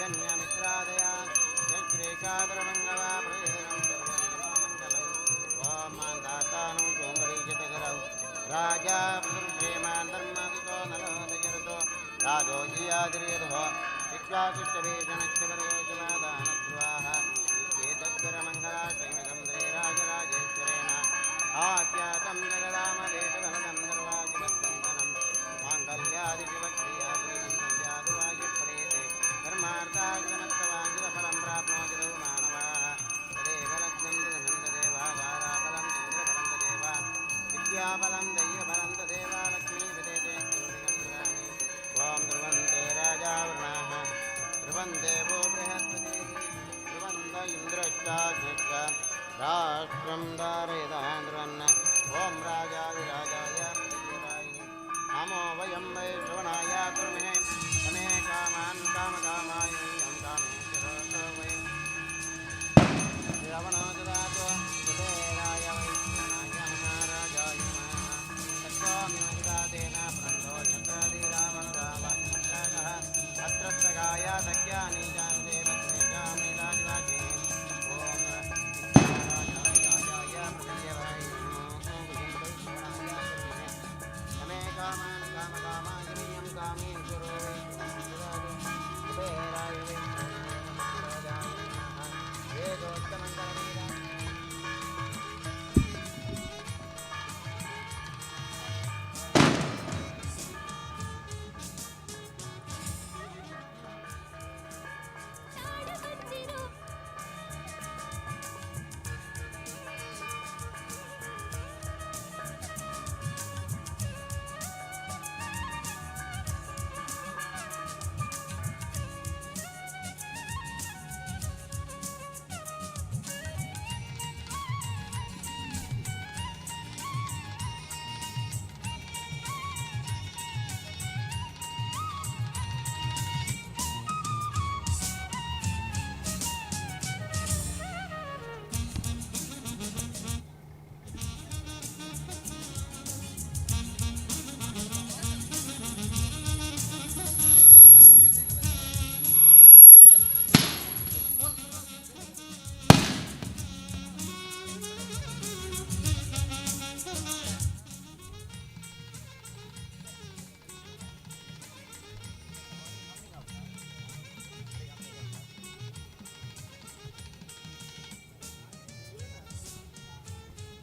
पर्जन्यमित्रादया यश्रेकादरमङ्गला प्रजनं सर्वं ॐ मान्धातानं सोमरीजतकरौ राजा पृथुश्रीमान् धर्मादितो नलोदयरतो राजोजियादिर्यदो इक्ष्वाकुष्टभीषणस्य परयोजमादानस्वाहा एतत्परमङ्गलाष्टमिदं श्रीराजराजेश्वरेण आख्यातं जगदामदेशफलदं सर्वाजिवद्बन्धनं माङ्गल्यादिशिवक्रियादिदं सन्ध्यादिवायुप्रेते धर्मार्थागमत्तवाञ्छितफलं प्राप्नोति मानवाः तदेव लग्नं तदनं तदेव धाराफलं चन्द्रफलं तदेव विद्याफलं दैवफलं तदेव लक्ष्मीपते ॐ ध्रुवन्ते राजावृणाः ध्रुवन्देवो बृहस्पतिः ध्रुवन्त इन्द्रश्चाग्निश्च राष्ट्रं धारयतां ध्रुवन् ॐ राजाधिराजाय प्रियदायिने नमो वयं वै श्रवणाय कुर्महे तमे कामान् कामकामाय मह्यं कामेश्वरो वै श्रवणो ददातु कुबेराय वैश्रवणाय महाराजाय नमः तत्त्वामिमदातेन प्रन्तो यत्रादिरामनुरावान्यः अत्र सखाय सख्यानि जानते पत्नीकामिलादिवाचे ॐ राजाय प्रत्यवाय नमो श्रवणाय कुर्महे तमे कामान् कामकामाय मह्यं कामेश्वरो वै कुबेराय वैश्रवणाय महाराजाय नमः वेदोक्तमङ्गलवीरा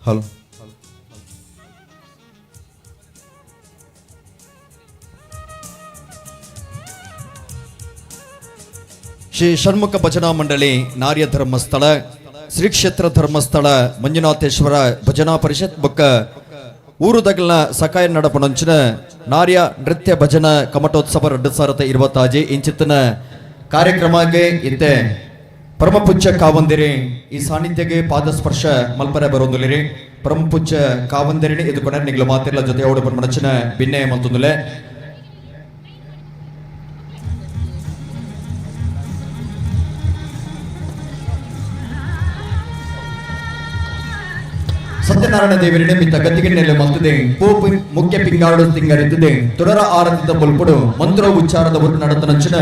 ಹಲೋ. ಶ್ರೀ ಷಣ್ಮುಖ ಭಜನಾ ಮಂಡಳಿ ನಾರ್ಯ ಧರ್ಮಸ್ಥಳ ಶ್ರೀ ಕ್ಷೇತ್ರ ಧರ್ಮಸ್ಥಳ ಮಂಜುನಾಥೇಶ್ವರ ಭಜನಾ ಪರಿಷತ್ ಬೊಕ್ಕ ಊರುದಗಲ್ನ ಸಕಾಯ ನಡಪಣಂಚಿನ ನಾರ್ಯ ನೃತ್ಯ ಭಜನಾ ಕಮಟೋತ್ಸವ 2026 ಇಂಚಿತ್ತಿನ ಕಾರ್ಯಕ್ರಮಕ್ಕೆ ಇತ್ತೆ ಪರಮ ಪೂಜ್ಯ ಕಾವಂದಿರಿ ಈ ಸಾನ್ನಿಧ್ಯಗೆ ಪಾದಸ್ಪರ್ಶ ಮಲ್ಪರೆ ಬರೋಂದುಲಿರಿ. ಪರಮ ಪೂಜ್ಯ ಕಾವಂದಿರಿನಿ ಇದು ಕೊನೆ ನಿಗ್ಲು ಮಾತಿರ್ಲ ಜೊತೆ ಓಡು ಪನ್ಮಣಚಿನ ಬಿನ್ನೆ ಮಲ್ತೊಂದುಲೆ. ಸತ್ಯನಾರಾಯಣ ದೇವರಿನ ಮಿತ್ತ ಗತಿಗೆ ಮಲ್ತದೆ ಪೋಪು ಮುಖ್ಯ ಪಿಂಗಾರಡು ತಿಂಗರಿತ್ತದೆ ತುಡರ ಆರತಿದ ಬೊಲ್ಪುಡು ಮಂತ್ರ ಉಚ್ಚಾರದ ಒಟ್ಟು ನಡತನಂಚಿನ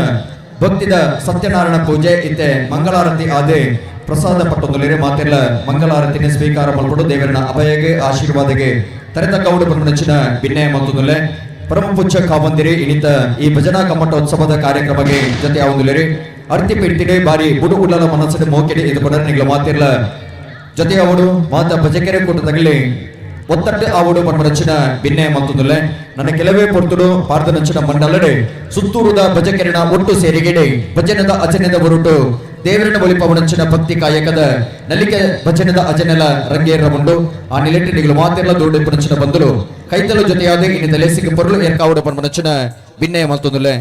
ಭಕ್ತಿದ ಸತ್ಯನಾರಾಯಣ ಪೂಜೆ ಇತ್ತೆ ಮಂಗಳಾರತಿ ಆದೆ ಪ್ರಸಾದ ಪಟ್ಟೊಂದುಲೇರೆ. ಮಾತೆಲ್ಲ ಮಂಗಳಾರತಿನ ಸ್ವೀಕಾರ ಮಲ್ಪಡು ದೇವರನ ಅಭಯಗೆ ಆಶೀರ್ವಾದಗೆ ತರೆತ ಕೌಡು ಪನ್ಮನಂಚಿನ ಬಿನ್ನೆ ಮಲ್ತೊಂದುಲೆ. ಪರಮ ಪೂಜ್ಯ ಕಾವಂದಿರಿ ಇನಿತ ಈ ಭಜನಾ ಕಮ್ಮಟೋತ್ಸವದ ಕಾರ್ಯಕ್ರಮಕ್ಕೆ ಜೊತೆ ಆವೊಂದುಲೇರಿ. ಅರ್ತಿ ಪಿರ್ತಿಡೆ ಬಾರಿ ಬುಡು ಉಳ್ಳಲ ಮನಸ್ಸಿನ ಮೋಕೆಡೆ ಇದು ಕೊಡರೆ ನಿಗ್ಲ ಮಾತಿರ್ಲ ಜೊತೆ ಅವಡು ಮಾತ ಭಜಕೆರೆ ಕೂಟದಗಲಿ ಒತ್ತಟ್ಟು ಆವಡು ಪನ್ಮನಂಚಿನ ಬಿನ್ನೆ ಮಲ್ತೊಂದುಲ್ಲೆ. ನನ್ನ ಕೆಲವೇ ಪೊರ್ತುಡು ಪಾರ್ದನಂಚಿನ ಮಂಡಲಡೆ ಸುತ್ತೂರುದ ಭಜಕೆರೆನ ಒಟ್ಟು ಸೇರಿಗೆಡೆ ಭಜನದ ಅಜನದ ಹೊರಟು ದೇವರನ ಒಲಿಪವನಂಚಿನ ಭಕ್ತಿ ಕಾಯಕದ ನಲಿಕೆ ಭಜನದ ಅಜನೆಲ ರಂಗೇರ ಉಂಡು. ಆ ನಿಲೆಟ್ಟು ನಿಗಲು ಮಾತೆಲ್ಲ ದೋಡಿಪನಂಚಿನ ಬಂದಲು ಕೈತಲ ಜೊತೆಯಾದ ಇನ್ನು ಲೇಸಿಗೆ ಪೊರುಳು ಏರ್ಕಾವಡು ಪನ್ಮನಂಚಿನ ಬಿನ್ನೆ ಮಲ್ತೊಂದುಲ್ಲೆ.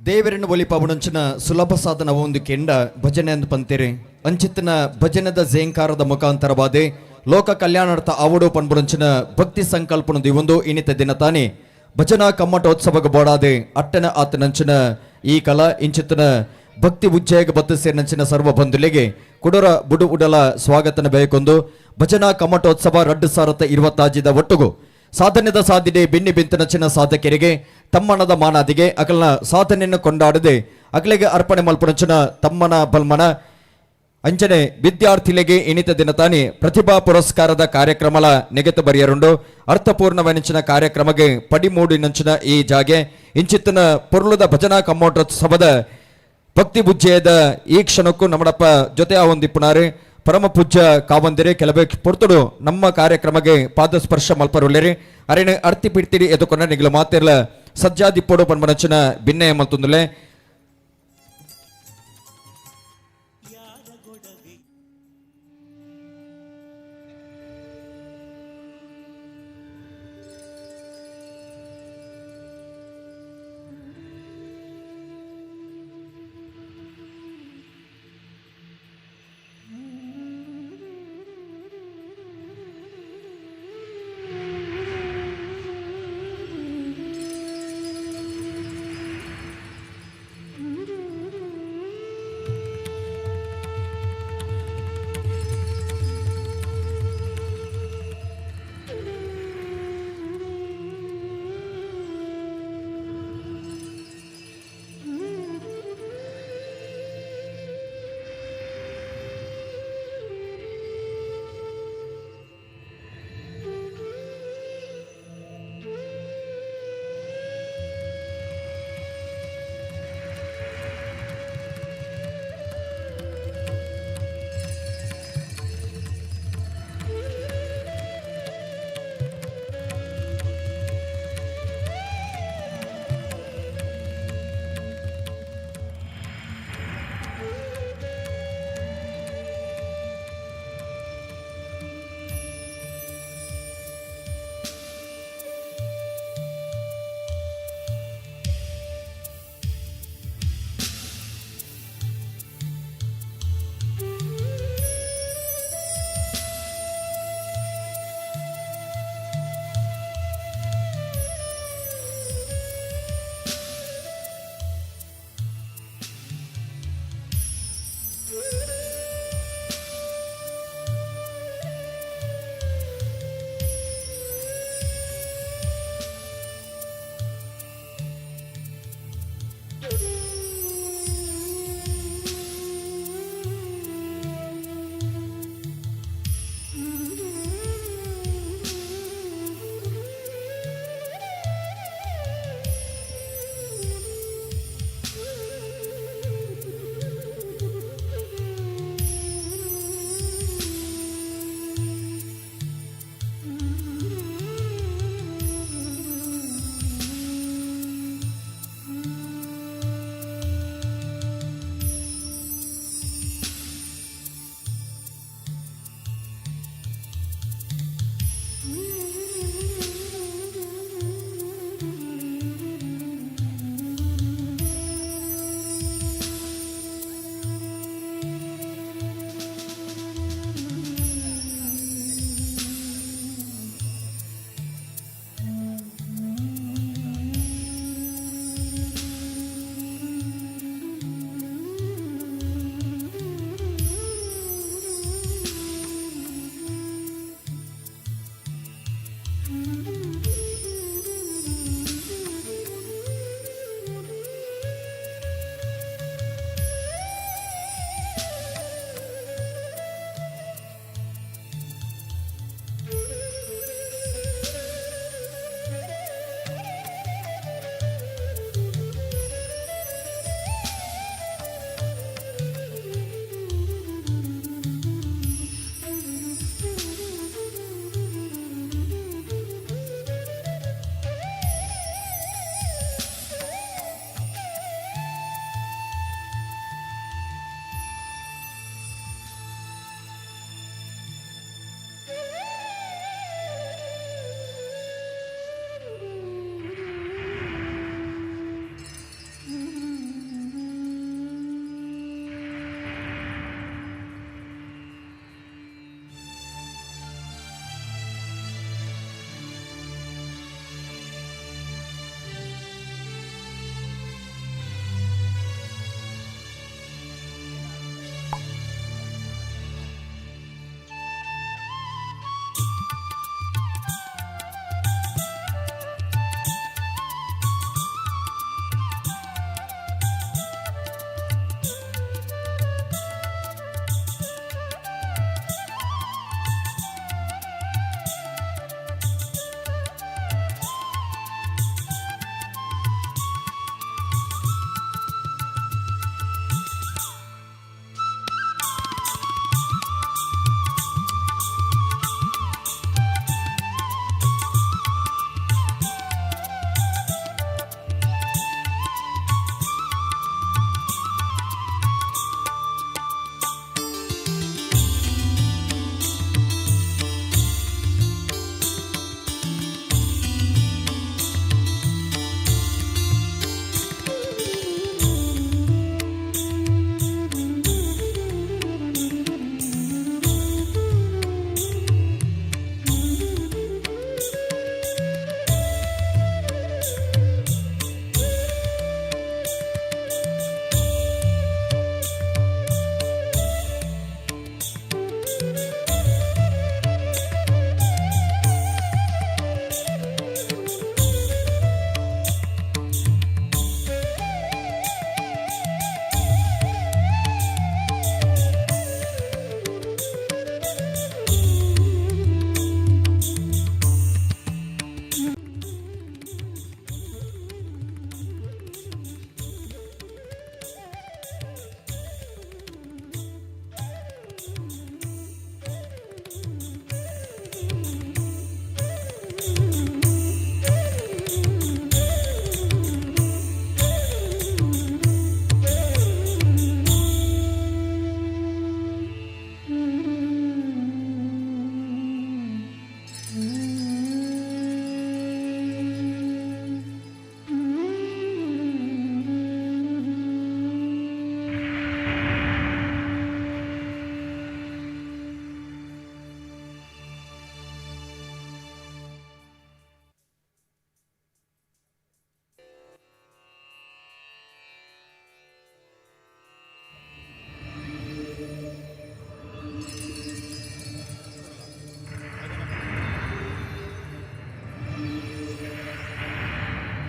ದೇವರನ್ನು ಒಲಿಪವಣಂಚಿನ ಸುಲಭ ಸಾಧನ ಒಂದು ಕೆಂಡ ಭಜನೆ ಎಂದು ಪಂತೇರಿ. ಅಂಚಿತ್ತಿನ ಭಜನೆದ ಝೇಂಕಾರದ ಮುಖಾಂತರವಾದೆ ಲೋಕ ಕಲ್ಯಾಣಾರ್ಥ ಆವಡು ಪನ್ಪುನಂಚಿನ ಭಕ್ತಿ ಸಂಕಲ್ಪನ ಒಂದು ಇನಿತ ದಿನ ತಾನೆ ಭಜನಾ ಕಮ್ಮಟೋತ್ಸವಕ್ಕೆ ಬೋಡಾದೆ ಅಟ್ಟನ ಆತನಂಚಿನ ಈ ಕಲಾ ಇಂಚಿತ್ತಿನ ಭಕ್ತಿ ಉಜ್ಜಯಗ ಬತ್ತು ಸೇರಿನಂಚಿನ ಸರ್ವ ಬಂಧುಲಿಗೆ ಕುಡರ ಬುಡು ಉಡಲ ಸ್ವಾಗತನ ಬೇಕೊಂದು ಭಜನಾ ಕಮ್ಮಟೋತ್ಸವ 2025ದ ಒಟ್ಟುಗು ಸಾಧನೆದ ಸಾಧಿದೆ ಬೆನ್ನಿ ಬಿಂತನಚಿನ ಸಾಧಕರಿಗೆ ತಮ್ಮನದ ಮಾನಾದಿಗೆ ಅಕಲ್ನ ಸಾಧನೆಯನ್ನು ಕೊಂಡಾಡದೆ ಅಕಲಿಗೆ ಅರ್ಪಣೆ ಮಲ್ಪುನಂಚಿನ ತಮ್ಮನ ಬಲ್ಮನ ಅಂಚನೆ ವಿದ್ಯಾರ್ಥಿಗಳಿಗೆ ಇನಿತ ದಿನ ತಾನಿ ಪ್ರತಿಭಾ ಪುರಸ್ಕಾರದ ಕಾರ್ಯಕ್ರಮಲ ನೆಗೆತು ಬರೆಯರುಂಡು. ಅರ್ಥಪೂರ್ಣವನಿಂಚಿನ ಕಾರ್ಯಕ್ರಮಕ್ಕೆ ಪಡಿಮೂಡಿನಂಚಿನ ಈ ಜಾಗೆ ಇಂಚಿತ್ತಿನ ಪೊರ್ಲುದ ಭಜನಾ ಕಮ್ಮೋಟೋತ್ಸವದ ಭಕ್ತಿ ಬುಜ್ಜೆಯದ ಈ ಕ್ಷಣಕ್ಕೂ ನಮ್ಮಡಪ್ಪ ಜೊತೆ ಒಂದಿಪ್ಪುನಾರು ಪರಮ ಪೂಜ್ಯ ಕಾವಂದಿರೆ ಕೆಲವೇ ಪೊರ್ತುಡು ನಮ್ಮ ಕಾರ್ಯಕ್ರಮಕ್ಕೆ ಪಾದಸ್ಪರ್ಶ ಮಲ್ಪರುಲ್ಲೇರಿ. ಅರೆಣೆ ಅರ್ತಿ ಪಿಡ್ತಿರಿ ಎದುಕೊಂಡ ನಿಗಲು ಮಾತಿರ್ಲ ಸಜ್ಜಾದಿಪ್ಪೋಡು ಪನ್ಪನಂಚಿನ ಭಿನ್ನಯ ಮಲ್ತುಂದುಲೆ.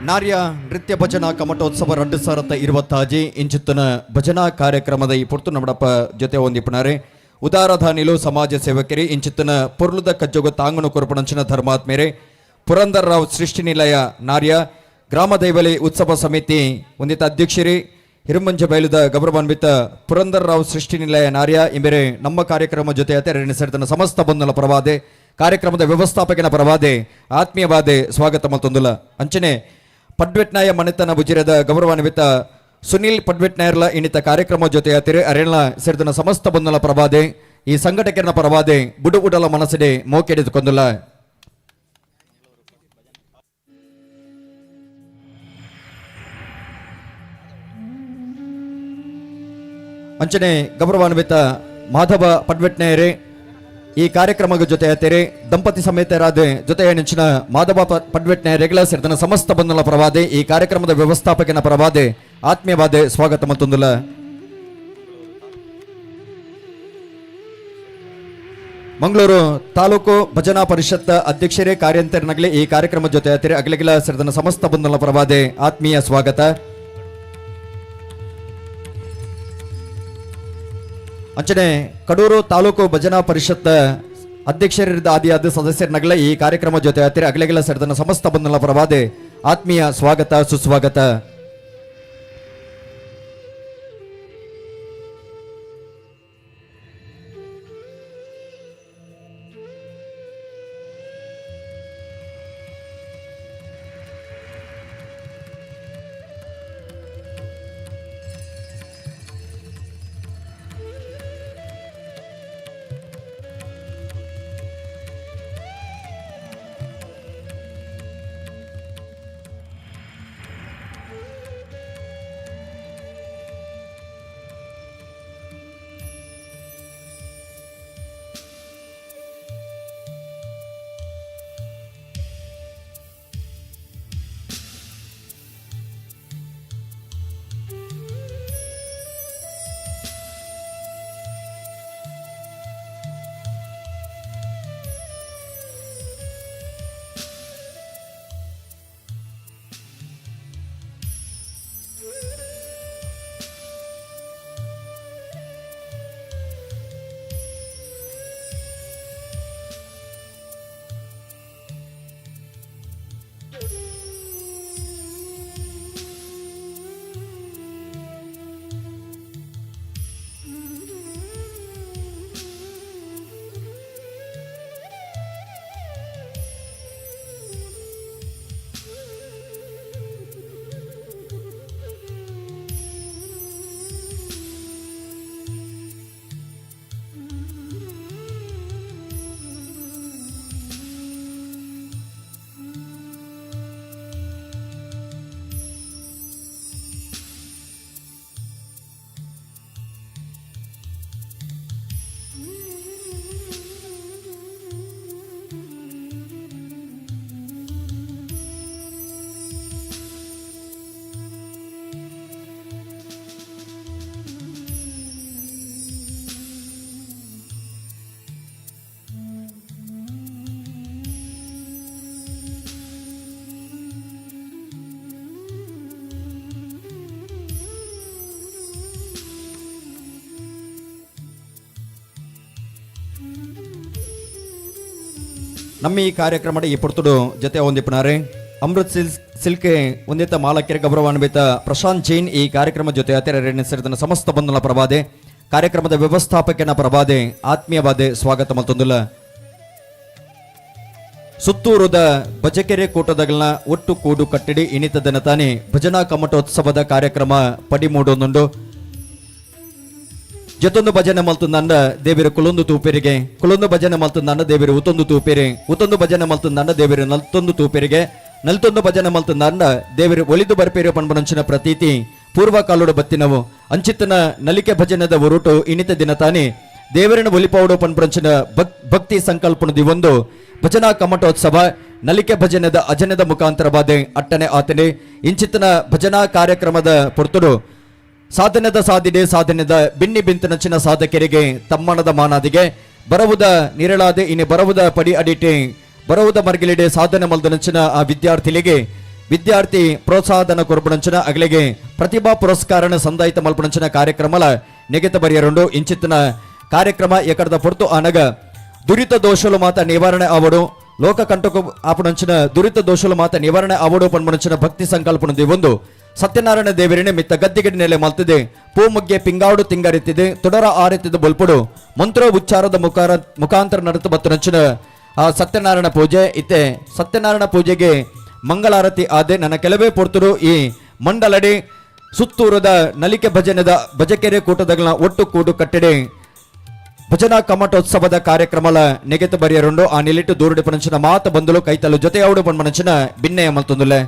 ನಾರ್ಯ ನೃತ್ಯ ಭಜನಾ ಕಮಟೋತ್ಸವ 2026 ಇಂಚಿತ್ತನ ಭಜನಾ ಕಾರ್ಯಕ್ರಮದ ಈ ಪೊರ್ತು ನಮ್ಮಡಪ್ಪ ಜೊತೆ ಹೊಂದಿಪ್ಪನಾರೆ ಉದಾರಧಾನಿಲು ಸಮಾಜ ಸೇವಕರಿ ಇಂಚಿತ್ತನ ಪೊರ್ಲುದ ಕಜ್ಜೊಗು ತಾಂಗನು ಕೊರಪಣಂಚಿನ ಧರ್ಮಾತ್ಮೇರೆ ಪುರಂದರ್ ರಾವ್ ಸೃಷ್ಟಿ ನಿಲಯ ನಾರ್ಯ ಗ್ರಾಮ ದೈವಲಿ ಉತ್ಸವ ಸಮಿತಿ ಹೊಂದಿತ ಅಧ್ಯಕ್ಷರಿ ಹಿರುಮಂಜ ಬಯಲುದ ಗೌರವಾನ್ವಿತ ಪುರಂದರ್ ರಾವ್ ಸೃಷ್ಟಿ ನಿಲಯ ನಾರ್ಯ ಇಂಬೆರೆ ನಮ್ಮ ಕಾರ್ಯಕ್ರಮ ಜೊತೆ ಅತೆ ಸಮಸ್ತ ಬಂಧುಲ ಪರವಾದೆ ಕಾರ್ಯಕ್ರಮದ ವ್ಯವಸ್ಥಾಪಕನ ಪರವಾದೆ ಆತ್ಮೀಯವಾದೆ ಸ್ವಾಗತ ಮತ್ತೊಂದುಲ ಅಂಚನೆ ಪಡ್ವೆಟ್ನಾಯ ಮನೆತನ ಬುಜಿರದ ಗೌರವಾನ್ವಿತ ಸುನಿಲ್ ಪಡ್ವೆಟ್ನಾಯರ್ಲ ಇನ್ನಿತ ಕಾರ್ಯಕ್ರಮ ಜೊತೆ ಅತಿರೆ ಅರೆಣ್ಲ ಸೇರಿದನ ಸಮಸ್ತ ಬಂಧುಲ ಪರವಾದೆ ಈ ಸಂಘಟಕರನ ಪರವಾದೆ ಬುಡು ಉಡಲ ಮನಸ್ಸಿಡೆ ಮೋಕೆಡೆದುಕೊಂದುಲ. ಅಂಚನೆ ಗೌರವಾನ್ವಿತ ಮಾಧವ ಪಡ್ವೆಟ್ನಾಯರೇ ಈ ಕಾರ್ಯಕ್ರಮದ ಜೊತೆ ತೆರೆ ದಂಪತಿ ಸಮೇತರಾದ ಜೊತೆಯ ನೆಂಚಿನ ಮಾಧವ ಪಡ್ವೆಟ್ನಾಯರೆಗಳ ಸೇರಿದನ ಸಮಸ್ತ ಬಂಧುಲ ಪರವಾದೆ ಈ ಕಾರ್ಯಕ್ರಮದ ವ್ಯವಸ್ಥಾಪಕನ ಪರವಾದೆ ಆತ್ಮೀಯವಾದೆ ಸ್ವಾಗತ ಮತ್ತೊಂದುಲ. ಮಂಗಳೂರು ತಾಲೂಕು ಭಜನಾ ಪರಿಷತ್ ಅಧ್ಯಕ್ಷರೇ ಕಾರ್ಯಂತರನಗಲಿ ಈ ಕಾರ್ಯಕ್ರಮ ಜೊತೆ ತೆರೆ ಅಗಲಗಿಲ ಸೇರಿದನ ಸಮಸ್ತ ಬಂಧುಲ ಪರವಾದೆ ಆತ್ಮೀಯ ಸ್ವಾಗತ. ಅಂಚನೆ ಕಡೂರು ತಾಲೂಕು ಭಜನಾ ಪರಿಷತ್ ಅಧ್ಯಕ್ಷರಿದ್ದ ಆದಿಯಾದ ಸದಸ್ಯರನಗಲ ಈ ಕಾರ್ಯಕ್ರಮ ಜೊತೆ ಹತ್ತಿರ ಅಗಲಗಿಲ ಸೇರಿದನ ಸಮಸ್ತ ಬಂಧುಲ ಪರವಾದೆ ಆತ್ಮೀಯ ಸ್ವಾಗತ ಸುಸ್ವಾಗತ. ನಮ್ಮ ಈ ಕಾರ್ಯಕ್ರಮದ ಈ ಪೊರ್ತುಡು ಜೊತೆ ಹೊಂದಿಪ್ಪನಾರೆ ಅಮೃತ್ ಸಿಲ್ಕೆ ಹೊಂದಿತ ಮಾಲಕಿಯರ ಗೌರವಾನ್ವಿತ ಪ್ರಶಾಂತ್ ಜೈನ್ ಈ ಕಾರ್ಯಕ್ರಮ ಜೊತೆ ಅತಿರ ಸೇರಿದ ಸಮಸ್ತ ಬಂಧುಲ ಪ್ರಭಾದೆ ಕಾರ್ಯಕ್ರಮದ ವ್ಯವಸ್ಥಾಪಕನ ಪ್ರಭಾದೆ ಆತ್ಮೀಯವಾದೆ ಸ್ವಾಗತ ಮತ್ತೊಂದುಲ. ಸುತ್ತೂರುದ ಬಜಕೆರೆ ಕೂಟದಗಳನ್ನ ಒಟ್ಟು ಕೂಡು ಕಟ್ಟಡಿ ಇನಿತದನ ತಾನೆ ಭಜನಾ ಕಮಟೋತ್ಸವದ ಕಾರ್ಯಕ್ರಮ ಪಡಿಮೂಡೊಂದುಂಡು. ಜೊತೊಂದು ಭಜನೆ ಮಲ್ತುಂದಂಡ ದೇವಿರು ಕುಲೊಂದು ತೂಪೆರಿಗೆ, ಕುಲೊಂದು ಭಜನೆ ಮಲ್ತುಂದಂಡ ದೇವಿರು ಉತ್ತೊಂದು ತೂಪೆರೆ, ಉತ್ತೊಂದು ಭಜನೆ ಮಲ್ತುಂದಂಡ ದೇವಿರು ನಲ್ತೊಂದು ತೂಪೆರಿಗೆ, ನಲ್ತೊಂದು ಭಜನೆ ಮಲ್ತುಂದಂಡ ದೇವಿರು ಒಲಿದು ಬರ್ಪೇರು ಪನ್ಪನಂಚಿನ ಪ್ರತೀತಿ ಪೂರ್ವಕಾಲುಡು ಬತ್ತಿನವು. ಅಂಚಿತ್ತನ ನಲಿಕೆ ಭಜನೆದ ಒರುಟು ಇನಿತ ದಿನ ತಾನೆ ದೇವರನ್ನು ಒಲಿಪೌಡು ಪನ್ಪನಂಚಿನ ಭಕ್ತಿ ಸಂಕಲ್ಪನ ದಿವೊಂದು ಭಜನಾ ಕಮಟೋತ್ಸವ ನಲಿಕೆ ಭಜನೆದ ಅಜನದ ಮುಖಾಂತರವಾದ ಅಟ್ಟನೆ ಆತನೆ. ಇಂಚಿತ್ತನ ಭಜನಾ ಕಾರ್ಯಕ್ರಮದ ಪೊರ್ತುಡು ಸಾಧನೆದ ಸಾಧಿದೆ ಸಾಧನೆದ ಬಿನ್ನಿ ಬಿಂತನಚಿನ ಸಾಧಕರಿಗೆ ತಮ್ಮಣದ ಮಾನಾದಿಗೆ ಬರವುದ ನಿರಳಾದೆ ಇನಿ ಬರವುದ ಪಡಿ ಅಡಿಟೆ ಬರವುದ ಮರ್ಗಿಲಿಡೆ ಸಾಧನೆ ಮಲ್ದನಂಚಿನ ಆ ವಿದ್ಯಾರ್ಥಿಗಳಿಗೆ ವಿದ್ಯಾರ್ಥಿ ಪ್ರೋತ್ಸಾಹಧನ ಕೊರ್ಪುಣಂಚಿನ ಅಗಲಿಗೆ ಪ್ರತಿಭಾ ಪುರಸ್ಕಾರನ ಸಂದಾಯಿತ ಮಲ್ಪುಣಂಚಿನ ಕಾರ್ಯಕ್ರಮಲ ನೆಗೆತ ಬರಿಯರುಂಡು. ಇಂಚಿತ್ತಿನ ಕಾರ್ಯಕ್ರಮ ಎಕಡದ ಪೊರ್ತು ಆನಗ ದುರಿತ ದೋಷಲು ಮಾತ ನಿವಾರಣೆ ಆವಡು, ಲೋಕ ಕಂಟಕ ಆಪುಣಂಚಿನ ದುರಿತ ದೋಷಲು ಮಾತ ನಿವಾರಣೆ ಆವಡು ಪನ್ಪುಣಂಚಿನ ಭಕ್ತಿ ಸಂಕಲ್ಪನ ಒಂದು ಸತ್ಯನಾರಾಯಣ ದೇವರಿನ ಮಿತ್ತ ಗದ್ದಿಗಡಿ ನೆಲೆ ಮಲ್ತಿದೆ. ಪೂಮುಗ್ಗೆ ಪಿಂಗಾಡು ತಿಂಗರಿತಿದೆ, ತುಡರ ಆರೆತ್ತಿದ ಬೊಲ್ಪುಡು ಮಂತ್ರ ಉಚ್ಚಾರದ ಮುಖಾಂತರ ನಡೆದು ಬತ್ತನಂಚಿನ ಆ ಸತ್ಯನಾರಾಯಣ ಪೂಜೆ ಇತ್ತೆ. ಸತ್ಯನಾರಾಯಣ ಪೂಜೆಗೆ ಮಂಗಳಾರತಿ ಆದೆ ನನ್ನ ಕೆಲವೇ ಪೊರ್ತರು ಈ ಮಂಡಲಡಿ ಸುತ್ತೂರದ ನಲಿಕೆ ಭಜನೆದ ಭಜಕೆರೆ ಕೂಟದಗಳ ಒಟ್ಟು ಕೂಡು ಕಟ್ಟಡೆ ಭಜನಾ ಕಮಟೋತ್ಸವದ ಕಾರ್ಯಕ್ರಮಲ ನೆಗೆತ ಬರಿಯರುಂಡು. ಆ ನಿಲಿಟ್ಟು ದೂರುಡಿ ಪನಂಚಿನ ಮಾತ ಬಂದುಲು ಕೈತಲು ಜೊತೆಯಾవుಡು ಪನ್ಮನಂಚಿನ ಬಿನ್ನೆಯ ಮಲ್ತೊಂದುಲ್ಲೆ.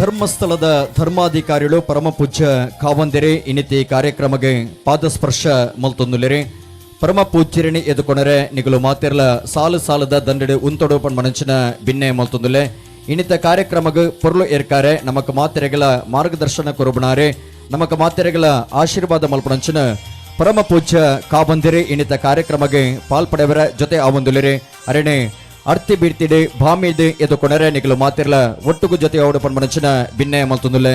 ಧರ್ಮಸ್ಥಳದ ಧರ್ಮಾಧಿಕಾರಿಗಳು ಪರಮ ಪೂಜ್ಯ ಕಾವಂದಿರೆ ಇನಿತಿ ಕಾರ್ಯಕ್ರಮಕ್ಕೆ ಪಾದಸ್ಪರ್ಶ ಮಲ್ತೊಂದುಲೆರೆ. ಪರಮ ಪೂಜ್ಯರಣಿ ಎದುಕೊಣರೆ ನಿಗಲು ಮಾತಿರ್ಲ ಸಾಲು ಸಾಲದ ದಂಡಡೆ ಉಂತೊಡು ಮನಂಚಿನ ಬಿನ್ನೆ ಮಲ್ತೊಂದುಲೆ. ಇನಿತ ಕಾರ್ಯಕ್ರಮಕ್ಕೆ ಪೊರ್ಲು ಏರ್ಕಾರೆ ನಮಕ್ ಮಾತೆರೆಗಳ ಮಾರ್ಗದರ್ಶನ ಕೊರುಬಣಾರೆ, ನಮಕ್ ಮಾತೆರೆಗಳ ಆಶೀರ್ವಾದ ಮಲ್ಪಣಂಚಿನ ಪರಮ ಪೂಜ್ಯ ಕಾವಂದಿರೆ ಇನಿತ ಕಾರ್ಯಕ್ರಮಕ್ಕೆ ಪಾಲ್ಪಡೆವರ ಜೊತೆ ಆವಂದುಲೆರೆ. ಅರಣೆ ಅರ್ತಿ ಬೀಡ್ತಿಡೆ ಭಾಮಿದೆ ಎದುಕೊಣರೆ ನಿಗಲು ಮಾತಿರ್ಲ ಒಟ್ಟುಗು ಜೊತೆ ಅವಡು ಪನ್ಮನಂಚಿನ ಬಿನ್ನೆ ಮಲ್ತೊಂದುಲೆ.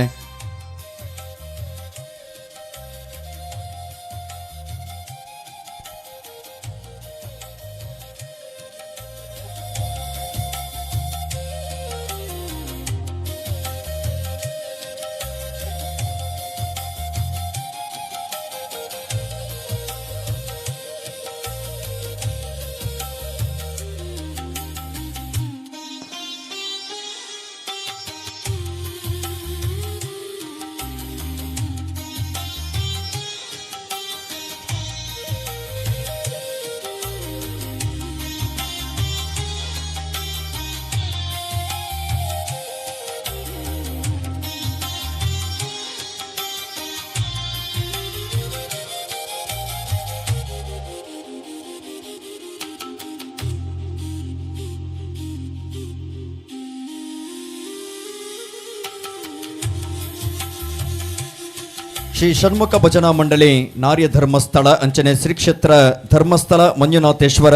ಶ್ರೀ ಷಣ್ಮುಖ ಭಜನಾ ಮಂಡಳಿ ನಾರ್ಯ ಧರ್ಮಸ್ಥಳ ಅಂಚನೆ ಶ್ರೀ ಕ್ಷೇತ್ರ ಧರ್ಮಸ್ಥಳ ಮಂಜುನಾಥೇಶ್ವರ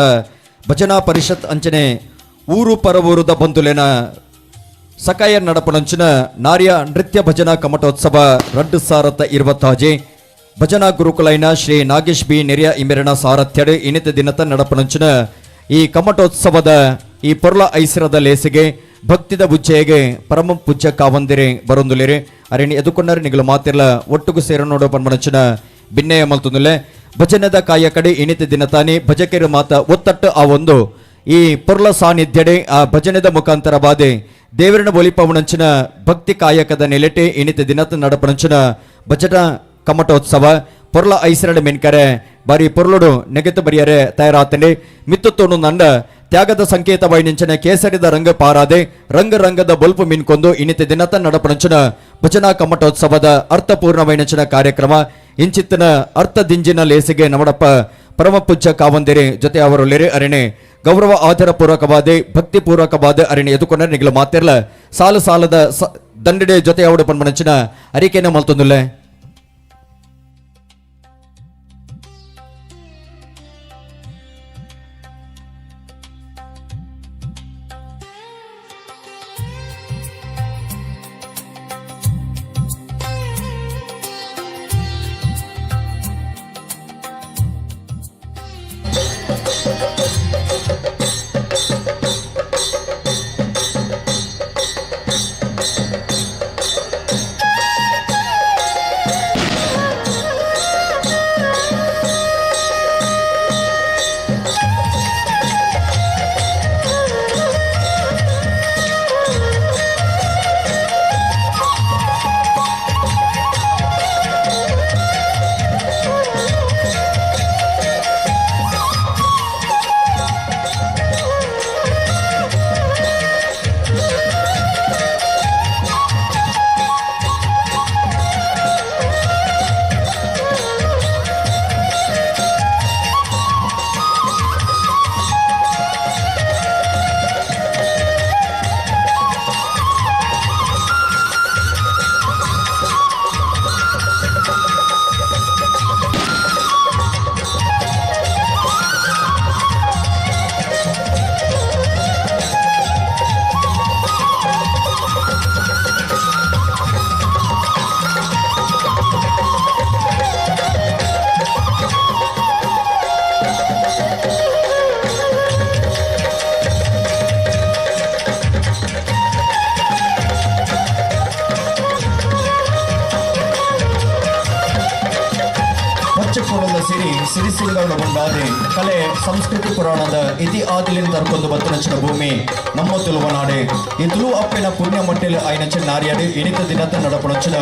ಭಜನಾ ಪರಿಷತ್ ಅಂಚನೆ ಊರು ಪರವೂರುದ ಬಂಧುಲೆನ ಸಕಾಯ ನಡಪಣಂಚಿನ ನಾರ್ಯ ನೃತ್ಯ ಭಜನಾ ಕಮಟೋತ್ಸವ 2026 ಭಜನಾ ಗುರುಕುಲೈನ ಶ್ರೀ ನಾಗೇಶ್ ಬಿ ನೆರಿಯ ಇಮೆರಣ ಸಾರಥ್ಯಡು ಇನಿತ ದಿನತ ನಡಪಣಂಚಿನ ಈ ಕಮಟೋತ್ಸವದ ಈ ಪೊರ್ಲ ಐಸಿರದ ಲೇಸಿಗೆ ಭಕ್ತಿದ ಬುಜ್ಜೆಗೆ ಪರಮ ಪೂಜ್ಯ ಕಾವಂದಿರೆ ಬರೊಂದುಲೇರೆ ಅರಣಿ ಎದುಕೊಂಡರೆ ನಿಗಲು ಮಾತಿರ್ಲ ಒಟ್ಟುಗು ಸೇರ ನೋಡೋ ಪನ್ಮಣಂಚಿನ ಬಿನ್ನೆಯ ಮಲ್ತುಂದುಲೆ. ಭಜನದ ಕಾಯ ಕಡೆ ಇನಿತ ದಿನತಾನಿ ಭಜಕೆರು ಮಾತ ಒತ್ತಟ್ಟು ಆ ಒಂದು ಈ ಪೊರ್ಲ ಸಾನ್ನಿಧ್ಯಡೆ ಆ ಭಜನೆದ ಮುಖಾಂತರ ಬಾದೆ ದೇವರನ ಒಲಿಪವಣಂಚಿನ ಭಕ್ತಿ ಕಾಯಕದ ನೆಲೆಟೆ ಇನಿತ ದಿನತ ನಡಪಣಂಚಿನ ಭಜನಾ ಕಮಟೋತ್ಸವ ಪೊರ್ಲ ಐಸರಡ ಮೆನ್ಕರೆ ಬಾರಿ ಪೊರ್ಲುಡು ನೆಗೆತು ಬರಿಯರೆ ತಯಾರಾತಂಡೆ. ಮಿತ್ತು ತೋಣು ನಂಡ ತ್ಯಾಗದ ಸಂಕೇತವಾಯಿನಿಂಚನ ಕೇಸರಿದ ರಂಗ ಪಾರಾದೆ ರಂಗ ರಂಗದ ಬೊಲ್ಪು ಮಿನ್ಕೊಂದು ಇನಿತ ದಿನತ ನಡಪಣಂಚಿನ ಭಜನಾ ಕಮಟೋತ್ಸವದ ಅರ್ಥಪೂರ್ಣವೈನಂಚಿನ ಕಾರ್ಯಕ್ರಮ ಇಂಚಿತ್ತಿನ ಅರ್ಥ ದಿಂಜಿನ ಲೇಸಿಗೆ ನಮಡಪ್ಪ ಪರಮ ಪೂಜ್ಯ ಕಾವಂದಿರೆ ಜೊತೆ ಅವರು ಲೆರೆ ಅರಣೆ ಗೌರವ ಆದರ ಪೂರ್ವಕವಾದ ಭಕ್ತಿ ಪೂರ್ವಕವಾದ ಅರಣೆ ಎದುಕೊಂಡರೆ ನಿಗಲ ಮಾತಿರ್ಲ ಸಾಲು ಸಾಲದ ದಂಡಿಡೆ ಜೊತೆ ಅವಡು ಪನ್ಮಣಂಚಿನ ಅರಿಕೆನ ಮಲ್ತೊಂದುಲ್ಲೆ. ಪಚ್ಚಪುರದ ಸಿರಿ ಸಿರಿಸಿಂಗಗಳ ಬಂಡಾದೆ ಕಲೆ ಸಂಸ್ಕೃತಿ ಪುರಾಣದ ಇತಿ ಆದಿಲಿನ ತರ್ಕೊಂದು ಬತ್ತನಚಿನ ಭೂಮಿ ನಮ್ಮ ತುಳುವನಾಡೆ. ಈ ತುಳು ಅಪ್ಪಿನ ಪುಣ್ಯ ಮಟ್ಟೆಲು ಐನಚಿನ ನಾರಿಯಾಡು ಇನಿತ ದಿನತ ನಡಪಣಚಿನ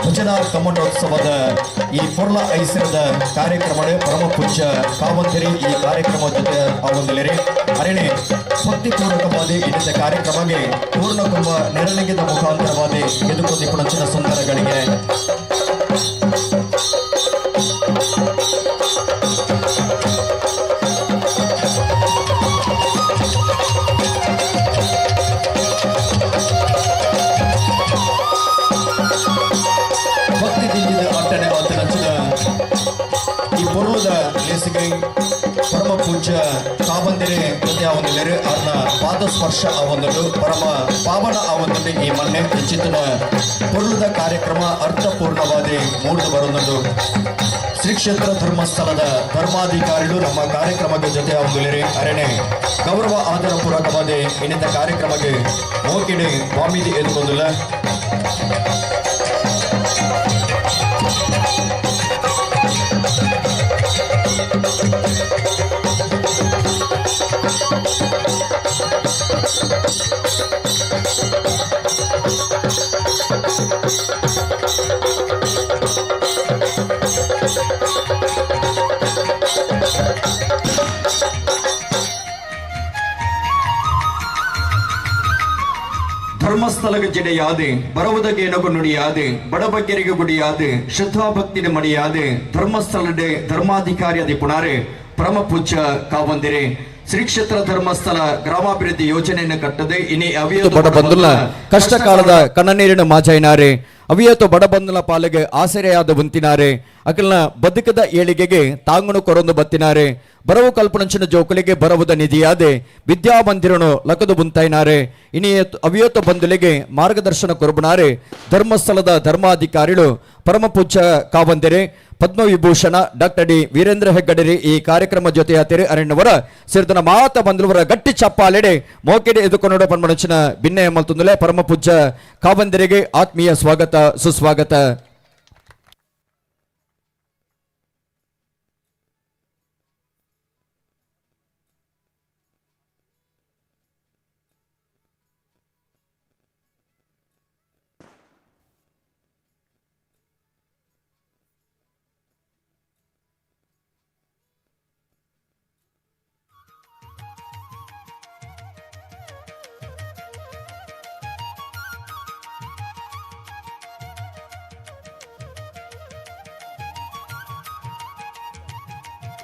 ಭಜನಾ ಕಮಟೋತ್ಸವದ ಈ ಪೊರ್ಲ ಐಸಿರದ ಕಾರ್ಯಕ್ರಮ ಪರಮ ಪೂಜ್ಯ ಕಾವಂತಿರಿ ಈ ಕಾರ್ಯಕ್ರಮ ಜೊತೆ ಆವೊಂದಲೇರಿ ಅರಣೆ ಭಕ್ತಿಪೂರ್ವಕವಾದ ಇನಿತ ಕಾರ್ಯಕ್ರಮಕ್ಕೆ ಪೂರ್ಣ ಕುಂಭ ನೆರಳಿಗೆದ ಮುಖಾಂತರವಾದ ಎದುಕೊಂದಿಪ್ಪಣಚಿನ ಸುಂದರಗಳಿಗೆ. ಭಕ್ತಿ ದಿಂಜಿದ ಅಟ್ಟಣೆ ಆತನಂಚಿನ ಈ ಪೊರುಳದ ಲೇಸಿಗೈ ಪರಮ ಪೂಜ್ಯ ಕಾವಂದಿರೆ ಜೊತೆ ಆವೊಂದುಲ್ಲೆರ್. ಅರ್ನ ಪಾದ ಸ್ಪರ್ಶ ಆವೊಂದುಂಡು, ಪರಮ ಪಾವನ ಆವೊಂದುಂಡು. ಈ ಮಣ್ಣೆ ಇಂಚಿತ್ತಿನ ಪೊರುಳದ ಕಾರ್ಯಕ್ರಮ ಅರ್ಥಪೂರ್ಣವಾದ ಮೂಡ್ದು ಬರೊಂದುಂಡು. ಶ್ರೀ ಕ್ಷೇತ್ರ ಧರ್ಮಸ್ಥಳದ ಧರ್ಮಾಧಿಕಾರಿಗಳು ನಮ್ಮ ಕಾರ್ಯಕ್ರಮಕ್ಕೆ ಜೊತೆ ಆವೊಂದುಲ್ಲೆರ್. ಅರಣೆ ಗೌರವ ಆದರ ಪೂರ್ವಕವಾದ ಇನ್ನಿತ ಕಾರ್ಯಕ್ರಮಕ್ಕೆ ಮೋಕಿಡೆ ವಾಮಿದಿ ಎದುಕೊಂದುಲ್ಲ. ಧರ್ಮಸ್ಥಳಗ ಜಿಡೆಯಾದೆ ಬರವುದ ಗೇನಗು ನುಡಿಯಾದೆ ಬಡಬಗ್ಗೆರಿಗೆ ಗುಡಿಯಾದೆ ಶ್ರದ್ಧಾಭಕ್ತಿನ ಮಡಿಯಾದೆ ಧರ್ಮಸ್ಥಳಡೆ ಧರ್ಮಾಧಿಕಾರಿ ಪುಣಾರೆ ಪರಮ ಪೂಜ್ಯ ಕಾವಂದಿರೆ. ಶ್ರೀ ಕ್ಷೇತ್ರ ಧರ್ಮಸ್ಥಳ ಗ್ರಾಮಾಭಿವೃದ್ಧಿ ಯೋಜನೆಯನ್ನು ಕಟ್ಟದೆ ಇನಿ ಅವಿಯ ಬಡ ಬಂದುಲ್ಲ ಕಷ್ಟ ಕಾಲದ ಕಣ್ಣನೀರಿನ ಮಾಜೈನಾರೆ. ಅವಿಯತು ಬಡಬಂದಲ ಪಾಲಿಗೆ ಆಸರೆಯಾದ ಉಂತಿನಾರೆ. ಅಕಲ್ನ ಬದುಕದ ಏಳಿಗೆಗೆ ತಾಂಗುನು ಕೊರೊಂದು ಬತ್ತಿನಾರೆ. ಬರವು ಕಲ್ಪನಂಚಿನ ಜೋಕುಲಿಗೆ ಬರವುದ ನಿಧಿಯಾದೆ ವಿದ್ಯಾಮಂದಿರನು ಲಕದು ಬುಂತೈನಾರೆ. ಇನಿ ಅವಿಯತ ಬಂಧುಲಿಗೆ ಮಾರ್ಗದರ್ಶನ ಕೊರಬುನಾರೆ ಧರ್ಮಸ್ಥಳದ ಧರ್ಮಾಧಿಕಾರಿಗಳು ಪರಮ ಪೂಜ್ಯ ಕಾವಂದಿರೆ ಪದ್ಮವಿಭೂಷಣ ಡಾಕ್ಟರ್ ಡಿ ವೀರೇಂದ್ರ ಹೆಗ್ಗಡೆರಿ ಈ ಕಾರ್ಯಕ್ರಮ ಜೊತೆಯಾತಿರಿ. ಅರಣ್ಯವರ ಸಿರ್ದನ ಮಾತ ಬಂಧುಲವರ ಗಟ್ಟಿ ಚಪ್ಪಾಲೆಡೆ ಮೋಕೆಡೆ ಎದುಕೊನೋಡ ಪನ್ಮನಂಚಿನ ಭಿನ್ನಯ ಮಲ್ತುಂದುಲೆ. ಪರಮ ಪೂಜ್ಯ ಕಾವಂದಿರಿಗೆ ಆತ್ಮೀಯ ಸ್ವಾಗತ, ಸುಸ್ವಾಗತ.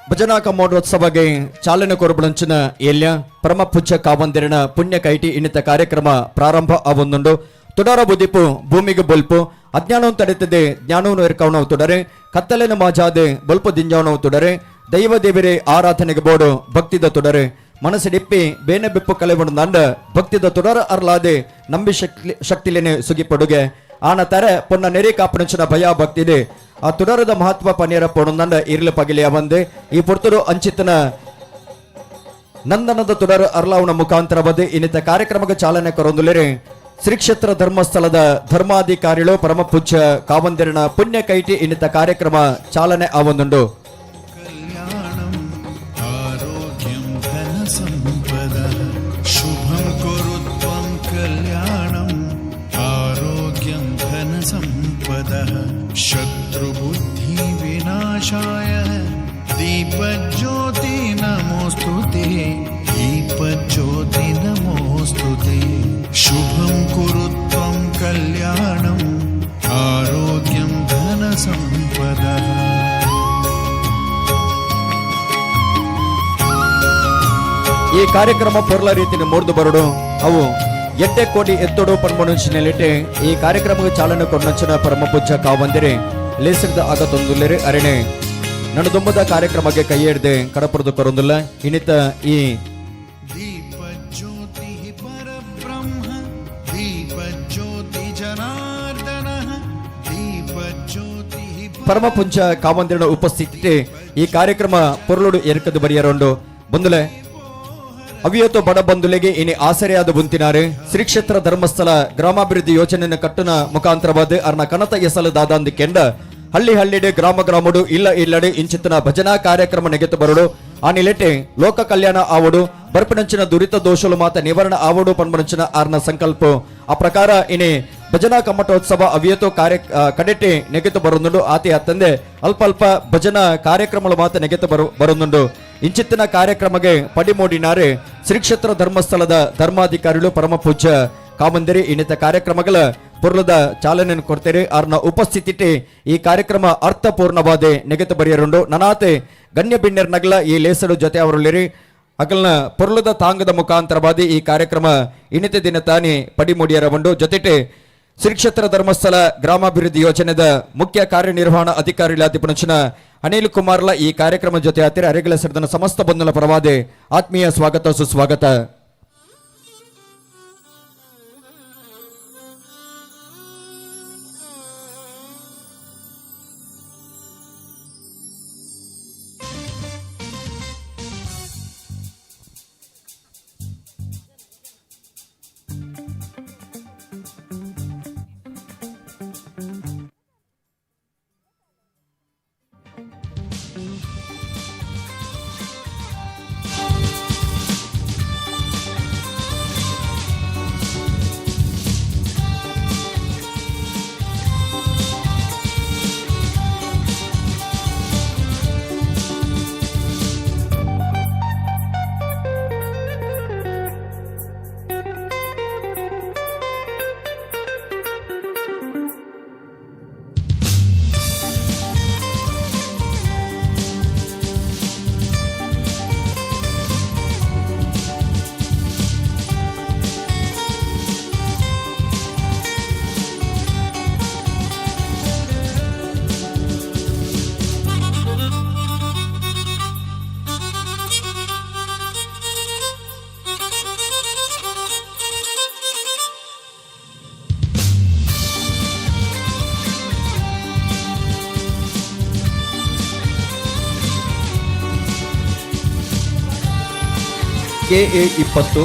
ಭಜನಾ ಕಮ್ಮೋಡೋತ್ಸವಗೆ ಚಾಲನೆ ಕೊರಬಳಂಚಿನ ಏಲ್ಯ ಪರಮ ಪೂಜ್ಯ ಕಾವಂದಿರನ ಪುಣ್ಯ ಕೈಟಿ ಇನ್ನಿತ ಕಾರ್ಯಕ್ರಮ ಪ್ರಾರಂಭ ಆವೊಂದುಂಡು. ತುಡರ ಬುದಿಪು ಭೂಮಿಗೆ ಬೊಲ್ಪು, ಅಜ್ಞಾನವನ್ನು ತಡೆತದೆ ಜ್ಞಾನವನ್ನು ಎರ್ಕವನವು ತುಡರೆ, ಕತ್ತಲಿನ ಮಾಜಾದೆ ಬೊಲ್ಪು ದಿಂಜವನವು ತುಡರೆ, ದೈವ ದೇವರೇ ಆರಾಧನೆಗೆ ಬೋಡು ಭಕ್ತಿದ ತುಡರೆ, ಮನಸ್ಸಿಡಿಪ್ಪಿ ಬೇನೆ ಬೆಪ್ಪು ಕಲೆವನು ನಂಡ ಭಕ್ತಿದ ತುಡರ ಅರ್ಲಾದೆ ನಂಬಿ ಶಕ್ತಿ ಶಕ್ತಿಲೇನೆ ಸುಗಿಪಡುಗೆ ಆನ ತಾರೆ ಪೊನ್ನ ನೆರೆ ಕಾಪುನಂಚಿನ ಭಯ ಭಕ್ತಿದೆ ಆ ತುಡರದ ಮಹತ್ವ ಪನ್ನೀರ ಪೊಣಂದಂಡ ಇರ್ಲು ಪಗಿಲಿಯ ಬಂದೆ. ಈ ಪೊರ್ತುಡು ಅಂಚಿತನ ನಂದನದ ತುಡರು ಅರ್ಲಾವನ ಮುಖಾಂತರ ಬದೆ ಇನ್ನಿತ ಕಾರ್ಯಕ್ರಮಕ್ಕೆ ಚಾಲನೆ ಕೊರೊಂದುಲೇರೆ. ಶ್ರೀ ಕ್ಷೇತ್ರ ಧರ್ಮಸ್ಥಳದ ಧರ್ಮಾಧಿಕಾರಿಗಳು ಪರಮ ಪೂಜ್ಯ ಕಾವಂದಿರನ ಪುಣ್ಯ ಕೈಟಿ ಇನ್ನಿತ ಕಾರ್ಯಕ್ರಮ ಚಾಲನೆ ಆವೊಂದುಂಡು. कल्याणम् आरोग्यं धनसम्पदः शुभं कुरु त्वं कल्याणम् आरोग्यं धनसम्पदः शत्रुबुद्धिविनाशाय दीपज्योति नमोऽस्तु ते, दीपज्योति नमोऽस्तु ते। शुभं कुरु त्वं कल्याणम् आरोग्यं धनसम्पदः। ಈ ಕಾರ್ಯಕ್ರಮ ಪೊರ್ಲ ರೀತಿಯ ಮೂರ್ದು ಬರಡು, ಅವು ಎಡ್ಡೆ ಕೋಟಿ ಎತ್ತೊಡು ಪನ್ಮನುಂಚಿನಲಿಟ್ಟೆ ಈ ಕಾರ್ಯಕ್ರಮಕ್ಕೆ ಚಾಲನೆ ಕೊಡ್ನಂಚಿನ ಪರಮ ಪೂಜ್ಯ ಕಾವಂದಿರೆ ಲೇಸರ್ದ ಆಗ ತೊಂದುಲ್ಲೇರೆ. ಅರಣೆ ನಡುದೊಂಬದ ಕಾರ್ಯಕ್ರಮಕ್ಕೆ ಕೈ ಹಿಡ್ದೆ ಕಡಪುರದ ಕೊರೊಂದುಲ್ಲ ಇನ್ನಿತ ಈ दीपज्योतिः परब्रह्म, दीपज्योति जनार्दनः, दीपज्योतिः ಪರಮ ಪುಂಚ ಕಾವಂದಿರನ ಉಪಸ್ಥಿತಿ ಈ ಕಾರ್ಯಕ್ರಮ ಪೊರ್ಲುಡು ಎರ್ಕದು ಬರಿಯರುಂಡು. ಬಂದುಲೆ, ಅವಿಯತು ಬಡ ಬಂಧುಲೆಗೆ ಇನಿ ಆಸರೆಯಾದ ಬುಂತಿನಾರೆ. ಶ್ರೀ ಕ್ಷೇತ್ರ ಧರ್ಮಸ್ಥಳ ಗ್ರಾಮಾಭಿವೃದ್ಧಿ ಯೋಜನೆಯನ್ನು ಕಟ್ಟುನ ಮುಖಾಂತರವಾದ ಅರ್ನ ಕನತ ಎಸಲು ದಾದಾಂದಿ ಕೆಂಡ ಹಳ್ಳಿ ಹಳ್ಳಿಡೆ, ಗ್ರಾಮ ಗ್ರಾಮಡು, ಇಲ್ಲ ಇಲ್ಲಡೆ ಇಂಚಿತನ ಭಜನಾ ಕಾರ್ಯಕ್ರಮ ನೆಗೆತು ಬರಡು. ಆ ನಿಲೆಟೆ ಲೋಕ ಕಲ್ಯಾಣ ಆವಡು, ಬರ್ಪಿನಂಚಿನ ದುರಿತ ದೋಷಲು ಮಾತ ನಿವಾರಣ ಆವಡು ಪನ್ಮನಂಚಿನ ಆರ್ನ ಸಂಕಲ್ಪ. ಆ ಪ್ರಕಾರ ಇನಿ ಭಜನಾ ಕಮ್ಮಟೋತ್ಸವ ಅವಿಯತೋ ಕಾರ್ಯ ಕಡೆಟೆ ನೆಗೆತು ಬರುന്നുಂಡು. ಆತಿ ಅತ್ತಂದೆ ಅಲ್ಪ ಅಲ್ಪ ಭಜನಾ ಕಾರ್ಯಕ್ರಮಗಳು ಮಾತ ನೆಗೆತು ಬರುന്നുಂಡು. ಇಂಚಿತ್ತಿನ ಕಾರ್ಯಕ್ರಮಕ್ಕೆ ಪಡಿಮೋಡಿನಾರೆ ಶ್ರೀ ಕ್ಷೇತ್ರ ಧರ್ಮಸ್ಥಳದ ಧರ್ಮಾಧಿಕಾರಿಗಳು ಪರಮ ಪೂಜ್ಯ ಕಾಮಂದಿರಿ ಇನ್ನಿತ ಕಾರ್ಯಕ್ರಮಗಳ ಪೊರ್ಲದ ಚಾಲನೆಯನ್ನು ಕೊಡ್ತೇವೆ. ಆರ್ನ ಉಪಸ್ಥಿತಿ ಈ ಕಾರ್ಯಕ್ರಮ ಅರ್ಥಪೂರ್ಣವಾದ ನೆಗೆತು ಬರೆಯರುಂಡು. ನನಾತೆ ಗಣ್ಯ ಬಿಣ್ಣೆರ್ ನಗಲ ಈ ಲೇಸಡು ಜೊತೆ ಅವರುಳ್ಳಿರಿ. ಅಗಲ್ನ ಪೊರ್ಲದ ತಾಂಗದ ಮುಖಾಂತರವಾದಿ ಈ ಕಾರ್ಯಕ್ರಮ ಇನ್ನಿತ ದಿನ ತಾನೇ ಪಡಿಮೋಡಿಯರ ಉಂಡು. ಜೊತೆಟೆ ಶ್ರೀ ಕ್ಷೇತ್ರ ಧರ್ಮಸ್ಥಳ ಗ್ರಾಮಾಭಿವೃದ್ಧಿ ಯೋಜನೆದ ಮುಖ್ಯ ಕಾರ್ಯನಿರ್ವಹಣಾ ಅಧಿಕಾರಿಗಳಾದ ಪುನಚಿನ ಅನಿಲ್ ಕುಮಾರ್ಲ ಈ ಕಾರ್ಯಕ್ರಮ ಜೊತೆ ಹತ್ತಿರ ಅರೆಗಳ ಸರ್ದನ ಸಮಸ್ತ ಬಂಧುల ಪರವಾದೆ ಆತ್ಮೀಯ ಸ್ವಾಗತ, ಸುಸ್ವಾಗತ. ಕೆಎ 20,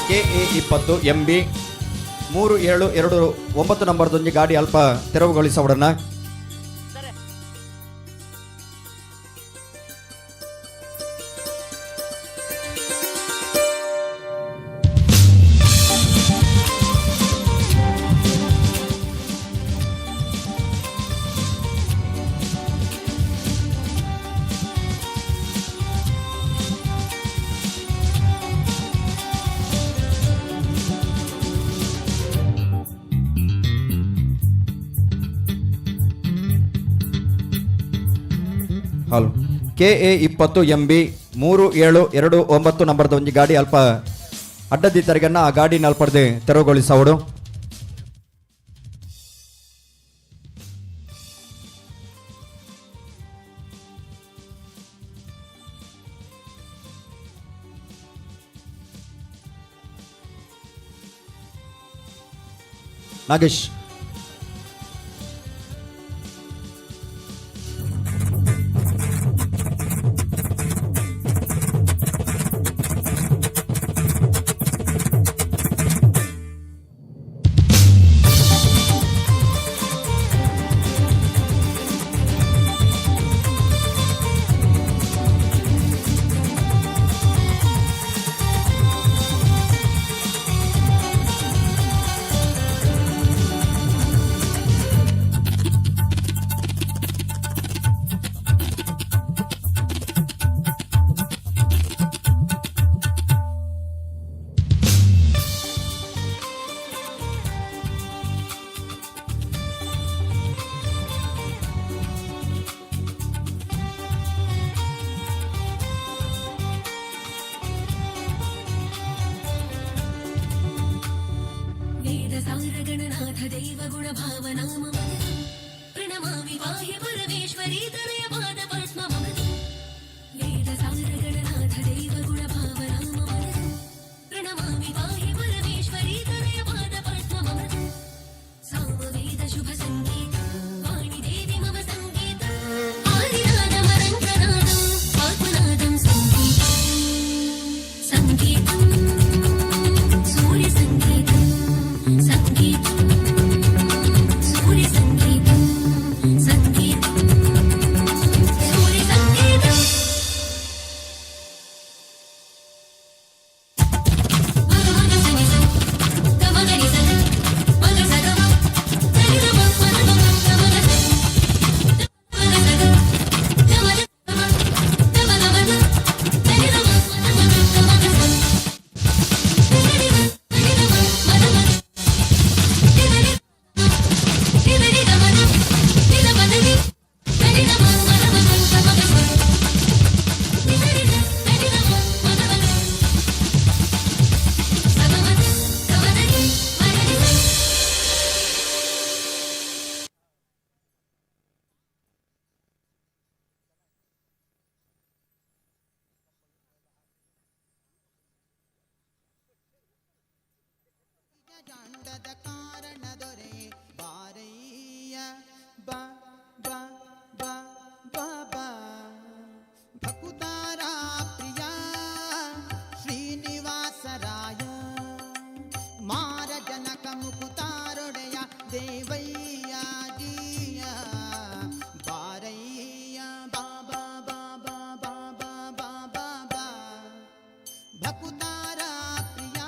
ಕೆಎ 20 ಎಂಬಿ 3729 ನಂಬರ್ದೊಂಜಿ ಗಾಡಿ ಅಲ್ಪ ತೆರವುಗೊಳಿಸೋಡನ್ನ. ಹಲೋ, ಕೆಎ 20 ಎಂಬಿ 3729 ನಂಬರ್ದ ಒಂಜಿ ಗಾಡಿ ಅಲ್ಪ ಅಡ್ಡದಿತ್ತರಿಗನ್ನ ಆ ಗಾಡಿ ಅಲ್ಪಡ್ದೆ ತೆರವುಗೊಳಿಸವಡು. ನಾಗೇಶ್. वेदसारगणनाथ देवगुणभावनाम प्रणमामि पाहि परमेश्वरी तनय पादपद्ममृत। वेदसारगणनाथ देवगुणभावनाम प्रणमामि पाहि परमेश्वरी तनय पादपद्ममृत। सामवेद शुभ सङ्गीत वाणी देवी मम सङ्गीत आदिनादमरङ्गनादम् आत्मनादं सङ्गीतम् सङ्गीतम् सूर्यसङ्गीतम् सङ्गीतम् सूर्यसङ्गीतम् सङ्गीतम् सूर्यसङ्गीतम्। मग मग सनि स ग मग नि स मग स ग म सनि ग म म ग म ग म ग स म ग स ग ग म ग म ग म ग म ग सनि ग म म ग ग म ग स नि ग नि ग म म ग म नि ग नि ग म ग नि ग म ग नि नि ग म म ग म ग म ग स नि ग नि ग नि ग म म ग म ग ಸ ಗ ಮ ಗ ಮ ಗ नि ಮ ಗ नि ಸ. ಜಾಂಡದ ಕಾರಣ ದೊರೆ ಬಾರಯ್ಯ ಬಾ ಬಾ ಬಾ ಬಾ ಬಾ ಭಕುತಾರ ಪ್ರಿಯ ಶ್ರೀನಿವಾಸರಾಯ ಮಾರ ಜನಕ ಮುಕುತಾರೊಡೆಯ ದೇವಯ್ಯ ಜೀಯ ಬಾರಯ್ಯ ಬಾ ಬಾ ಬಾ ಬಾ ಬಾ ಬಾ ಬಾ ಬಾ ಬಾ ಭಕುತಾರ ಪ್ರಿಯ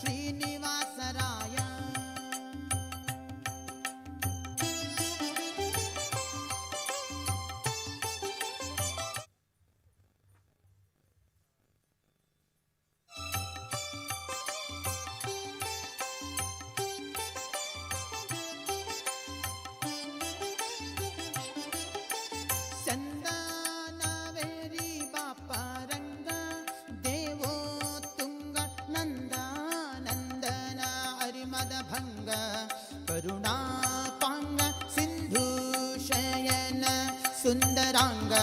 ಶ್ರೀನಿವಾಸರಾಯ. ಚಂದನವೇರಿ ಬಾಪ ರಂಗ ದೇವೋ ತುಂಗ ನಂದ ನಂದನ ಅರಿಮದ ಭಂಗ ಕರುಣಾಪಾಂಗ ಸಿಂಧು ಶಯನ ಸುಂದರಾಂಗ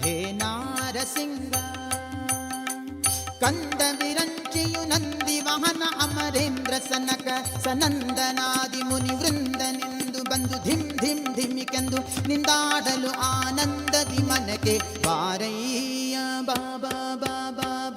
ಹೇ ನಾರಸಿಂಗ. ಕಂದ ವಿರಂಚಿಯು ನಂದಿ ವಾಹನ ಅಮರೇಂದ್ರ ಸನಕ ಸನಂದನಾದಿ ಮುನಿ ವೃಂದನೆಂದು ಬಂದು ಧಿಂ ಧಿಂ ಧಿಮಿಕೆಂದು ನಿಂದಾಡಲು ಆನಂದದಿ ಮನಕೆ ಬಾರಯ್ಯ ಬಾಬಾ ಬಾಬಾ.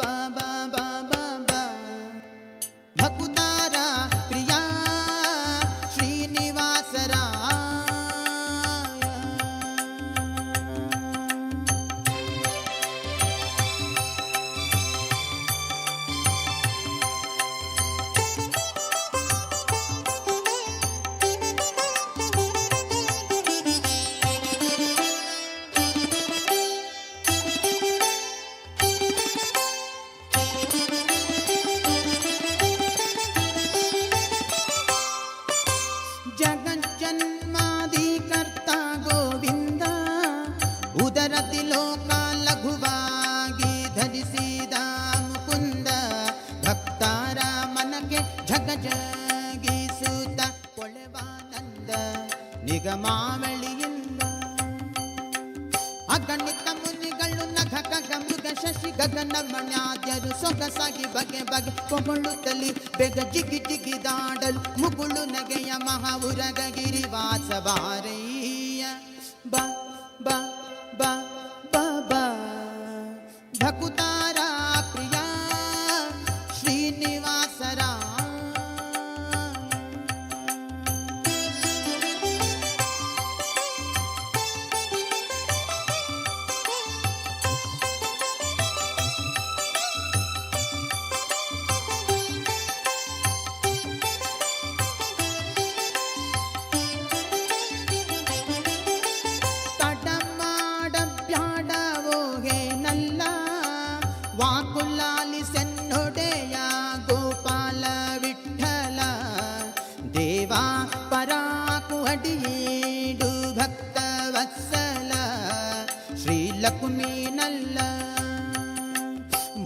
ಬೇಗ ಮಾವಳಿಯಿಂದ. ಅಗಣಿತ ಮುನಿಗಳು ನಖ ಕಗ ಮೃಗ ಶಶಿ ಗಗನ ಮಣ್ಯಾದ್ಯರು ಸೊಗಸಾಗಿ ಬಗೆ ಬಗೆ ಪೊಗಳುತ್ತಲಿ ಬೇಗ ಜಿಗಿ ಜಿಗಿದಾಡಲು ಮುಗುಳು ನಗೆಯ ಮಹಾ ಉರಗ ಗಿರಿವಾಸ ಬಾರಯ್ಯ ಬ ಬ ಬ ಬ ಬ ಭಕುತಾರ ಪ್ರಿಯ ಶ್ರೀನಿವಾಸರ. ತಡಮಾಡ ಬ್ಯಾಡವೋ ಹೇ ನಲ್ಲ ವಾಕುಲಾಲಿ ಸೆನ್ನೊಡೆಯ ಗೋಪಾಲ ವಿಠಲ ದೇವಾ ಪರಾಕು ಅಡಿಯೇಡು ಭಕ್ತ ವತ್ಸಲ ಶ್ರೀ ಲಕ್ಷ್ಮೀನಲ್ಲ.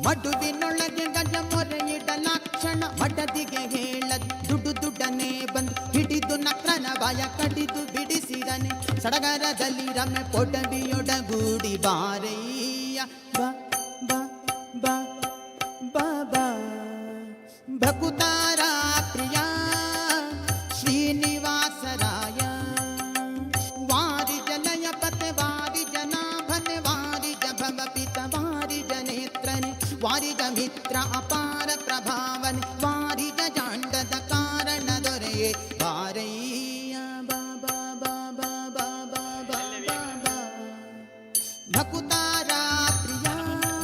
ಮಡುವಿನೊಳಗೆ ಗಜ ಮೊರೆಯಿಡಲಾಕ್ಷಣ ಮಡದಿಗೆ ಹೇಳ ದುಡು ದುಡ್ಡನೆ ಬಂದು ಹಿಡಿದು ನಕ್ರನ ಬಾಯ ಕಡಿದು ಬಿಡಿಸಿದನೆ ಸಡಗರದಲ್ಲಿ ರಮೆ ಪೊಡವಿಯೊಡಗೂಡಿ ಬಾರಯ್ಯ ಬ ಬ ಬ ಬ ಬ ಭಕುತಾರ ಪ್ರಿಯ ಶ್ರೀನಿವಾಸರಾಯ. ವಾರಿ ಜಲಯ ಪತೆ ವಾರಿ ಜನಾಭನೆ ವಾರಿ ಭವ ಪಿತ ವಾರಿ ನೇತ್ರನೆ ವಾರಿಜ ಮಿತ್ರ ಅಪಾರ ಪ್ರಭಾವನೆ ವಾರಿಜ ಜಾಂಡದ ಕಾರಣ ದೊರೆಯೇ ಬಾರಯ್ಯ ಬ ಬ ಬ ಬ ಬ ಬ ಬ ಬ ಭಕುತಾರ ಪ್ರಿಯ.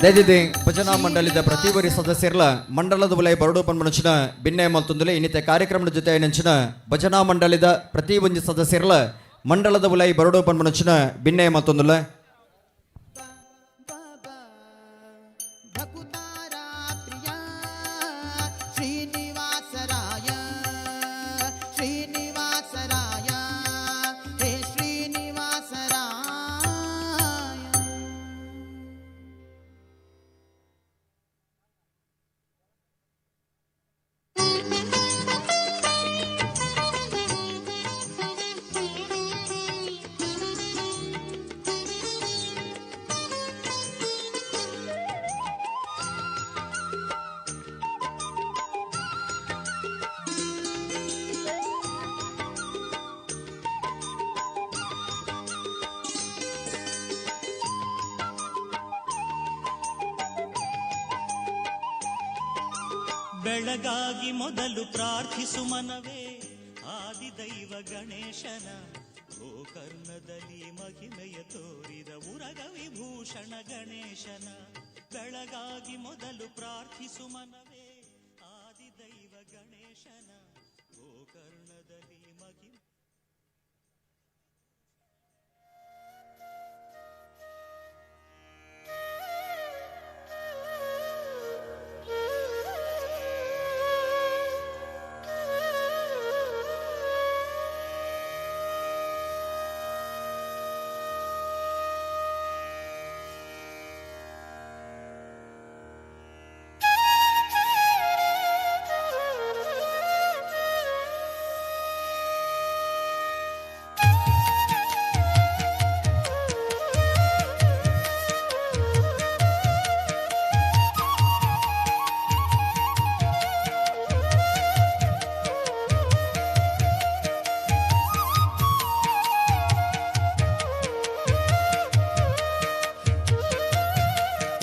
ದಯದಿದೆ ಭಜನಾ ಮಂಡಳಿದ ಪ್ರತಿ ಒರಿ ಸದಸ್ಯರ್ಲ ಮಂಡಲದ ವಲಯ ಬರಡು ಪನ್ಮನಂಚಿನ ಬಿನ್ನೆ ಮಲ್ತೊಂದುಲೆ. ಇನ್ನಿತ ಕಾರ್ಯಕ್ರಮದ ಜೊತೆ ನಂಚಿನ ಭಜನಾ ಮಂಡಳಿದ ಪ್ರತಿ ಒಂಜಿ ಸದಸ್ಯರ್ಲ ಮಂಡಲದ ಉಲೈ ಬರಡು ಪನ್ಮನಂಚಿನ ಬಿನ್ನೆ ಮಲ್ತೊಂದುಲೆ. ಬ ಬ ಭಕುತಾರ ಪ್ರಿಯ ಶ್ರೀನಿವಾಸರಾಯ ಶ್ರೀನಿವಾಸರಾಯ ಹೇ ಶ್ರೀನಿವಾಸರಾಯ. ಬೆಳಗಾಗಿ ಮೊದಲು ಪ್ರಾರ್ಥಿಸು ಮನವೇ ಆದಿದೈವ ಗಣೇಶನ. ಗೋಕರ್ಣದಲ್ಲಿ ಮಹಿಮೆಯ ತೋರಿದ ಉರಗ ವಿಭೂಷಣ ಗಣೇಶನ. ಬೆಳಗಾಗಿ ಮೊದಲು ಪ್ರಾರ್ಥಿಸು ಮನವೇ ಆದಿದೈವ ಗಣೇಶನ. ಗೋಕರ್ಣದಲ್ಲಿ ಮಹಿಮೆ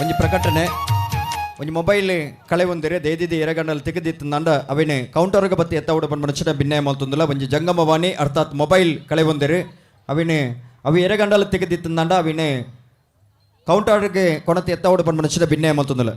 ಒಂಜಿ ಪ್ರಕಟಣೆ. ಒಂಜಿ ಮೊಬೈಲ್ ಕಳೆ ಒಂದಿರೆ ದೇದಿದೆ ಎರಗಂಡಲ್ ತೆಗೆದಿತ್ತಂದ ಅವೇನೆ ಕೌಂಟರ್ಗೆ ಬತ್ತಿ ಎತ್ತ ಉಡ ಪನ್ಮನಂಚಿನ ಬಿನ್ನೆ ಮಲ್ತೊಂದುಲ. ಒಂಜಿ ಜಂಗಮವಾಣಿ ಅರ್ಥಾತ್ ಮೊಬೈಲ್ ಕಳೆ ಒಂದಿರು ಅವಿನೆ ಅವಿ ಎರಗಂಡಲ್ ತೆಗೆದಿತ್ತಂದ ಅವಿನೆ ಕೌಂಟರ್ಗೆ ಕೊಣತೆ ಎತ್ತ ಉಡ ಪನ್ಮನಂಚಿನ ಬಿನ್ನೆ ಮಲ್ತೊಂದುಲ.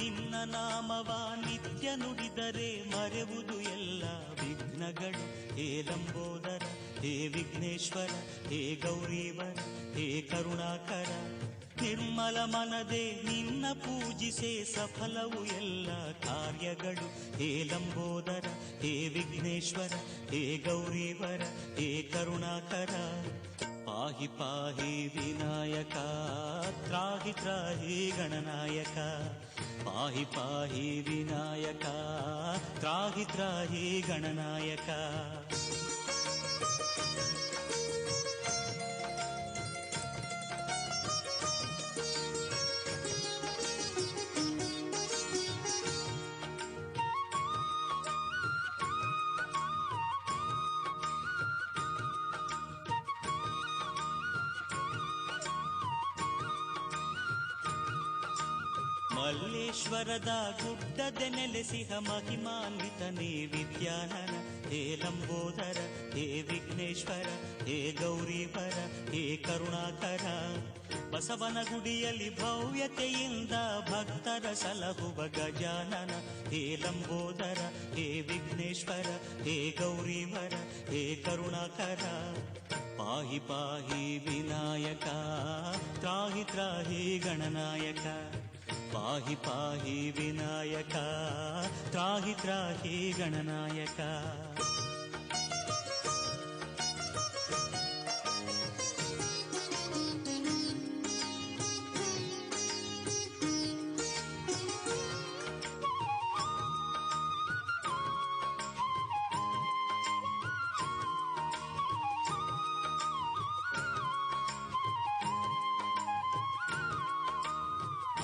ನಿನ್ನ ನಾಮವ ನಿತ್ಯ ನುಡಿದರೆ ಮರೆವುದು ಎಲ್ಲ ವಿಘ್ನಗಳು. ಹೇ ಲಂಬೋದರ, ಹೇ ವಿಘ್ನೇಶ್ವರ, ಹೇ ಗೌರೀವರ, ಹೇ ಕರುಣಾಕರ, ನಿರ್ಮಲ ಮನದೆ ನಿನ್ನ ಪೂಜಿಸೆ ಸಫಲವು ಎಲ್ಲ ಕಾರ್ಯಗಳು. ಹೇ ಲಂಬೋದರ, ಹೇ ವಿಘ್ನೇಶ್ವರ, ಹೇ ಗೌರೀವರ, ಹೇ ಕರುಣಾಕರ, ಪಾಹಿ ಪಾಹಿ ವಿನಾಯಕ, ತ್ರಾಹಿ ತ್ರಾಹಿ ಗಣನಾಯಕ, ಪಾಹಿ ಪಾಹಿ ವಿನಾಯಕ, ತ್ರಾಹಿ ತ್ರಾಹಿ ಗಣನಾಯಕ. ಮಲ್ಲೇಶ್ವರದ ಗುಡ್ಡದ ನೆಲೆಸಿಹ ಮಹಿಮಾನ್ವಿತನೇ ವಿದ್ಯಾನನ. ಹೇ ಲಂಬೋದರ, ಹೇ ವಿಘ್ನೇಶ್ವರ, ಹೇ ಗೌರೀವರ, ಹೇ ಕರುಣಾಕರ, ಬಸವನ ಗುಡಿಯಲ್ಲಿ ಭವ್ಯತೆಯಿಂದ ಭಕ್ತರ ಸಲಹುವ ಗಜಾನನ. ಹೇ ಲಂಬೋದರ, ಹೇ ವಿಘ್ನೇಶ್ವರ, ಹೇ ಗೌರೀವರ, ಹೇ ಕರುಣಾಕರ, ಪಾಹಿ ಪಾಹಿ ವಿನಾಯಕ, ತ್ರಾಹಿ ತ್ರಾಹಿ ಗಣನಾಯಕ, ಪಾಹಿ ಪಾಹಿ ವಿನಾಯಕ, ತ್ರಾಹಿ ತ್ರಾಹಿ ಗಣನಾಯಕ.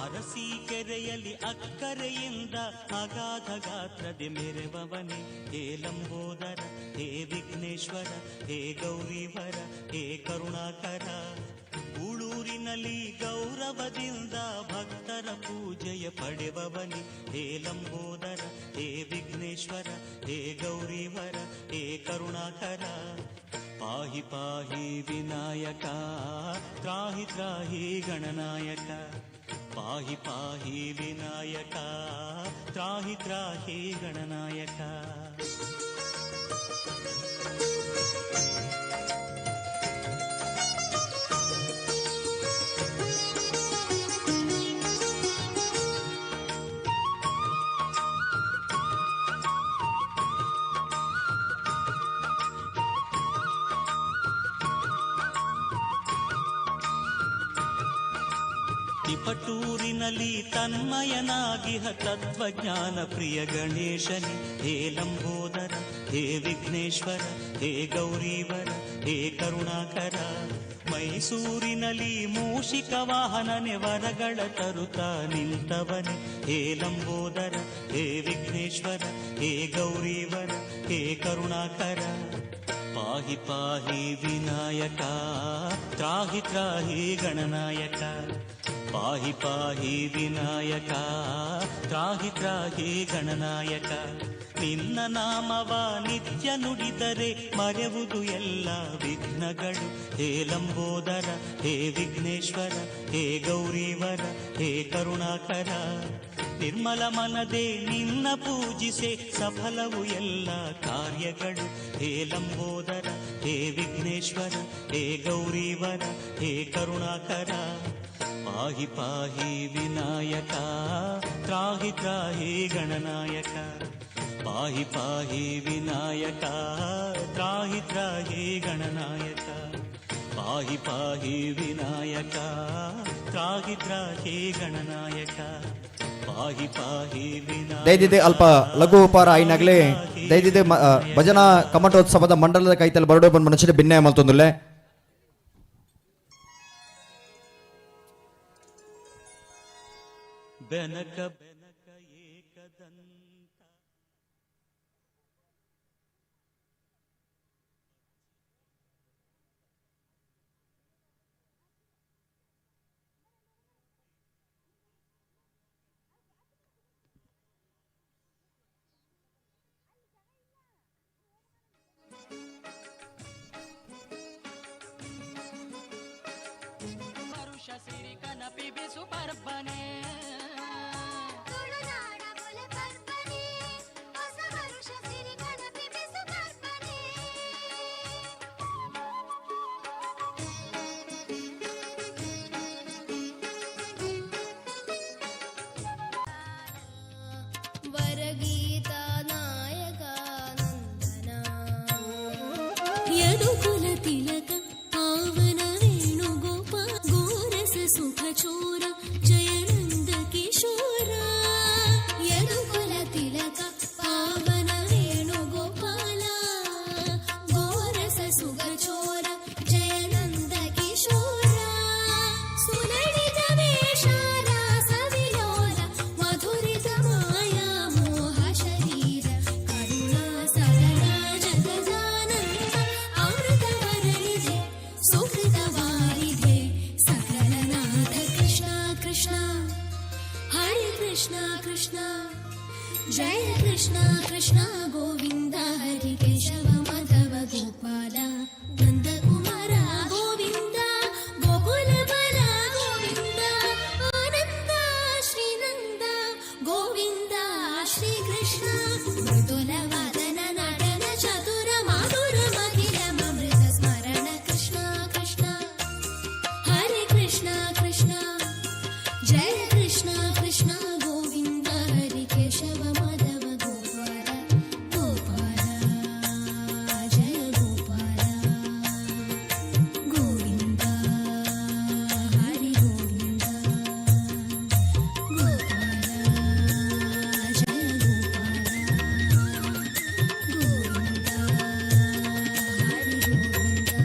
ಅರಸೀಕೆರೆಯಲ್ಲಿ ಅಕ್ಕರೆಯಿಂದ ಅಗಾಧ ಗಾತ್ರದಿ ಮೆರೆವವನೆ. ಹೇ ಲಂಬೋದರ, ಹೇ ವಿಘ್ನೇಶ್ವರ, ಹೇ ಗೌರೀವರ, ಹೇ ಕರುಣಾಕರ, ಉಳೂರಿನಲ್ಲಿ ಗೌರವದಿಂದ ಭಕ್ತರ ಪೂಜೆಯ ಪಡೆವವನೆ. ಹೇ ಲಂಬೋದರ, ಹೇ ವಿಘ್ನೇಶ್ವರ, ಹೇ ಗೌರೀವರ, ಹೇ ಕರುಣಾಕರ, ಪಾಹಿ ಪಾಹಿ ವಿನಾಯಕ, ತ್ರಾಹಿ ತ್ರಾಹಿ ಗಣನಾಯಕ, ಪಾಹಿ ಪಾಹಿ ವಿನಾಯಕ, ತ್ರಾಹಿ ತ್ರಾಹಿ ಗಣನಾಯಕ. ತಿಪಟೂರಿನಲ್ಲಿ ತನ್ಮಯನಾಗಿಹ ತತ್ವಜ್ಞಾನ ಪ್ರಿಯ ಗಣೇಶನೇ. ಹೇ ಲಂಬೋದರ, ಹೇ ವಿಘ್ನೇಶ್ವರ, ಹೇ ಗೌರೀವರ, ಹೇ ಕರುಣಾಕರ, ಮೈಸೂರಿನಲ್ಲಿ ಮೂಷಿಕ ವಾಹನನೆ ವರಗಳ ತರುತ್ತಾ ನಿಂತವನೆ. ಹೇ ಲಂಬೋದರ, ಹೇ ವಿಘ್ನೇಶ್ವರ, ಹೇ ಗೌರೀವರ, ಹೇ ಕರುಣಾಕರ, ಪಾಹಿ ಪಾಹಿ ವಿನಾಯಕ, ತ್ರಾಹಿ ತ್ರಾಹಿ ಗಣನಾಯಕ, ಪಾಹಿ ಪಾಹಿ ವಿನಾಯಕ, ತ್ರಾಹಿ ತ್ರಾಹಿ ಗಣನಾಯಕ. ನಿನ್ನ ನಾಮವ ನಿತ್ಯ ನುಡಿದರೆ ಮರೆವುದು ಎಲ್ಲ ವಿಘ್ನಗಳು. ಹೇ ಲಂಬೋದರ, ಹೇ ವಿಘ್ನೇಶ್ವರ, ಹೇ ಗೌರೀವರ, ಹೇ ಕರುಣಾಕರ, ನಿರ್ಮಲ ಮನದೆ ನಿನ್ನ ಪೂಜಿಸೆ ಸಫಲವು ಎಲ್ಲ ಕಾರ್ಯಗಳು. ಹೇ ಲಂಬೋದರ, ಹೇ ವಿಘ್ನೇಶ್ವರ, ಹೇ ಗೌರೀವರ, ಹೇ ಕರುಣಾಕರ, ಪಾಹಿ ಪಾಹಿ ವಿನಾಯಕ, ತ್ರಾಹಿ ತ್ರಾಹಿ ಗಣನಾಯಕ, ಪಾಹಿ ಪಾಹಿ ವಿನಾಯಕ, ತ್ರಾಹಿ ತ್ರಾಹಿ ಗಣನಾಯಕ, ಪಾಹಿ ಪಾಹಿ ವಿನಾಯಕ, ತ್ರಾಹಿ ತ್ರಾಹಿ ಗಣನಾಯಕ, ಪಾಹಿ ಪಾಹಿ ವಿನಾಯಕ. ದಯದಿದೆ ಅಲ್ಪ ಲಘು ಉಪಹಾರ ಆಯ್ನಾಗ್ಲೇ ದಯದಿದೆ ಭಜನಾ ಕಮಟೋತ್ಸವದ ಮಂಡಲದ ಕೈತಲ್ ಬರಡೋ ಬಂದ್ ಮನುಷ್ಯನ ಭಿನ್ನ ಮಲ್ತೊಂದುಲ್ಲೆ. ಬೆನಕ ಬೆನಕ ಏಕದಂತ ವರುಷ ಸಿರಿ ಕನಪಿ Bisu ಪರ್ಬನೆ. Tulu Krishna Krishna Jaya Krishna Krishna Govinda Hari Keshava Madhava Gopala Nandakumara Govinda Gokula Bala Govinda Ananda Srinanda Govinda Shri Krishna Mridula Vadana Natana Chatura Madhura Madhila Amrita Smarana Krishna Krishna Hare Krishna Krishna Jaya Krishna Krishna Govinda Hari Keshava Madhava Gopala Gopala Jaya Gopala Govinda Hari Govinda Gopala Jaya Gopala Govinda Hari Govinda.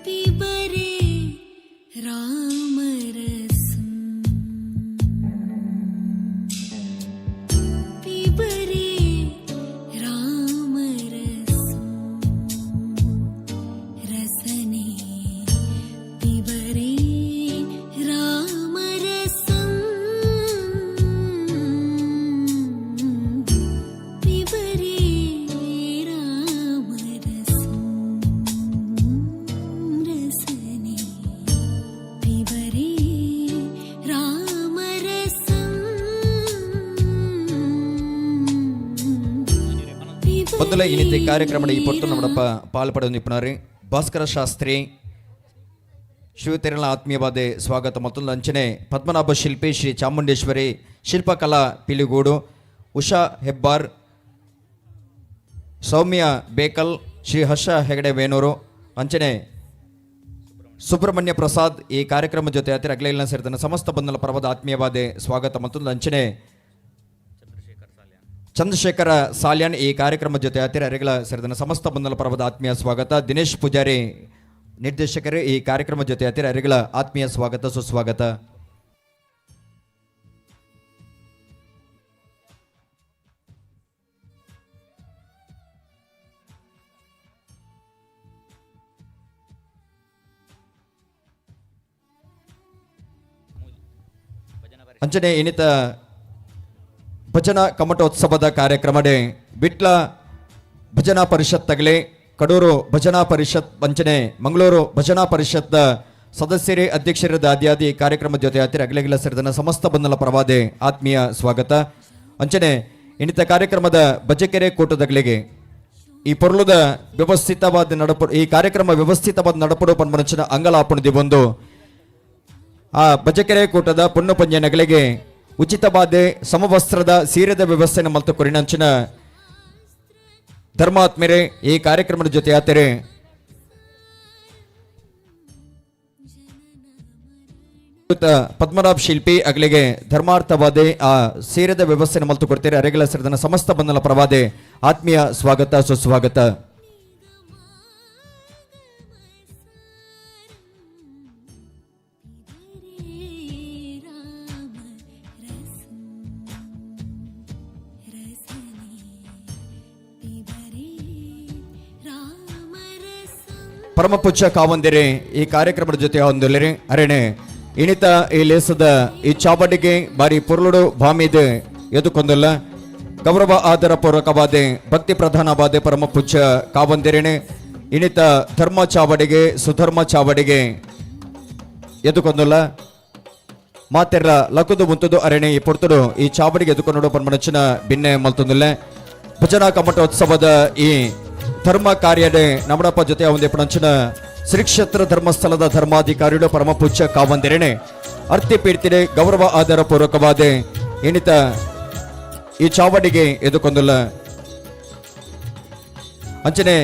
പിബരേ രാമരസം പിബരേ രാമരസം രസനേ പിബരേ രാമരസം പിബരേ രാമരസം രസനേ പിബരേ രാമരസം. ಮೊದಲ ಇನ್ನಿತ ಕಾರ್ಯಕ್ರಮದ ಈ ಪೊರ್ತು ನಮ್ಮಡಪ್ಪ ಪಾಲ್ಪಡೆದು ನಿಪುಣರು ಭಾಸ್ಕರ ಶಾಸ್ತ್ರಿ ಶಿವತೆರಳ ಆತ್ಮೀಯವಾದ ಸ್ವಾಗತ. ಮತ್ತೊಂದು ಅಂಚನೆ ಪದ್ಮನಾಭ ಶಿಲ್ಪಿ ಶ್ರೀ ಚಾಮುಂಡೇಶ್ವರಿ ಶಿಲ್ಪಕಲಾ ಪಿಲಿಗೂಡು, ಉಷಾ ಹೆಬ್ಬಾರ್, ಸೌಮ್ಯ ಬೇಕಲ್, ಶ್ರೀ ಹರ್ಷ ಹೆಗಡೆ ವೇಣೂರು, ಅಂಚನೆ ಸುಬ್ರಹ್ಮಣ್ಯ ಪ್ರಸಾದ್ ಈ ಕಾರ್ಯಕ್ರಮ ಜೊತೆ ಹತ್ತಿರ ಅಗ್ಲೆಲ್ಲ ಸೇರಿದ ಸಮಸ್ತ ಬಂಧನ ಪರ್ವದ ಆತ್ಮೀಯವಾದ ಸ್ವಾಗತ. ಮತ್ತೊಂದು ಅಂಚನೆ ಚಂದ್ರಶೇಖರ ಸಾಲ್ಯಾನ್ ಈ ಕಾರ್ಯಕ್ರಮ ಜೊತೆ ಹತ್ತಿರ ಅರೆಗಳ ಸೇರಿದ ಸಮಸ್ತ ಬಂಧನ ಪರ್ವದ ಆತ್ಮೀಯ ಸ್ವಾಗತ. ದಿನೇಶ್ ಪೂಜಾರಿ ನಿರ್ದೇಶಕರು ಈ ಕಾರ್ಯಕ್ರಮ ಜೊತೆ ಹತ್ತಿರ ಅರೆಗಳ ಆತ್ಮೀಯ ಸ್ವಾಗತ ಸುಸ್ವಾಗತ. ಅಂಚನೆ ಇನ್ನಿತ ಭಜನಾ ಕಮಟೋತ್ಸವದ ಕಾರ್ಯಕ್ರಮಡೆ ವಿಟ್ಲ ಭಜನಾ ಪರಿಷತ್ ತಗಲೆ, ಕಡೂರು ಭಜನಾ ಪರಿಷತ್, ಅಂಚನೆ ಮಂಗಳೂರು ಭಜನಾ ಪರಿಷತ್ ಸದಸ್ಯರೇ ಅಧ್ಯಕ್ಷರ ಆದ್ಯಾದಿ ಕಾರ್ಯಕ್ರಮ ಜೊತೆ ಹತ್ತಿರ ಅಗಲೆಗಿಲ ಸೇರಿದ ಸಮಸ್ತ ಬಂಧನ ಪರವಾದೆ ಆತ್ಮೀಯ ಸ್ವಾಗತ. ಅಂಚನೆ ಇನ್ನಿತ ಕಾರ್ಯಕ್ರಮದ ಬಜಕೆರೆ ಕೂಟದಗಳಿಗೆ ಈ ಪೊರ್ಲುದ ವ್ಯವಸ್ಥಿತವಾದ ನಡಪು ಈ ಕಾರ್ಯಕ್ರಮ ವ್ಯವಸ್ಥಿತವಾದ ನಡಪಡು ಪನ್ಮನಂಚಿನ ಅಂಗಲಾಪಣದಿ ಬಂದು ಆ ಬಜಕೆರೆ ಕೂಟದ ಪೊಣ್ಣು ಪಂಜನಗಳಿಗೆ ಉಚಿತವಾದ ಸಮವಸ್ತ್ರದ ಸೀರೆದ ವ್ಯವಸ್ಥೆಯನ್ನು ಮಲ್ತು ಕೊರಿನಂಚಿನ ಧರ್ಮಾತ್ಮರೇ ಈ ಕಾರ್ಯಕ್ರಮದ ಜೊತೆ ಆತರೆ ಪದ್ಮನಾಭ ಶಿಲ್ಪಿ ಅಗಲಿಗೆ ಧರ್ಮಾರ್ಥವಾದೆ ಆ ಸೀರೆದ ವ್ಯವಸ್ಥೆಯನ್ನು ಮಲ್ತು ಕೊಡ್ತೀರಿ. ಅರೆಗಳ ಸೇರಿದ ಸಮಸ್ತ ಬಂಧನ ಪರವಾದೆ ಆತ್ಮೀಯ ಸ್ವಾಗತ ಸುಸ್ವಾಗತ. ಪರಮ ಪೂಜ್ಯ ಕಾವಂದಿರಿ ಈ ಕಾರ್ಯಕ್ರಮದ ಜೊತೆ ಹೊಂದಿಲ್ಲಿರಿ ಅರೇಣೆ ಇಣಿತ ಈ ಲೇಸದ ಈ ಚಾವಡಿಗೆ ಬಾರಿ ಪೊರ್ಲುಡು ಭಾಮಿದೆ ಎದುಕೊಂದಲ್ಲ ಗೌರವ ಆದರ ಪೂರ್ವಕವಾದೆ ಭಕ್ತಿ ಪ್ರಧಾನವಾದ ಪರಮ ಪೂಜ್ಯ ಕಾವಂದಿರಿಣೆ ಇಣಿತ ಧರ್ಮ ಚಾವಡಿಗೆ ಸುಧರ್ಮ ಚಾವಡಿಗೆ ಎದುಕೊಂದಲ್ಲ ಮಾತೆರ್ಲ ಲಕುದು ಮುಂತುದು ಅರಣೆ ಈ ಪೊರ್ತುಡು ಈ ಚಾವಡಿಗೆ ಎದುಕೊಂಡು ಪನ್ಮನಚ್ಚಿನ ಬಿನ್ನೆ ಮಲ್ತೊಂದಿಲ್ಲ. ಭಜನಾ ಕಮಟೋತ್ಸವದ ಈ ಧರ್ಮ ಕಾರ್ಯಡೆ ನಮಡಪ್ಪ ಜೊತೆ ಒಂದು ಪಣಂಚಿನ ಶ್ರೀ ಕ್ಷೇತ್ರ ಧರ್ಮಸ್ಥಳದ ಧರ್ಮಾಧಿಕಾರಿಗಳು ಪರಮ ಪೂಜ್ಯ ಕಾವಂದಿರಣೆ ಅರ್ತಿ ಪೀಡ್ತಿಡೆ ಗೌರವ ಆಧಾರ ಪೂರ್ವಕವಾದ ಎಣಿತ ಈ ಚಾವಡಿಗೆ ಎದುಕೊಂದುಲ್ಲ. ಅಂಚನೆ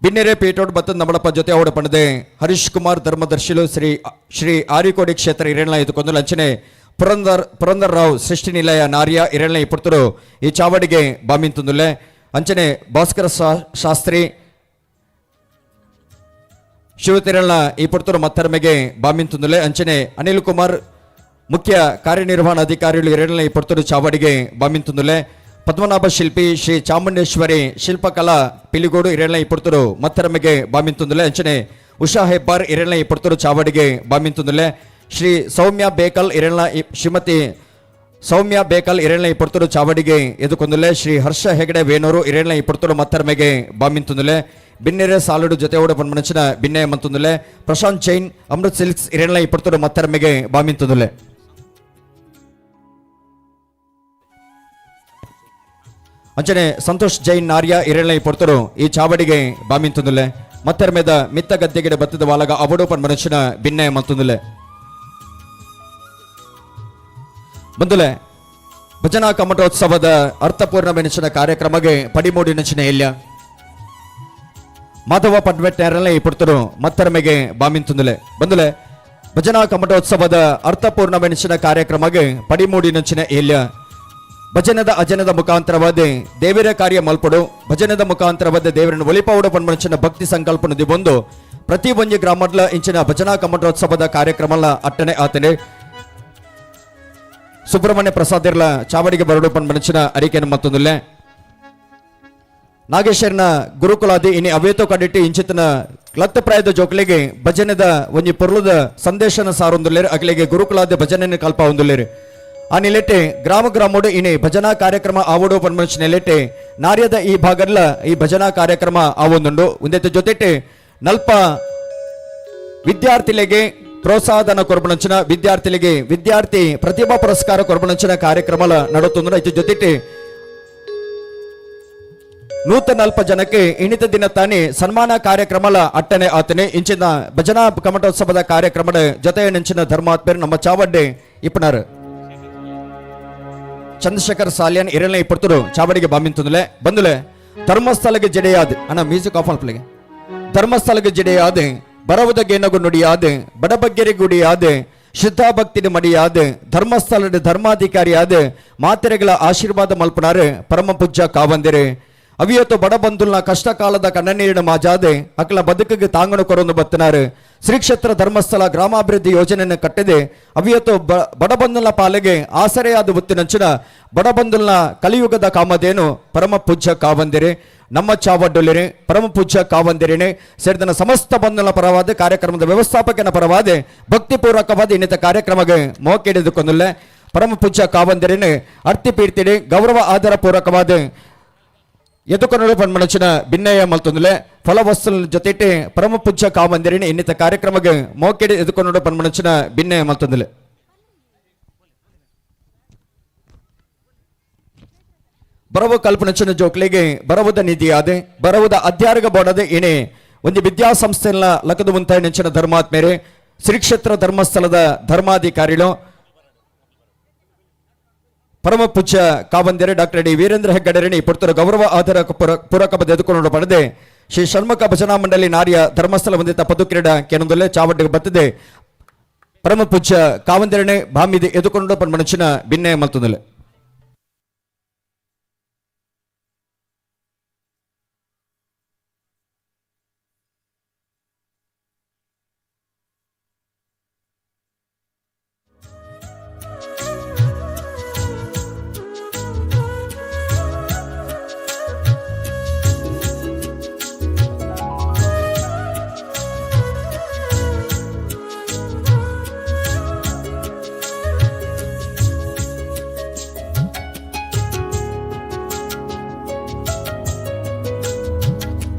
ಬಿನ್ನೆರೆ ಪೇಟೋಡ್ ಬತ್ತ ನಮ್ಮಳಪ್ಪ ಜೊತೆ ಅವಡ ಪಣದೆ ಹರೀಶ್ ಕುಮಾರ್ ಧರ್ಮದರ್ಶಿಲು ಶ್ರೀ ಶ್ರೀ ಆರಿಕೋಡಿ ಕ್ಷೇತ್ರ ಇರಣ್ಣ ಎದುಕೊಂದುಲ್ಲ. ಅಂಚನೆ ಪುರಂದರ್ ಪುರಂದರ್ ರಾವ್ ಸೃಷ್ಟಿ ನಿಲಯ ನಾರಿಯ ಇರಣ್ಣ ಇಪ್ಪತ್ತರು ಈ ಚಾವಡಿಗೆ ಬಾಮಿಂತುಂದುಲ್ಲೆ. ಅಂಚನೆ ಭಾಸ್ಕರ ಶಾಸ್ತ್ರಿ ಶಿವತಿರಳ್ನ ಈ ಪುರ್ತರು ಮತ್ತರ್ಮೆಗೆ ಬಾಮಿಂತುಂದುಲ್ಲೆ. ಅಂಚನೆ ಅನಿಲ್ ಕುಮಾರ್ ಮುಖ್ಯ ಕಾರ್ಯನಿರ್ವಹಣಾಧಿಕಾರಿಗಳು ಎರಡನೇ ಪುರ್ತರು ಚಾವಡಿಗೆ ಬಾಮಿಂತುಂದುಲ್ಲೆ. ಪದ್ಮನಾಭ ಶಿಲ್ಪಿ ಶ್ರೀ ಚಾಮುಂಡೇಶ್ವರಿ ಶಿಲ್ಪಕಲಾ ಪಿಲಿಗೋಡು ಎರಡನೇ ಪುರ್ತರು ಮತ್ತರಮೆಗೆ ಬಾಮಿಂತುಂದುಲ್ಲೆ. ಅಂಚನೆ ಉಷಾ ಹೆಬ್ಬಾರ್ ಎರಡನೇ ಪುರ್ತರು ಚಾವಡಿಗೆ ಬಾಮಿಂತುಂದುಲ್ಲೆ. ಶ್ರೀ ಸೌಮ್ಯ ಬೇಕಲ್ ಎರಡನ ಶ್ರೀಮತಿ ಸೌಮ್ಯ ಬೇಕಲ್ ಎರಡನೇ ಪುರ್ತರು ಚಾವಡಿಗೆ ಎದುಕೊಂದುಲ್ಲೆ. ಶ್ರೀ ಹರ್ಷ ಹೆಗಡೆ ವೇಣೂರು ಎರಡನೇ ಪುರ್ತರು ಮತ್ತರ್ಮೆಗೆ ಬಾಮಿಂತುಂದುಲ್ಲೆ. ಬಿನ್ನೆರೆ ಸಾಲುಡು ಜೊತೆ ಓಡ ಪನ್ಮನಚಿನ ಬಿನ್ನೆ ಮಂತುಂದುಲ್ಲೆ. ಪ್ರಶಾಂತ್ ಜೈನ್ ಅಮೃತ್ ಸಿಲ್ಕ್ಸ್ ಎರಡನೇ ಪುರ್ತರು ಮತ್ತರ್ಮೆಗೆ ಬಾಮಿಂತುಂದುಲ್ಲೆ. ಅಂಚನೆ ಸಂತೋಷ್ ಜೈನ್ ನಾರ್ಯ ಎರಡನೇ ಪೊರ್ತರು ಈ ಚಾವಡಿಗೆ ಬಾಮಿಂತುಂದುಲ್ಲೆ. ಮತ್ತರ್ಮೆದ ಮಿತ್ತ ಗದ್ದೆಗಿಡ ಬತ್ತದ ವಾಲಗ ಅವಡು ಪನ್ಮನಚಿನ ಬಿನ್ನೆ ಮಂತುಂದುಲ್ಲೆ. ಬಂದುಲೆ ಭಜನಾ ಕಮಟೋತ್ಸವದ ಅರ್ಥಪೂರ್ಣ ಮೆಣಸಿನ ಕಾರ್ಯಕ್ರಮಕ್ಕೆ ಪಡಿಮೂಡಿ ನೆಂಚಿನ ಎಲ್ಯ ಮಾಧವ ಪಡ್ವೆಟ್ಟೆರಲ್ಲ ಈ ಪುರ್ತರು ಮತ್ತರ್ಮೆಗೆ ಬಾಮಿಂತುಂದುಲೆ. ಬಂದುಲೆ ಭಜನಾ ಕಮಟೋತ್ಸವದ ಅರ್ಥಪೂರ್ಣ ಮೆಣಸಿನ ಕಾರ್ಯಕ್ರಮಕ್ಕೆ ಪಡಿಮೂಡಿ ನೆಂಚಿನ ಎಲ್ಯ ಭಜನದ ಅಜನದ ಮುಖಾಂತರವಾದ ದೇವರ ಕಾರ್ಯ ಮಲ್ಪಡು, ಭಜನದ ಮುಖಾಂತರವಾದ ದೇವರನ್ನು ಒಲಿಪಾವುಡು ಪನ್ಮನಚಿನ ಭಕ್ತಿ ಸಂಕಲ್ಪನ ಬಂದು ಪ್ರತಿ ಒಂಜಿ ಗ್ರಾಮಡ್ಲ ಇಂಚಿನ ಭಜನಾ ಕಮಟೋತ್ಸವದ ಕಾರ್ಯಕ್ರಮಲ ಅಟ್ಟನೆ ಆತನೆ. ಸುಬ್ರಹ್ಮಣ್ಯ ಪ್ರಸಾದ್ ಇರ್ಲ ಚಾವಡಿಗೆ ಬರಡು ಪನ್ಮನಚಿನ ಅರಿಕೆಯನ್ನು ಮತ್ತೊಂದುಲ್ಲೆ. ನಾಗೇಶ್ವರನ ಗುರುಕುಲಾದಿ ಇನಿ ಅವೇತೋ ಕಡಿಟ್ಟು ಇಂಚಿತನ ಲತ್ತಪ್ರಾಯದ ಜೋಕ್ಲಿಗೆ ಭಜನೆದ ಒಂಜಿ ಪೊರ್ಲುದ ಸಂದೇಶನ ಸಾರೊಂದುಲ್ಲೇರು, ಅಗಲಿಗೆ ಗುರುಕುಲಾದಿ ಭಜನೆ ಕಲ್ಪ ಹೊಂದುಲ್ಲೇರು. ಆ ನಿಲೆಟ್ಟೆ ಗ್ರಾಮ ಗ್ರಾಮೋಡು ಇನಿ ಭಜನಾ ಕಾರ್ಯಕ್ರಮ ಆವಡು ಪನ್ಮನಚಿನ ನೆಲೆಟ್ಟೆ ನಾರ್ಯದ ಈ ಭಾಗಡ್ಲ ಈ ಭಜನಾ ಕಾರ್ಯಕ್ರಮ ಆವೊಂದುಂಡು. ಒಂದೆತ್ತ ಜೊತೆಟೆ ನಲ್ಪ ವಿದ್ಯಾರ್ಥಿಗಳಿಗೆ ಪ್ರೋತ್ಸಾಹಧನ ಕೊರ್ಬಣಂಚಿನ ವಿದ್ಯಾರ್ಥಿಗಳಿಗೆ ವಿದ್ಯಾರ್ಥಿ ಪ್ರತಿಭಾ ಪುರಸ್ಕಾರ ಕೊರ್ಬಣಂಚಿನ ಕಾರ್ಯಕ್ರಮ ನಡುತ್ತುಂದು. ಇದ್ರ ಜೊತೆಟೆ ನೂತನಲ್ಪ ಜನಕ್ಕೆ ಇಣಿತ ದಿನ ತಾನೇ ಸನ್ಮಾನ ಕಾರ್ಯಕ್ರಮಲ ಅಟ್ಟನೆ ಆತನೆ. ಇಂಚಿನ ಭಜನಾ ಕಮಟೋತ್ಸವದ ಕಾರ್ಯಕ್ರಮದ ಜೊತೆ ನೆಂಚಿನ ಧರ್ಮಾತ್ಮರು ನಮ್ಮ ಚಾವಡ್ಡೆ ಇಪ್ಪನಾರು ಚಂದ್ರಶೇಖರ್ ಸಾಲಿಯನ್ ಎರಡನೇ ಇಪ್ಪತ್ತರು ಚಾವಡಿಗೆ ಬಾಮಿಂತುಂದುಲೆ. ಬಂದುಲೆ ಧರ್ಮಸ್ಥಳಕ್ಕೆ ಜಡೆಯಾದ ಅಣ್ಣ ಮ್ಯೂಸಿಕ್ ಆಫ್ ಅಲ್ಪಲಿಗೆ ಧರ್ಮಸ್ಥಳಕ್ಕೆ ಜಡೆಯಾದ ಬರವುದ ಗೇನಗು ನುಡಿಯಾದ ಬಡಬಗ್ಗೆರೆ ಗುಡಿಯಾದ ಶ್ರದ್ಧಾಭಕ್ತಿನ ಮಡಿಯಾದ ಧರ್ಮಸ್ಥಳದ ಧರ್ಮಾಧಿಕಾರಿಯಾದ ಮಾತೆರೆಗಳ ಆಶೀರ್ವಾದ ಮಲ್ಪನಾರು ಪರಮ ಪೂಜ್ಯ ಕಾವಂದಿರೆ. ಅವಿಯತ್ತು ಬಡ ಬಂಧುಲ್ನ ಕಷ್ಟ ಕಾಲದ ಕಣ್ಣನೀರಿನ ಮಾಜಾದೆ ಅಕಲ ಬದುಕಿಗೆ ತಾಂಗಣು ಕೊರೊಂದು ಬತ್ತನಾರು. ಶ್ರೀ ಕ್ಷೇತ್ರ ಧರ್ಮಸ್ಥಳ ಗ್ರಾಮಾಭಿವೃದ್ಧಿ ಯೋಜನೆಯನ್ನು ಕಟ್ಟಿದೆ ಅವಿಯತ್ತು ಬಡಬಂಧುಲ್ನ ಪಾಲಿಗೆ ಆಸರೆಯಾದ ಒತ್ತಿನಂಚಿನ ಬಡಬಂಧುಲ್ನ ಕಲಿಯುಗದ ಕಾಮಧೇನು ಪರಮ ಪೂಜ್ಯ ಕಾವಂದಿರೆ. ನಮ್ಮ ಚಾವಡ್ಡುಲಿರೆ ಪರಮ ಪೂಜ್ಯ ಕಾವಂದಿರಿಣೆ ಸೇರಿದನ ಸಮಸ್ತ ಬಂಧುಲ ಪರವಾದ ಕಾರ್ಯಕ್ರಮದ ವ್ಯವಸ್ಥಾಪಕನ ಪರವಾದ ಭಕ್ತಿಪೂರ್ವಕವಾದ ಇನ್ನಿತ ಕಾರ್ಯಕ್ರಮಕ್ಕೆ ಮೋಕೆಡಿದುಕೊಂದುಲ್ಲೆ. ಪರಮ ಪೂಜ್ಯ ಕಾವಂದಿರಿಣೆ ಅರ್ತಿ ಪೀರ್ತಿಡಿ ಗೌರವ ಆಧಾರ ಪೂರ್ವಕವಾದ ಎದುಕೊನಡು ಪನ್ಮಣಚಿನ ಭಿನ್ನಯ ಮಲ್ತೊಂದುಲೆ. ಫಲವಸ್ತುల ಜೊತೆಟೆ ಪರಮ ಪೂಜ್ಯ ಕಾವಂದಿರಿಣೆ ಇನ್ನಿತ ಕಾರ್ಯಕ್ರಮಕ್ಕೆ ಮೋಕೆಡಿ ಎದುಕೊನಡು ಪನ್ಮಣಚಿನ ಭಿನ್ನಯ ಮಲ್ತೊಂದುಲೆ. ಬರವು ಕಲ್ಪನಚಿನ ಜೋಕ್ಲಿಗೆ ಬರವುದ ನಿಧಿಯಾದೆ ಬರವುದ ಅಧ್ಯಾರಗ ಬೋಡದೆ ಇಣೆ ಒಂದು ವಿದ್ಯಾಸಂಸ್ಥೆಯ ಲಕದು ಮುಂತಾಯ ನೆಂಚಿನ ಧರ್ಮಾತ್ಮೇರೆ ಶ್ರೀ ಕ್ಷೇತ್ರ ಧರ್ಮಸ್ಥಳದ ಧರ್ಮಾಧಿಕಾರಿಗಳು ಪರಮ ಪೂಜ್ಯ ಕಾವಂದಿರೆ ಡಾಕ್ಟರ್ ಡಿ ವೀರೇಂದ್ರ ಹೆಗ್ಗಡೆರಣಿ ಪುರ್ತರು ಗೌರವ ಆಧಾರ ಪೂರಕ ಎದುಕೊಂಡು ಪಡೆದೆ ಶ್ರೀ ಷಣ್ಮುಖ ಭಜನಾ ಮಂಡಳಿ ನಾರಿಯ ಧರ್ಮಸ್ಥಳ ಹೊಂದಿತ ಪದುಕ್ರೀಡಾ ಕೆನೊಂದಲ್ಲೇ ಚಾವಡ್ಡಿಗೆ ಬತ್ತದೆ ಪರಮ ಪೂಜ್ಯ ಕಾವಂದಿರಣೆ ಭಾಮಿದೆ ಎದುಕೊಂಡು ಪನ್ಮಣಚಿನ ಭಿನ್ನೆ ಮಲ್ತೊಂದುಲ್ಲೆ.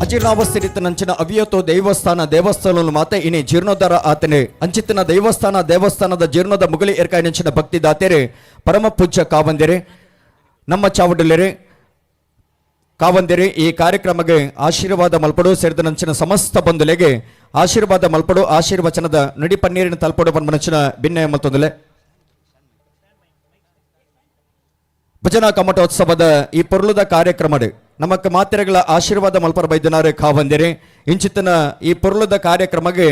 ಅಜೀರ್ಣಾವಸ್ಥಿರಿತನಂಚಿನ ಅವಿಯತೋ ದೇವಸ್ಥಾನ ದೇವಸ್ಥಾನ ಮಾತೆ ಇನಿ ಜೀರ್ಣೋದ್ಧಾರ ಆತನೆ. ಅಂಚಿತನ ದೇವಸ್ಥಾನ ದೇವಸ್ಥಾನದ ಜೀರ್ಣದ ಮುಗಲಿ ಏರ್ಕಾಯಿನಂಚಿನ ಭಕ್ತಿ ದಾತೆರೆ ಪರಮ ಪೂಜ್ಯ ಕಾವಂದಿರೆ. ನಮ್ಮ ಚಾವಡಲೆರೆ ಕಾವಂದಿರಿ ಈ ಕಾರ್ಯಕ್ರಮಕ್ಕೆ ಆಶೀರ್ವಾದ ಮಲ್ಪಡು ಸೇರಿದ ನಂಚಿನ ಸಮಸ್ತ ಬಂಧುಲೆಗೆ ಆಶೀರ್ವಾದ ಮಲ್ಪಡು ಆಶೀರ್ವಚನದ ನುಡಿ ಪನ್ನೀರಿನ ತಲ್ಪಡು ಪನ್ಮನಂಚಿನ ಭಿನ್ನ ಮಲ್ತೊಂದುಲೆ. ಭಜನಾ ಕಮಟೋತ್ಸವದ ಈ ಪೊರ್ಲುದ ಕಾರ್ಯಕ್ರಮಡು ನಮಕ್ ಮಾತೆರೆಗಳ ಆಶೀರ್ವಾದ ಮಲ್ಪರ ಬೈದನಾರು ಕಾವಂದಿರಿ. ಇಂಚಿತ್ತನ ಈ ಪೊರ್ಲುದ ಕಾರ್ಯಕ್ರಮಕ್ಕೆ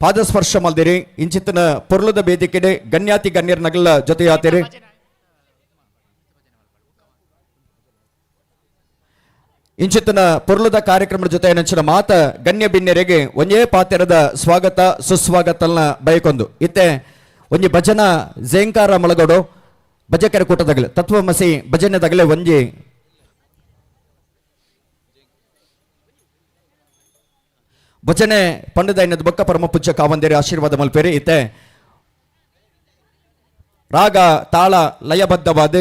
ಪಾದಸ್ಪರ್ಶ ಮಲ್ದಿರಿ. ಇಂಚಿತ್ತನ ಪೊರ್ಲುದ ವೇದಿಕೆಡೆ ಗಣ್ಯಾತಿ ಗಣ್ಯರ ನಗಲ ಜೊತೆಯಾತಿರಿ. ಇಂಚಿತ್ತನ ಪೊರ್ಲುದ ಕಾರ್ಯಕ್ರಮದ ಜೊತೆ ನಂಚಿನ ಮಾತ ಗಣ್ಯ ಬಿನ್ನೆರೆಗೆ ಒಂಜೇ ಪಾತೆರದ ಸ್ವಾಗತ ಸುಸ್ವಾಗತಲ್ನ ಬಯಕೊಂದು ಇತ್ತೆ ಒಂಜಿ ಭಜನಾ ಝೇಂಕಾರ ಮಳಗೋಡು ಭಜಕರ ಕೂಟದಗಲೆ ತತ್ವಮಸಿ ಭಜನೆದಗಲೆ ಒಂಜಿ ಭಜನೆ ಪಂಡದೈನದ ಬೊಕ್ಕ ಪರಮ ಪೂಜ್ಯ ಕಾವಂದೇರಿ ಆಶೀರ್ವಾದ ಮಲ್ಪೇರಿ. ಇತ್ತೆ ರಾಗ ತಾಳ ಲಯಬದ್ಧವಾದ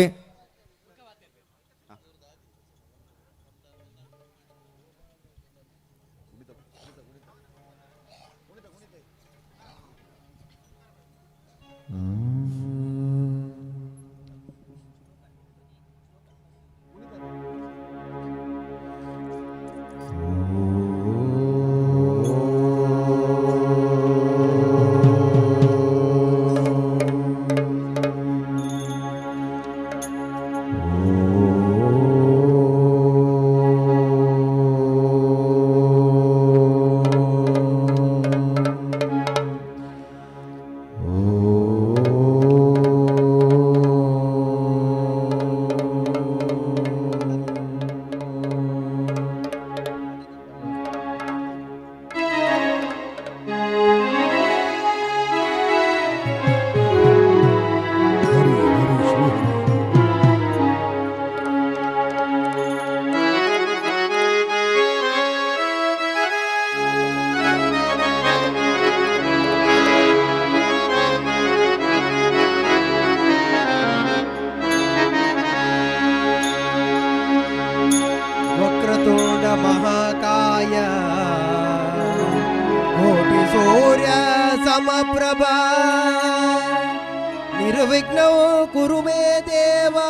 वक्रतुंड महाकाय कोटि सूर्य समप्रभा निर्विघ्न कुरु मे देवा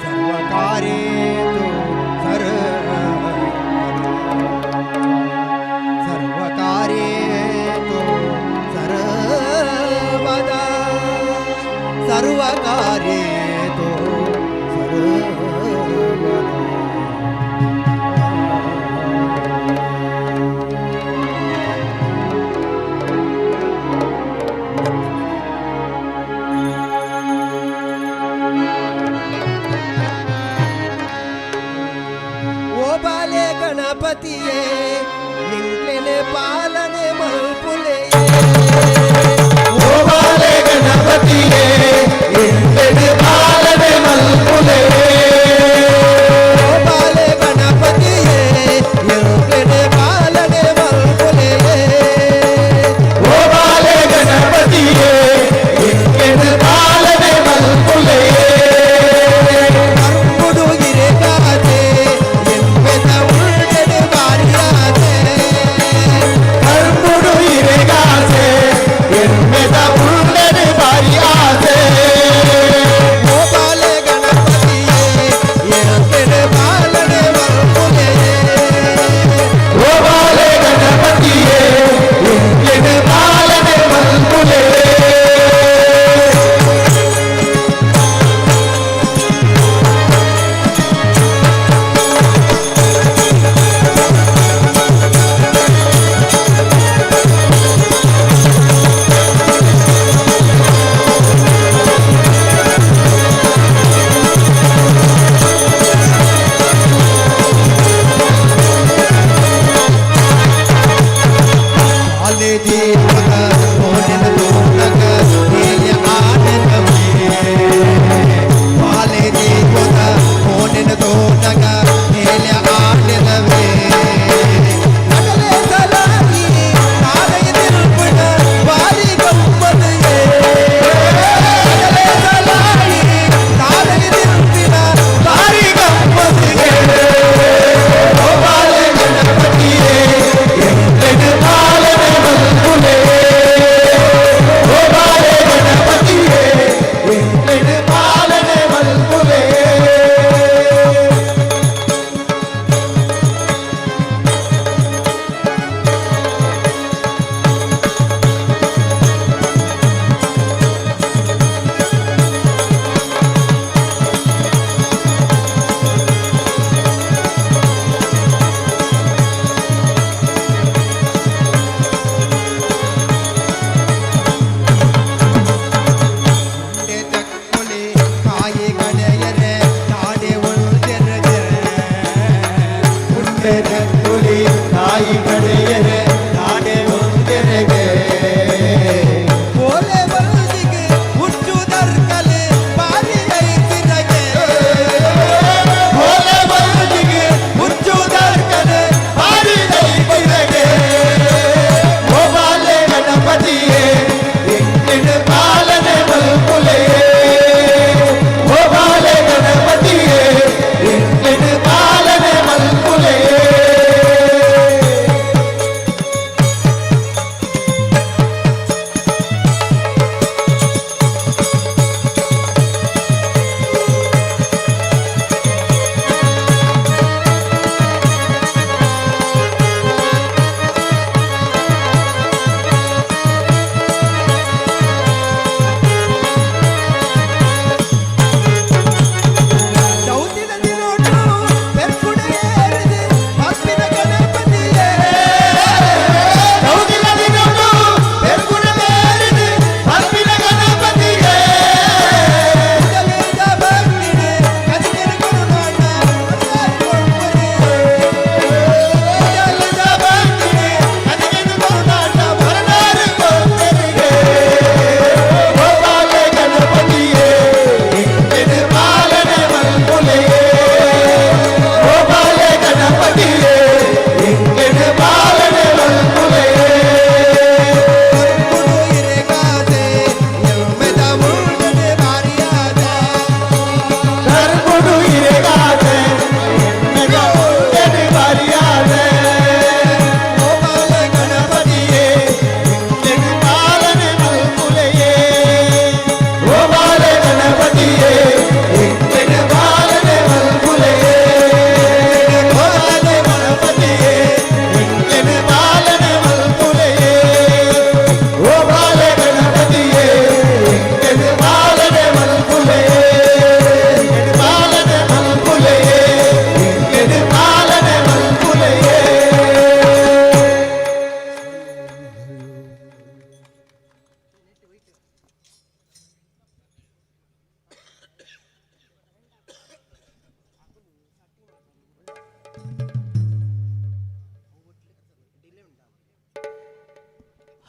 सर्वकार्येषु सर्वकार्येषु सर्वदा सर्वकार्येषु सर्वदा. ಓ ಬಾಲೆ ಗಣಪತಿಯೇ ನಿಂಕ್ಲೆನೆ ಪಾಲನೆ ಮಲ್ಪುಲೆಯೇ. ಓ ಬಾಲೆ ಗಣಪತಿಯೇ ಇಂತೆನೆ ಪಾಲನೆ ಮಲ್ಪುಲೆಯೇ. ಓ ಬಾಲೆ ಗಣಪತಿಯೇ ನಿಂಕ್ಲೆನೆ ಪಾಲನೆ ಮಲ್ಪುಲೆಯೇ. ಓ ಬಾಲೆ ಗಣಪತಿಯೇ ಇಂತೆನೆ ಪಾಲನೆ ಮಲ್ಪುಲೆಯೇ. ಕರುಂಬುಡು ಗಿರಿಗಾತೆ ಎಂಬೆದ ಉಳ್ಳೆಡೆ ಬಾರಿಯಾತೆ. ಕರ್ಮುಡು ಇರೆಗಾಸೆ ಎಮ್ಮೆದ ಉಳ್ಳೆಡೆ ಬಾರಿ ಆಸೆ. ಓ ಬಾಲೆ ಗಣಪತಿಯೇ ಎಂಕೆಡೆ ಪಾಲನೆ ಮಲ್ಪುಲೆಯೇ. ಓ ಬಾಲೆ ಗಣಪತಿಯೇ ಇಂತೆನೆ ಪಾಲನೆ ಮಲ್ಪುಲೆಯೇ. ಬಾಲೆ ದೀಪದ ಕೋಲಿನ ತೋಟಗ ನೀಲಿ ಆನಂದವೇ. ಬಾಲೆ ದೀಪದ ಕೋಲಿನ ತೋಟಗ ನೀಲಿ ಆನಂದವೇ. ನಗಲೆ ಸಲಾಗಿ ನಾಳೆಯ ತಿರುಪಣ ಬಾರಿ ಗಮ್ಮತೆಯೇ. ನಗಲೆ ಸಲಾಗಿ ನಾಳೆಯ ತಿರುಪಿನ ಬಾರಿ ಗಮ್ಮತೆಯೇ. ಓ ಬಾಲೆ ಗಣಪತಿಯೇ ಇಂತೆನೆ ಪಾಲನೆ ಮಲ್ಪುಲೆಯೇ.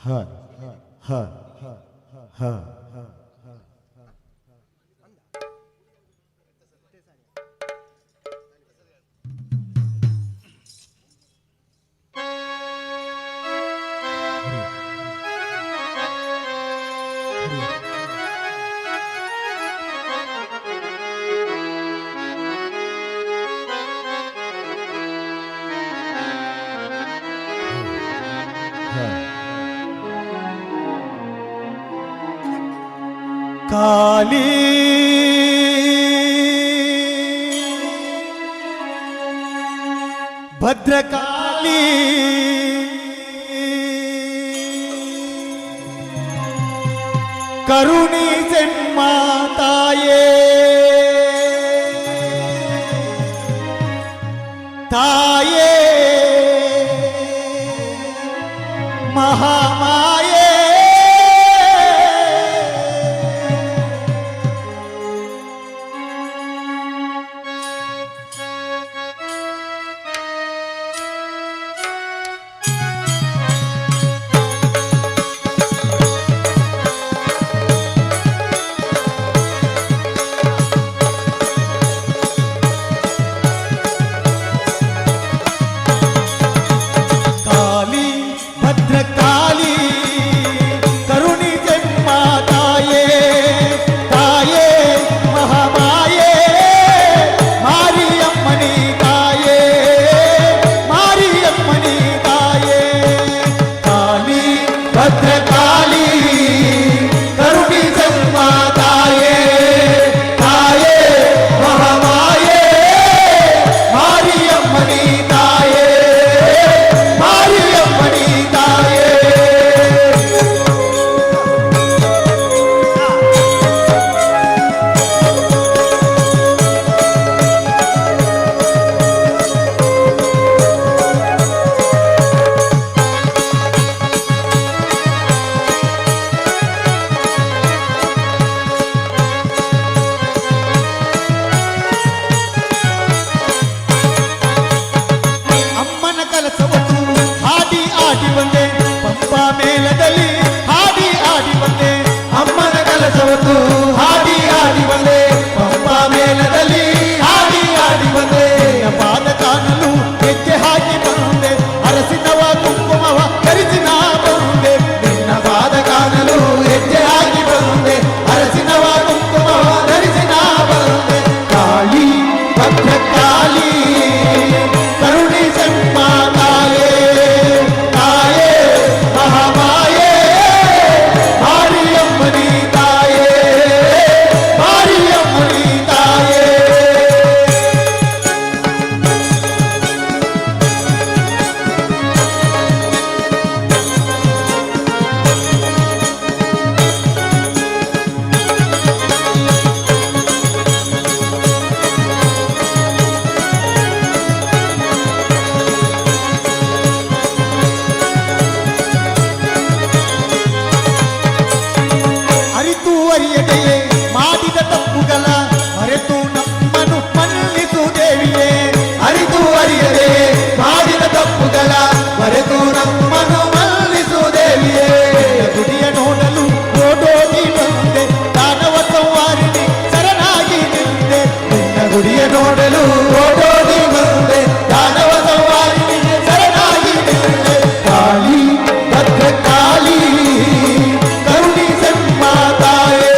ಹ ಹ ಹ. ಕಾಲಿ ಭದ್ರಕಾಲಿ ಕರುಣಿಸೆಮ್ಮ ತಾಯೇ, ತಾಯೇ ಮಹಾಮಾಯೇ. ಕಾಲಿ ಭದ್ರಕಾಲಿ ಕರುಣಿಸೆಮ್ಮ ತಾಯೇ, ತಾಯೇ ಮಹಾಮಾಯೇ, ಮಾರಿಯಮ್ಮನಿ ತಾಯೇ, ಮಾರಿಯಮ್ಮನಿ ತಾಯೇ. ಕಾಲಿ ಭದ್ರಕಾಲಿ ಕರುಣಿಸೆಮ್ಮ ತಾಯೇ, ತಾಯೇ ಮಹಾಮಾಯೇ, ಮಾರಿಯಮ್ಮನಿ ತಾಯೇ, ಮಾರಿಯಮ್ಮನಿ ತಾಯೇ. ಅಮ್ಮನ ಕಲಸವತ್ತು ಹಾಡಿ ಆಡಿ ಬಂದೆ, ಪಂಪ ಮೇಳದಲ್ಲಿ ಹಾಡಿ ಆಡಿ ಬಂದೆ. ಅಮ್ಮನ ಕಲಸವತ್ತು ಹಾಡಿ ಆಡಿ ಬಂದೆ, ಪಂಪ ಮೇಳದಲ್ಲಿ ಹಾಡಿ ಆಡಿ ಬಂದೆ. ಪಾದ ಕಾಣಲು ಹೆಜ್ಜೆ ಹಾಕಿ ಬಂದೆ, ಅರಸಿನವ ಕುಂಕುಮವ ಕರಿಸಿನ ಬಂದೆ. ನಿನ್ನ ಪಾದ ಕಾಣಲು ಹೆಜ್ಜೆ ಹಾಕಿ ಬಂದೆ, ಅರಸಿನವ ಕುಂಕುಮವ ಧರಿಸಿನ ಬಂದೆ. ಕಾಳಿ ಭದ್ರಕಾಳಿ ಕರುಣಿಸೆಮ್ಮ ತಾಯೇ, ತಾಯೇ ಮಹಾಮಾಯೇ, ಮಾರಿಯಮ್ಮನಿ ತಾಯೇ, ಮಾರಿಯಮ್ಮನಿ ತಾಯೇ. ಅರಿತು ಅರಿಯದೆಯೇ ಮಾಡಿದ ತಪ್ಪುಗಳ ಮರೆತು ನಮ್ಮನು ಮನ್ನಿಸು ದೇವಿಯೇ. ಅರಿತು ಅರಿಯದೆ ಮಾಡಿದ ತಪ್ಪುಗಳ ಮರೆತು ನಮ್ಮನು ಮನ್ನಿಸು ದೇವಿಯೇ. ಗುಡಿಯ ನೋಡಲು ಓಡೋಡಿ ಬಂದೆ, ದಾನವ ಸಂವಾರಿಣಿ ಶರಣಾಗಿ ನಿಂದೆ. ನಿನ್ನ ಗುಡಿಯ ನೋಡಲು ಓಡೋಡಿ ಬಂದೆ, ದಾನವ ಸಂವಾರಿಣಿ ಶರಣಾಗಿ ನಿಂದೆ. ಕಾಳಿ ಭದ್ರಕಾಳಿ ಕರುಣಿಸೆಮ್ಮ ತಾಯೇ,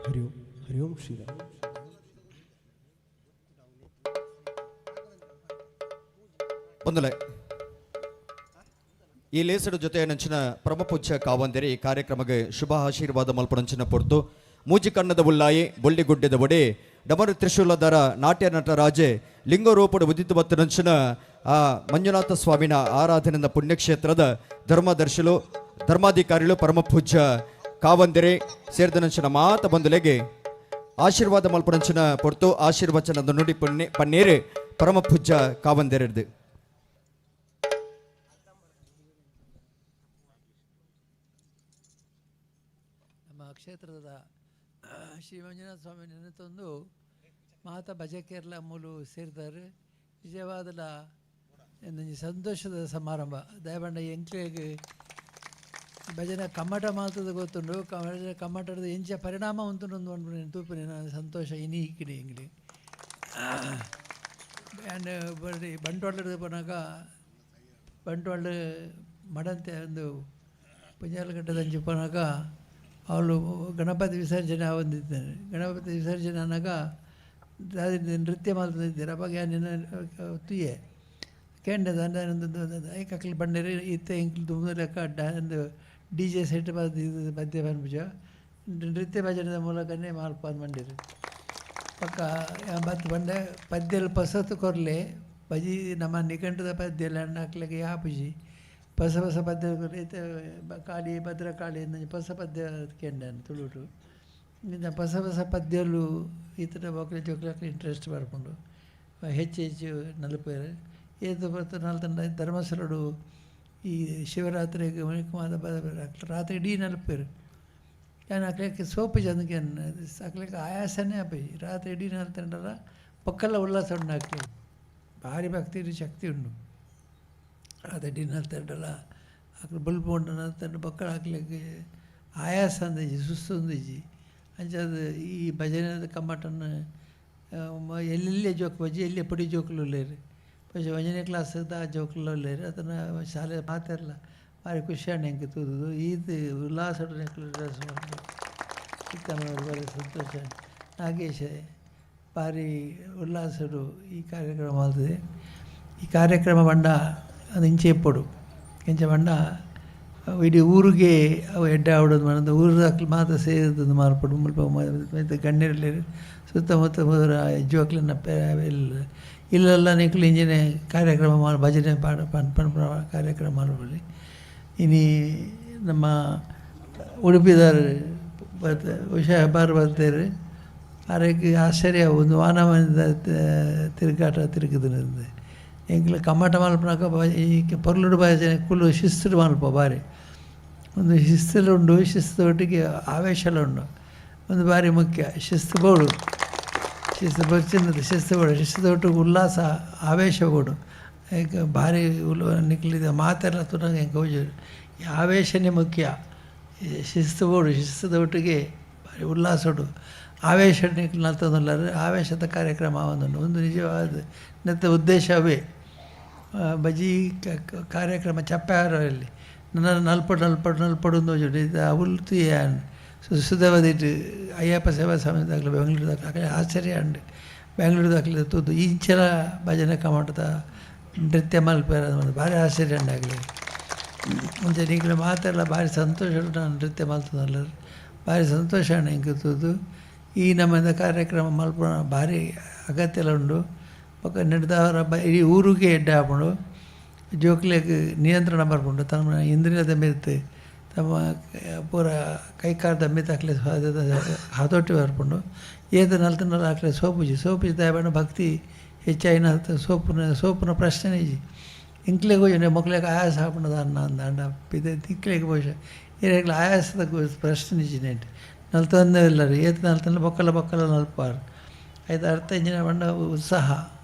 ಹರಿ ಓಂ, ಹರಿ ಓಂ ಶ್ರೀರಾಮ್. ಬಂದಲೆ ಈ ಲೇಸಡು ಜೊತೆ ನಂಚಿನ ಪ್ರಮ ಪೂಜ್ಯ ಕಾವಂದಿರಿ ಈ ಕಾರ್ಯಕ್ರಮಕ್ಕೆ ಶುಭ ಆಶೀರ್ವಾದ ಮಲ್ಪನಂಚಿನ ಪೊರ್ತು. ಮೂಜಿ ಕಣ್ಣದ ಉಲ್ಲಾಯಿ ಬೊಳ್ಳಿಗುಡ್ಡೆದ ಒಡೆ ಡಮರು ತ್ರಿಶೂಲದರ ನಾಟ್ಯ ನಟರಾಜೆ ಲಿಂಗರೂಪಡು ಉದಿತು ಬತ್ತನಂಚಿನ ಆ ಮಂಜುನಾಥ ಸ್ವಾಮಿನ ಆರಾಧನೆಯ ಪುಣ್ಯಕ್ಷೇತ್ರದ ಧರ್ಮದರ್ಶಿಲು ಧರ್ಮಾಧಿಕಾರಿಗಳು ಪರಮ ಪೂಜ್ಯ ಕಾವಂದಿರಿ ಸೇರಿದನಂಚಿನ ಮಾತ ಬಂದುಲೆಗೆ ಆಶೀರ್ವಾದ ಮಲ್ಪನಂಚಿನ ಪೊರ್ತು ಆಶೀರ್ವಚನದ ನುಡಿ ಪನ್ನೆ ಪನ್ನೀರು ಪರಮ ಪೂಜ್ಯ ಕಾವಂದಿರದು. ನಮ್ಮ ಕ್ಷೇತ್ರದ ಶ್ರೀ ಮಂಜುನಾಥ ಸ್ವಾಮಿ ನೆನೆತೊಂದು ಮಾತ ಭಜಕೇರ್ಲ ಮೂಲು ಸೇರ್ತಾರೆ. ನಿಜವಾದಲ ಒಂಜಿ ಸಂತೋಷದ ಸಮಾರಂಭ. ದಯಬಂಡ ಎಂಕ್ಲೆಗ್ ಭಜನೆ ಕಮ್ಮಟ ಮಾತದ ಗೊತ್ತುಂಡು, ಭಜನೆ ಕಮ್ಮಟದ ಎಂಚ ಪರಿಣಾಮ ಉಂಟು ಒಂದು ತೂಪಿನ ಸಂತೋಷ ಇನಿ ಇಕ್ಕಿಡಿ ಎಂಗ್ಲಿ. ಆ್ಯಂಡ್ ಬರೀ ಬಂಟ್ವಾಳದ ಪೋನಾಗ ಬಂಟ್ವಾಳ ಮಡಂತೆ ಒಂದು ಪುಂಜಾಲಗಡ್ಡೆದಂಚಿ ಪೋನಾಗ ಅವಳು ಗಣಪತಿ ವಿಸರ್ಜನೆ ಆವೊಂದಿದ್ದೇನೆ. ಗಣಪತಿ ವಿಸರ್ಜನೆ ಆನಾಗ ನೃತ್ಯ ಮಲ್ತೊಂದಿತ್ತೆರ್. ಅಪಗ ಯಾನ್ ತೂಯೆ ಕೇಂಡೆ ಐಕ್ ಅಕ್ಲು ಪಂಡೆರ್ ಇತ್ತೆ ಎಂಕ್ಲು ದುಂಬುದ ಲೆಕ್ಕ ಒಂದು ಡಿ ಜೆ ಸೆಟ್ ಪದ್ಯ ಪನ್ಪುಜ, ನೃತ್ಯ ಭಜನೆದ ಮೂಲಕನೇ ಮಲ್ಪಂದ್ ಪಂಡೆರ್. ಬೊಕ್ಕ ಬತ್ತ್ ಪಂಡೆ ಪದ್ಯಲು ಪೊಸತ್ ಕೊರ್ಲೆ, ಬಜಿ ನಮ್ಮ ನಿಘಂಟುದ ಪದ್ಯಲು ಆಂಡ ಅಕ್ಲೆಗ್ ಆಪುಜಿ. ಪೊಸ ಪೊಸ ಪದ್ಯ ಕೊರ್ಲೆ. ಇತ್ತೆ ಕಾಳಿ ಭದ್ರಕಾಳಿ ಇಂದ್ ಪೊಸ ಪದ್ಯ ಕೇಂಡೆ ಯಾನ್ ತುಳುಟು. ಇಂಚ ಪೊಸ ಪೊಸ ಪದ್ಯಲು ಇತ್ತಂಡ ಬೊಕ್ಲೆ ಜೋಕ್ಲೆಗ್ ಇಂಟ್ರೆಸ್ಟ್ ಬರ್ಪುಂಡು, ಹೆಚ್ಚು ಹೆಚ್ಚು ನಲ್ಪೆರ್. ಏತ್ ಪೊರ್ತು ನಲ್ತುಂಡ ಧರ್ಮಸ್ಥಳಡು ಈ ಶಿವರಾತ್ರಿಗೆ ರಾತ್ರಿ ಇಡೀ ನಲ್ಪೆರ್. ಯಾನ್ ಅಕ್ಲೆಗ್ ಸೋಪುಜಿ ಅಂದ್ ಅಕ್ಲೆಗ್ ಆಯಾಸನೇ ಆಪುಜಿ. ರಾತ್ರಿ ಇಡೀ ನಲ್ತುಂಡಲ ಬೊಕ್ಕಲ ಉಲ್ಲಾಸ ಉಂಡು ಅಕ್ಲೆಗ್, ಭಾರಿ ಭಕ್ತಿ ಶಕ್ತಿ ಉಂಡು. ರಾತ್ರಿ ಇಡೀ ನಲ್ತುಂಡಲ ಅಕ್ಲು ಬೊಲ್ಪು ಉಂಡು ನಲ್ತುಂಡ ಬೊಕ್ಕ ಅಕ್ಲೆಗ್ ಆಯಾಸ ಅಂದಿಜಿ, ಸುಸ್ತು ಅಂದಿಜಿ. ಅಂಚಾದ್ ಈ ಭಜನೆದ ಕಮ್ಮಟನ್ ಎಲ್ಲೆಲ್ಲೆ ಜೋಕು ಬಜಿ ಎಲ್ಲೆ ಪೊಡಿ ಜೋಕುಲು ಉಲ್ಲೆರ್, ಬಜಿ ಒಂಜನೇ ಕ್ಲಾಸ್ದ ಜೋಕುಲು ಉಲ್ಲೆರ್. ಅತನ ಶಾಲೆ ಮಾತೆರ್ಲ ಭಾರಿ ಖುಷಿ ಆಂಡ್ ಎಂಕ್ ತೂದು. ಈತ್ ಉಲ್ಲಾಸಡ್ ಎಂಕ್ಲು ಡ್ರೆಸ್ ಭಾರಿ ಸಂತೋಷ. ನಾಗೇಶ್ ಭಾರಿ ಉಲ್ಲಾಸಡು ಈ ಕಾರ್ಯಕ್ರಮ ಮಲ್ತುದೆ. ಈ ಕಾರ್ಯಕ್ರಮ ಪಂಡ ಅದು ಇಂಚೆ ಇಪ್ಪೊಡು, ಇಂಚ ಪಂಡ ಇಡೀ ಊರಿಗೆ ಅವು ಎಡ್ಡೆ ಆವೊಡು ಪಂದ್ ಊರುದಕ್ಲು ಮಾತ ಸೇರ್ದ್ ಮಲ್ಪೊಡು. ಮುಲ್ಪ ಗಣ್ಯೆರ್ ಸುತ್ತಮುತ್ತ ಪೂರ ಜೋಕ್ಲೆನ ಇಲ್ಲಲ್ಲ ನಿಕ್ಲು ಇಂಚಿನ ಕಾರ್ಯಕ್ರಮ ಭಜನೆ ಪಾಡ ಪನ್ಪುನ ಕಾರ್ಯಕ್ರಮ ಮಲ್ಪೊಲಿ. ಇನಿ ನಮ್ಮ ಉಡುಪಿದಾರ್ ಉಷಾ ಬಾರ್ ಬತ್ತೇರ್, ಅರೆಗ್ ಆಶ್ಚರ್ಯ ಒಂದು ವಾನಮದ ತಿರುಗಾಟ ತಿರುಗುದು. ಎಂಕ್ಲು ಕಮ್ಮಟ ಮಲ್ಪುನಗ ಈ ಪೊರ್ಲುಡು ಭಜನೆ ಕುಲು ಶಿಸ್ತುಡು ಮಲ್ಪ ಬಾರಿ ಒಂದು ಶಿಸ್ತುಲು ಉಂಡು, ಶಿಸ್ತು ಒಟ್ಟಿಗೆ ಆವೇಶಲ ಉಂಡು. ಒಂದು ಭಾರಿ ಮುಖ್ಯ ಶಿಸ್ತು ಬೋಡು, ಶಿಸ್ತು ಬೊರ್ಚಿನದು ಶಿಸ್ತು ಬೋಡು, ಶಿಸ್ತು ಒಟ್ಟಿಗೆ ಉಲ್ಲಾಸ ಆವೇಶ ಬೋಡು. ಈಗ ಭಾರಿ ನಿಕ್ಲಿದ ಮಾತೆಲ್ಲ ತೂನಗ ಎಂಕ್ ತೋಜುಂಡು ಈ ಆವೇಶನೇ ಮುಖ್ಯ. ಶಿಸ್ತು ಬೋಡು, ಶಿಸ್ತುದ ಒಟ್ಟಿಗೆ ಭಾರಿ ಉಲ್ಲಾಸೊಡು ಆವೇಶ ನಿಕ್ಲು ನಲ್ತೊಂದುಲ್ಲೆರ್. ಆವೇಶದ ಕಾರ್ಯಕ್ರಮ ಆವೊಂದುಂಡು. ಉಂದು ನಿಜವಾದ ನೆತ್ತ ಉದ್ದೇಶ ಅವೇ. ಬಜಿ ಕಾರ್ಯಕ್ರಮ ಚಪ್ಪೆ ಇಲ್ಲಿ ನನ್ನ ನಲ್ಪಡು ನಲ್ಪಡು ನಲ್ಪಡು ತೋಜುಂಡು. ಇತ್ತೆ ಅವುಲು ತೂಯೆ ಯಾನ್ ಸುಧವದಿಟ್ ಅಯ್ಯಪ್ಪ ಸೇವಾ ಸಮಿತಿದಾಕ್ಲು ಬೆಂಗಳೂರುದಾಕ್ಲು ಆಶ್ಚರ್ಯ ಆಂಡ್. ಬೆಂಗಳೂರುದಾಕ್ಲು ತೂದು ಇಂಚಲ ಭಜನೆ ಕಮ್ಮಟದ ನೃತ್ಯ ಮಲ್ಪೆರ್ ಭಾರಿ ಆಶ್ಚರ್ಯ ಆಂಡ್ ಅಕ್ಲೆಗ್. ಅಂಚ ನಿಕ್ಲು ಮಾತೆರ್ಲ ಭಾರಿ ಸಂತೋಷಡ್ ನಾನು ನೃತ್ಯ ಮಲ್ತೊಂದುಲ್ಲೆರ್, ಭಾರಿ ಸಂತೋಷ ಆಂಡ್ ಎಂಕ್ ತೂದು. ಈ ನಮೂನೆದ ಕಾರ್ಯಕ್ರಮ ಮಲ್ಪುನ ಭಾರಿ ಅಗತ್ಯಲ ಉಂಡು. ಬೊಕ್ಕ ನೆಡ್ದಾವರ ಇಡೀ ಊರುಗೆ ಎಡ್ಡೆ ಆಪುಂಡು, ಜೋಕ್ಲೆಗ್ ನಿಯಂತ್ರಣ ಬರ್ಪುಂಡು. ತಮ್ಮ ಇಂದ್ರಿಯದ ಮಿತ್ತ್ ತಮ್ಮ ಪೂರ ಕೈ ಕಾರ್ದ ಮಿತ್ತ್ ಅಕ್ಲೆ ಹತೋಟಿ ಬರ್ಪುಂಡು. ಏತ್ ನಲ್ತುಂಡಲ ಅಕ್ಲೆ ಸೋಪುಜಿ, ಸೋಪುಜಿ ದಾಯೆ ಪಂಡ ಭಕ್ತಿ ಹೆಚ್ಚಾಯಿನ ಸೋಪುನ ಸೋಪುನ ಪ್ರಶ್ನೆ ಇಜ್ಜಿ. ಎಂಕ್ಲೆಗ್ ಒಂಜಿ ಮೊಕ್ಲೆಗ್ ಆಯಾಸ ಆಪುಂಡು ದಾನ್ನ ಅಂದ್ ಆಂಡ ಪಿದಯಿ ತಿಕ್ಲೆಗ್ ಬಹುಶಃ ಇರೆಗ್ಲ ಆಯಾಸದ ಪ್ರಶ್ನೆ ಇಜ್ಜಿ. ನೆಟ್ ನಲ್ತೊಂದೇ ಉಲ್ಲೆರ್, ಏತ್ ನಲ್ತುಂಡ ಬೊಕ್ಕಲ ಬೊಕ್ಕಲ ನಲ್ಪಾರ್. ಐತ ಅರ್ಥ ಇಂಚಿನ ಪಂಡ ಉತ್ಸಾಹ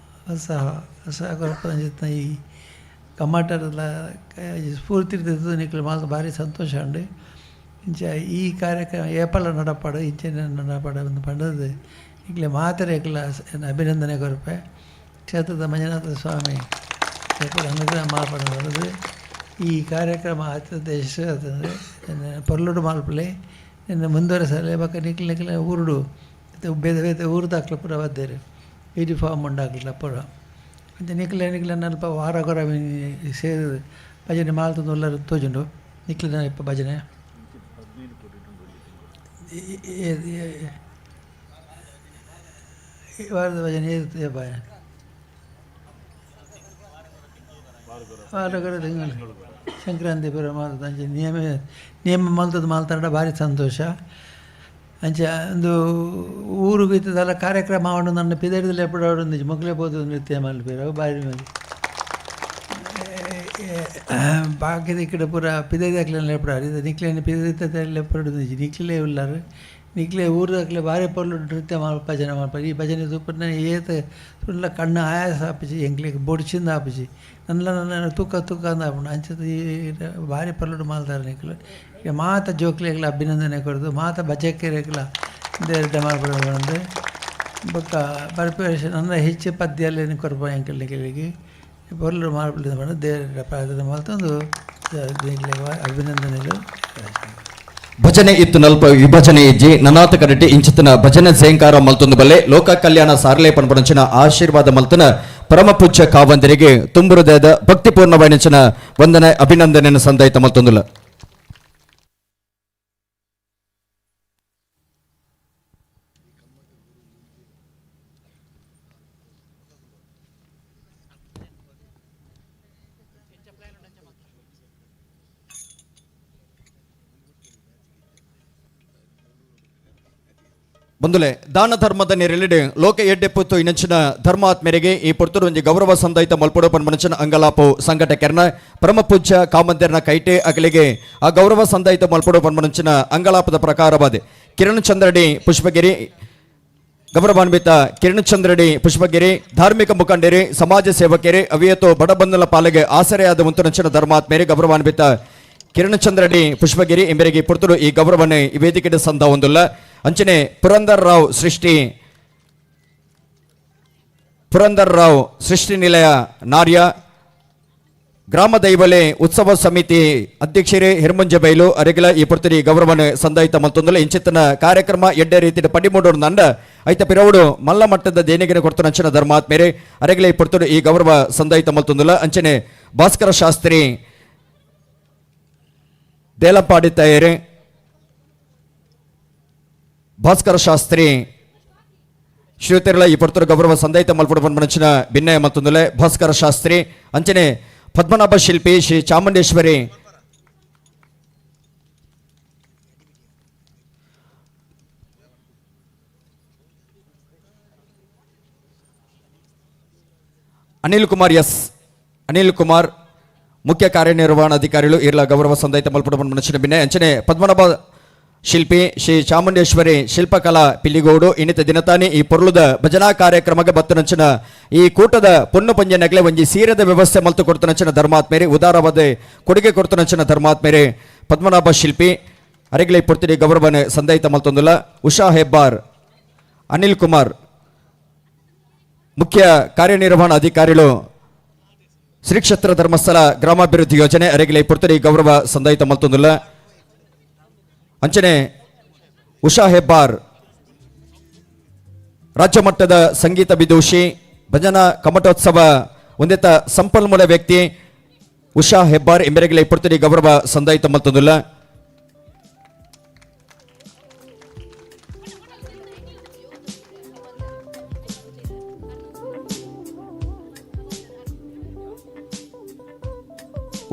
ಉತ್ಸಾಹ ಉತ್ಸಾಹ ಕೊರ್ಪುನಂಚಿತ್ತಿನ ಈ ಕಮ್ಮಟದ ಸ್ಫೂರ್ತಿ ನಿಕ್ಲು ಮಾತ ಭಾರಿ ಸಂತೋಷ ಉಂಡು. ಇಂಚ ಈ ಕಾರ್ಯಕ್ರಮ ಏಪಲ ನಡಪಡು, ಇಂಚನೆ ನಡಪಡು ಅಂದ್ ಪಂಡುದು ನಿಕ್ಲೆ ಮಾತೆರೆಗ್ಲ ಅಭಿನಂದನೆ ಕೊರ್ಪೆ. ಕ್ಷೇತ್ರದ ಮಂಜುನಾಥ ಸ್ವಾಮಿ ಅನುಗ್ರಹ ಮಲ್ಪಡ್. ಈ ಕಾರ್ಯಕ್ರಮ ಅತ್ಯಂತ ಯಶಸ್ವಿ ಆತುಂಡು. ಪೊರ್ಲುಡು ಮಲ್ಪುಲೆ. ಇನ್ನು ಮುಂದುವರೆಸಲೆ ಬೊಕ ನಿಕ್ಲ್ ನಿಕ್ಲೆನ ಊರುಡು ಬೇತೆ ಬೇತೆ ಊರುದಾಕ್ಲ ಪೂರ ಬತ್ತೇರು ಯೂನಿಫಾರ್ಮ್ ಉಂಡಾಕ್ಲ ಪೂರ. ಅಂಚ ನಿಕ್ಲೆ ನಿಕ್ಲೆನ ಅಲ್ಪ ವಾರ ಕೊರ ಸೇರುದು ಭಜನೆ ಮಾಲ್ತೊಂದು ಉಲ್ಲರ್ ತೋಜುಂಡು ನಿಕ್ಲೆನ ಇಪ್ಪ ಭಜನೆ. ವಾರದ ಭಜನೆ ಏತ್ ವಾರ ಕೊರ ತಿಂಗಳು ಸಂಕ್ರಾಂತಿ ಪೂರ ಮಾಲ್ತದ ಅಂಚ ನಿಯಮ ನಿಯಮ ಮಲ್ತದ ಮಾಲ್ತಾಂಡ ಭಾರಿ ಸಂತೋಷ. ಅಂಚ ಉಂದು ಊರುಗು ಇತ್ತದಲ್ಲ ಕಾರ್ಯಕ್ರಮ ಆವೊಂಡು ನನ್ನ ಪಿದಡಿದ ಲೆಪ್ಪುಡಾವೊಡು ಮೊಕ್ಲೆ ಪೋದು ನೃತ್ಯ ಮಲ್ಪೆರ್ ಅವು ಭಾರಿ ಮಲ್ಪೆರ್. ಬಾಕಿ ದಿಕ್ಕುಡು ಪೂರ ಪಿದಯಿದಕ್ಲೆನ ಲೆಪ್ಪುಡಾರ್ ಇತ್ತೆ ನಿಕ್ಲೆನ ಪಿದಯಿದ ಲೆಪ್ಪುಡು ನಿಕ್ಲೇ ಉಲ್ಲರ್ ನಿಕ್ಲೆ ಊರುದಕ್ಲೆ ಬಾರಿ ಪೊರ್ಲು ನೃತ್ಯ ಮಲ್ಪ ಭಜನೆ ಮಲ್ಪೆರ್. ಈ ಭಜನೆ ತೂಪುನ ಏತ್ ತೂಂಡಲ ಕಣ್ಣು ಆಯಾಸ ಆಪುಜಿ ಎಂಕ್ಲೆಗ್ ಬೊಡ್ಚಿಂದ್ ಆಪುಜಿ ನನಲ ನನ ತೂಕ ತೂಕ ಅಂದ್ ಆಪುಂಡು. ಅಂಚ ಈ ಬಾರಿ ಪೊರ್ಲುಡು ಮಲ್ದಾರ್ ನಿಕ್ಲು. ಮಾತ ಜೋಕ್ಲೆಗ್ಲ ಅಭಿನಂದನೆ ಕೊರ್ದು ಮಾತ ಭಜಕೆರೆಗ್ಲ ದೇವೆರ್ ಮಲ್ಪಡ್ ಪಂದ್ ಬೊಕ್ಕ ಬರ್ಪೆ ನನ್ನ ಹೆಚ್ಚು ಪದ್ಯಲೆನ್ ಕೊರ್ಪ ಎಂಕಲ್ ನಿಕ್ಲೆಗ್ ಪೊರ್ಲು ಮಲ್ಪುಲೆ ಪಂದ್ ದೇವೆರೆಡ ಪ್ರಾರ್ಥನೆ ಮಲ್ತೊಂದು ನಿಕ್ಲೆಗ್ ಅಭಿನಂದನೆಲು. ಭಜನೆ ಇತ್ತು ನಲ್ಪ ವಿಭಜನೆ ಇಜ್ಜಿ ನನಾತ ಕರಟಿ ಇಂಚಿತನ ಭಜನೆ ಝೇಂಕಾರ ಮಲ್ತೊಂದು ಬಲ್ಲೆ ಲೋಕ ಕಲ್ಯಾಣ ಸಾರ್ಲೆ ಪನ್ಪನಂಚಿನ ಆಶೀರ್ವಾದ ಮಲ್ತನ ಪರಮ ಪೂಜ್ಯ ಕಾವಂದರಿಗೆ ತುಂಬುಹೃದಯದ ಭಕ್ತಿಪೂರ್ಣವಾಯಿನಂಚಿನ ವಂದನೆ ಅಭಿನಂದನೆಯನ್ನು ಸಂದಾಯಿತ ಮಲ್ತೊಂದುಲ್ಲ. ಬಂದುಲೆ ದಾನ ಧರ್ಮದ ನೆರಳಿಡು ಲೋಕ ಎಡ್ಡೆಪುತ್ತು ಇನ್ನಂಚಿನ ಧರ್ಮಾತ್ಮರಿಗೆ ಈ ಪೊರ್ತುಡು ಒಂಜಿ ಗೌರವ ಸಂದಾಯಿತ ಮಲ್ಪೊಡು ಪನ್ಪನಂಚಿನ ಅಂಗಲಾಪು ಸಂಘಟಕರ್ನ ಪರಮ ಪೂಜ್ಯ ಕಾಮಂದರ್ನ ಕೈಟೆ ಅಗಲಿಗೆ ಆ ಗೌರವ ಸಂದಾಯಿತ ಮಲ್ಪೊಡು ಪನ್ಪನಂಚಿನ ಅಂಗಲಾಪದ ಪ್ರಕಾರವಾದ ಕಿರಣ್ ಚಂದ್ರಡಿ ಪುಷ್ಪಗಿರಿ ಗೌರವಾನ್ವಿತ ಕಿರಣ್ ಚಂದ್ರಡಿ ಪುಷ್ಪಗಿರಿ ಧಾರ್ಮಿಕ ಮುಖಂಡರಿ ಸಮಾಜ ಸೇವಕರಿ ಅವಿಯತೋ ಬಡಬಂಧುಲ ಪಾಲಿಗೆ ಆಸರೆಯಾದ ಉಂತುನಂಚಿನ ಧರ್ಮಾತ್ಮರಿ ಗೌರವಾನ್ವಿತ ಕಿರಣ್ ಚಂದ್ರಡಿ ಪುಷ್ಪಗಿರಿ ಎಂಬರಿಗೆ ಪೊರ್ತುಡು ಈ ಗೌರವನೆ ಈ ವೇದಿಕೆ ಸಂದ ಹೊಂದುಲ್ಲ. ಅಂಚನೆ ಪುರಂದರ್ ರಾವ್ ಸೃಷ್ಟಿ ಪುರಂದರ್ ರಾವ್ ಸೃಷ್ಟಿ ನಿಲಯ ನಾರ್ಯ ಗ್ರಾಮ ದೈವಲೆ ಉತ್ಸವ ಸಮಿತಿ ಅಧ್ಯಕ್ಷರೇ ಹಿರ್ಮುಂಜ ಬೈಲು ಅರೆಗಿಲ ಈ ಪೊರ್ತುಡಿ ಗೌರವನ ಸಂದಾಯಿತ ಮಲ್ತೊಂದುಲ್ಲ. ಇಂಚಿತ್ತನ ಕಾರ್ಯಕ್ರಮ ಎಡ್ಡೆ ರೀತಿಯ ಪಡಿಮೂಡು ನಂಡ ಐತ ಪಿರವುಡು ಮಲ್ಲ ಮಟ್ಟದ ದೇಣಿಗೆನ ಕೊಡ್ತು ಧರ್ಮಾತ್ಮೇರೆ ಅರೆಗಿಲ ಈ ಪೊರ್ತುಡು ಈ ಗೌರವ ಸಂದಾಯಿತ ಮಲ್ತೊಂದುಲ್ಲ. ಅಂಚನೆ ಭಾಸ್ಕರ ಶಾಸ್ತ್ರಿ ದೇಲಪಾಡಿ ತಯಾರಿ ಭಾಸ್ಕರ ಶಾಸ್ತ್ರಿ ಶ್ರೀತಿರ್ಲ ಈ ಪೊರ್ತುಡು ಗೌರವ ಸಂದಾಯಿತ ಮಲ್ಪುಡು ಪನ್ಪನಂಚಿನ ಭಿನ್ನಯ ಮತ್ತೊಂದುಲೆ ಭಾಸ್ಕರ ಶಾಸ್ತ್ರಿ ಅಂಚನೆ ಪದ್ಮನಾಭ ಶಿಲ್ಪಿ ಶ್ರೀ ಚಾಮುಂಡೇಶ್ವರಿ ಅನಿಲ್ ಕುಮಾರ್ ಎಸ್ ಅನಿಲ್ ಕುಮಾರ್ ಮುಖ್ಯ ಕಾರ್ಯನಿರ್ವಹಣಾಧಿಕಾರಿಗಳು ಇರ್ಲ ಗೌರವ ಸಂದಾಯಿತ ಮಲ್ಪುಡು ಪನ್ಪನಂಚಿನ ಭಿನ್ನಯ ಅಂಚನೆ ಪದ್ಮನಾಭ ಶಿಲ್ಪಿ ಶ್ರೀ ಚಾಮುಂಡೇಶ್ವರಿ ಶಿಲ್ಪಕಲಾ ಪಿಲಿಗೋಡು ಇನ್ನಿತ ದಿನತಾನಿ ಈ ಪೊರ್ಲುದ ಭಜನಾ ಕಾರ್ಯಕ್ರಮಕ್ಕೆ ಬತ್ತನಂಚಿನ ಈ ಕೂಟದ ಪೊಣ್ಣು ಪಂಜನಗಲೆ ಒಂಜಿ ಸೀರೆದ ವ್ಯವಸ್ಥೆ ಮಲ್ತು ಕೊಡ್ತನಂಚಿನ ಧರ್ಮಾತ್ಮೇರಿ ಉದಾರವಾದ ಕೊಡುಗೆ ಕೊಡ್ತನಂಚಿನ ಧರ್ಮಾತ್ಮೇರಿ ಪದ್ಮನಾಭ ಶಿಲ್ಪಿ ಅರೆಗ್ಲೆ ಪೊರ್ತಿಡಿ ಗೌರವನೆ ಸಂದಾಯಿತ ಮಲ್ತೊಂದುಲ್ಲ. ಉಷಾ ಹೆಬ್ಬಾರ್ ಅನಿಲ್ ಕುಮಾರ್ ಮುಖ್ಯ ಕಾರ್ಯನಿರ್ವಹಣಾ ಅಧಿಕಾರಿಗಳು ಶ್ರೀ ಕ್ಷೇತ್ರ ಧರ್ಮಸ್ಥಳ ಗ್ರಾಮಾಭಿವೃದ್ಧಿ ಯೋಜನೆ ಅರೆಗ್ಲೆ ಪೊರ್ತುಡಿ ಗೌರವ ಸಂದಾಯಿತ ಮಲ್ತೊಂದುಲ್ಲ. ಅಂಚನೆ ಉಷಾ ಹೆಬ್ಬಾರ್ ರಾಜ್ಯ ಮಟ್ಟದ ಸಂಗೀತ ವಿದೂಷಿ ಭಜನಾ ಕಮಟೋತ್ಸವ ಹೊಂದಿತ ಸಂಪನ್ಮೂಲ ವ್ಯಕ್ತಿ ಉಷಾ ಹೆಬ್ಬಾರ್ ಎಂಬೆರೆಗಳ ಇಪ್ಪತ್ತಡಿ ಗೌರವ ಸಂದಾಯಿತ ಮಲ್ತೊಂದುಲ್ಲ.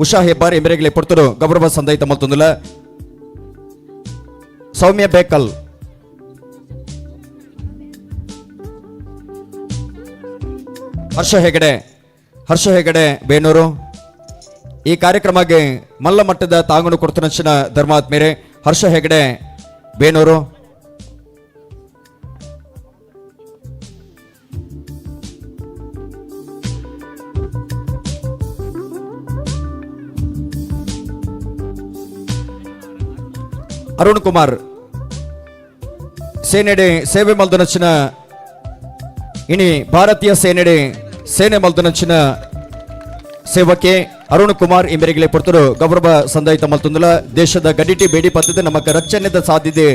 ಉಷಾ ಹೆಬ್ಬಾರ್ ಎಂಬೆರೆಗಳ ಇಪ್ಪತ್ತರು ಗೌರವ ಸಂದಾಯಿತ ಮಲ್ತೊಂದುಲ್ಲ. ಸೌಮ್ಯ ಬೇಕಲ್ ಹರ್ಷ ಹೆಗಡೆ ಹರ್ಷ ಹೆಗಡೆ ಬೇನೂರು ಈ ಕಾರ್ಯಕ್ರಮಕ್ಕೆ ಮಲ್ಲ ಮಟ್ಟದ ತಾಂಗಣು ಕೊಡ್ತನಂಚಿನ ಧರ್ಮಾತ್ಮೇರೆ ಹರ್ಷ ಹೆಗಡೆ ಬೇನೂರು. ಅರುಣ್ ಕುಮಾರ್ ಸೇನೆಡೆ ಸೇವೆ ಮಲ್ದನಚ್ಚಿನ ಇನಿ ಭಾರತೀಯ ಸೇನೆಡೆ ಸೇನೆ ಮಲ್ದನಚ್ಚಿನ ಸೇವಕೆ Arun Kumar ಇಂಬೆರೆಗ್ಲೆ ಪೊರ್ತುಡು ಗೌರವ ಸಂದಾಯಿತ ಮಲ್ತೊಂದುಲ. ದೇಶದ ಗಡಿಟಿ ಬೇಡಿ ಪತ್ತದ ನಮಕ ರಕ್ಷಣೆದ ಸಾಧ್ಯತೆ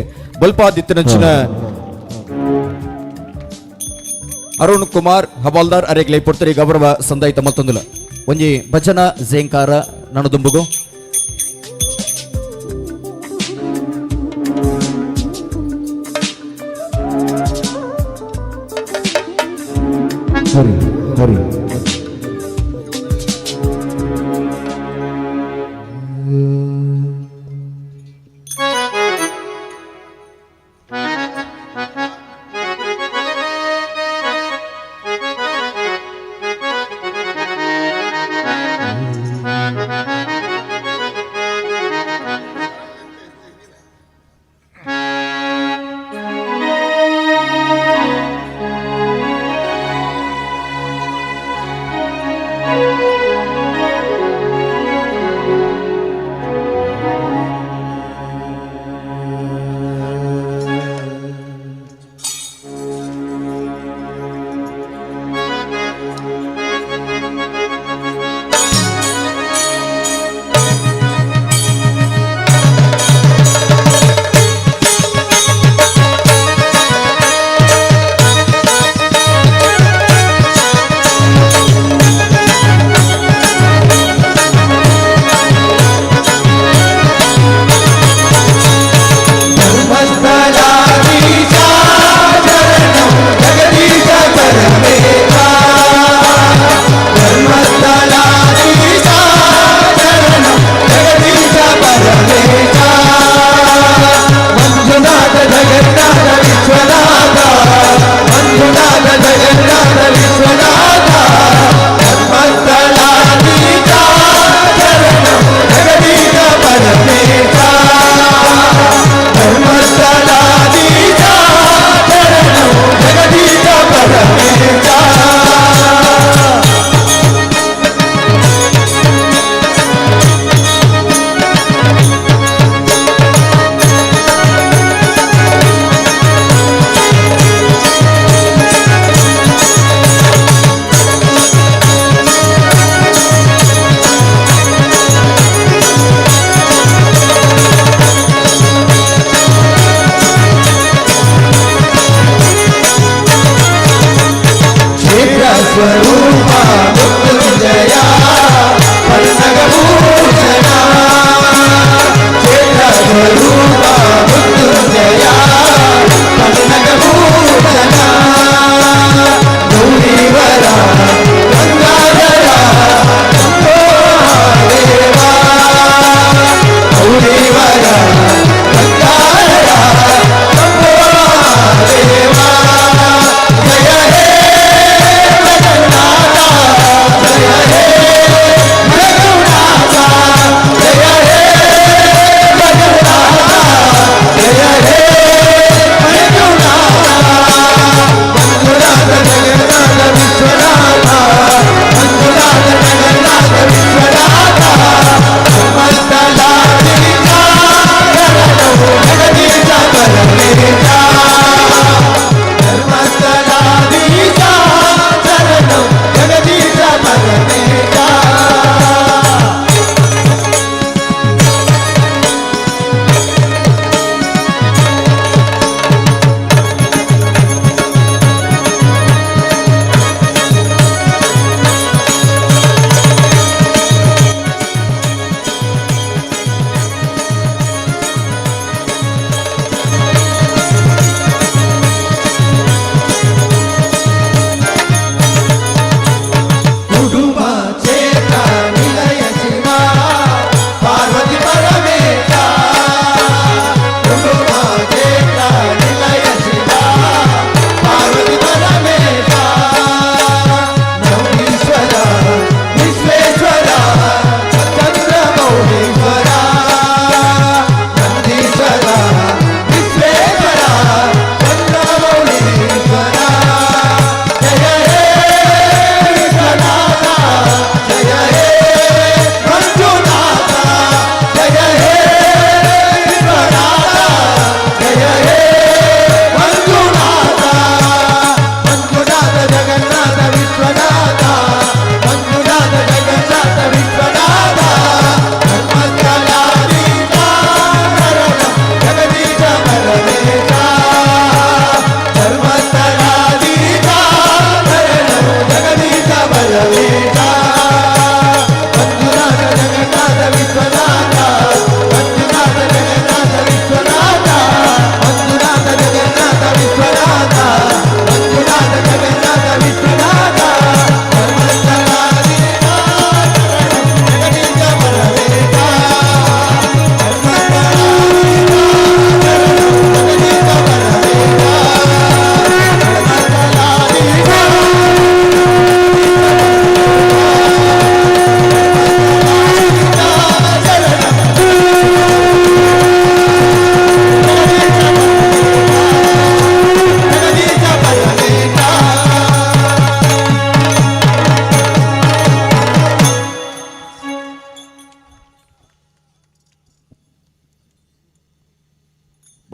ಬಲ್ಪಾದಿತ್ತನಂಚಿನ ಅರುಣ್ ಕುಮಾರ್ ಹವಾಲ್ದಾರ್ ಅರೆಗ್ಲೆ ಪೊರ್ತುರಿ ಗೌರವ ಸಂದಾಯಿತ ಮಲ್ತೊಂದುಲ. ಒಂಜಿ ಭಜನಾ ಝೇಂಕಾರ ನನದುಂಬುಗು. ಹರಿ ಹರಿ.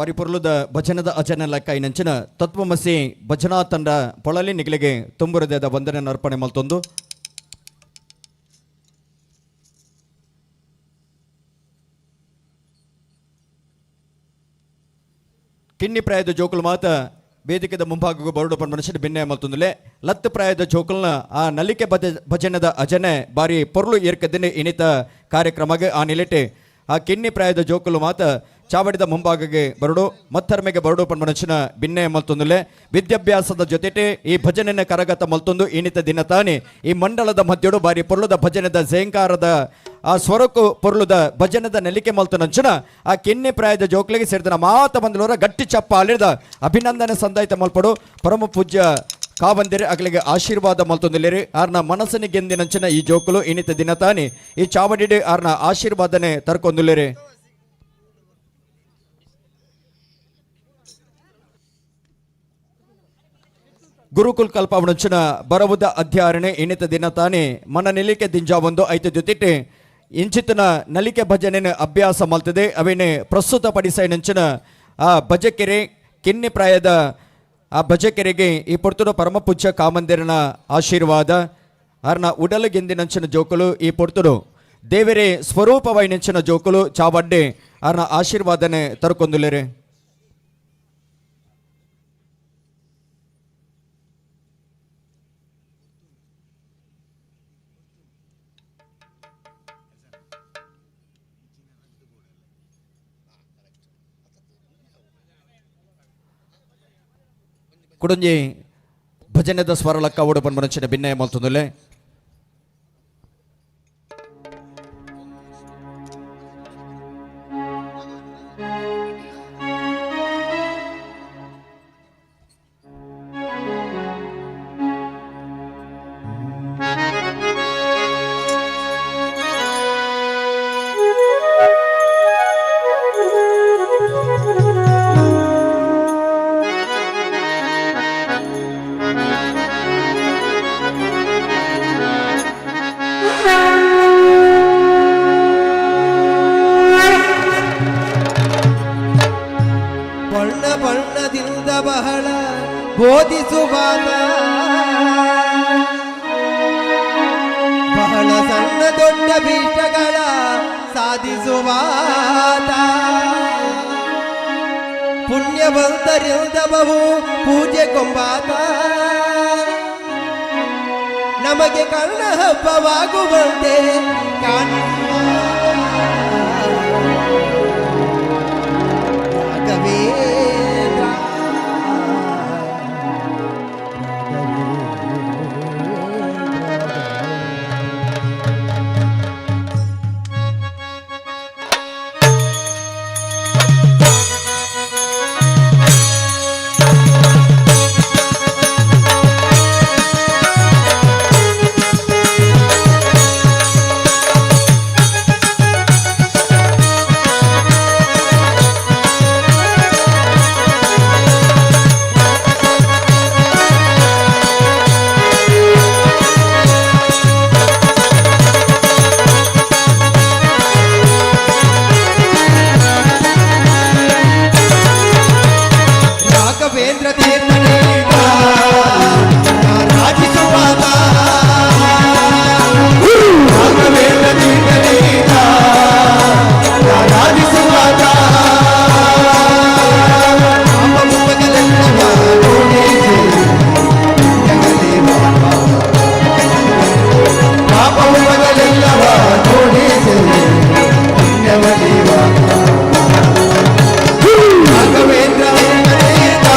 ಬಾರಿ ಪೊರ್ಲುದ ಭಜನದ ಅಜನ ಲೆಕ್ಕ ಇನ್ನಂಚಿನ ತತ್ವಮಸಿ ಭಜನಾ ತಂಡ ಪೊಳಲಿ ನಿಗಲಿಗೆ ತುಂಬುರದದ ವಂದನೆ ಅರ್ಪಣೆ ಮಲ್ತೊಂದು. ಕಿನ್ನಿ ಪ್ರಾಯದ ಜೋಕುಲು ಮಾತ ವೇದಿಕೆದ ಮುಂಭಾಗಕ್ಕೆ ಬರಡು ಪನ್ ಮನುಷ್ಯನ ಬಿನ್ನೆ ಮಲ್ತೊಂದುಲೆ. ಲತ್ತು ಪ್ರಾಯದ ಜೋಕುಲ್ನ ಆ ನಲಿಕೆ ಭಜನದ ಅಜನೆ ಬಾರಿ ಪೊರ್ಲು ಏರ್ಕದಿನ ಇನಿತ ಕಾರ್ಯಕ್ರಮಕ್ಕೆ ಆ ನಿಲೆಟೆ ಆ ಕಿನ್ನಿ ಪ್ರಾಯದ ಜೋಕುಲು ಮಾತ ಚಾವಡಿದ ಮುಂಭಾಗಕ್ಕೆ ಬರಡು ಮತ್ತರ್ಮೆಗೆ ಬರಡು ಪನ್ ಮನುಷ್ಯನ ಬಿನ್ನೆ ಮಲ್ತೊಂದುಲೆ. ವಿದ್ಯಾಭ್ಯಾಸದ ಜೊತೆಟೆ ಈ ಭಜನೆನ ಕರಗತ ಮಲ್ತೊಂದು ಇನಿತ ದಿನ ತಾನೆ ಈ ಮಂಡಲದ ಮಧ್ಯಡು ಬಾರಿ ಪೊರ್ಲುದ ಭಜನೆದ ಝೇಂಕಾರದ ಆ ಸ್ವರಕು ಪೊರ್ಲುದ ಭಜನದ ನೆಲಿಕೆ ಮಲ್ತನಂಚನ ಆ ಕಿನ್ನಿ ಪ್ರಾಯದ ಜೋಕ್ಲಿಗೆ ಸೇರಿದ ಮಾತ ಬಂದಲೋರ ಗಟ್ಟಿ ಚಪ್ಪ ಅಲಿದ ಅಭಿನಂದನೆ ಸಂದಾಯಿತ ಮಲ್ಪಡು. ಪರಮ ಪೂಜ್ಯ ಕಾವಂದಿರಿ ಅಗಲಿಗೆ ಆಶೀರ್ವಾದ ಮಲ್ತೊಂದಿಲ್ಲೇರಿ. ಆರ್ನ ಮನಸ್ಸಿನ ಗೆಂದಿನಂಚಿನ ಈ ಜೋಕುಲು ಇನಿತ ದಿನ ತಾನೆ ಈ ಚಾವಡಿಡೆ ಆರ್ನ ಆಶೀರ್ವಾದನೆ ತರ್ಕೊಂದುಲ್ಲೇರಿ. ಗುರುಕುಲ್ ಕಲ್ಪಾವಣಂಚಿನ ಬರವುದ ಅಧ್ಯಾರಣೆ ಇನಿತ ದಿನ ತಾನೆ ಮನ ನಿಲಿಕೆ ದಿಂಜಾ ಒಂದು ಐತ ಜೊತೆಟೆ ಇಂಚಿತನ ನಲಿಕೆ ಭಜನೆ ಅಭ್ಯಾಸ ಮಲ್ತದೆ ಅವೇನೆ ಪ್ರಸ್ತುತ ಪಡಿಸೈನಂಚಿನ ಆ ಭಜಕೆರೆ ಕಿನ್ನಿ ಪ್ರಾಯದ ಆ ಭಜಕೆರೆಗೆ ಈ ಪೊರ್ತುಡು ಪರಮ ಪೂಜ್ಯ ಕಾಮಂದಿರನ ಆಶೀರ್ವಾದ. ಅರ್ನ ಉಡಲಗೆಂದಿನಂಚಿನ ಜೋಕುಲು ಈ ಪೊರ್ತುಡು ದೇವರೇ ಸ್ವರೂಪವೈನಂಚಿನ ಜೋಕುಲು ಚಾವಡ್ಡೆ ಅರ್ನ ಆಶೀರ್ವಾದನೆ ತರ್ಕೊಂದುಲೇರೆ. ಕುಡಂಜಿ ಭಜನೆದ ಸ್ವರಲಕ್ಕ ಓಡಪನ್ ಮನಸ್ಸಿನ ಭಿನ್ನಯ ಮಲ್ತೊಂದುಲೆ. ಬಣ್ಣ ಬಣ್ಣದಿಂದ ಬಹಳ ಬೋಧಿಸುವಾತ, ಬಹಳ ಸಣ್ಣ ದೊಡ್ಡ ಭೀಷ್ಟಗಳ ಸಾಧಿಸುವಾತ, ಪುಣ್ಯವಂತರಿಂದ ಬಹು ಪೂಜೆ ಕೊಂಬಾತ, ನಮಗೆ ಕರ್ಣ ಹಬ್ಬವಾಗುವಂತೆ ಕಾಣಿಸುವ ರಾಘವೇಂದ್ರ. ರಾಘವೇಂದ್ರ ತೀರ್ಥನೇಗ ರಾಜಿಸುವಾತ, ರಾಘವೇಂದ್ರ ತೀರ್ಥನೇಗ ರಾಜಿಸುವಾತ, ಪಾಪ ಮುಪ್ಪಗಲೆಲ್ಲವ ಜೋಡಿಸಿ, ಪಾಪ ಮುಪ್ಪಗಲೆಲ್ಲವ ಜೋಡಿಸಿ ಪುಣ್ಯವ ಜೀವ. ರಾಘವೇಂದ್ರ ತೀರ್ಥ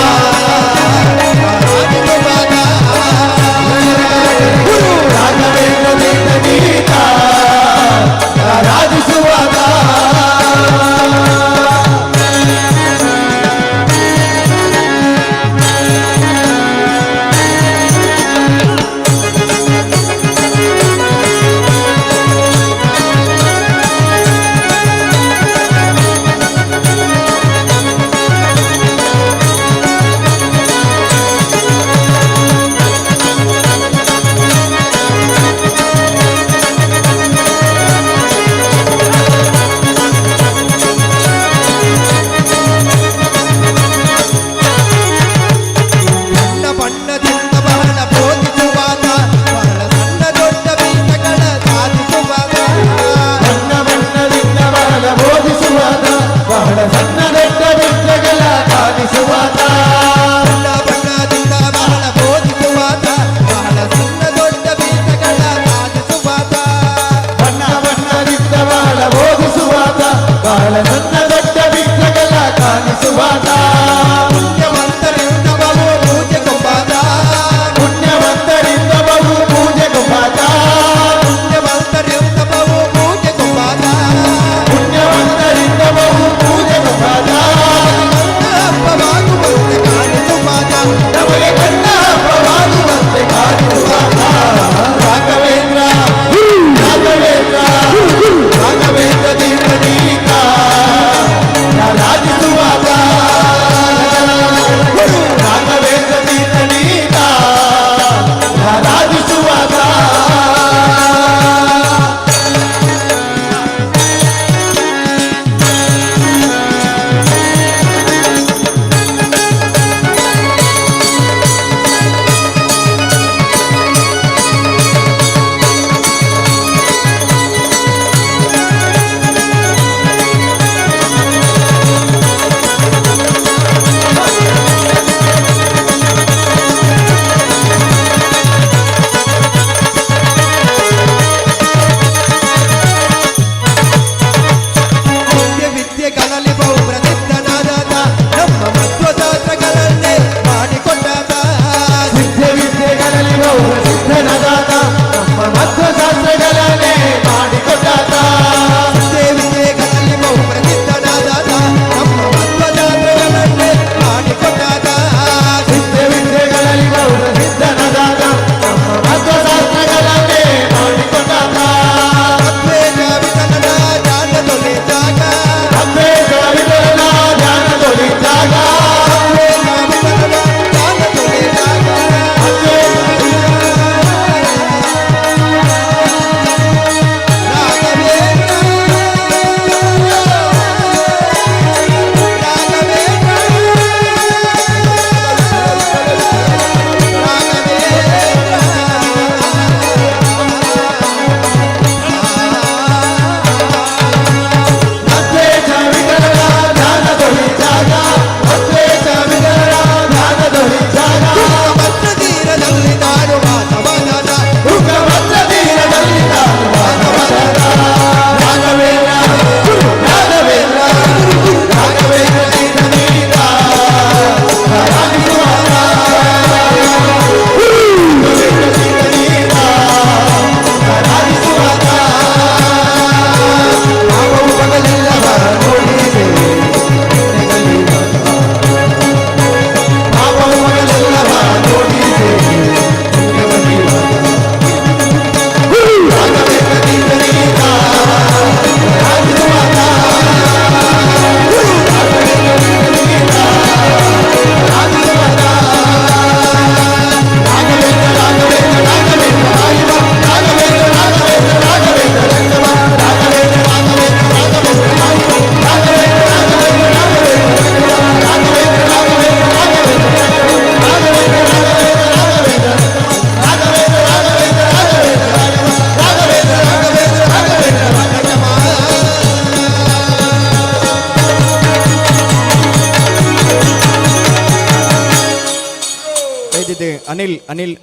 ದಯದಿದೆ ಅನಿಲ್ ಅನಿಲ್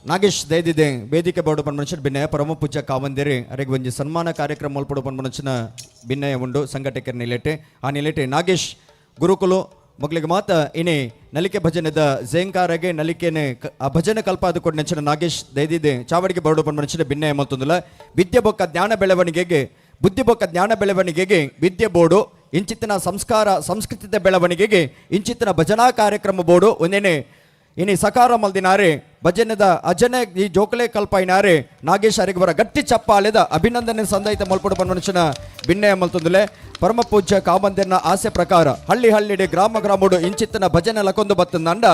ನಾಗೇಶ್ ದಯದಿದೆ ವೇದಿಕೆ ಬೋರ್ಡು ಪನ್ಪುನಂಚಿನ ಬಿನ್ನಯ ಪರಮ ಪೂಜ್ಯ ಕಾವಂದಿರಿ ಅರೆಗ್ ಒಂಜಿ ಸನ್ಮಾನ ಕಾರ್ಯಕ್ರಮ ಮಲ್ಪೊಡು ಪನ್ಪುನಂಚಿನ ಬಿನ್ನಯ ಉಂಡು ಸಂಘಟಕರ ನಿಲೆಟೆ. ಆ ನಿಲೆಟೆ ನಾಗೇಶ್ ಗುರುಕುಲು ಮೊಗ್ಲಿಗೆ ಮಾತ ಇನಿ ನಲಿಕೆ ಭಜನೆದ ಝೇಂಕಾರಗೆ ನಲಿಕೆನೆ ಆ ಭಜನೆ ಕಲ್ಪಾದ ಕೊಡ್ನಂಚಿನ ನಾಗೇಶ್ ದಯದಿದೆ ಚಾವಡಿಗೆ ಬೋರ್ಡು ಪನ್ಪುನಂಚಿನ ಬಿನ್ನಯ ಮಲ್ತೊಂದುಲ್ಲ. ವಿದ್ಯೆ ಬೊಕ್ಕ ಜ್ಞಾನ ಬೆಳವಣಿಗೆಗೆ ಬುದ್ಧಿ ಬೊಕ್ಕ ಜ್ಞಾನ ಬೆಳವಣಿಗೆಗೆ ವಿದ್ಯೆ ಬೋರ್ಡು ಇಂಚಿತ್ತಿನ ಸಂಸ್ಕಾರ ಸಂಸ್ಕೃತಿದ ಬೆಳವಣಿಗೆಗೆ ಇಂಚಿತ್ತಿನ ಭಜನಾ ಕಾರ್ಯಕ್ರಮ ಬೋರ್ಡು ಒಂದೇನೆ ಇನಿ ಸಕಾರ ಮಲ್ದಿನಾರೆ ಭಜನೆದ ಅಜನೆ ಈ ಜೋಕಲೆ ಕಲ್ಪಾಯಿನಾರೆ ನಾಗೇಶ್ ಅರಿಗವರ ಗಟ್ಟಿ ಚಪ್ಪಾಲೆದ ಅಭಿನಂದನೆ ಸಂದೈತ ಮಲ್ಪಡು ಪನ್ಮನುಷ್ಯನ ಬಿನ್ನಯ ಮಲ್ತೊಂದುಲೆ. ಪರಮ ಪೂಜ್ಯ ಕಾಮಂದಿರ್ನ ಆಸೆ ಪ್ರಕಾರ ಹಳ್ಳಿ ಹಳ್ಳಿಡೆ ಗ್ರಾಮ ಗ್ರಾಮಡು ಇಂಚಿತ್ತಿನ ಭಜನೆ ಲಕೊಂದು ಬತ್ತಂದಂಡ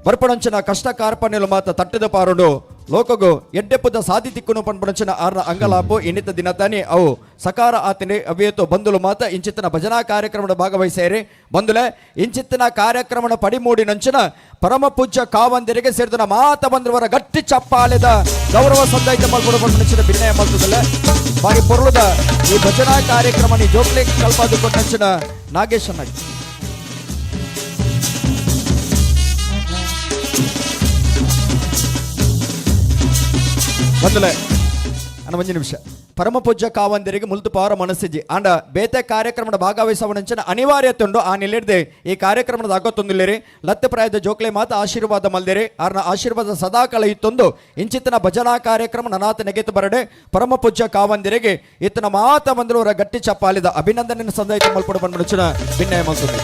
ಬರ್ಪಣಂಚಿನ ಕಷ್ಟ ಕಾರ್ಪಣ್ಯಲು ಮಾತ ತಟ್ಟದ ಪಾರುಡು ಲೋಕಗು ಎಡ್ಡೆಪ್ಪದ ಸಾದಿ ತಿಕ್ಕುನು ಪನ್ಪಣಂಚಿನ ಆರ್ನ ಅಂಗಲಾಪು ಇನ್ನಿತ ದಿನ ತಾನಿ ಅವು ಸಕಾರ ಆತನೆ ಅವಿಯತು ಬಂದುಲು ಮಾತ ಇಂಚಿತ್ತಿನ ಭಜನಾ ಕಾರ್ಯಕ್ರಮದ ಭಾಗವಹಿಸೇರಿ. ಬಂದುಲೆ ಇಂಚಿತ್ತಿನ ಕಾರ್ಯಕ್ರಮದ ಪಡಿಮೂಡಿನಂಚಿನ ಪರಮ ಪೂಜ್ಯ ಕಾವಂದಿರಿಗೆ ಸೇರಿದನ ಮಾತ ಬಂದಿರುವರ ಗಟ್ಟಿ ಚಪ್ಪಾಲೆದ ಗೌರವ ಸಂದೈತ ಮಲ್ಪಡು ಪನ್ಪಣಂಚಿನ ಬಿನ್ನಯ ಮಲ್ತದಲ್ಲ. ಬಾರಿ ಪೊರುಳುದ ಈ ಭಜನಾ ಕಾರ್ಯಕ್ರಮ ನೀ ಜೋಕ್ಲೆ ಕಲ್ಪಾದು ಕೊಟ್ಟಂಚಿನ ನಾಗೇಶನ ಬಂದಲೆ ಅನ್ನ ಒಂಜಿ ನಿಮಿಷ. ಪರಮ ಪೂಜ್ಯ ಕಾವಂದಿರಿಗೆ ಮುಲ್ತು ಪಾರ ಮನಸ್ಸಿಜಿ ಆಂಡ ಬೇತೆ ಕಾರ್ಯಕ್ರಮದ ಭಾಗವಹಿಸವನಂಚಿನ ಅನಿವಾರ್ಯತೆ ಉಂಡು. ಆ ನಿಲ್ಲಿಡ್ದೆ ಈ ಕಾರ್ಯಕ್ರಮದ ಅಗತ್ತೊಂದಿಲ್ಲೇರಿ ಲತ್ತೆ ಪ್ರಾಯದ ಜೋಕ್ಲೆ ಮಾತ ಆಶೀರ್ವಾದ ಮಲ್ದಿರಿ ಆರ್ನ ಆಶೀರ್ವಾದ ಸದಾ ಕಾಲ ಇತ್ತೊಂದು ಇಂಚಿತನ ಭಜನಾ ಕಾರ್ಯಕ್ರಮ ನನಾತ ನೆಗೆತು ಬರಡೆ. ಪರಮ ಪೂಜ್ಯ ಕಾವಂದಿರಿಗೆ ಇತ್ತನ ಮಾತ ಬಂದರವರ ಗಟ್ಟಿ ಚಪ್ಪಾಲಿದ ಅಭಿನಂದನೆ ಸಂದೈತ ಮಲ್ಪಡು ಬಂದ ಭಿನ್ನಯ ಮಲ್ತುಂಡು.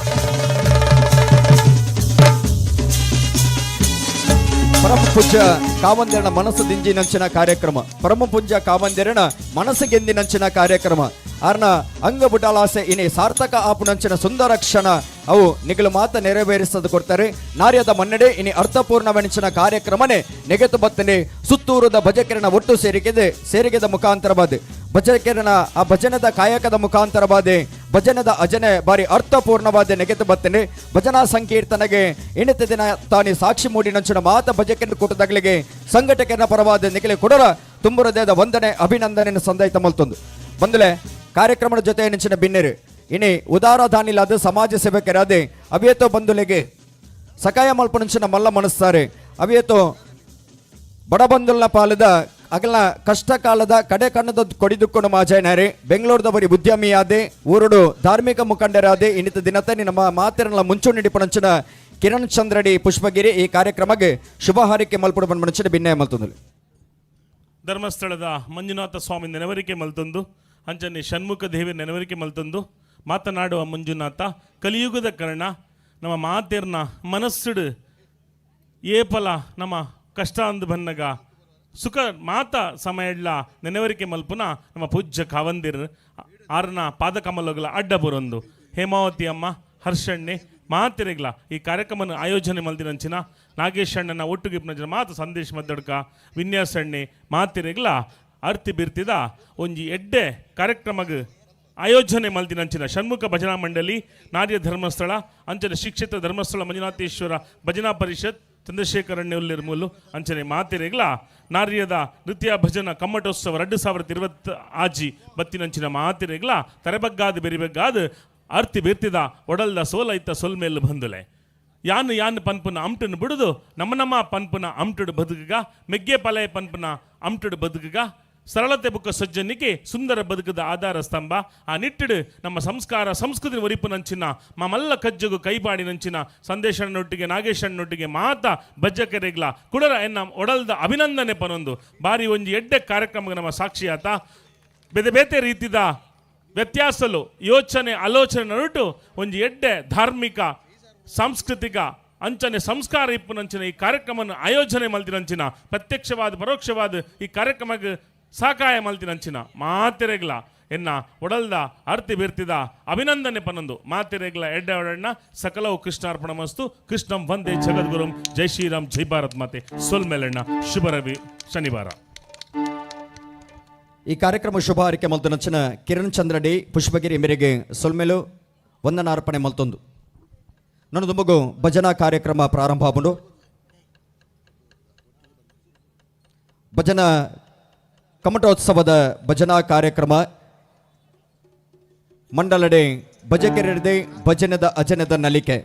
ಪರಮ ಪೂಜ್ಯ ಕಾವಂದಿರನ ಮನಸ್ಸು ದಿಂಜಿನಂಚಿನ ಕಾರ್ಯಕ್ರಮ, ಪರಮ ಪೂಜ್ಯ ಕಾವಂದಿರನ ಮನಸ್ಸು ಗೆಂದಿನಂಚಿನ ಕಾರ್ಯಕ್ರಮ, ಆರ್ನ ಅಂಗಬುಡಲಾಸೆ ಇನಿ ಸಾರ್ಥಕ ಆಪುನಂಚಿನ ಸುಂದರ ಕ್ಷಣ ಅವು ನಿಗಲು ಮಾತ ನೆರವೇರಿಸದು ಕೊಡ್ತಾರೆ. ನಾರ್ಯದ ಮನ್ನಡೆ ಇನಿ ಅರ್ಥಪೂರ್ಣವೆಂಚಿನ ಕಾರ್ಯಕ್ರಮನೇ ನೆಗೆತು ಬತ್ತನೆ ಸುತ್ತೂರದ ಭಜಕಿರಣ ಒಟ್ಟು ಸೇರಿಕೆದ ಮುಖಾಂತರವಾದ ಭಜಕಿರಣ ಆ ಭಜನದ ಕಾಯಕದ ಮುಖಾಂತರವಾದ ಭಜನದ ಅಜನೆ ಬಾರಿ ಅರ್ಥಪೂರ್ಣವಾದ ನೆಗೆತು ಬತ್ತನೆ. ಭಜನಾ ಸಂಕೀರ್ತನೆಗೆ ಇಣಿತ ದಿನ ತಾನಿ ಸಾಕ್ಷಿ ಮೂಡಿನಂಚಿನ ಮಾತ ಭಜಕಿರಣ ಕೂಟದಗಳಿಗೆ ಸಂಘಟಕರ ಪರವಾದ ನಿಗಲಿ ಕೊಡರ ತುಂಬುರದೇದ ವಂದನೆ ಅಭಿನಂದನೆ ಸಂದೈತ ಮಲ್ತೊಂದು ಬಂದಲೆ ಕಾರ್ಯಕ್ರಮದ ಜೊತೆ ನೆಂಚಿನ ಬಿನ್ನೆರು ಇನಿ ಉದಾರ ದಾನಿಲಾದ ಸಮಾಜ ಸೇವಕರಾದೆ ಅವಿಯತೋ ಬಂಧುಲೆಗೆ ಸಕಾಯ ಮಲ್ಪನಂಚಿನ ಮಲ್ಲ ಮನಸ್ತಾರೆ ಅವಿಯತೋ ಬಡಬಂದುಲ್ನ ಪಾಲದ ಅಗಲ ಕಷ್ಟ ಕಾಲದ ಕಡೆ ಕಣ್ಣದ ಕೊಡಿದುಕ್ಕೊಂಡು ಮಾಜಾಯ್ನಾರೆ ಬೆಂಗಳೂರದವರಿ ಉದ್ಯಮಿಯಾದೆ ಊರುಡು ಧಾರ್ಮಿಕ ಮುಖಂಡರಾದೆ ಇನ್ನಿತ ದಿನತನಿ ನಮ್ಮ ಮಾತಿರಲ್ಲ ಮುಂಚೂಣಿ ಕಿರಣ್ ಚಂದ್ರಡಿ ಪುಷ್ಪಗಿರಿ ಈ ಕಾರ್ಯಕ್ರಮಕ್ಕೆ ಶುಭ ಹಾರೈಕೆ ಮಲ್ಪಡು ಬಂದ ಭಿನ್ನಯ ಮಲ್ತೊಂದು. ಧರ್ಮಸ್ಥಳದ ಮಂಜುನಾಥ ಸ್ವಾಮಿ ನೆನವರಿಕೆ ಮಲ್ತೊಂದು ಅಂಚನೆ ಷಣ್ಮುಖ ದೇವಿ ನೆನವರಿಕೆ ಮಲ್ತೊಂದು ಮಾತನಾಡುವ ಮಂಜುನಾಥ ಕಲಿಯುಗದ ಕರ್ಣ ನಮ್ಮ ಮಾತೇರ್ನ ಮನಸ್ಸುಡು ಏಪಲ ನಮ್ಮ ಕಷ್ಟ ಅಂದು ಬನ್ನಗ ಸುಖ ಮಾತ ಸಮಯ ನೆನವರಿಕೆ ಮಲ್ಪುನ ನಮ್ಮ ಪೂಜ್ಯ ಕಾವಂದಿರ್ ಆರ್ನ ಪಾದಕಮಲಗಳ ಅಡ್ಡ ಬರೊಂದು ಹೇಮಾವತಿ ಅಮ್ಮ ಹರ್ಷಣ್ಣೆ ಮಾತಿರೆಗ್ಲ ಈ ಕಾರ್ಯಕ್ರಮನ ಆಯೋಜನೆ ಮಲ್ದಿನಂಚಿನ ನಾಗೇಶ್ ಅಣ್ಣನ ಒಟ್ಟುಗಿಪ್ನಂಚಿನ ಮಾತು ಸಂದೇಶ್ ಮದ್ದಡ್ಕ ವಿನ್ಯಾಸಣ್ಣೆ ಮಾತಿರೆಗ್ಲ ಅರ್ತಿ ಬಿರ್ತಿದ ಒಂಜಿ ಎಡ್ಡೆ ಕಾರ್ಯಕ್ರಮಗ್ ಆಯೋಜನೆ ಮಲ್ದಿನಂಚಿನ ಷಣ್ಮುಖ ಭಜನಾ ಮಂಡಳಿ ನಾರ್ಯ ಧರ್ಮಸ್ಥಳ ಅಂಚನೆ ಶಿಕ್ಷಿತ ಧರ್ಮಸ್ಥಳ ಮಂಜುನಾಥೇಶ್ವರ ಭಜನಾ ಪರಿಷತ್ ಚಂದ್ರಶೇಖರಣ್ಯ ಉಲ್ಲಿರ್ಮೂಲು ಅಂಚನೆ ಮಾತಿರೆಗ್ಲ ನಾರ್ಯದ ನೃತ್ಯ ಭಜನ ಕಮ್ಮಟೋತ್ಸವ 2026 ಆಜಿ ಬತ್ತಿನಂಚಿನ ಮಾತಿರೆಗ್ಲ ತರೆಬಗ್ಗಾದ ಬೆರಿಬಗ್ಗಾದ ಅರ್ತಿ ಬಿರ್ತಿದ ಒಡಲ್ದ ಸೋಲೈತ ಸೊಲ್ಮೇಲ್ ಬಂದುಲೆ ಯಾನ್ ಯಾನ್ ಪನ್ಪುನ ಅಮ್ಟನ್ ಬಿಡುದು ನಮ್ಮ ನಮ್ಮ ಪನ್ಪುನ ಅಮ್ಟುಡು ಬದುಕುಗ ಮೆಗ್ಗೆ ಪಲೆ ಪನ್ಪುನ ಅಮ್ಟುಡು ಬದುಕುಗ ಸರಳತೆ ಬುಕ್ಕ ಸಜ್ಜನಿಕೆ ಸುಂದರ ಬದುಕದ ಆಧಾರ ಸ್ತಂಭ. ಆ ನಿಟ್ಟಿಡು ನಮ್ಮ ಸಂಸ್ಕಾರ ಸಂಸ್ಕೃತಿ ಒರಿಪುನಂಚಿನ ಮಲ್ಲ ಕಜ್ಜಗು ಕೈಪಾಡಿನಂಚಿನ ಸಂದೇಶಣ್ಣೊಟ್ಟಿಗೆ ನಾಗೇಶಣ್ಣೊಟ್ಟಿಗೆ ಮಾತ ಬಜ್ಜಕೆರೆಗ್ಲ ಕುಡರ ಎನ್ನ ಒಡಲ್ದ ಅಭಿನಂದನೆ ಪನೊಂದು ಬಾರಿ ಒಂಜಿ ಎಡ್ಡೆ ಕಾರ್ಯಕ್ರಮಕ್ಕೆ ನಮ್ಮ ಸಾಕ್ಷಿಯಾತ ಬೇತೆ ಬೇತೆ ರೀತಿದ ವ್ಯತ್ಯಾಸಲು ಯೋಚನೆ ಆಲೋಚನೆ ನಡುಟು ಒಂಜಿ ಎಡ್ಡೆ ಧಾರ್ಮಿಕ ಸಾಂಸ್ಕೃತಿಕ ಅಂಚನೆ ಸಂಸ್ಕಾರ ಇಪ್ಪುನಂಚಿನ ಈ ಕಾರ್ಯಕ್ರಮವನ್ನು ಆಯೋಜನೆ ಮಲ್ತಿನಂಚಿನ ಪ್ರತ್ಯಕ್ಷವಾದ ಪರೋಕ್ಷವಾದ ಈ ಕಾರ್ಯಕ್ರಮಕ್ಕೆ ಸಹಕಾಯ ಮಲ್ತಿನಂಚಿನ ಮಾತೆರೆಗ್ಲ ಎನ್ನ ಒಡಲ್ದ ಅರ್ತಿ ಬಿರ್ತಿದ ಅಭಿನಂದನೆ ಪನೊಂದು ಮಾತೆರೆಗ್ಲ ಎಡ್ಡೆ ಒಡಣ್ಣ ಸಕಲವು ಕೃಷ್ಣಾರ್ಪಣ ಮಸ್ತು. ಕೃಷ್ಣಂ ವಂದೇ ಜಗದ್ಗುರುಂ. ಜೈ ಶ್ರೀರಾಮ್, ಜೈ ಭಾರತ್ ಮಾತೆ. ಸೊಲ್ಮೆಲೆಣ್ಣ. ಶುಭ ರವಿ ಶನಿವಾರ. ಈ ಕಾರ್ಯಕ್ರಮ ಶುಭ ಹಾರೈಕೆ ಮಲ್ತುನಂಚಿನ ಕಿರಣ್ ಚಂದ್ರ ಡಿ ಪುಷ್ಪಗಿರಿ ಮೇರೆಗೆ ಸೊಲ್ಮೆಲು ವಂದನಾರ್ಪಣೆ ಮಲ್ತೊಂದು ನನ್ನ ದುಂಬಗು ಭಜನಾ ಕಾರ್ಯಕ್ರಮ ಪ್ರಾರಂಭ ಆಪುಂಡು. ಭಜನಾ ಕಮಟೋತ್ಸವದ ಭಜನಾ ಕಾರ್ಯಕ್ರಮ ಮಂಡಲಡೆ ಭಜಕೆರೆದೆ ಭಜನದ ಅಜನದ ನಲಿಕೆ.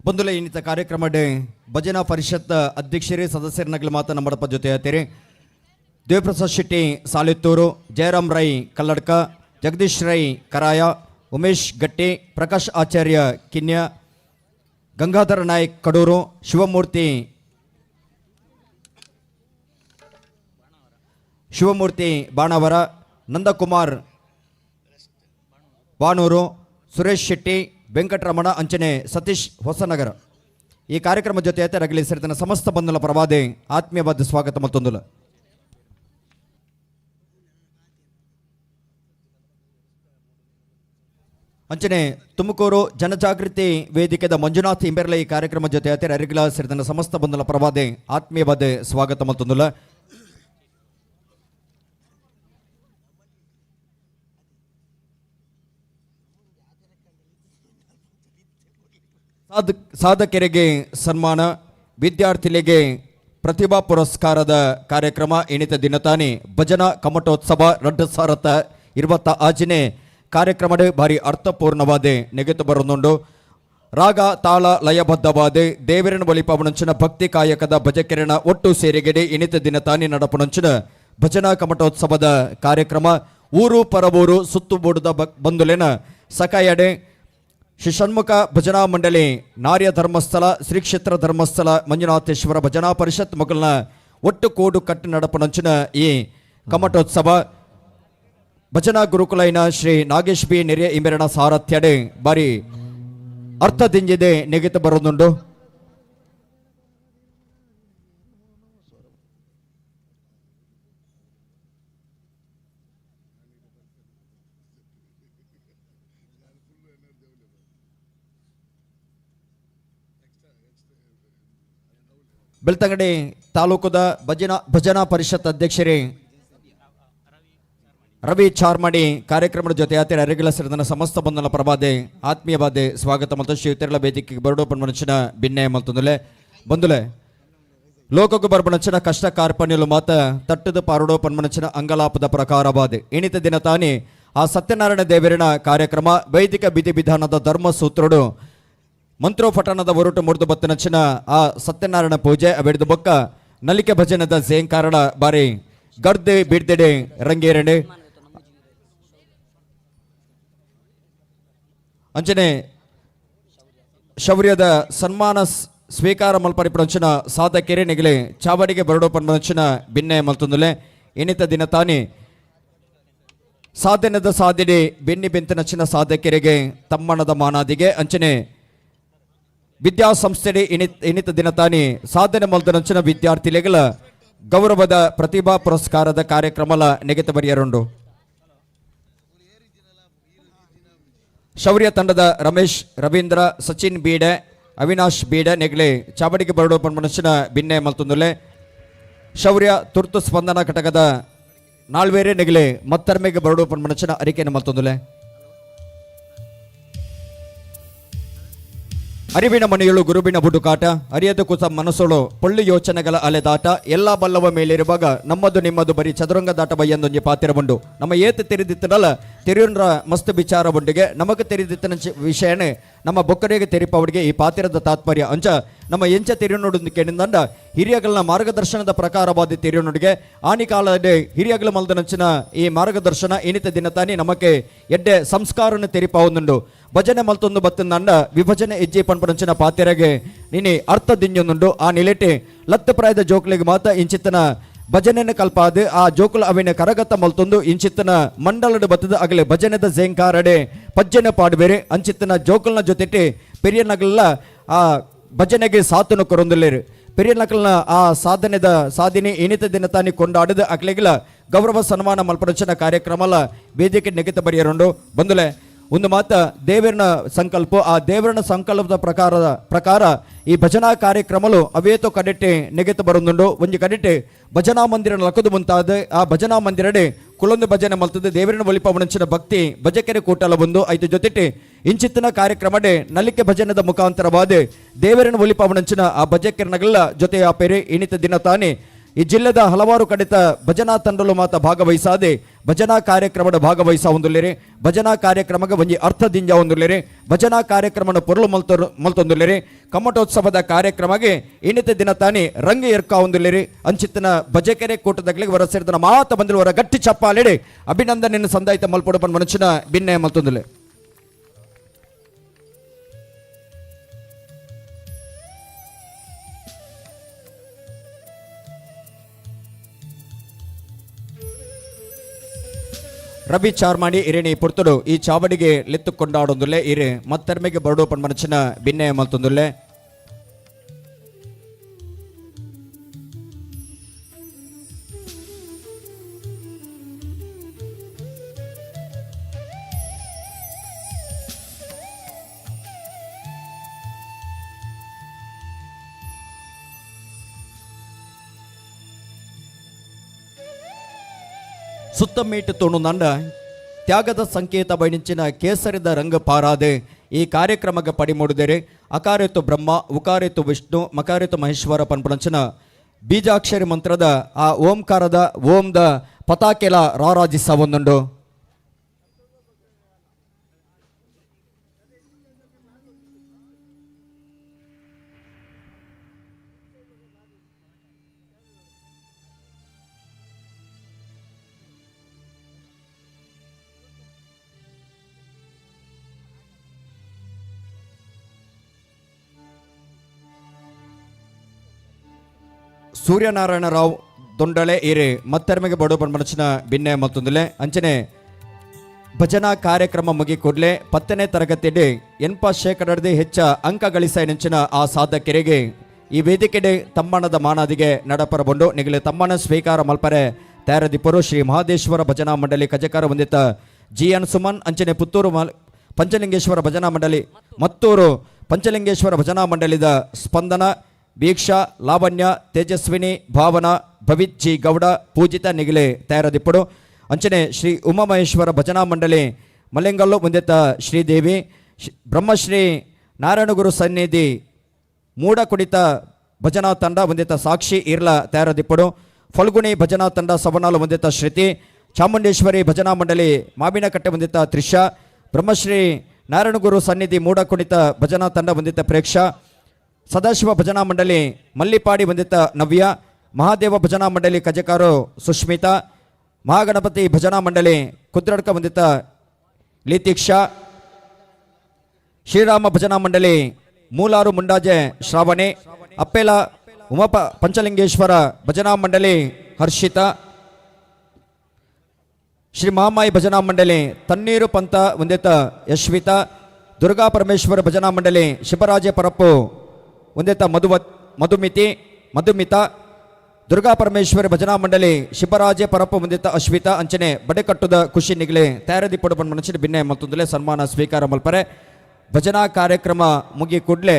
ಬಂದುಲ ಇನ್ನಿತ ಕಾರ್ಯಕ್ರಮ ಭಜನಾ ಪರಿಷತ್ ಅಧ್ಯಕ್ಷರೇ ಸದಸ್ಯರನಗಲು ಮಾತ ನಮ್ಮಡಪ್ಪ ಜೊತೆ ಆತೀರಿ. ದೇವಪ್ರಸಾದ್ ಶೆಟ್ಟಿ ಸಾಲಿತ್ತೂರು, ಜಯರಾಮ್ ರೈ ಕಲ್ಲಡ್ಕ, ಜಗದೀಶ್ ರೈ ಕರಾಯ, ಉಮೇಶ್ ಗಟ್ಟಿ, ಪ್ರಕಾಶ್ ಆಚಾರ್ಯ ಕಿನ್ಯ, ಗಂಗಾಧರ ನಾಯ್ಕ್ ಕಡೂರು, ಶಿವಮೂರ್ತಿ ಶಿವಮೂರ್ತಿ ಬಾಣವರ, ನಂದಕುಮಾರ್ ಬಾಣೂರು, ಸುರೇಶ್ ಶೆಟ್ಟಿ, ವೆಂಕಟರಮಣ ಅಂಚನೆ ಸತೀಶ್ ಹೊಸನಗರ. ಈ ಕಾರ್ಯಕ್ರಮ ಜೊತೆ ರಗಲಿ ಸೇರಿದ ಸಮಸ್ತ ಬಂಧುಲ ಪರವಾದೆ ಆತ್ಮೀಯವಾದ ಸ್ವಾಗತ ಮತ್ತೊಂದುಲ. ಅಂಚನೆ ತುಮಕೂರು ಜನಜಾಗೃತಿ ವೇದಿಕೆದ ಮಂಜುನಾಥ್ ಇಂಬೆರ್ಲ ಈ ಕಾರ್ಯಕ್ರಮ ಜೊತೆ ಅರಿಗಿಲ ಸೇರಿದ ಸಮಸ್ತ ಬಂಧುಲ ಪರವಾದೆ ಆತ್ಮೀಯವಾದ ಸ್ವಾಗತ ಮತ್ತೊಂದುಲ. ಸಾಧಕರಿಗೆ ಸನ್ಮಾನ, ವಿದ್ಯಾರ್ಥಿಗಳಿಗೆ ಪ್ರತಿಭಾ ಪುರಸ್ಕಾರದ ಕಾರ್ಯಕ್ರಮ ಇಣಿತ ದಿನತಾನೆ ಭಜನಾ ಕಮಟೋತ್ಸವ 2026 ಕಾರ್ಯಕ್ರಮದ ಭಾರಿ ಅರ್ಥಪೂರ್ಣವಾದ ನೆಗೆತು ಬರನುಂಡು. ರಾಗ ತಾಳ ಲಯಬದ್ಧವಾದ ದೇವರನ ಬಲಿಪವನಂಚಿನ ಭಕ್ತಿ ಕಾಯಕದ ಭಜಕಿರಣ ಒಟ್ಟು ಸೇರಿಗೆಡೆ ಇಣಿತ ದಿನ ತಾನೇ ನಡಪನಂಚಿನ ಭಜನಾ ಕಮಟೋತ್ಸವದ ಕಾರ್ಯಕ್ರಮ ಊರು ಪರವೂರು ಸುತ್ತುಬೂಡದ ಬಂಧುಲೆನ ಸಕಾಯಡೆ ಶ್ರೀ ಷಣ್ಮುಖ ಭಜನಾ ಮಂಡಳಿ ನಾರ್ಯ ಧರ್ಮಸ್ಥಳ ಶ್ರೀ ಕ್ಷೇತ್ರ ಧರ್ಮಸ್ಥಳ ಮಂಜುನಾಥೇಶ್ವರ ಭಜನಾ ಪರಿಷತ್ ಮೊಗಲ್ನ ಒಟ್ಟು ಕೋಡು ಕಟ್ಟು ನಡಪನಂಚಿನ ಈ ಕಮಟೋತ್ಸವ ಭಜನಾ ಗುರುಕುಲೈನ ಶ್ರೀ ನಾಗೇಶ್ ಬಿ ನೆರೆಯ ಇಂಬೆರಣ ಸಾರಥ್ಯಡೆ ಬಾರಿ ಅರ್ಥದಿಂಜಿದೆ ನೆಗೆತು ಬರೋದುಂಡು. ಬೆಳ್ತಂಗಡಿ ತಾಲೂಕುದ ಭಜನಾ ಪರಿಷತ್ ಅಧ್ಯಕ್ಷರೇ ರವಿ ಚಾರ್ಮಡಿ ಕಾರ್ಯಕ್ರಮದ ಜೊತೆ ಆತಿರ ಅರಿಗಿಲ ಸೇರಿದ ಸಮಸ್ತ ಬಂಧನ ಪ್ರಭಾದೆ ಆತ್ಮೀಯವಾದೆ ಸ್ವಾಗತ ಮತ್ತು ಶ್ರೀ ವೇದಿಕೆಗೆ ಬರಡೋಪನ್ ಮನುಷ್ಯನ ಬಿನ್ನೆ ಮಲ್ತೊಂದುಲೆ ಬಂದುಲೆ ಲೋಕಕ್ಕೂ ಬರ್ಬಣಂಚಿನ ಕಷ್ಟ ಕಾರ್ಪಣ್ಯಲು ಮಾತ ತಟ್ಟದ ಪಾರುಡೋ ಪನ್ಮನಚಿನ ಅಂಗಲಾಪದ ಪ್ರಕಾರವಾದೆ ಇಣಿತ ದಿನ ತಾನೇ ಆ ಸತ್ಯನಾರಾಯಣ ದೇವರಿನ ಕಾರ್ಯಕ್ರಮ ವೈದಿಕ ವಿಧಿ ವಿಧಾನದ ಧರ್ಮಸೂತ್ರಡು ಮಂತ್ರೋಪಠನದ ಒರಟು ಮುರಿದು ಬತ್ತನಚಿನ ಆ ಸತ್ಯನಾರಾಯಣ ಪೂಜೆ ಅವೆಡ್ದು ಬೊಕ್ಕ ನಲಿಕೆ ಭಜನದ ಝೇಂಕಾರಣ ಬಾರಿ ಗರ್ದೆ ಬಿಡ್ದೆಡೆ ರಂಗೇರಣೆ ಅಂಚನೆ ಶೌರ್ಯದ ಸನ್ಮಾನ ಸ್ವೀಕಾರ ಮಲ್ಪರಿಪಡಂಚಿನ ಸಾಧಕೆರೆ ನೆಗಲೆ ಚಾವಡಿಗೆ ಬರಡೋ ಪನ್ಮಂಚಿನ ಬಿನ್ನೆ ಮಲ್ತೊಂದುಲೆ ಇನಿತ ದಿನ ತಾನೇ ಸಾಧನದ ಸಾಧಿಡೆ ಬೆನ್ನಿ ಬೆಂತನಚಿನ ಸಾಧಕರಿಗೆ ತಮ್ಮಣದ ಮಾನಾದಿಗೆ ಅಂಚನೆ ವಿದ್ಯಾಸಂಸ್ಥೆ ಇನಿತ ದಿನ ತಾನೇ ಸಾಧನೆ ಮಲ್ತನಂಚಿನ ವಿದ್ಯಾರ್ಥಿಗಳ ಗೌರವದ ಪ್ರತಿಭಾ ಪುರಸ್ಕಾರದ ಕಾರ್ಯಕ್ರಮಲ ನೆಗೆತ ಬರಿಯರುಂಡು. ಶೌರ್ಯ ತಂಡದ ರಮೇಶ್ ರವೀಂದ್ರ, ಸಚಿನ್ ಬೀಡೆ, ಅವಿನಾಶ್ ಬೀಡೆ ನೆಗಲೆ ಚಾವಡಿಗೆ ಬರಡೋ ಮನುಷ್ಯನ ಬಿನ್ನೆ ಮಲ್ತೊಂದುಲೆ ಶೌರ್ಯ ತುರ್ತು ಸ್ಪಂದನ ಘಟಕದ ನಾಲ್ವೇರೆ ನೆಗಲೆ ಮತ್ತರ್ಮೆಗೆ ಬರಡೋ ಮನುಷ್ಯನ ಅರಿಕೆಯನ್ನು ಮಲ್ತೊಂದುಲೆ. ಅರಿವಿನ ಮನೆಯಳು ಗುರುವಿನ ಬುಡುಕಾಟ, ಅರಿಯದ ಕುಸ ಮನಸ್ಸುಳು ಪೊಳ್ಳು ಯೋಚನೆಗಳ ಅಲೆದಾಟ, ಎಲ್ಲ ಬಲ್ಲವ ಮೇಲಿರುವಾಗ ನಮ್ಮದು ನಿಮ್ಮದು ಬರೀ ಚದುರಂಗ ದಾಟ ಬಯ್ಯಂದೊಂಜಿ ಪಾತಿರಬುಂಡು. ನಮ್ಮ ಏತು ತೆರೆದಿತ್ತನಲ್ಲ ತೆರಿಯುಂಡ್ರ ಮಸ್ತ್ ವಿಚಾರ ಬುಂಡಿಗೆ ನಮಗ ತೆರೆದಿತ್ತನ ವಿಷಯನೇ ನಮ್ಮ ಬೊಕ್ಕರಿಗೆ ತೆರಿಪವಡಿಗೆ ಈ ಪಾತಿರದ ತಾತ್ಪರ್ಯ. ಅಂಚ ನಮ್ಮ ಎಂಚ ತೆರಿಯುನೋಡು ಕೆಣಿಂದಂಡ ಹಿರಿಯಗಳನ್ನ ಮಾರ್ಗದರ್ಶನದ ಪ್ರಕಾರವಾದ ತೆರಿಯುನುಡಿಗೆ ಆನಿ ಕಾಲದ ಹಿರಿಯಗಳ ಮಲ್ದನಂಚಿನ ಈ ಮಾರ್ಗದರ್ಶನ ಇನಿತ ದಿನ ತಾನೇ ನಮಕ್ಕೆ ಎಡ್ಡೆ ಸಂಸ್ಕಾರನ್ನು ತೆರಿಪಾವುಂದುಂಡು. ಭಜನೆ ಮಲ್ತೊಂದು ಬತ್ತಂದಂಡ ವಿಭಜನೆ ಹೆಜ್ಜೆ ಪನ್ಪನಂಚಿನ ಪಾತಿರಗೆ ನಿನ್ನೆ ಅರ್ಥ ದಿಂಜೊಂದುಂಡು. ಆ ನಿಲೆಟೆ ಲತ್ತ ಪ್ರಾಯದ ಜೋಕ್ಲಿಗೆ ಮಾತ ಇಂಚಿತ್ತನ ಭಜನೆನ ಕಲ್ಪಾದ ಆ ಜೋಕುಲ ಅವಿನ ಕರಗತ ಮಲ್ತೊಂದು ಇಂಚಿತ್ತನ ಮಂಡಲದ ಬತ್ತದ ಅಗಲೆ ಭಜನೆದ ಝೇಂಕಾರಡೆ ಪಜ್ಜನೆ ಪಾಡುಬೇರೆ ಅಂಚಿತ್ತನ ಜೋಕುಲ್ನ ಜೊತೆಟೆ ಪೆರಿಯ ನಗಲ ಆ ಭಜನೆಗೆ ಸಾತನು ಕೊರೊಂದುಲ್ಲೇರು. ಪೆರಿಯ ನಕಲ್ನ ಆ ಸಾಧನೆದ ಸಾಧನೆ ಇನಿತ ದಿನ ತಾನಿ ಕೊಂಡಾಡದ ಅಕ್ಲೆಗಿಲ ಗೌರವ ಸನ್ಮಾನ ಮಲ್ಪಡಂಚಿನ ಕಾರ್ಯಕ್ರಮಲ ವೇದಿಕೆ ನೆಗೆತ ಬರಿಯರುಂಡು. ಬಂದುಲೆ ಒಂದು ಮಾತ ದೇವರನ ಸಂಕಲ್ಪ, ಆ ದೇವರನ ಸಂಕಲ್ಪದ ಪ್ರಕಾರ ಈ ಭಜನಾ ಕಾರ್ಯಕ್ರಮಲು ಅವೇತೋ ಕಡೆಟೆ ನೆಗೆತ ಬರುಂದುಂಡು. ಒಂಜಿ ಕಡೆಟೆ ಭಜನಾ ಮಂದಿರ ಲಕ್ಕದು ಮುಂತಾದ ಆ ಭಜನಾ ಮಂದಿರಡೆ ಕುಲೊಂದು ಭಜನೆ ಮಲ್ತದೆ ದೇವರನ ಒಲಿಪವನಂಚಿನ ಭಕ್ತಿ ಭಜಕೆರೆ ಕೂಟಲ ಬಂದು ಐತ ಜೊತೆಟೆ ಇಂಚಿತ್ತಿನ ಕಾರ್ಯಕ್ರಮಡೆ ನಲಿಕೆ ಭಜನದ ಮುಖಾಂತರವಾದ ದೇವರನ ಒಲಿಪವನಂಚಿನ ಆ ಭಜಕೆರೆನಗಲ್ಲ ಜೊತೆ ಆ ಪೆರೆ ಇನಿತ ದಿನ ತಾನೇ ಈ ಜಿಲ್ಲೆದ ಹಲವಾರು ಕಡಿತ ಭಜನಾ ತಂಡಲು ಮಾತ ಭಾಗವಹಿಸಾದೆ ಭಜನಾ ಕಾರ್ಯಕ್ರಮದ ಭಾಗವಹಿಸ ಹೊಂದುಲ್ಲೇರಿ ಭಜನಾ ಕಾರ್ಯಕ್ರಮಕ್ಕೆ ಒಂಜಿ ಅರ್ಥ ದಿಂಜ ಹೊಂದುಲ್ಲೇರಿ ಭಜನಾ ಕಾರ್ಯಕ್ರಮದ ಪೊರುಳು ಮಲ್ತೊಂದುಲ್ಲೇರಿ ಕಮ್ಮಟೋತ್ಸವದ ಕಾರ್ಯಕ್ರಮಕ್ಕೆ ಇನ್ನಿತ ದಿನ ತಾನಿ ರಂಗ ಎರ್ಕ ಹೊಂದುಲ್ಲೇರಿ ಅಂಚಿತ್ತನ ಭಜಕೆರೆ ಕೂಟದಗಳಿಗೆ ಹೊರ ಸೇರಿದ ಮಾತ ಬಂದಿರುವ ಹೊರ ಗಟ್ಟಿ ಚಪ್ಪಾಲೆಡೆ ಅಭಿನಂದನೆಯನ್ನು ಸಂದಾಯಿತ ಮಲ್ಪೊಡಪನ್ ಮನುಷ್ಯನ ಭಿನ್ನೆ ಮಲ್ತೊಂದುಲ್ಲೆ. ರವಿ ಚಾರ್ಮಾಡಿ ಇರೇಣಿ ಪುರ್ತುಡು ಈ ಚಾವಡಿಗೆ ಲೆತ್ತು ಕೊಂಡಾಡೊಂದುಲ್ಲೆ ಇರೆ ಮತ್ತರ್ಮೆಗೆ ಬರಡೋಪನ್ ಮನುಷ್ಯನ ಭಿನ್ನೆ ಮಲ್ತೊಂದುಲ್ಲೆ. ಸುತ್ತಮೀಟು ತೋಣುನಂಡ ತ್ಯಾಗದ ಸಂಕೇತ ಬೈನಿಂಚಿನ ಕೇಸರಿದ ರಂಗ ಪಾರಾದೆ ಈ ಕಾರ್ಯಕ್ರಮಕ್ಕೆ ಪಡಿಮೂಡಿದರೆ ಅಕಾರೇತು ಬ್ರಹ್ಮ ಉಕಾರೇತು ವಿಷ್ಣು ಮಕಾರೇತು ಮಹೇಶ್ವರ ಪನ್ಪುಣಂಚಿನ ಬೀಜಾಕ್ಷರಿ ಮಂತ್ರದ ಆ ಓಂಕಾರದ ಓಂದ ಪತಾಕೆಲ ರಾರಾಜಿಸ ಒಂದುಂಡು. ಸೂರ್ಯನಾರಾಯಣ ರಾವ್ ದೊಂಡಳೆ ಇರೆ ಮತ್ತರ್ಮೆಗೆ ಬಡೋಪನ್ ಮನಸ್ಸಿನ ಬಿನ್ನೆ ಮತ್ತೊಂದುಲೆ ಅಂಚನೆ ಭಜನಾ ಕಾರ್ಯಕ್ರಮ ಮುಗಿ ಕೂಡಲೇ 10ನೇ ತರಗತಿಯಲ್ಲಿ 80% ಹೆಚ್ಚ ಅಂಕ ಗಳಿಸ ನೆಂಚಿನ ಆ ಸಾಧಕರಿಗೆ ಈ ವೇದಿಕೆಡೆ ತಮ್ಮಣದ ಮಾನಾದಿಗೆ ನಡಪರಬಂಡು ನಿಗಲೆ ತಮ್ಮನ ಸ್ವೀಕಾರ ಮಲ್ಪರೆ ತಯಾರದಿಪ್ಪರು ಶ್ರೀ ಮಹಾದೇಶ್ವರ ಭಜನಾ ಮಂಡಳಿ ಕಜಕಾರ ಹೊಂದಿತ ಜಿ ಎನ್ ಸುಮನ್ ಅಂಚನೆ ಪುತ್ತೂರು ಪಂಚಲಿಂಗೇಶ್ವರ ಭಜನಾ ಮಂಡಳಿ ಮತ್ತೂರು ಪಂಚಲಿಂಗೇಶ್ವರ ಭಜನಾ ಮಂಡಳಿದ ಸ್ಪಂದನ ವೀಕ್ಷಾ ಲಾವಣ್ಯ ತೇಜಸ್ವಿನಿ ಭಾವನಾ ಭವಿತ್ ಜಿ ಗೌಡ ಪೂಜಿತ ನಿಗಲೆ ತಯಾರದಿಪ್ಪಡು ಅಂಚನೆ ಶ್ರೀ ಉಮಾಮಹೇಶ್ವರ ಭಜನಾ ಮಂಡಳಿ ಮಲೆಂಗಲ್ಲು ಮುಂದಿತ ಶ್ರೀದೇವಿ ಬ್ರಹ್ಮಶ್ರೀ ನಾರಾಯಣಗುರು ಸನ್ನಿಧಿ ಮೂಡ ಕುಡಿತ ಭಜನಾ ತಂಡ ಹೊಂದಿತ ಸಾಕ್ಷಿ ಇರ್ಲ ತಯಾರದಿಪ್ಪಡು ಫಲ್ಗುಣಿ ಭಜನಾ ತಂಡ ಸವನಾಲು ಹೊಂದಿತ ಶ್ರುತಿ ಚಾಮುಂಡೇಶ್ವರಿ ಭಜನಾ ಮಂಡಳಿ ಮಾವಿನಕಟ್ಟೆ ಹೊಂದಿತ ತ್ರಿಷಾ ಬ್ರಹ್ಮಶ್ರೀ ನಾರಾಯಣಗುರು ಸನ್ನಿಧಿ ಮೂಡ ಕುಣಿತ ಭಜನಾ ತಂಡ ಹೊಂದಿತ ಪ್ರೇಕ್ಷಾ ಸದಾಶಿವ ಭಜನಾ ಮಂಡಳಿ ಮಲ್ಲಿಪಾಡಿ ಹೊಂದಿತ ನವ್ಯ ಮಹಾದೇವ ಭಜನಾ ಮಂಡಳಿ ಕಜಕಾರು ಸುಷ್ಮಿತಾ ಮಹಾಗಣಪತಿ ಭಜನಾ ಮಂಡಳಿ ಕುದ್ರಡ್ಕ ಹೊಂದಿತ ಲೀತೀಕ್ಷಾ ಶ್ರೀರಾಮ ಭಜನಾ ಮಂಡಳಿ ಮೂಲಾರು ಮುಂಡಾಜೆ ಶ್ರಾವಣಿ ಅಪ್ಪೇಲ ಉಮಪ ಪಂಚಲಿಂಗೇಶ್ವರ ಭಜನಾ ಮಂಡಳಿ ಹರ್ಷಿತಾ ಶ್ರೀ ಮಹಾಮಾಯಿ ಭಜನಾ ಮಂಡಳಿ ತಣ್ಣೀರು ಪಂತ ಹೊಂದಿತ ಯಶ್ವಿತಾ ದುರ್ಗಾ ಪರಮೇಶ್ವರ ಭಜನಾ ಮಂಡಳಿ ಶಿವರಾಜ ಪರಪ್ಪು ಹೊಂದಿತ ಮಧುಮಿತಿ ಮಧುಮಿತಾ ದುರ್ಗಾ ಪರಮೇಶ್ವರ ಭಜನಾ ಮಂಡಳಿ ಶಿವರಾಜೆ ಪರಪ್ಪು ಹೊಂದಿತ ಅಶ್ವಿತಾ ಅಂಚನೆ ಬಡೆಕಟ್ಟುದ ಖುಷಿ ನಿಗಲೆ ತಯಾರದಿ ಪಡುಪನ್ ಮನಸ್ಸಿನ ಭಿನ್ನೆ ಮತ್ತೊಂದಲೇ ಸನ್ಮಾನ ಸ್ವೀಕಾರ ಮಲ್ಪರೆ ಭಜನಾ ಕಾರ್ಯಕ್ರಮ ಮುಗಿ ಕೂಡಲೇ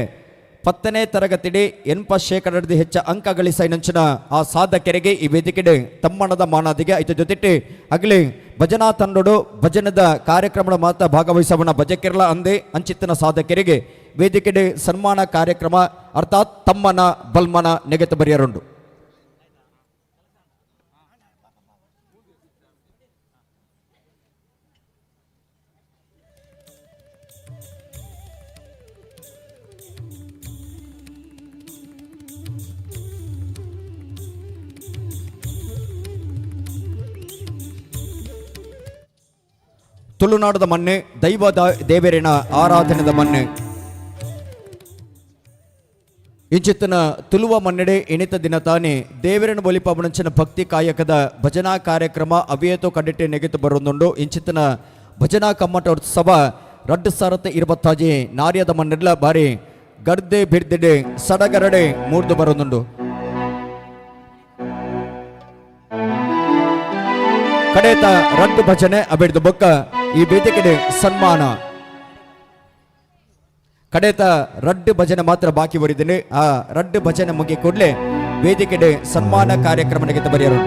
10ನೇ ತರಗತಿಡಿ 80% ಹೆಚ್ಚ ಅಂಕ ಗಳಿಸ ನಂಚಿನ ಆ ಸಾಧಕರಿಗೆ ಈ ವೇದಿಕೆಡೆ ತಮ್ಮಣದ ಮಾನಾದಿಗೆ ಐತ ಜೊತೆಟಿ ಅಗಲಿ ಭಜನಾ ತಂಡೋಡು ಭಜನದ ಕಾರ್ಯಕ್ರಮದ ಮಾತ್ರ ಭಾಗವಹಿಸವನ ಭಜಕಿರ್ಲ ಅಂದೇ ಅಂಚಿತ್ತನ ಸಾಧಕರಿಗೆ ವೇದಿಕೆಡೆ ಸನ್ಮಾನ ಕಾರ್ಯಕ್ರಮ ಅರ್ಥಾತ್ ತಮ್ಮನ ಬಲ್ಮನ ನೆಗೆತ ಬರಿಯರುಂಡು. ತುಳುನಾಡದ ಮಣ್ಣು ದೈವ ದೇವರಿನ ಆರಾಧನೆದ ಮಣ್ಣು ಇಂಚಿತ್ತನ ತುಳುವ ಮನ್ನಡೆ ಇಣಿತ ದಿನ ತಾನೇ ದೇವರನ ಬಲಿಪವನಂಚಿನ ಭಕ್ತಿ ಕಾಯಕದ ಭಜನಾ ಕಾರ್ಯಕ್ರಮ ಅವಿಯತೋ ಕಂಡಿಟ್ಟೆ ನೆಗೆತು ಬರುಂದುಂಡು. ಇಂಚಿತ್ತನ ಭಜನಾ ಕಮ್ಮಟೋತ್ಸವ 2026 ನಾರ್ಯದ ಮಣ್ಣೆಡ್ಲ ಬಾರಿ ಗರ್ದೆ ಬಿರ್ದಿಡೆ ಸಡಗರಡೆ ಮೂರ್ದು ಬರುಂದುಂಡು. ಕಡೇತ ರಡ್ಡು ಭಜನೆ ಅಬಿಡ್ದು ಬೊಕ್ಕ ಈ ವೇದಿಕೆಡೆ ಸನ್ಮಾನ ಕಡೇತ ರಡ್ಡು ಭಜನೆ ಮಾತ್ರ ಬಾಕಿ ಬರಿದ್ದೀನಿ. ಆ ರಡ್ಡು ಭಜನೆ ಮುಗಿ ಕೂಡಲೇ ವೇದಿಕೆಡೆ ಸನ್ಮಾನ ಕಾರ್ಯಕ್ರಮ ನೆಗೆತ ಬರೆಯರು.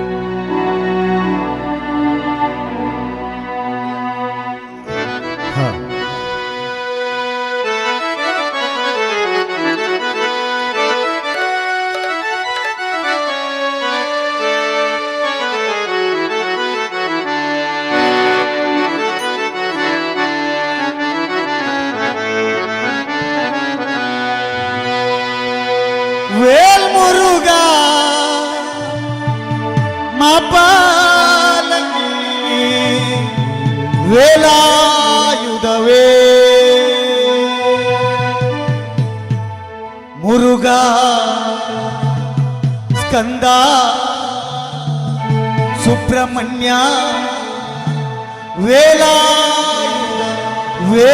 ಮಾಪಾಲನಿ ವೇಲಾಯುಧವೇ ಮುರುಘಾ ಸ್ಕಂದ ಸುಬ್ರಹ್ಮಣ್ಯ ವೇಲಾಯುಧ ವೇ.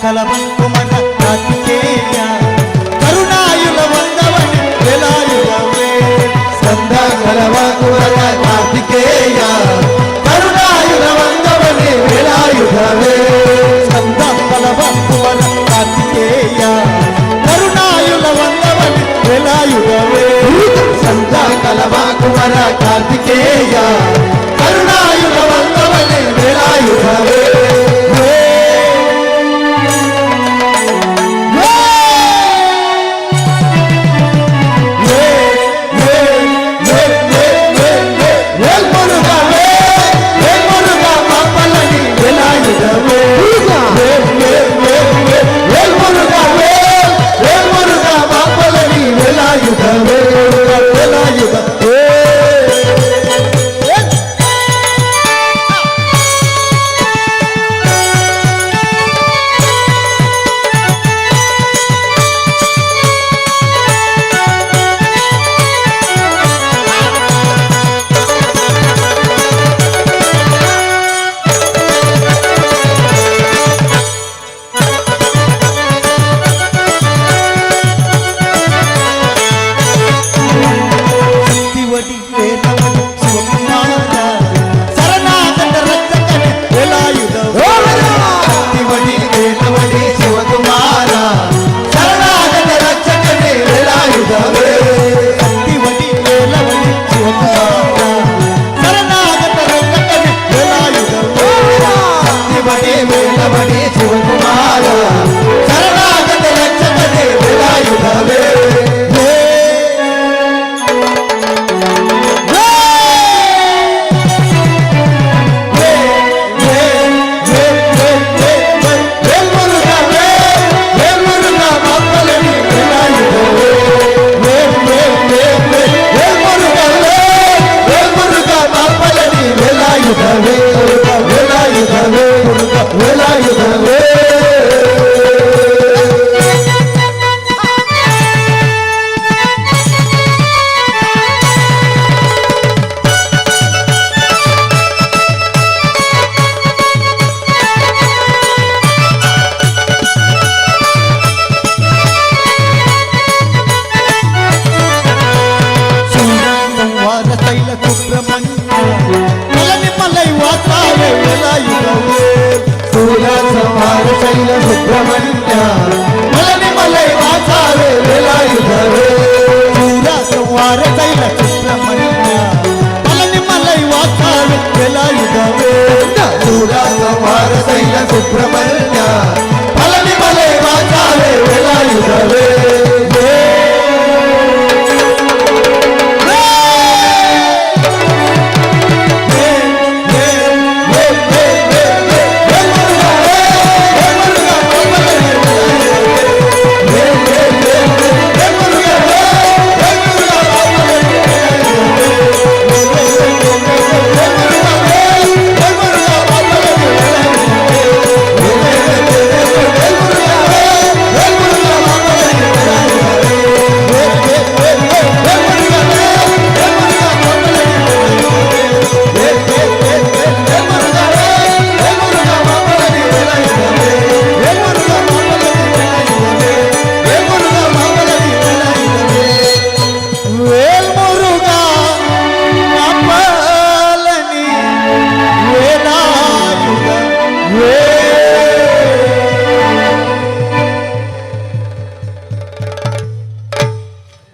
ಕಲಬಂಕುಮರ ಕಾರ್ತಿಕೇಯ ಕರುಣಾಯುಲ ವಂದವನೆ ವೇಲಾಯುಧವೇ. ಸ್ಕಂದ ಕಲಬಂಕುಮರ ಕಾರ್ತಿಕೇಯ ಕರುಣಾಯುಲ ವಂದವನೆ ವೇಲಾಯುಧವೇ. ಸ್ಕಂದ ಕಲಬಂಕುಮರ ಕಾರ್ತಿಕೇಯ ಕರುಣಾಯುಲ ವಂದವನೆ ವೇಲಾಯುಧವೇ. ಸ್ಕಂದ ಕಲಬಂಕುಮರ ಕಾರ್ತಿಕೇಯ ಕರುಣಾಯುಲ ವಂದವನೆ ವೇಲಾಯುಧವೇ.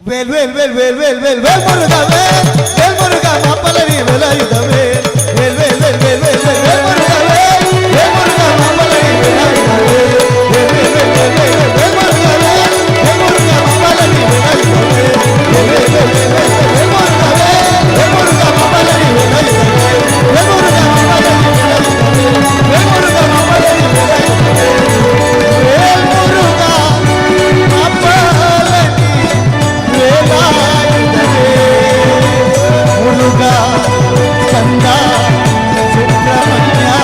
Vel Vel Vel Vel Vel Vel Vel Muruga Vel Vel Muruga Mapalani Velayudha Vel Vel Vel Vel Vel Vel Vel Vel Muruga Vel Vel Muruga Mapalani Velayudha Vel Vel Vel Vel Vel Vel Vel Muruga Vel Vel Muruga Mapalani Velayudha Vel Vel Vel Vel Vel Vel Muruga Vel Vel Muruga Mapalani Velayudha Vel Vel Muruga Mapalani Velayudha Vel Vel Muruga Mapalani Velayudha Vel Vel Muruga Mapalani Velayudha Vel Muruga Kanda Subramanya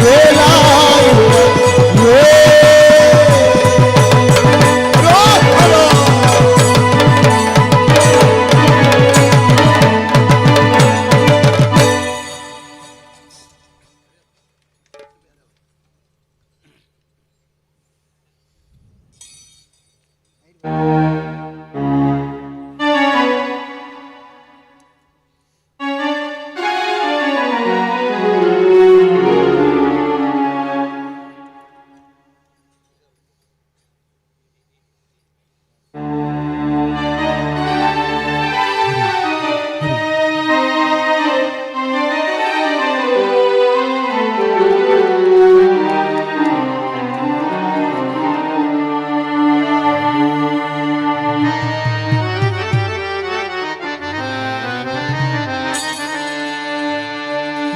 Velayudha Vel. Hello.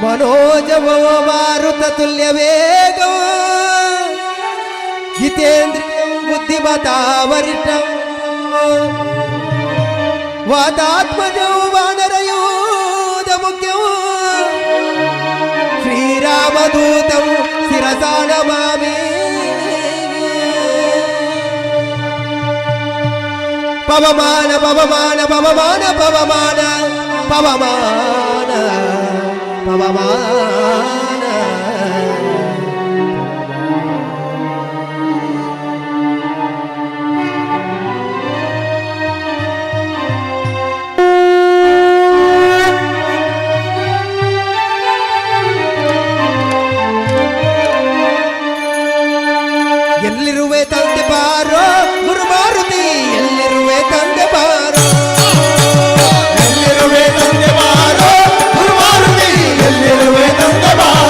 ಮನೋಜವೋ ಮಾರುತತುಲ್ಯ ವೇಗೋ ಜಿತೇಂದ್ರಿಯಂ ಬುದ್ಧಿಮತಾವರಿಷ್ಟಂ ವಾತಾತ್ಮಜೌ ವಾನರಯೂಧ ಮುಖ್ಯೌ ಶ್ರೀರಾಮದೂತಂ ಶಿರಸಾ ನಮಾಮಿ. ಪವಮಾನ ಪವಮಾನ ಪವಮಾನ ಪವಮಾನ ಪವಮಾನ ಪವಮಾನ. ಎಲ್ಲಿರುವೆ ತಂದೆ ಬಾರೋ ಗುರು ಮಾರುತಿ, ಎಲ್ಲಿರುವೆ ತಂದೆ ಬಾರೋ, ಎಲ್ಲಿರುವೆ ತಂದೆ ಬಾರೋ ಗುರು ಮಾರುತಿ, ಎಲ್ಲಿರುವೆ ತಂದೆ ಬಾರೋ.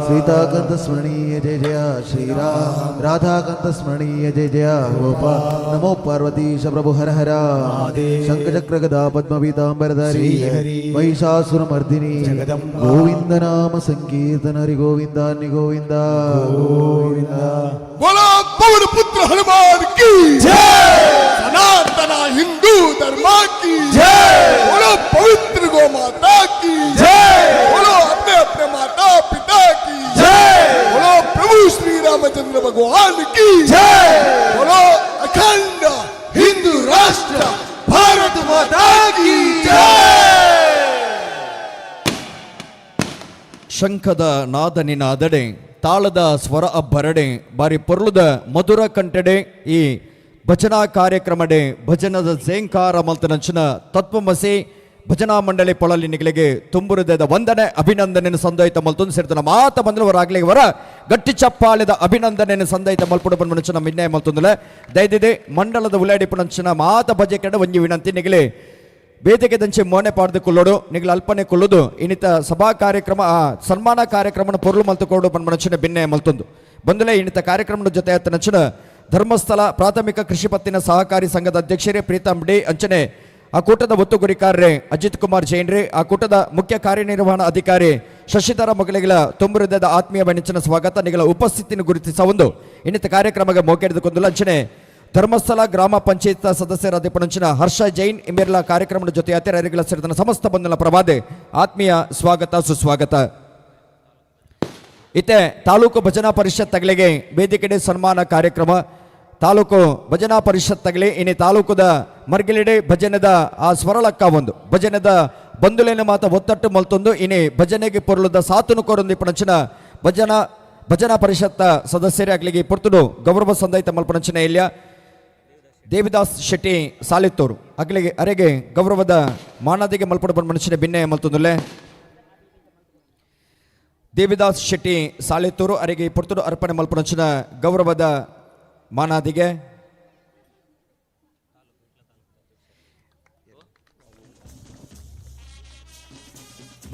सीताकांत स्मरणीय जय जय श्रीराम, राधाकांत स्मरणीय जय जय गोपाल। नमो पार्वतीश प्रभु हर हर, शंखचक्र गदा पद्मपीतांबरधारी महिषासुरमर्दिनी, गोविंद नाम संकीर्तन हरि गोविंद गोविंद गोविंद। बोलो पवन पुत्र हनुमान की जय, सनातन हिंदू धर्म की जय, बोलो पवित्र गो माता की जय, बोलो अपने अपने माता पिता की जय, बोलो प्रभु श्री रामचंद्र भगवान की जय, बोलो अखंड हिंदू राष्ट्र भारत माता की जय। ಶಂಖದ ನಾದ ನಿನಾದಡೆ, ತಾಳದ ಸ್ವರ ಅಬ್ಬರಡೆ, ಬಾರಿ ಪೊರ್ಲುದ ಮಧುರ ಕಂಟಡೆ ಈ ಭಜನಾ ಕಾರ್ಯಕ್ರಮಡೆ ಭಜನದ ಝೇಂಕಾರ ಮಲ್ತನಂಚಿನ ತತ್ವಮಸಿ ಭಜನಾ ಮಂಡಳಿ ಪೊಳಲಿ ನಿಗಲಿಗೆ ತುಂಬುರುದದ ವಂದನೆ ಅಭಿನಂದನೆಯನ್ನು ಸಂದೋಯಿತ ಮಲ್ತೊಂದು ಸೇರ್ತನ ಮಾತ ಬಂದವರಾಗ್ಲಿ ವರ ಗಟ್ಟಿ ಚಪ್ಪಾಳೆದ ಅಭಿನಂದನೆಯನ್ನು ಸಂದಯಿತ ಮಲ್ಪುಡು ಬಂದ ಮಿನ್ನೆ ಮಲ್ತೊಂದುಲೆ. ದಯದಿದೆ ಮಂಡಲದ ಉಲಾಡಿಪುನಂಚಿನ ಮಾತ ಭಜೆ ಕೆಡ ಒಂಜಿ ವಿನಂತಿ, ನಿಗಲಿ ವೇದಿಕೆ ದಂಚೆ ಮೋನೆ ಪಾಡ್ದು ಕುಲ್ಲೋಡು, ನಿಗಲ ಅಲ್ಪನೆ ಕುಲ್ಲುದು ಇನ್ನಿತ ಸಭಾ ಕಾರ್ಯಕ್ರಮ ಸನ್ಮಾನ ಕಾರ್ಯಕ್ರಮನ ಪೊರ್ಲು ಮಲ್ತುಕೋಡು ಬಂದ ಬಿನ್ನೆ ಮಲ್ತೊಂದು ಬಂದುಲೆ. ಇನ್ನಿತ ಕಾರ್ಯಕ್ರಮದ ಜೊತೆ ಆತನಂಚಿನ ಧರ್ಮಸ್ಥಳ ಪ್ರಾಥಮಿಕ ಕೃಷಿ ಪತ್ತಿನ ಸಹಕಾರಿ ಸಂಘದ ಅಧ್ಯಕ್ಷರೇ ಪ್ರೀತಮ್ ಡಿ ಅಂಚನೆ, ಆ ಕೂಟದ ಒತ್ತುಗುರಿಕಾರ್ರೆ ಅಜಿತ್ ಕುಮಾರ್ ಜೈನ್ರಿ, ಆ ಕೂಟದ ಮುಖ್ಯ ಕಾರ್ಯನಿರ್ವಹಣಾ ಅಧಿಕಾರಿ ಶಶಿಧರ ಮೊಗಲಿಗಳ ತುಂಬುಹೃದಯದ ಆತ್ಮೀಯ ಬಣಿಚಿನ ಸ್ವಾಗತ, ನಿಗಳ ಉಪಸ್ಥಿತಿಯನ್ನು ಗುರುತಿಸ ಒಂದು ಇನ್ನಿತ ಕಾರ್ಯಕ್ರಮಕ್ಕೆ ಮೋಕೆಡೆದುಕೊಂದುಲ. ಅಂಚನೆ ಧರ್ಮಸ್ಥಳ ಗ್ರಾಮ ಪಂಚಾಯತ್ ಸದಸ್ಯರಾದ ಪಣಂಚಿನ ಹರ್ಷ ಜೈನ್ ಇಮ್ಮೆರ್ಲ ಕಾರ್ಯಕ್ರಮದ ಜೊತೆ ಅತಿಥಿಗಳ ಸೇರಿದ ಸಮಸ್ತ ಬಂಧನ ಪ್ರವಾದೆ ಆತ್ಮೀಯ ಸ್ವಾಗತ ಸುಸ್ವಾಗತ. ಇತ್ತೆ ತಾಲೂಕು ಭಜನಾ ಪರಿಷತ್ ತಗಲಿಗೆ ವೇದಿಕೆಡೆ ಸನ್ಮಾನ ಕಾರ್ಯಕ್ರಮ. ತಾಲೂಕು ಭಜನಾ ಪರಿಷತ್ ತಗಲಿ ಇನಿ ತಾಲೂಕುದ ಮರ್ಗಿಲಿಡೆ ಭಜನೆದ ಆ ಸ್ವರಲಕ್ಕ ಒಂದು ಭಜನೆದ ಬಂಧುಲೇನ ಮಾತ ಒತ್ತಟ್ಟು ಮಲ್ತೊಂದು ಇನಿ ಭಜನೆಗೆ ಪೊರ್ಲುದ ಸಾತುನು ಕೊರೊಂದು ಪಣಂಚಿನ ಭಜನಾ ಭಜನಾ ಪರಿಷತ್ ಸದಸ್ಯರೇ ಅಗ್ಲಿಗೆ ಪೊರ್ತುಡು ಗೌರವ ಸಂದಯಿತ ಮಲ್ಪನಂಚಿನ ಇಲ್ಯ ದೇವಿದಾಸ್ ಶೆಟ್ಟಿ ಸಾಲಿತ್ತೂರು ಅಗ್ಲಿಗೆ ಅರೆಗೆ ಗೌರವದ ಮಾನದಿಗೆ ಮಲ್ಪಡು ಬಂದ ಮನುಷ್ಯನ ಬಿನ್ನೆ ಮಲ್ತೊಂದುಲ್ಲೆ. ದೇವಿದಾಸ್ ಶೆಟ್ಟಿ ಸಾಲಿತ್ತೂರು ಅರೆಗೆ ಪೊರ್ತುಡು ಅರ್ಪಣೆ ಮಲ್ಪನಂಚಿನ ಗೌರವದ ಮಾನಾದಿಗೆ.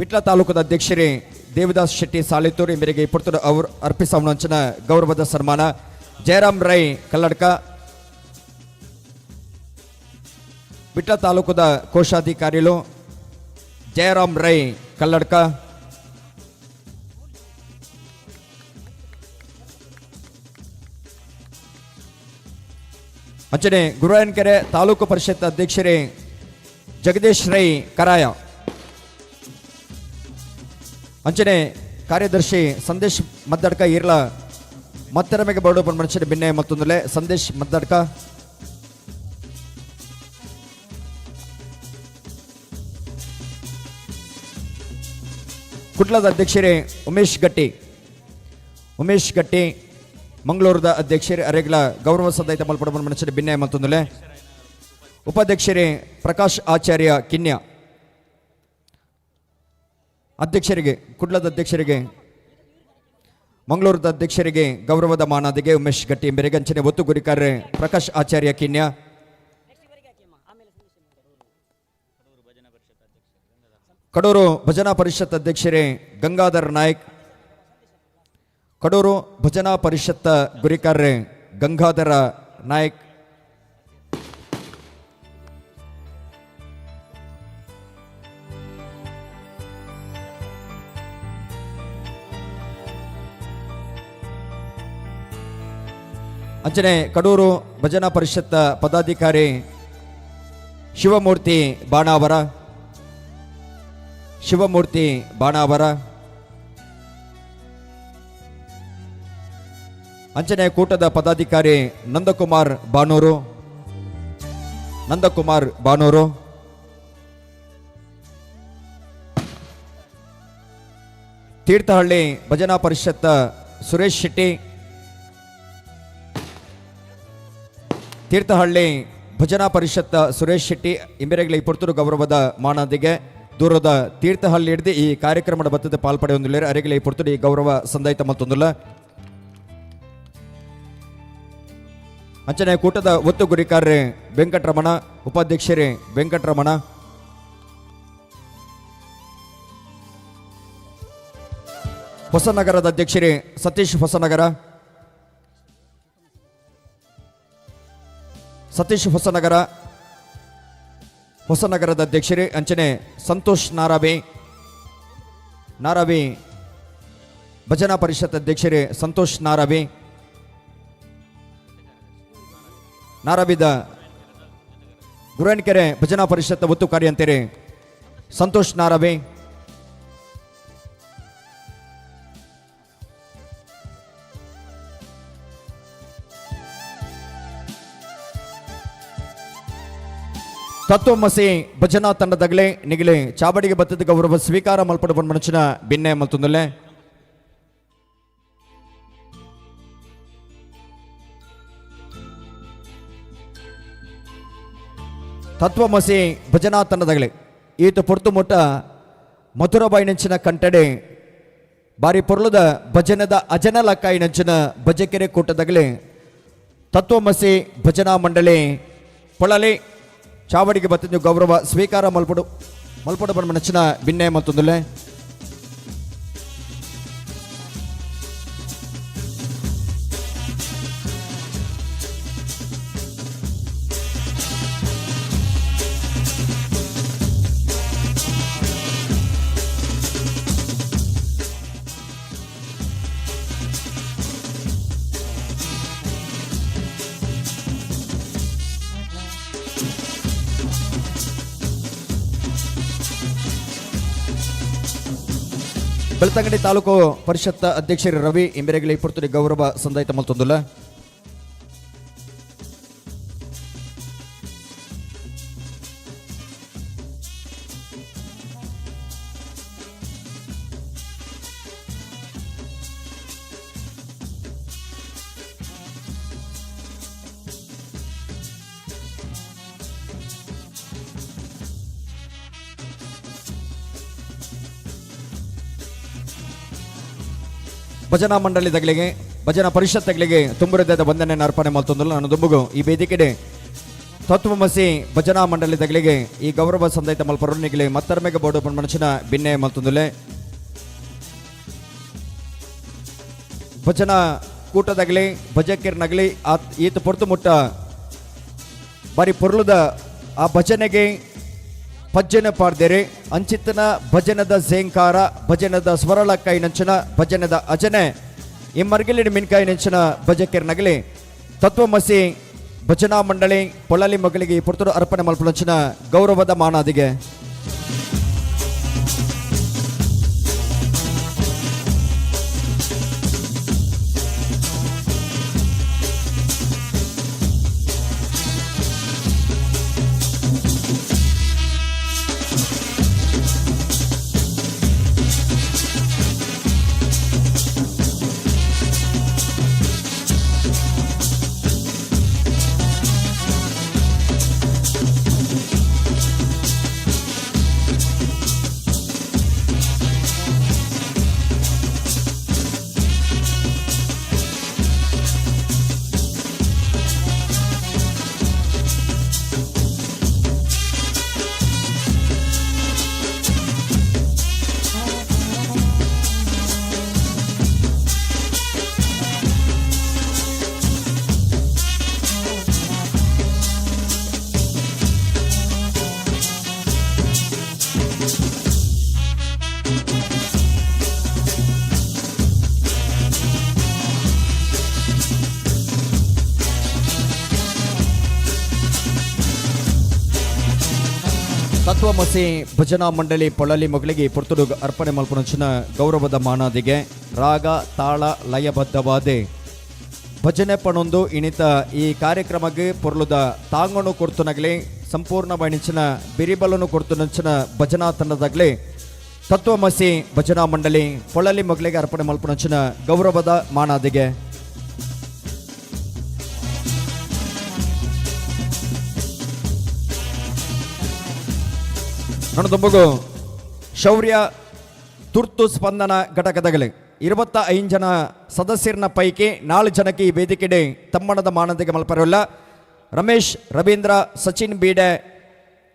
ವಿಟ್ಲ ತಾಲೂಕದ ಅಧ್ಯಕ್ಷರೇ ದೇವಿದಾಸ್ ಶೆಟ್ಟಿ ಸಾಲಿತ್ತೂರು ಮೇರೆಗೆ ಪೊರ್ತುಡು ಅವರು ಅರ್ಪಿಸವನಂಚಿನ ಗೌರವದ ಸನ್ಮಾನ. ಜಯರಾಮ್ ರೈ ಕಲ್ಲಡ್ಕ, ವಿಟ್ಲ ತಾಲೂಕದ ಕೋಶಾಧಿಕಾರಿಗಳು ಜಯರಾಮ್ ರೈ ಕಲ್ಲಡ್ಕ. ಅಂಚನೆ ಗುರುವಾಯನಕೆರೆ ತಾಲೂಕು ಪರಿಷತ್ ಅಧ್ಯಕ್ಷರೇ ಜಗದೀಶ್ ರೈ ಕರಾಯ, ಅಂಚನೆ ಕಾರ್ಯದರ್ಶಿ ಸಂದೇಶ್ ಮದ್ದಡ್ಕ ಈರ್ಲ ಮತ್ತೆರಮೆಗೆ ಬೋರ್ಡು ಮನುಷ್ಯನ ಬಿನ್ನೆ ಮತ್ತೊಂದಲೆ ಸಂದೇಶ್ ಮದ್ದಡ್ಕ. ಕುಟ್ಲದ ಅಧ್ಯಕ್ಷರೇ ಉಮೇಶ್ ಗಟ್ಟಿ, ಉಮೇಶ್ ಗಟ್ಟಿ ಮಂಗಳೂರದ ಅಧ್ಯಕ್ಷರೇ ಅರೆಗ್ಲ ಗೌರವ ಸದೈತ ಮಲ್ಪಡ ಮನುಷ್ಯನ ಬಿನ್ನೆ ಮತ್ತೊಂದಲೆ. ಉಪಾಧ್ಯಕ್ಷರೇ ಪ್ರಕಾಶ್ ಆಚಾರ್ಯ ಕಿನ್ಯ, ಅಧ್ಯಕ್ಷರಿಗೆ ಕುಡ್ಲದ ಅಧ್ಯಕ್ಷರಿಗೆ ಮಂಗಳೂರದ ಅಧ್ಯಕ್ಷರಿಗೆ ಗೌರವದ ಮಾನಾದಿಗೆ ಉಮೇಶ್ ಗಟ್ಟಿ ಎಂಬರಿಗೆ. ಅಂಚನೆ ಒತ್ತು ಗುರಿಕಾರ್ರೆ ಪ್ರಕಾಶ್ ಆಚಾರ್ಯ ಕಿನ್ಯ. ಕಡೂರು ಭಜನಾ ಪರಿಷತ್ ಅಧ್ಯಕ್ಷರೇ ಗಂಗಾಧರ್ ನಾಯ್ಕ್, ಕಡೂರು ಭಜನಾ ಪರಿಷತ್ ಗುರಿಕಾರ್ರೆ ಗಂಗಾಧರ ನಾಯ್ಕ್. ಅಂಚನೆ ಕಡೂರು ಭಜನಾ ಪರಿಷತ್ ಪದಾಧಿಕಾರಿ ಶಿವಮೂರ್ತಿ ಬಾಣಾವರ, ಶಿವಮೂರ್ತಿ ಬಾಣಾವರ. ಅಂಚನೆ ಕೂಟದ ಪದಾಧಿಕಾರಿ ನಂದಕುಮಾರ್ ಬಾನೂರು, ನಂದಕುಮಾರ್ ಬಾನೂರು. ತೀರ್ಥಹಳ್ಳಿ ಭಜನಾ ಪರಿಷತ್ ಸುರೇಶ್ ಶೆಟ್ಟಿ, ತೀರ್ಥಹಳ್ಳಿ ಭಜನಾ ಪರಿಷತ್ ಸುರೇಶ್ ಶೆಟ್ಟಿ ಇಂಬೆರೆಗಳ ಈ ಪುರ್ತೂರು ಗೌರವದ ಮಾನದಿಗೆ ದೂರದ ತೀರ್ಥಹಳ್ಳಿ ಹಿಡಿದು ಈ ಕಾರ್ಯಕ್ರಮದ ಬತ್ತದ ಪಾಲ್ಪಡೆಯೊಂದಿಲ್ಲ ಅರೆಗಳ ಈ ಪುರ್ತೂರು ಈ ಗೌರವ ಸಂದಾಯಿತ ಮತ್ತೊಂದಿಲ್ಲ. ಅಂಚನೆ ಕೂಟದ ಒತ್ತು ಗುರಿಕಾರ್ರೆ ವೆಂಕಟರಮಣ, ಉಪಾಧ್ಯಕ್ಷರೇ ವೆಂಕಟರಮಣ. ಹೊಸ ಹೊಸನಗರದ ಅಧ್ಯಕ್ಷರೇ ಸತೀಶ್ ಹೊಸನಗರ, ಸತೀಶ್ ಹೊಸನಗರ ಹೊಸನಗರದ ಅಧ್ಯಕ್ಷರೇ ಅಂಚನೆ ಸಂತೋಷ್ ನಾರಾಬೆ, ನಾರಾಬೆ ಭಜನಾ ಪರಿಷತ್ ಅಧ್ಯಕ್ಷರೇ ಸಂತೋಷ್ ನಾರಾಬೆ, ನಾರಾಬಿದ ಗುರನ್ಕೆರೆ ಭಜನಾ ಪರಿಷತ್ ಒತ್ತು ಕಾರ್ಯಂತೆರೆ ಸಂತೋಷ್ ನಾರಾಬೆ. ತತ್ವಮಸಿ ಭಜನಾ ತಂಡದಗಲೆ ನಿಗಿಲೆ ಚಾಬಡಿಗೆ ಬತ್ತದ ಗೌರವ ಸ್ವೀಕಾರ ಮಲ್ಪಡ ಮನುಷ್ಯನ ಬಿನ್ನೆ ಮಲ್ತೊಂದುಲ್ಲೆ. ತತ್ವಮಸಿ ಭಜನಾ ತಂಡದಗಲೆ ಈತ ಪೊರ್ತು ಮುಟ್ಟ ಮಧುರಬಾಯಿ ನಂಚಿನ ಕಂಟಡೆ ಬಾರಿ ಪೊರ್ಲುದ ಭಜನದ ಅಜನ ಲಕ್ಕಾಯಿ ನಂಚಿನ ಭಜಕೆರೆ ಕೂಟದಗಲೆ ತತ್ವಮಸಿ ಭಜನಾ ಮಂಡಳಿ ಪೊಳಲಿ ಚಾವಡಿಗೆ ಬತ್ತಿದ್ದು ಗೌರವ ಸ್ವೀಕಾರ ಮಲ್ಪಡು ಮಲ್ಪಡು ಬಣ್ಣ ಮನಸ್ಸಿನ ಬಿನ್ನೆ ಮತ್ತೊಂದುಲ್ಲೆ. ಬೆಳ್ತಂಗಡಿ ತಾಲೂಕು ಪರಿಷತ್ ಅಧ್ಯಕ್ಷರು ರವಿ ಇಂಬೆರೆಗಲಿ ಪುರ್ತುಡಿ ಗೌರವ ಸಂದಾಯಿತ ಮಲ್ತೊಂದುಲ್ಲ. ಭಜನಾ ಮಂಡಳಿದಗಳಿಗೆ ಭಜನಾ ಪರಿಷತ್ಗಳಿಗೆ ತುಂಬುರದಾದ ವಂದನೆ ಅರ್ಪಣೆ ಮಲ್ತೊಂದುಲ್ಲ. ನಾನು ದುಂಬುಗು ಈ ವೇದಿಕೆಡೆ ತತ್ವಮಸಿ ಭಜನಾ ಮಂಡಳಿದಗಳಿಗೆ ಈ ಗೌರವ ಸಂದೈತ ಮಲ್ಪರೊನ್ನಿಗೆ ಮತ್ತರ್ಮೆಗೆ ಬೋರ್ಡು ಮನುಷ್ಯನ ಬಿನ್ನೆ ಮಲ್ತೊಂದುಲ್ಲೆ. ಭಜನಾ ಕೂಟದಾಗಲಿ ಭಜಕಿರ್ನಾಗಲಿ ಈತ ಪೊರ್ತು ಮುಟ್ಟ ಬಾರಿ ಪೊರ್ಲುದ ಆ ಭಜನೆಗೆ ಪಜ್ಜನ ಪಾಡ್ದೇರೆ ಅಂಚಿತನ ಭಜನದ ಝೇಂಕಾರ ಭಜನದ ಸ್ವರಳಕ್ಕಾಯಿ ನಂಚಿನ ಭಜನದ ಅಜನೆ ಇಮ್ಮರ್ಗಿಲಿನ ಮಿನ್ಕಾಯಿ ನಂಚಿನ ಭಜಕಿರ್ನಗಲಿ ತತ್ವಮಸಿ ಭಜನಾ ಮಂಡಳಿ ಪೊಳಲಿ ಮಗಳಿಗೆ ಈ ಪುರ್ತರು ಅರ್ಪಣೆ ಮಲ್ಪುನಂಚಿನ ಗೌರವದ ಮಾನಾದಿಗೆ. ತತ್ವಮಸಿ ಭಜನಾ ಮಂಡಳಿ ಪೊಳಲಿ ಮಗಳಿಗೆ ಪೊರ್ತುಡು ಅರ್ಪಣೆ ಮಲ್ಪುನಂಚಿನ ಗೌರವದ ಮಾನಾದಿಗೆ ರಾಗ ತಾಳ ಲಯಬದ್ಧವಾದೆ ಭಜನೆ ಪಣೊಂದು ಇಣಿತ ಈ ಕಾರ್ಯಕ್ರಮಕ್ಕೆ ಪೊರ್ಲುದ ತಾಂಗಣು ಕೊರ್ತುನಗಲಿ ಸಂಪೂರ್ಣ ಬಣಿಚಿನ ಬಿರಿಬಲನು ಕೊರ್ತುನಂಚಿನ ಭಜನಾ ತಂಡದಾಗಲಿ ತತ್ವಮಸಿ ಭಜನಾ ಮಂಡಳಿ ಪೊಳಲಿ ಮಗಳಿಗೆ ಅರ್ಪಣೆ ಮಲ್ಪುನಂಚಿನ ಗೌರವದ ಮಾನಾದಿಗೆ. ನನ್ನದೊಬ್ಬಗು ಶೌರ್ಯ ತುರ್ತು ಸ್ಪಂದನ ಘಟಕದಗಲಿ 25 ಜನ ಸದಸ್ಯರನ್ನ ಪೈಕಿ 4 ಜನಕ್ಕೆ ಈ ವೇದಿಕೆಡೆ ತಮ್ಮಣದ ಮಾನದಿಗೆ ಮಲ್ಪರಲ್ಲ. ರಮೇಶ್, ರವೀಂದ್ರ, ಸಚಿನ್ ಬೀಡೆ,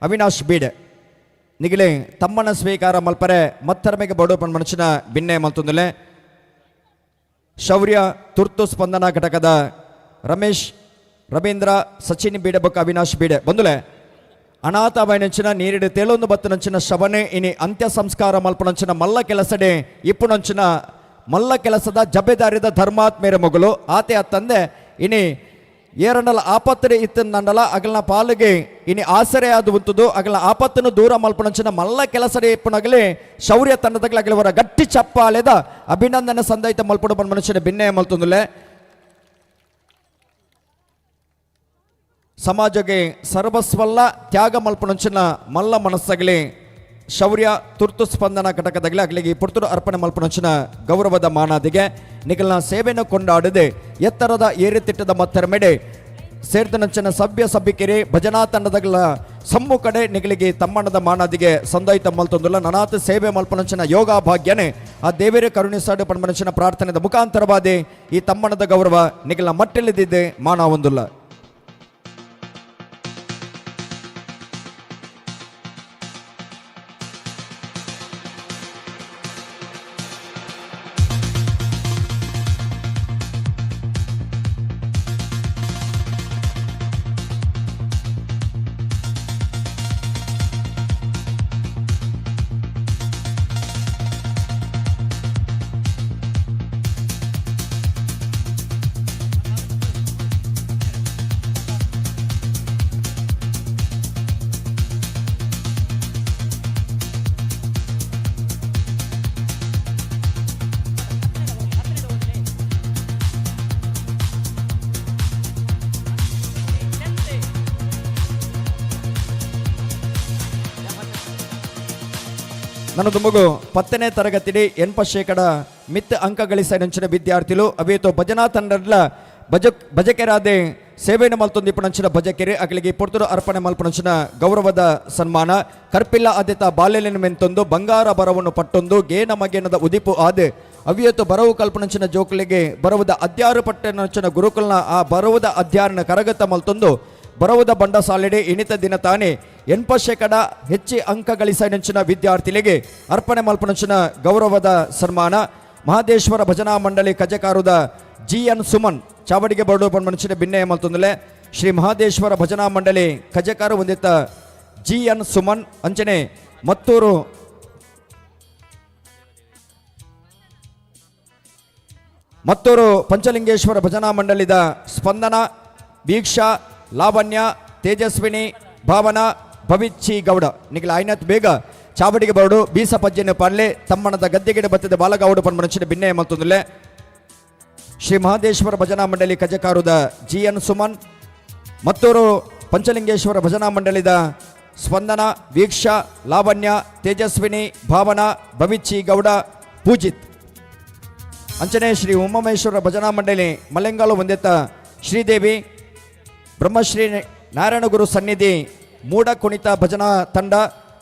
ಅವಿನಾಶ್ ಬೀಡೆ ನಿಗಲೆ ತಮ್ಮನ ಸ್ವೀಕಾರ ಮಲ್ಪರೆ ಮತ್ತರ್ಮೆಗೆ ಬಡೋಪನ್ ಮನುಷ್ಯನ ಬಿನ್ನೆ ಮಲ್ತೊಂದುಲೆ. ಶೌರ್ಯ ತುರ್ತು ಸ್ಪಂದನಾ ಘಟಕದ ರಮೇಶ್, ರವೀಂದ್ರ, ಸಚಿನ್ ಬೀಡೆ ಬೊಕ್ಕ ಅವಿನಾಶ್ ಬೀಡೆ ಬಂದುಲೆ. ಅನಾಥ ಬೈನಂಚಿನ ನೀರಿಡು ತೇಲೊಂದು ಬತ್ತನಂಚಿನ ಶವನೆ ಇನಿ ಅಂತ್ಯ ಸಂಸ್ಕಾರ ಮಲ್ಪನಂಚಿನ ಮಲ್ಲ ಕೆಲಸಡೆ ಇಪ್ಪುನಂಚಿನ ಮಲ್ಲ ಕೆಲಸದ ಜಬೆದಾರಿದ ಧರ್ಮಾತ್ಮೇರ ಮಗಳು ಆತೆ ಅತ್ತಂದೆ ಇನಿ ಏರಂಡಲ ಆಪತ್ತರೆ ಇತ್ತಂಡಲ ಅಗಲ್ನ ಪಾಲಿಗೆ ಇನಿ ಆಸರೆ ಆದು ಉಂತುದು ಅಗಲ ಆಪತ್ತನ್ನು ದೂರ ಮಲ್ಪನಂಚಿನ ಮಲ್ಲ ಕೆಲಸಡೆ ಇಪ್ಪುನಗಲಿ ಶೌರ್ಯ ತಂಡದಗಲ ಅಗಲವರ ಗಟ್ಟಿ ಚಪ್ಪಾಲೆದ ಅಭಿನಂದನೆ ಸಂದೈತ ಮಲ್ಪಡು ಬಂದ ಮನುಷ್ಯನ ಭಿನ್ನೆ ಮಲ್ತುಂದುಲೆ. ಸಮಾಜಕ್ಕೆ ಸರ್ವಸ್ವಲ್ಲ ತ್ಯಾಗ ಮಲ್ಪನಂಚಿನ ಮಲ್ಲ ಮನಸ್ಸಾಗಲಿ ಶೌರ್ಯ ತುರ್ತು ಸ್ಪಂದನ ಘಟಕದಾಗಲಿ ಅಗಲಿಗೆ ಪುರ್ತುಡು ಅರ್ಪಣೆ ಮಲ್ಪನಂಚಿನ ಗೌರವದ ಮಾನಾದಿಗೆ ನಿಗಲ್ನ ಸೇವೆಯನ್ನು ಕೊಂಡಾಡದೆ ಎತ್ತರದ ಏರಿತಿಟ್ಟದ ಮತ್ತರ ಸೇರ್ದನಂಚಿನ ಸಭ್ಯ ಸಭ್ಯಿಕೆರೆ ಭಜನಾ ತಂಡದಗಲ ಸಮ್ಮುಖಡೆ ನಿಗಲಿಗೆ ತಮ್ಮಣ್ಣದ ಮಾನಾದಿಗೆ ಸಂದಾಯಿತ ಮಲ್ತೊಂದುಲ್ಲ. ನನಾತ ಸೇವೆ ಮಲ್ಪನಂಚಿನ ಯೋಗ ಭಾಗ್ಯನೇ ಆ ದೇವರೇ ಕರುಣಿಸಾಡು ಪಣ್ಮನಂಚಿನ ಪ್ರಾರ್ಥನೆದ ಮುಖಾಂತರವಾದಿ ಈ ತಮ್ಮಣ್ಣದ ಗೌರವ ನಿಗಲ ಮಟ್ಟೆಲಿದ್ದಿದ್ದೆ ಮಾನ ಒಂದುಲ್ಲ. ನನ್ನದು ಮಗು 10ನೇ ತರಗತಿಡಿ 80% ಮಿತ್ ಅಂಕ ಗಳಿಸ ನಂಚಿನ ವಿದ್ಯಾರ್ಥಿಲು ಅವೇತೋ ಭಜನಾ ತಂಡಡ್ಲ ಭಜಕೆರಾದೆ ಸೇವೆಯನ್ನು ಮಲ್ತೊಂದು ಇಪ್ಪುನಂಚಿನ ಭಜಕೆರೆ ಅಗಲಿಗೆ ಪೊರ್ತುಡು ಅರ್ಪಣೆ ಮಲ್ಪುನಂಚಿನ ಗೌರವದ ಸನ್ಮಾನ. ಕರ್ಪಿಲ್ಲ ಆದ್ಯತ ಬಾಲ್ಯಲಿನ ಮೆಂತೊಂದು ಬಂಗಾರ ಬರವನ್ನು ಪಟ್ಟೊಂದು ಗೇನ ಮಗೇನದ ಉದಿಪು ಆದ ಅವಿಯತ್ತು ಬರವು ಕಲ್ಪನಂಚಿನ ಜೋಕುಲಿಗೆ ಬರವುದ ಅದ್ಯಾರು ಪಟ್ಟನಂಚಿನ ಗುರುಕುಲ್ನ ಆ ಬರವುದ ಅಧ್ಯಾರನ ಕರಗತ ಮಲ್ತೊಂದು ಬರವುದ ಬಂಡ ಸಾಲಿಡೆ ಇಣಿತ ದಿನ ತಾನೇ 80% ಹೆಚ್ಚಿ ಅಂಕ ಗಳಿಸ ನಂಚಿನ ವಿದ್ಯಾರ್ಥಿಗಳಿಗೆ ಅರ್ಪಣೆ ಮಲ್ಪನಂಚಿನ ಗೌರವದ ಸನ್ಮಾನ. ಮಹದೇಶ್ವರ ಭಜನಾ ಮಂಡಳಿ ಕಜಕಾರುದ ಜಿ.ಎನ್. ಸುಮನ್ ಚಾವಡಿಗೆ ಬರಡು ಮನುಷ್ಯನ ಭಿನ್ನೆಯ ಮಲ್ತೊಂದುಲೆ. ಶ್ರೀ ಮಹದೇಶ್ವರ ಭಜನಾ ಮಂಡಳಿ ಕಜಕಾರು ಹೊಂದಿತ್ತ ಜಿ.ಎನ್. ಸುಮನ್ ಅಂಚನೆ ಮತ್ತೂರು ಮತ್ತೂರು ಪಂಚಲಿಂಗೇಶ್ವರ ಭಜನಾ ಮಂಡಳಿದ ಸ್ಪಂದನ, ವೀಕ್ಷಾ, ಲಾವಣ್ಯ, ತೇಜಸ್ವಿನಿ, ಭಾವನಾ, ಭವಿಚ್ಚಿ ಗೌಡ ನಿಖಿಲ ಐನತ್ ಬೇಗ ಚಾವಡಿಗೆ ಬರಡು ಬೀಸ ಪಜ್ಜೆಯನ್ನು ಪಾಡ್ಲೆ ತಮ್ಮಣದ ಗದ್ದೆಗಿಡ ಬತ್ತದ ಬಾಲಗೌಡ ಪನ್ ಮನುಷ್ಯನ ಭಿನ್ನೆಯ ಮಲ್ತೊಂದುಲೆ. ಶ್ರೀ ಮಹದೇಶ್ವರ ಭಜನಾ ಮಂಡಳಿ ಕಜಕಾರುದ ಜಿ.ಎನ್. ಸುಮನ್, ಮತ್ತೂರು ಪಂಚಲಿಂಗೇಶ್ವರ ಭಜನಾ ಮಂಡಳಿದ ಸ್ಪಂದನ, ವೀಕ್ಷಾ, ಲಾವಣ್ಯ, ತೇಜಸ್ವಿನಿ, ಭಾವನಾ, ಭವಿಚ್ಚಿ ಗೌಡ, ಪೂಜಿತ್ ಅಂಚನೆ ಶ್ರೀ ಉಮಾಮಹೇಶ್ವರ ಭಜನಾ ಮಂಡಳಿ ಮಲೆಂಗಾಲು ಹೊಂದಿತ್ತ ಶ್ರೀದೇವಿ, ಬ್ರಹ್ಮಶ್ರೀ ನಾರಾಯಣಗುರು ಸನ್ನಿಧಿ ಮೂಡ ಕುಣಿತ ಭಜನಾ ತಂಡ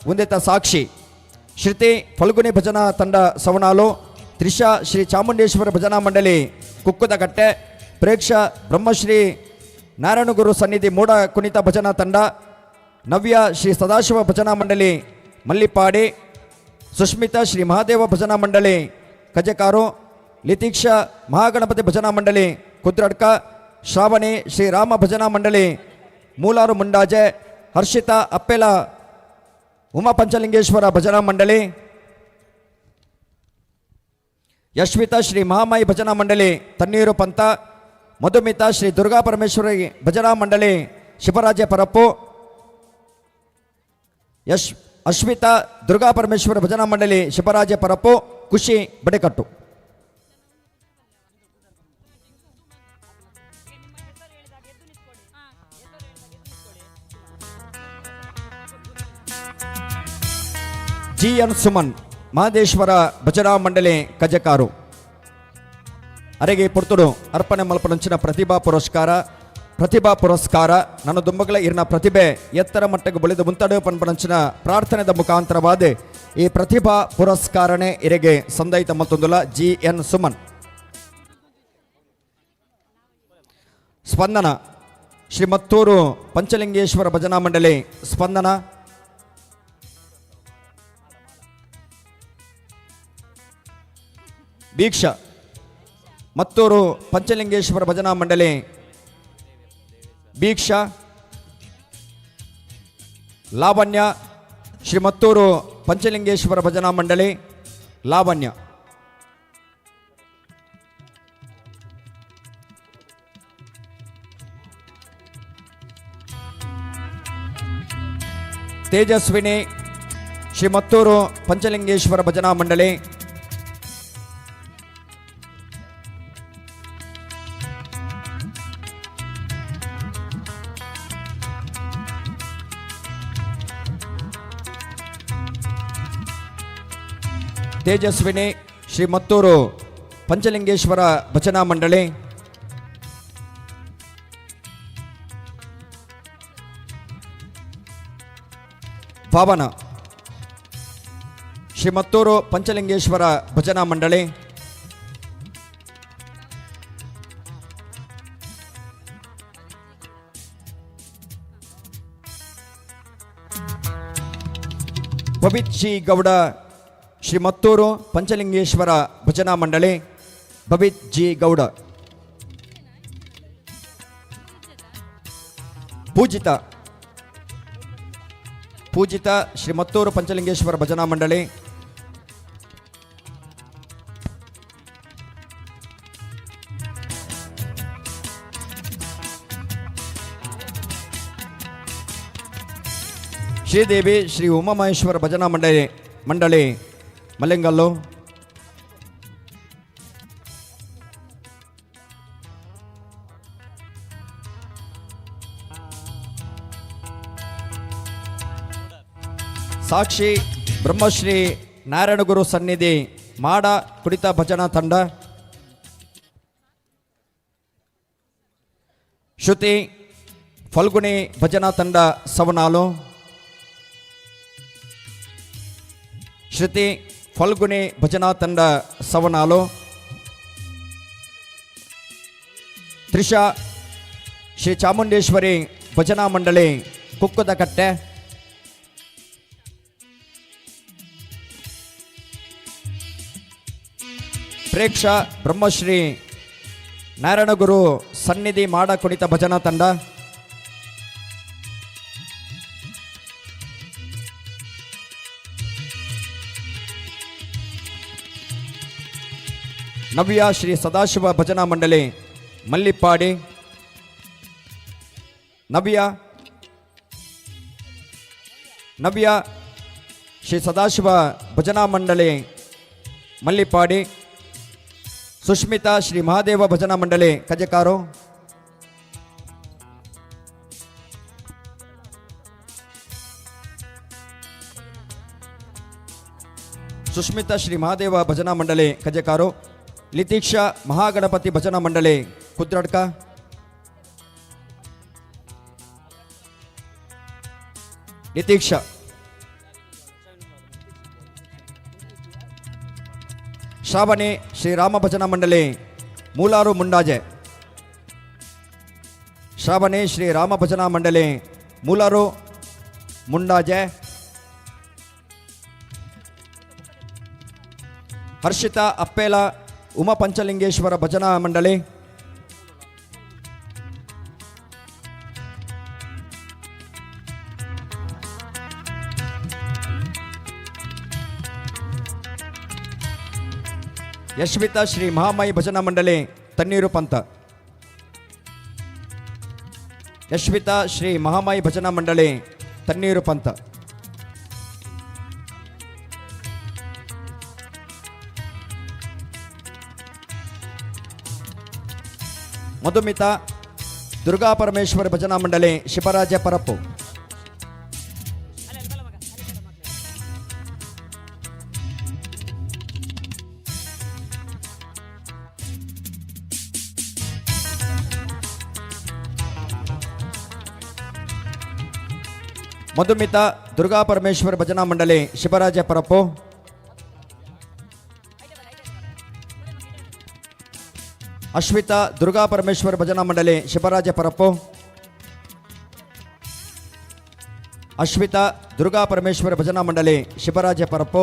ಹೊಂದಿತ ಸಾಕ್ಷಿ, ಶ್ರುತಿ ಫಲ್ಗುಣಿ ಭಜನಾ ತಂಡ ಸವಣಾಲು, ತ್ರಿಷಾ ಶ್ರೀ ಚಾಮುಂಡೇಶ್ವರ ಭಜನಾ ಮಂಡಳಿ ಕುಕ್ಕುದಕಟ್ಟೆ, ಪ್ರೇಕ್ಷ ಬ್ರಹ್ಮಶ್ರೀ ನಾರಾಯಣಗುರು ಸನ್ನಿಧಿ ಮೂಡ ಕುಣಿತ ಭಜನಾ ತಂಡ, ನವ್ಯ ಶ್ರೀ ಸದಾಶಿವ ಭಜನಾ ಮಂಡಳಿ ಮಲ್ಲಿಪಾಡಿ, ಸುಷ್ಮಿತಾ ಶ್ರೀ ಮಹಾದೇವ ಭಜನಾ ಮಂಡಳಿ ಕಜಕಾರು, ಲಿತೀಕ್ಷಾ ಮಹಾಗಣಪತಿ ಭಜನಾ ಮಂಡಳಿ ಕುದ್ರಡ್ಕ, ಶ್ರಾವಣಿ ಶ್ರೀ ರಾಮ ಭಜನಾ ಮಂಡಳಿ ಮೂಲಾರು ಮುಂಡಾಜೆ, ಹರ್ಷಿತಾ ಅಪ್ಪೆಲ ಉಮಾ ಪಂಚಲಿಂಗೇಶ್ವರ ಭಜನಾ ಮಂಡಳಿ, ಯಶ್ವಿತಾ ಶ್ರೀ ಮಹಾಮಾಯಿ ಭಜನಾ ಮಂಡಳಿ ತಣ್ಣೀರು ಪಂತ, ಮಧುಮಿತಾ ಶ್ರೀ ದುರ್ಗಾ ಪರಮೇಶ್ವರಿ ಭಜನಾ ಮಂಡಳಿ ಶಿವರಾಜ ಪರಪ್ಪು, ಅಶ್ವಿತಾ ದುರ್ಗಾ ಪರಮೇಶ್ವರ ಭಜನಾ ಮಂಡಳಿ ಶಿವರಾಜ ಪರಪ್ಪು, ಖುಷಿ ಬಡೆಕಟ್ಟು. ಜಿ.ಎನ್. ಸುಮನ್ ಮಹದೇಶ್ವರ ಭಜನಾ ಮಂಡಳಿ ಕಜಕಾರು ಅರೆಗೆ ಪುರ್ತುಡು ಅರ್ಪಣೆ ಮಲ್ಪನಂಚಿನ ಪ್ರತಿಭಾ ಪುರಸ್ಕಾರ. ಪ್ರತಿಭಾ ಪುರಸ್ಕಾರ ನನ್ನ ದುಂಬಗಲ ಇರ್ನ ಪ್ರತಿಭೆ ಎತ್ತರ ಮಟ್ಟಕ್ಕೆ ಬಳಿದು ಮುಂತಡು ಪನ್ಪನಂಚಿನ ಪ್ರಾರ್ಥನೆದ ಮುಖಾಂತರವಾದ ಈ ಪ್ರತಿಭಾ ಪುರಸ್ಕಾರನೆ ಇರೆಗೆ ಸಂದೈತ ಮತ್ತೊಂದುಲ ಜಿ.ಎನ್. ಸುಮನ್. ಸ್ಪಂದನ ಶ್ರೀ ಮತ್ತೂರು ಪಂಚಲಿಂಗೇಶ್ವರ ಭಜನಾ ಮಂಡಳಿ ಸ್ಪಂದನ, ದೀಕ್ಷಾ. ಮತ್ತೂರು ಪಂಚಲಿಂಗೇಶ್ವರ ಭಜನಾ ಮಂಡಳಿ ಭೀಕ್ಷಾ, ಲಾವಣ್ಯ ಶ್ರೀ ಮತ್ತೂರು ಪಂಚಲಿಂಗೇಶ್ವರ ಭಜನಾ ಮಂಡಳಿ ಲಾವಣ್ಯ. ತೇಜಸ್ವಿನಿ ಶ್ರೀ ಮತ್ತೂರು ಪಂಚಲಿಂಗೇಶ್ವರ ಭಜನಾ ಮಂಡಳಿ. ತೇಜಸ್ವಿನಿ ಶ್ರೀ ಮತ್ತೂರು ಪಂಚಲಿಂಗೇಶ್ವರ ಭಜನಾ ಮಂಡಳಿ. ಭಾವನ ಶ್ರೀ ಮತ್ತೂರು ಪಂಚಲಿಂಗೇಶ್ವರ ಭಜನಾ ಮಂಡಳಿ. ಪವಿತ್ ಜಿ ಗೌಡ ಶ್ರೀ ಮತ್ತೂರು ಪಂಚಲಿಂಗೇಶ್ವರ ಭಜನಾ ಮಂಡಳಿ. ಭವಿತ್ ಜಿ ಗೌಡ. ಪೂಜಿತ ಪೂಜಿತ ಶ್ರೀ ಮತ್ತೂರು ಪಂಚಲಿಂಗೇಶ್ವರ ಭಜನಾ ಮಂಡಳಿ. ಶ್ರೀದೇವಿ ಶ್ರೀ ಉಮಾಮಹೇಶ್ವರ ಭಜನಾ ಮಂಡಳಿ ಮಂಡಳಿ ಮಲೆಂಗಲ್ಲು. ಸಾಕ್ಷಿ ಬ್ರಹ್ಮಶ್ರೀ ನಾರಾಯಣಗುರು ಸನ್ನಿಧಿ ಮಾಡ ಕುಡಿತ ಭಜನಾ ತಂಡ. ಶ್ರುತಿ ಫಲ್ಗುಣಿ ಭಜನಾ ತಂಡ ಸವನಾಲು. ಶ್ರುತಿ ಫಲ್ಗುಣಿ ಭಜನಾ ತಂಡ ಸವನಾಲು. ತ್ರಿಷಾ ಶ್ರೀ ಚಾಮುಂಡೇಶ್ವರಿ ಭಜನಾ ಮಂಡಳಿ ಕುಕ್ಕದಕಟ್ಟೆ. ಪ್ರೇಕ್ಷಾ ಬ್ರಹ್ಮಶ್ರೀ ನಾರಾಯಣಗುರು ಸನ್ನಿಧಿ ಮಾಡ ಕುಣಿತ ಭಜನಾ ತಂಡ. ನವ್ಯ ಶ್ರೀ ಸದಾಶಿವ ಭಜನಾ ಮಂಡಳಿ ಮಲ್ಲಿಪ್ಪಾಡಿ. ನವ್ಯ ನವ್ಯ ಶ್ರೀ ಸದಾಶಿವ ಭಜನಾ ಮಂಡಳಿ ಮಲ್ಲಿಪ್ಪಾಡಿ. ಸುಷ್ಮಿತಾ ಶ್ರೀ ಮಹಾದೇವ ಭಜನಾ ಮಂಡಳಿ ಕಜಕಾರು. ಸುಷ್ಮಿತಾ ಶ್ರೀ ಮಹಾದೇವ ಭಜನಾ ಮಂಡಳಿ ಕಜಕಾರು. ಲಿತೀಕ್ಷಾ ಮಹಾಗಣಪತಿ ಭಜನಾ ಮಂಡಳಿ ಕುದ್ರಡ್ಕ. ಲಿತೀಕ್ಷಾ. ಶ್ರಾವಣಿ ಶ್ರೀರಾಮ ಭಜನಾ ಮಂಡಳಿ ಮೂಲಾರು ಮುಂಡಾಜೆ. ಶ್ರಾವಣಿ ಶ್ರೀ ರಾಮ ಭಜನಾ ಮಂಡಳಿ ಮೂಲಾರು ಮುಂಡಾಜೆ. ಹರ್ಷಿತಾ ಅಪ್ಪೇಲ ಉಮಾ ಪಂಚಲಿಂಗೇಶ್ವರ ಭಜನಾ ಮಂಡಳಿ. ಯಶ್ವಿತಾ ಶ್ರೀ ಮಹಾಮಾಯಿ ಭಜನಾ ಮಂಡಳಿ ತಣ್ಣೀರು ಪಂತ. ಯಶ್ವಿತಾ ಶ್ರೀ ಮಹಾಮಾಯಿ ಭಜನಾ ಮಂಡಳಿ ತಣ್ಣೀರು ಪಂತ. ಮಧುಮಿತಾ ದುರ್ಗಾ ಪರಮೇಶ್ವರ ಭಜನಾ ಮಂಡಳಿ ಶಿವರಾಜ ಪರಪ್ಪು. ಮಧುಮಿತಾ ದುರ್ಗಾ ಪರಮೇಶ್ವರ ಭಜನಾ ಮಂಡಳಿ ಶಿವರಾಜ ಪರಪ್ಪು. ಅಶ್ವಿತಾ ದುರ್ಗಾ ಪರಮೇಶ್ವರ ಭಜನಾ ಮಂಡಳಿ ಶಿವರಾಜ ಪರಪ್ಪು. ಅಶ್ವಿತಾ ದುರ್ಗಾ ಪರಮೇಶ್ವರ ಭಜನಾ ಮಂಡಳಿ ಶಿವರಾಜ ಪರಪ್ಪು.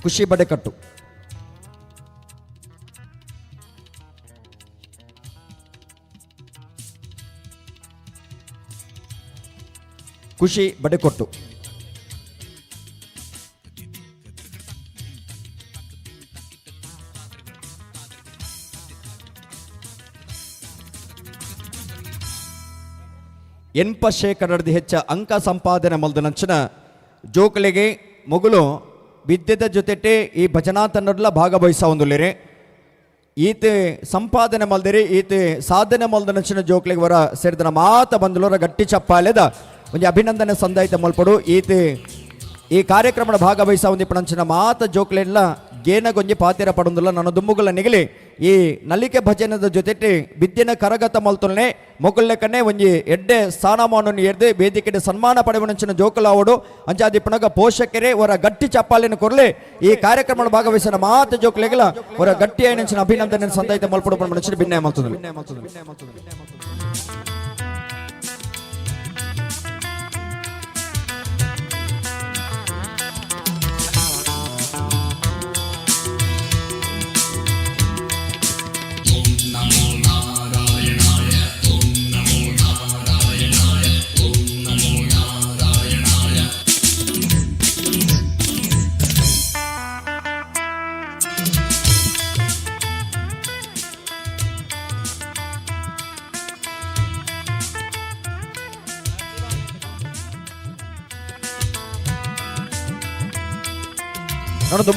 ಖುಷಿ ಬಡೆಕಟ್ಟು. ಖುಷಿ ಬಡೆಕೊಟ್ಟು. ಎನ್ಪ ಶೇಕಡದ ಹೆಚ್ಚ ಅಂಕ ಸಂಪಾದನೆ ಮಲ್ದನಂಚಿನ ಜೋಕುಲೆಗೆ ಮೊಗುಲು ವಿದ್ಯೆದ ಜೊತೆಟೆ ಈ ಭಜನಾ ತಂಡಡ್ಲ ಭಾಗವಹಿಸ ಒಂದುಲ್ಲೆರೆ. ಈತ ಸಂಪಾದನೆ ಮಲ್ದಿರಿ, ಈತ ಸಾಧನೆ ಮಲ್ದನಂಚಿನ ಜೋಕ್ಲಿಗೆ ವರ ಸೇರಿದನ ಮಾತ ಬಂದಲೋರ ಗಟ್ಟಿ ಚಪ್ಪಾಲೆದ ಒಂಜಿ ಅಭಿನಂದನೆ ಸಂದಾಯಿತ ಮಲ್ಪಡು. ಈತ ಈ ಕಾರ್ಯಕ್ರಮದ ಭಾಗವಹಿಸ ಒಂದಿಪ್ಪಣಂಚಿನ ಮಾತ ಜೋಕ್ಲೆಲ್ಲ ಗೇನಗೊಂಜಿ ಪಾತಿರ ಪಡೊಂದುಲ್ಲ. ನನ್ನ ದುಮ್ಮುಗಳ ನಿಗಲಿ ಈ ನಲಿಕೆ ಭಜನದ ಜೊತೆಟೆ ವಿದ್ಯೆನ ಕರಗತ ಮಲ್ತೊಲ್ನೆ ಮೊಗುಲ್ಲೆಕ್ಕನೆ ಒಂಜಿ ಎಡ್ಡೆ ಸ್ಥಾನಮಾನವನ್ನು ಎರ್ದು ವೇದಿಕೆಡೆ ಸನ್ಮಾನ ಪಡೆವನಂಚಿನ ಜೋಕುಲಾವಡು. ಅಂಚಾದಿಪ್ಪಣಗ ಪೋಷಕರೇ ಅವರ ಗಟ್ಟಿ ಚಪ್ಪಾಲಿನ ಕೊರಲೆ ಈ ಕಾರ್ಯಕ್ರಮದ ಭಾಗವಹಿಸಿದ ಮಾತ ಜೋಕುಲೆಗಲ ಅವರ ಗಟ್ಟಿ ಐನಂಚಿನ ಅಭಿನಂದನೆ ಸಂದಾಯಿತ ಮಲ್ಪಡು ಪಂಚಿನ ಭಿನ್ನ ಮಲ್ತುಂದು.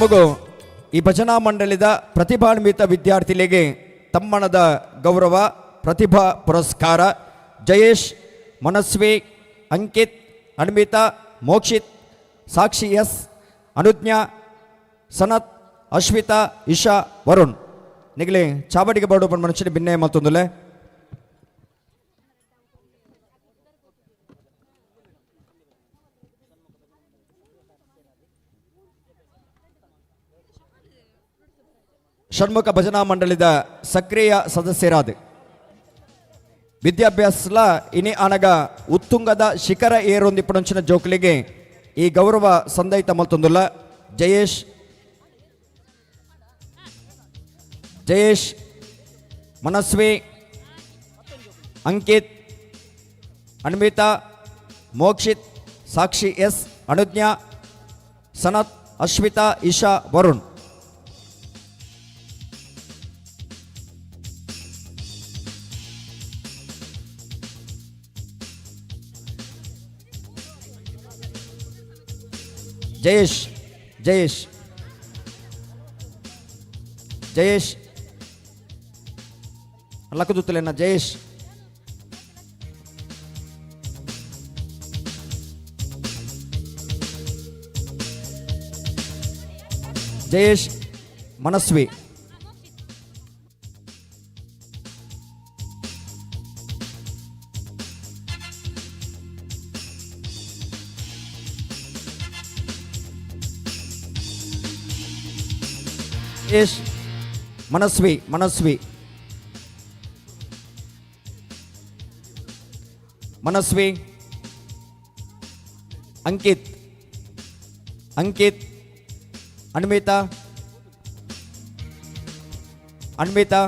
ನೋಡು ಈ ಭಜನಾ ಮಂಡಳಿದ ಪ್ರತಿಭಾನ್ವಿತ ವಿದ್ಯಾರ್ಥಿಗಳಿಗೆ ತಮ್ಮಣದ ಗೌರವ ಪ್ರತಿಭಾ ಪುರಸ್ಕಾರ ಜಯೇಶ್, ಮನಸ್ವಿ, ಅಂಕಿತ್, ಅನ್ವಿತಾ, ಮೋಕ್ಷಿತ್, ಸಾಕ್ಷಿ ಎಸ್, ಅನುಜ್ಞಾ, ಸನತ್, ಅಶ್ವಿತಾ, ಇಶಾ, ವರುಣ್. ನಿಗಲಿ ಚಾವಡಿಗೆ ಬಾಡು ಮನುಷ್ಯನ ಭಿನ್ನ ಮತ್ತೊಂದುಲೆ. ಷಣ್ಮುಖ ಭಜನಾ ಮಂಡಳಿದ ಸಕ್ರಿಯ ಸದಸ್ಯರಾದ ವಿದ್ಯಾಭ್ಯಾಸಲ ಇನಿ ಆನಗ ಉತ್ತುಂಗದ ಶಿಖರ ಏರೊಂದಿಪ್ಪುನಂಚಿನ ಜೋಕ್ಲಿಗೆ ಈ ಗೌರವ ಸಂದೈತ ಮಲ್ತೊಂದುಲ್ಲ. ಜಯೇಶ್, ಜಯೇಶ್, ಮನಸ್ವಿ, ಅಂಕಿತ್, ಅನ್ವಿತಾ, ಮೋಕ್ಷಿತ್, ಸಾಕ್ಷಿ ಎಸ್, ಅನುಜ್ಞಾ, ಸನತ್, ಅಶ್ವಿತಾ, ಇಶಾ, ವರುಣ್. ಜಯೇಶ್, ಜಯೇಶ್, ಜಯೇಶ್, ಲಕ್ಕದುತ್ತಲೇನ ಜಯೇಶ್. ಜಯೇಶ್, ಮನಸ್ವಿ. ಜಯೇಶ್, ಮನಸ್ವಿ, ಮನಸ್ವಿ, ಮನಸ್ವಿ, ಅಂಕಿತ್, ಅಂಕಿತ್, ಅನ್ವಿತಾ, ಅನ್ವಿತಾ,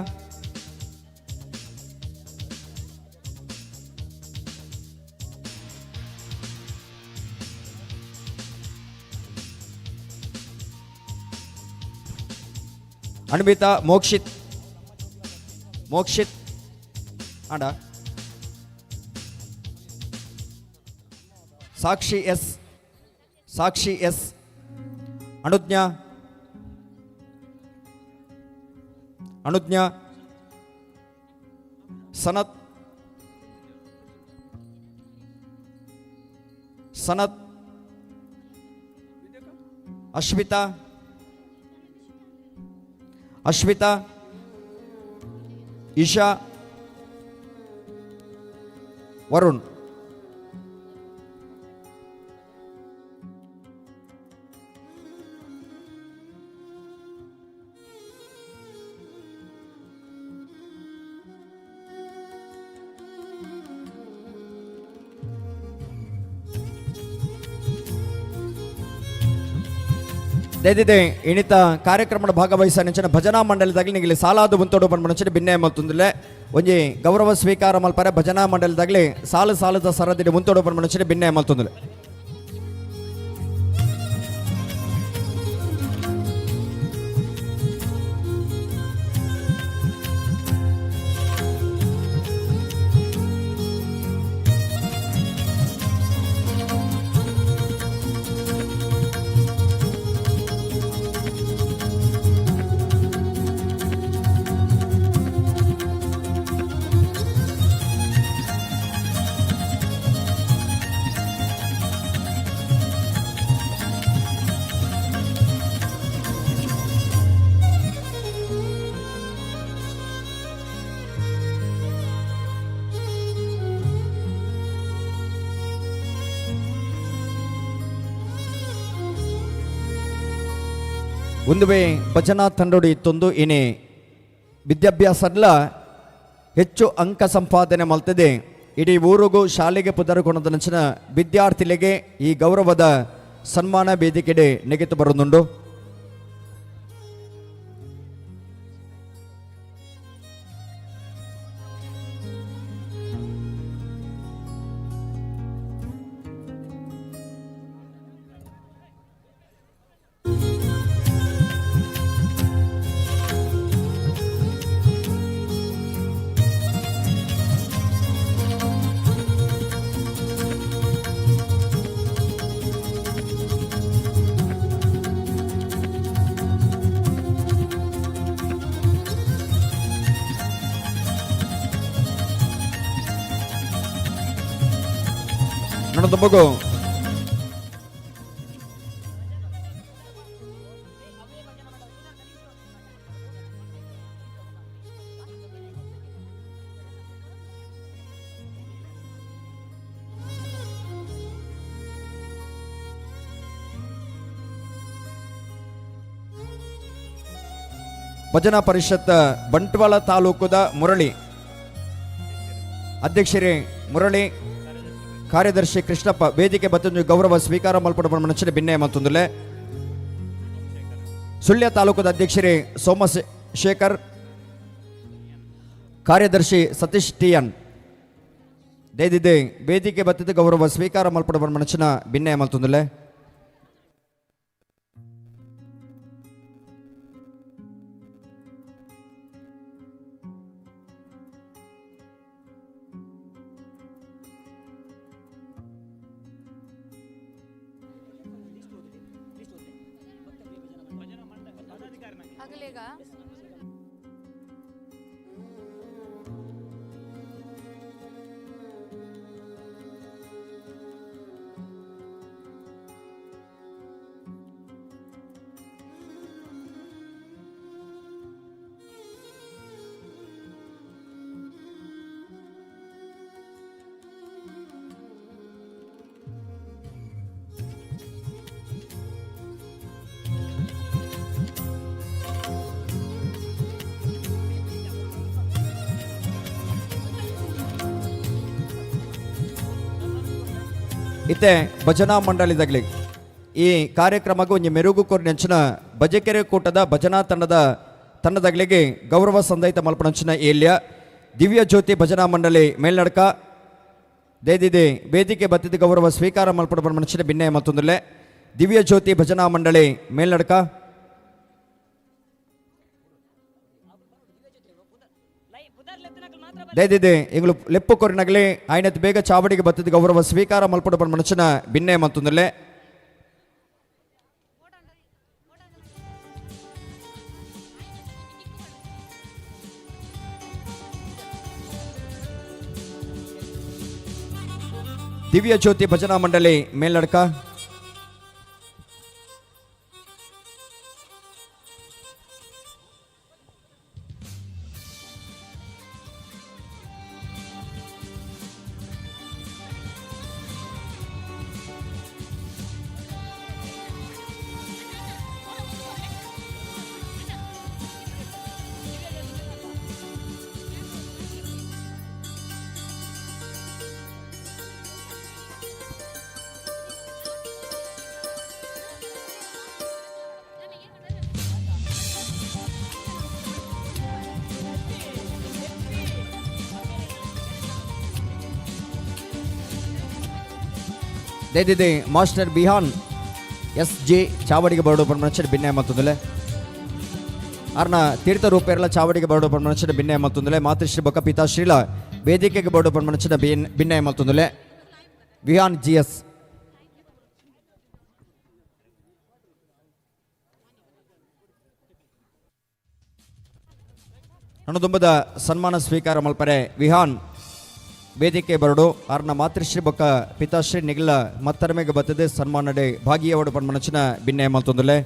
ಅನ್ವಿತಾ, ಮೋಕ್ಷಿತ್, ಮೋಕ್ಷಿತ್ ಆಂಡ ಸಾಕ್ಷಿ ಎಸ್, ಸಾಕ್ಷಿ ಎಸ್, ಅನುಜ್ಞಾ, ಅನುಜ್ಞಾ, ಸನತ್, ಸನತ್, ಅಶ್ವಿತಾ, ಅಶ್ವಿತಾ, ಇಶಾ, ವರುಣ್. ದಯದಿದೆ ಇಣಿತ ಕಾರ್ಯಕ್ರಮದ ಭಾಗವಹಿಸ ನೆಂಚಿನ ಭಜನಾ ಮಂಡಳಿದಾಗಲಿ ನಿಗಲಿ ಸಾಲಾದ ಉಂತೋಡು ಪನ್ಪುನಂಚಿನ ಬಿನ್ನೆ ಮಲ್ತೊಂದುಲ್ಲೆ. ಒಂಜಿ ಗೌರವ ಸ್ವೀಕಾರ ಮಲ್ಪರೆ ಭಜನಾ ಮಂಡಳಿದಾಗಲಿ ಸಾಲು ಸಾಲದ ಸರದಿಡಿ ಉಂತೋಡು ಪನ್ಪುನಂಚಿನ ಬಿನ್ನೆ ಮಲ್ತೊಂದುಲ್ಲೆ. ಒಂದುವೆ ಭಜನಾ ತಂಡೋಡಿ ಇತ್ತೊಂದು ಇನಿ ವಿದ್ಯಾಭ್ಯಾಸಡ್ಲ ಹೆಚ್ಚು ಅಂಕ ಸಂಪಾದನೆ ಮಲ್ತದೆ. ಇಡೀ ಊರಿಗೂ ಶಾಲೆಗೆ ಪುದರುಕೊಂಡಂಚಿನ ವಿದ್ಯಾರ್ಥಿಗಳಿಗೆ ಈ ಗೌರವದ ಸನ್ಮಾನ ವೇದಿಕೆಡೆ ನೆಗೆತು ಬರುದುಂಡು. ಮಗು ಭಜನಾ ಪರಿಷತ್ ಬಂಟ್ವಾಳ ತಾಲೂಕುದ ಮುರಳಿ ಅಧ್ಯಕ್ಷರೇ ಮುರಳಿ, ಕಾರ್ಯದರ್ಶಿ ಕೃಷ್ಣಪ್ಪ ವೇದಿಕೆ ಬತ್ತೊಂದು ಗೌರವ ಸ್ವೀಕಾರ ಮಲ್ಪಡ ಮನಸ್ಸಿನ ಭಿನ್ನೆ ಮತ್ತೊಂದುಲೆ. ಸುಳ್ಯ ತಾಲೂಕದ ಅಧ್ಯಕ್ಷರೇ ಸೋಮಶೇಖರ್, ಕಾರ್ಯದರ್ಶಿ ಸತೀಶ್ ಟಿ ಎನ್ ದಯದಿದೆ ವೇದಿಕೆ ಬತ್ತಿದ ಗೌರವ ಸ್ವೀಕಾರ ಮಲ್ಪಡ ಮನಸ್ಸಿನ ಭಿನ್ನೆ ಮಲ್ತೊಂದುಲೆ. ಇತ್ತೆ ಭಜನಾ ಮಂಡಳಿದಾಗಲಿ ಈ ಕಾರ್ಯಕ್ರಮಕ್ಕೆ ಒಂಜಿ ಮೆರುಗು ಕೊರ್ನೆಂಚಿನ ಬಜಕೆರೆ ಕೂಟದ ಭಜನಾ ತಂಡದಾಗಲಿಗೆ ಗೌರವ ಸಂದಯಿತ ಮಲ್ಪನಂಚಿನ ಏಲ್ಯ ದಿವ್ಯ ಜ್ಯೋತಿ ಭಜನಾ ಮಂಡಳಿ ಮೇಲ್ನಡ್ಕ ದಯದಿದೆ ವೇದಿಕೆ ಬತ್ತಿದ ಗೌರವ ಸ್ವೀಕಾರ ಮಲ್ಪಡ ಮನುಷ್ಯನ ಭಿನ್ನಯ ಮತ್ತೊಂದುಲ್ಲೆ. ದಿವ್ಯ ಜ್ಯೋತಿ ಭಜನಾ ಮಂಡಳಿ ಮೇಲ್ನಡ್ಕ ದಯದಿದೆ ಇಂಗ್ಲು ಲೆಪ್ಪು ಕೊರಿನಗಲಿ ಆಯ್ನತ್ ಬೇಗ ಚಾವಡಿಗೆ ಬತ್ತಿದ ಗೌರವ ಸ್ವೀಕಾರ ಮಲ್ಪಡ ಮನುಷ್ಯನ ಭಿನ್ನೆ ಮತ್ತೊಂದುಲ್ಲೆ. ದಿವ್ಯ ಜ್ಯೋತಿ ಭಜನಾ ಮಂಡಳಿ ಮೇಲ್ನಡ್ಕ ದಯದಿದೆ ಮಾಸ್ಟರ್ ಬಿಹಾನ್ ಎಸ್ ಜೆ ಚಾವಡಿಗೆ ಬರಡು ಪನ್ಮನಚ್ಚನ ಭಿನ್ನ ಮತ್ತೊಂದುಲೆ. ಅರ್ನ ತೀರ್ಥ ರೂಪೇರ್ಲ ಚಾವಡಿಗೆ ಬರಡು ಪನ್ಮನಚ್ಚನ ಭಿನ್ನ ಮತ್ತೊಂದುಲೆ. ಮಾತೃಶ್ರೀ ಬೊಕ್ಕ ಪಿತಾಶ್ರೀಲ ವೇದಿಕೆಗೆ ಬರಡು ಪನ್ಮನಚ್ಚನ ಭಿನ್ನ ಮತ್ತೊಂದುಲೆ. Vihan G S. ಹಣದುಂಬದ ಸನ್ಮಾನ ಸ್ವೀಕಾರ ಮಲ್ಪರೆ ವಿಹಾನ್ ವೇದಿಕೆ ಬರಡು. ಅರ್ನ ಮಾತೃಶ್ರೀ ಬೊಕ್ಕ ಪಿತಾಶ್ರೀ ನಿಗಲ ಮತ್ತರ್ಮೆಗೆ ಬತ್ತದೆ ಸನ್ಮಾನಡೆ ಭಾಗಿಯವಡು ಪನ್ಮನಚಿನ ಭಿನ್ನ ಮಲ್ತೊಂದುಲೆ.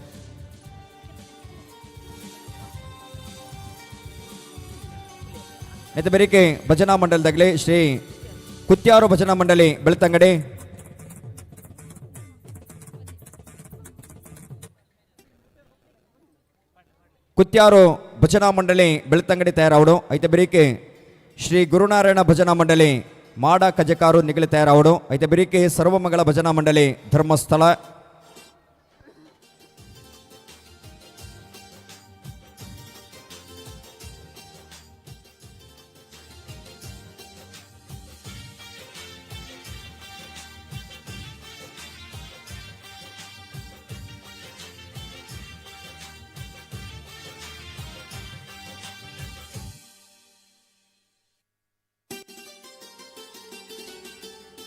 ನೆತ್ತ ಬೆರಿಕೆ ಭಜನಾ ಮಂಡಲದಾಗಲಿ ಶ್ರೀ ಕುತ್ಯಾರು ಭಜನಾ ಮಂಡಳಿ ಬೆಳ್ತಂಗಡಿ. ಕುತ್ಯಾರು ಭಜನಾ ಮಂಡಳಿ ಬೆಳ್ತಂಗಡಿ ತಯಾರಾವಡು. ಐತೆ ಬೆರಿಕೆ ಶ್ರೀ ಗುರುನಾರಾಯಣ ಭಜನಾ ಮಂಡಳಿ ಮಾಡ ಕಜಕಾರು ನಿಗಲಿ ತಯಾರಾವಡು. ಐತೆ ಬೆರಿಕೆ ಸರ್ವಮಂಗಳ ಭಜನಾ ಮಂಡಳಿ ಧರ್ಮಸ್ಥಳ.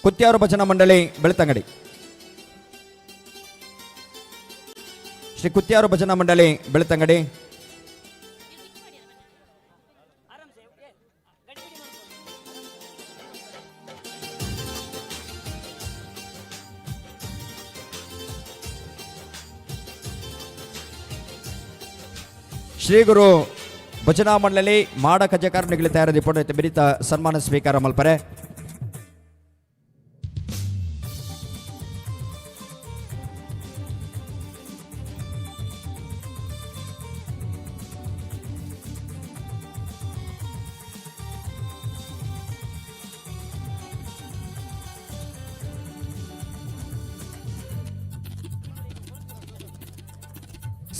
ಕುತ್ಯಾರು ಭಜನಾ ಮಂಡಳಿ ಬೆಳ್ತಂಗಡಿ. ಶ್ರೀ ಕುತ್ಯಾರು ಭಜನಾ ಮಂಡಳಿ ಬೆಳ್ತಂಗಡಿ. ಶ್ರೀ ಗುರು ಭಜನಾ ಮಂಡಳಿ ಮಾಡ ಕಜಕಾರ ನಿಗಲಿ ತಯಾರಿ ಬಿರಿತ ಸನ್ಮಾನ ಸ್ವೀಕಾರ ಮಲ್ಪರೆ.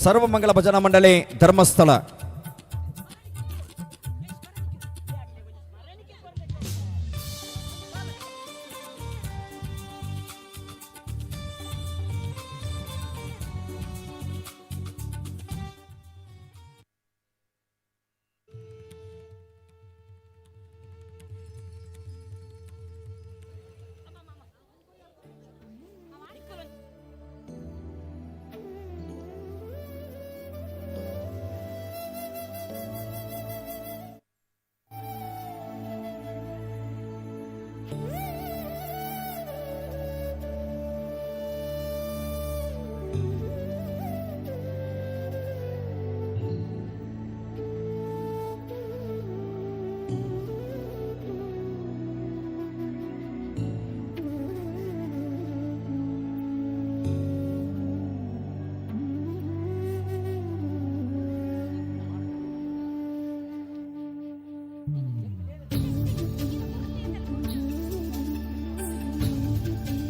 ಸರ್ವಮಂಗಳ ಭಜನಾ ಮಂಡಳಿ ಧರ್ಮಸ್ಥಳ.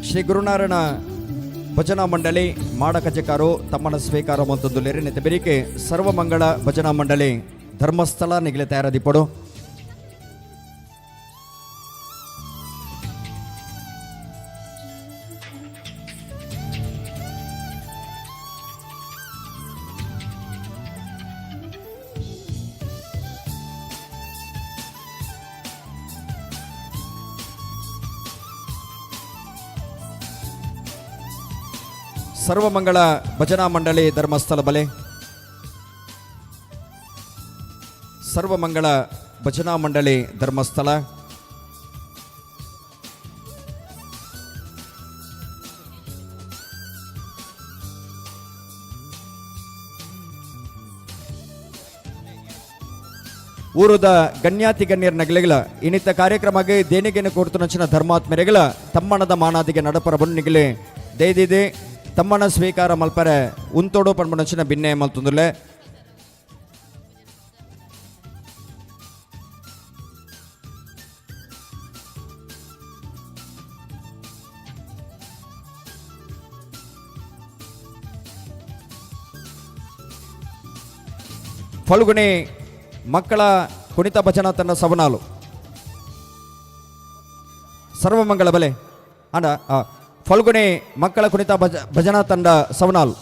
ಶ್ರೀ ಗುರುನಾರಾಯಣ ಭಜನಾ ಮಂಡಳಿ ಮಾಡಕಜಕಾರು ತಮ್ಮನ ಸ್ವೀಕಾರ ಮಂತಂದು ನೆತ್ತ ಬೆರಿಕೆ ಸರ್ವಮಂಗಳ ಭಜನಾ ಮಂಡಳಿ ಧರ್ಮಸ್ಥಳ ನಿಗಲೆ ತಯಾರದಿಪ್ಪಡು. ಸರ್ವಮಂಗಳ ಭಜನಾ ಮಂಡಳಿ ಧರ್ಮಸ್ಥಳ ಬಲೆ. ಸರ್ವಮಂಗಳ ಭಜನಾ ಮಂಡಳಿ ಧರ್ಮಸ್ಥಳ. ಊರುದ ಗಣ್ಯಾತಿ ಗಣ್ಯರ ನಗಲೆಗಳ ಇನ್ನಿತ ಕಾರ್ಯಕ್ರಮಕ್ಕೆ ದೇಣಿಗೆಯನ್ನು ಕೊಡ್ತು ನಚ್ಚಿನ ಧರ್ಮಾತ್ಮರೆಗಳ ತಮ್ಮಣದ ಮಾನಾದಿಗೆ ನಡಪರ ಬನ್ನಿಗಲೆ ದಯದಿದೆ ತಮ್ಮನ ಸ್ವೀಕಾರ ಮಲ್ಪರೆ ಉಂತೋಡು ಪನ್ಪುನಂಚಿನ ಬಿನ್ನೆ ಮಲ್ತುಂದುಲೆ. ಫಲ್ಗುಣಿ ಮಕ್ಕಳ ಕುಣಿತ ಭಜನಾ ತಂಡ ಸವನಾಲು. ಸರ್ವಮಂಗಳ ಬಲೆ ಅಂಡ Phalguni ಮಕ್ಕಳ ಕುಣಿತ ಭಜನಾ ತಂಡ ಸವನಾಲ್.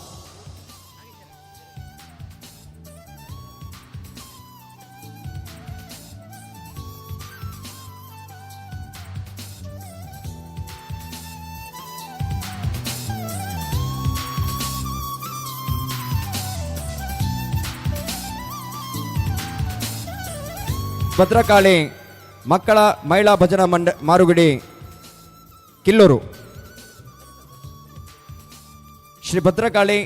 ಭದ್ರಕಾಳಿ ಮಕ್ಕಳ ಮಹಿಳಾ ಭಜನಾ ಮಂಡ ಮಾರುಗುಡಿ ಕಿಲ್ಲೂರು. ಶ್ರೀ ಭದ್ರಕಾಳಿ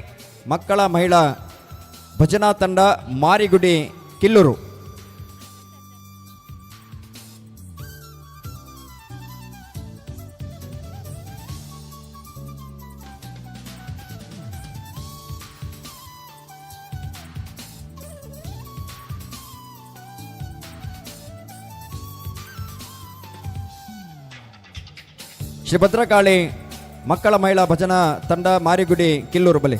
ಮಕ್ಕಳ ಮಹಿಳಾ ಭಜನಾ ತಂಡ ಮಾರಿಗುಡಿ ಕಿಲ್ಲೂರು. ಶ್ರೀ ಭದ್ರಕಾಳಿ ಮಕ್ಕಳ ಮಹಿಳಾ ಭಜನಾ ತಂಡ ಮಾರಿಗುಡಿ ಕಿಲ್ಲೂರು ಬಲಿ.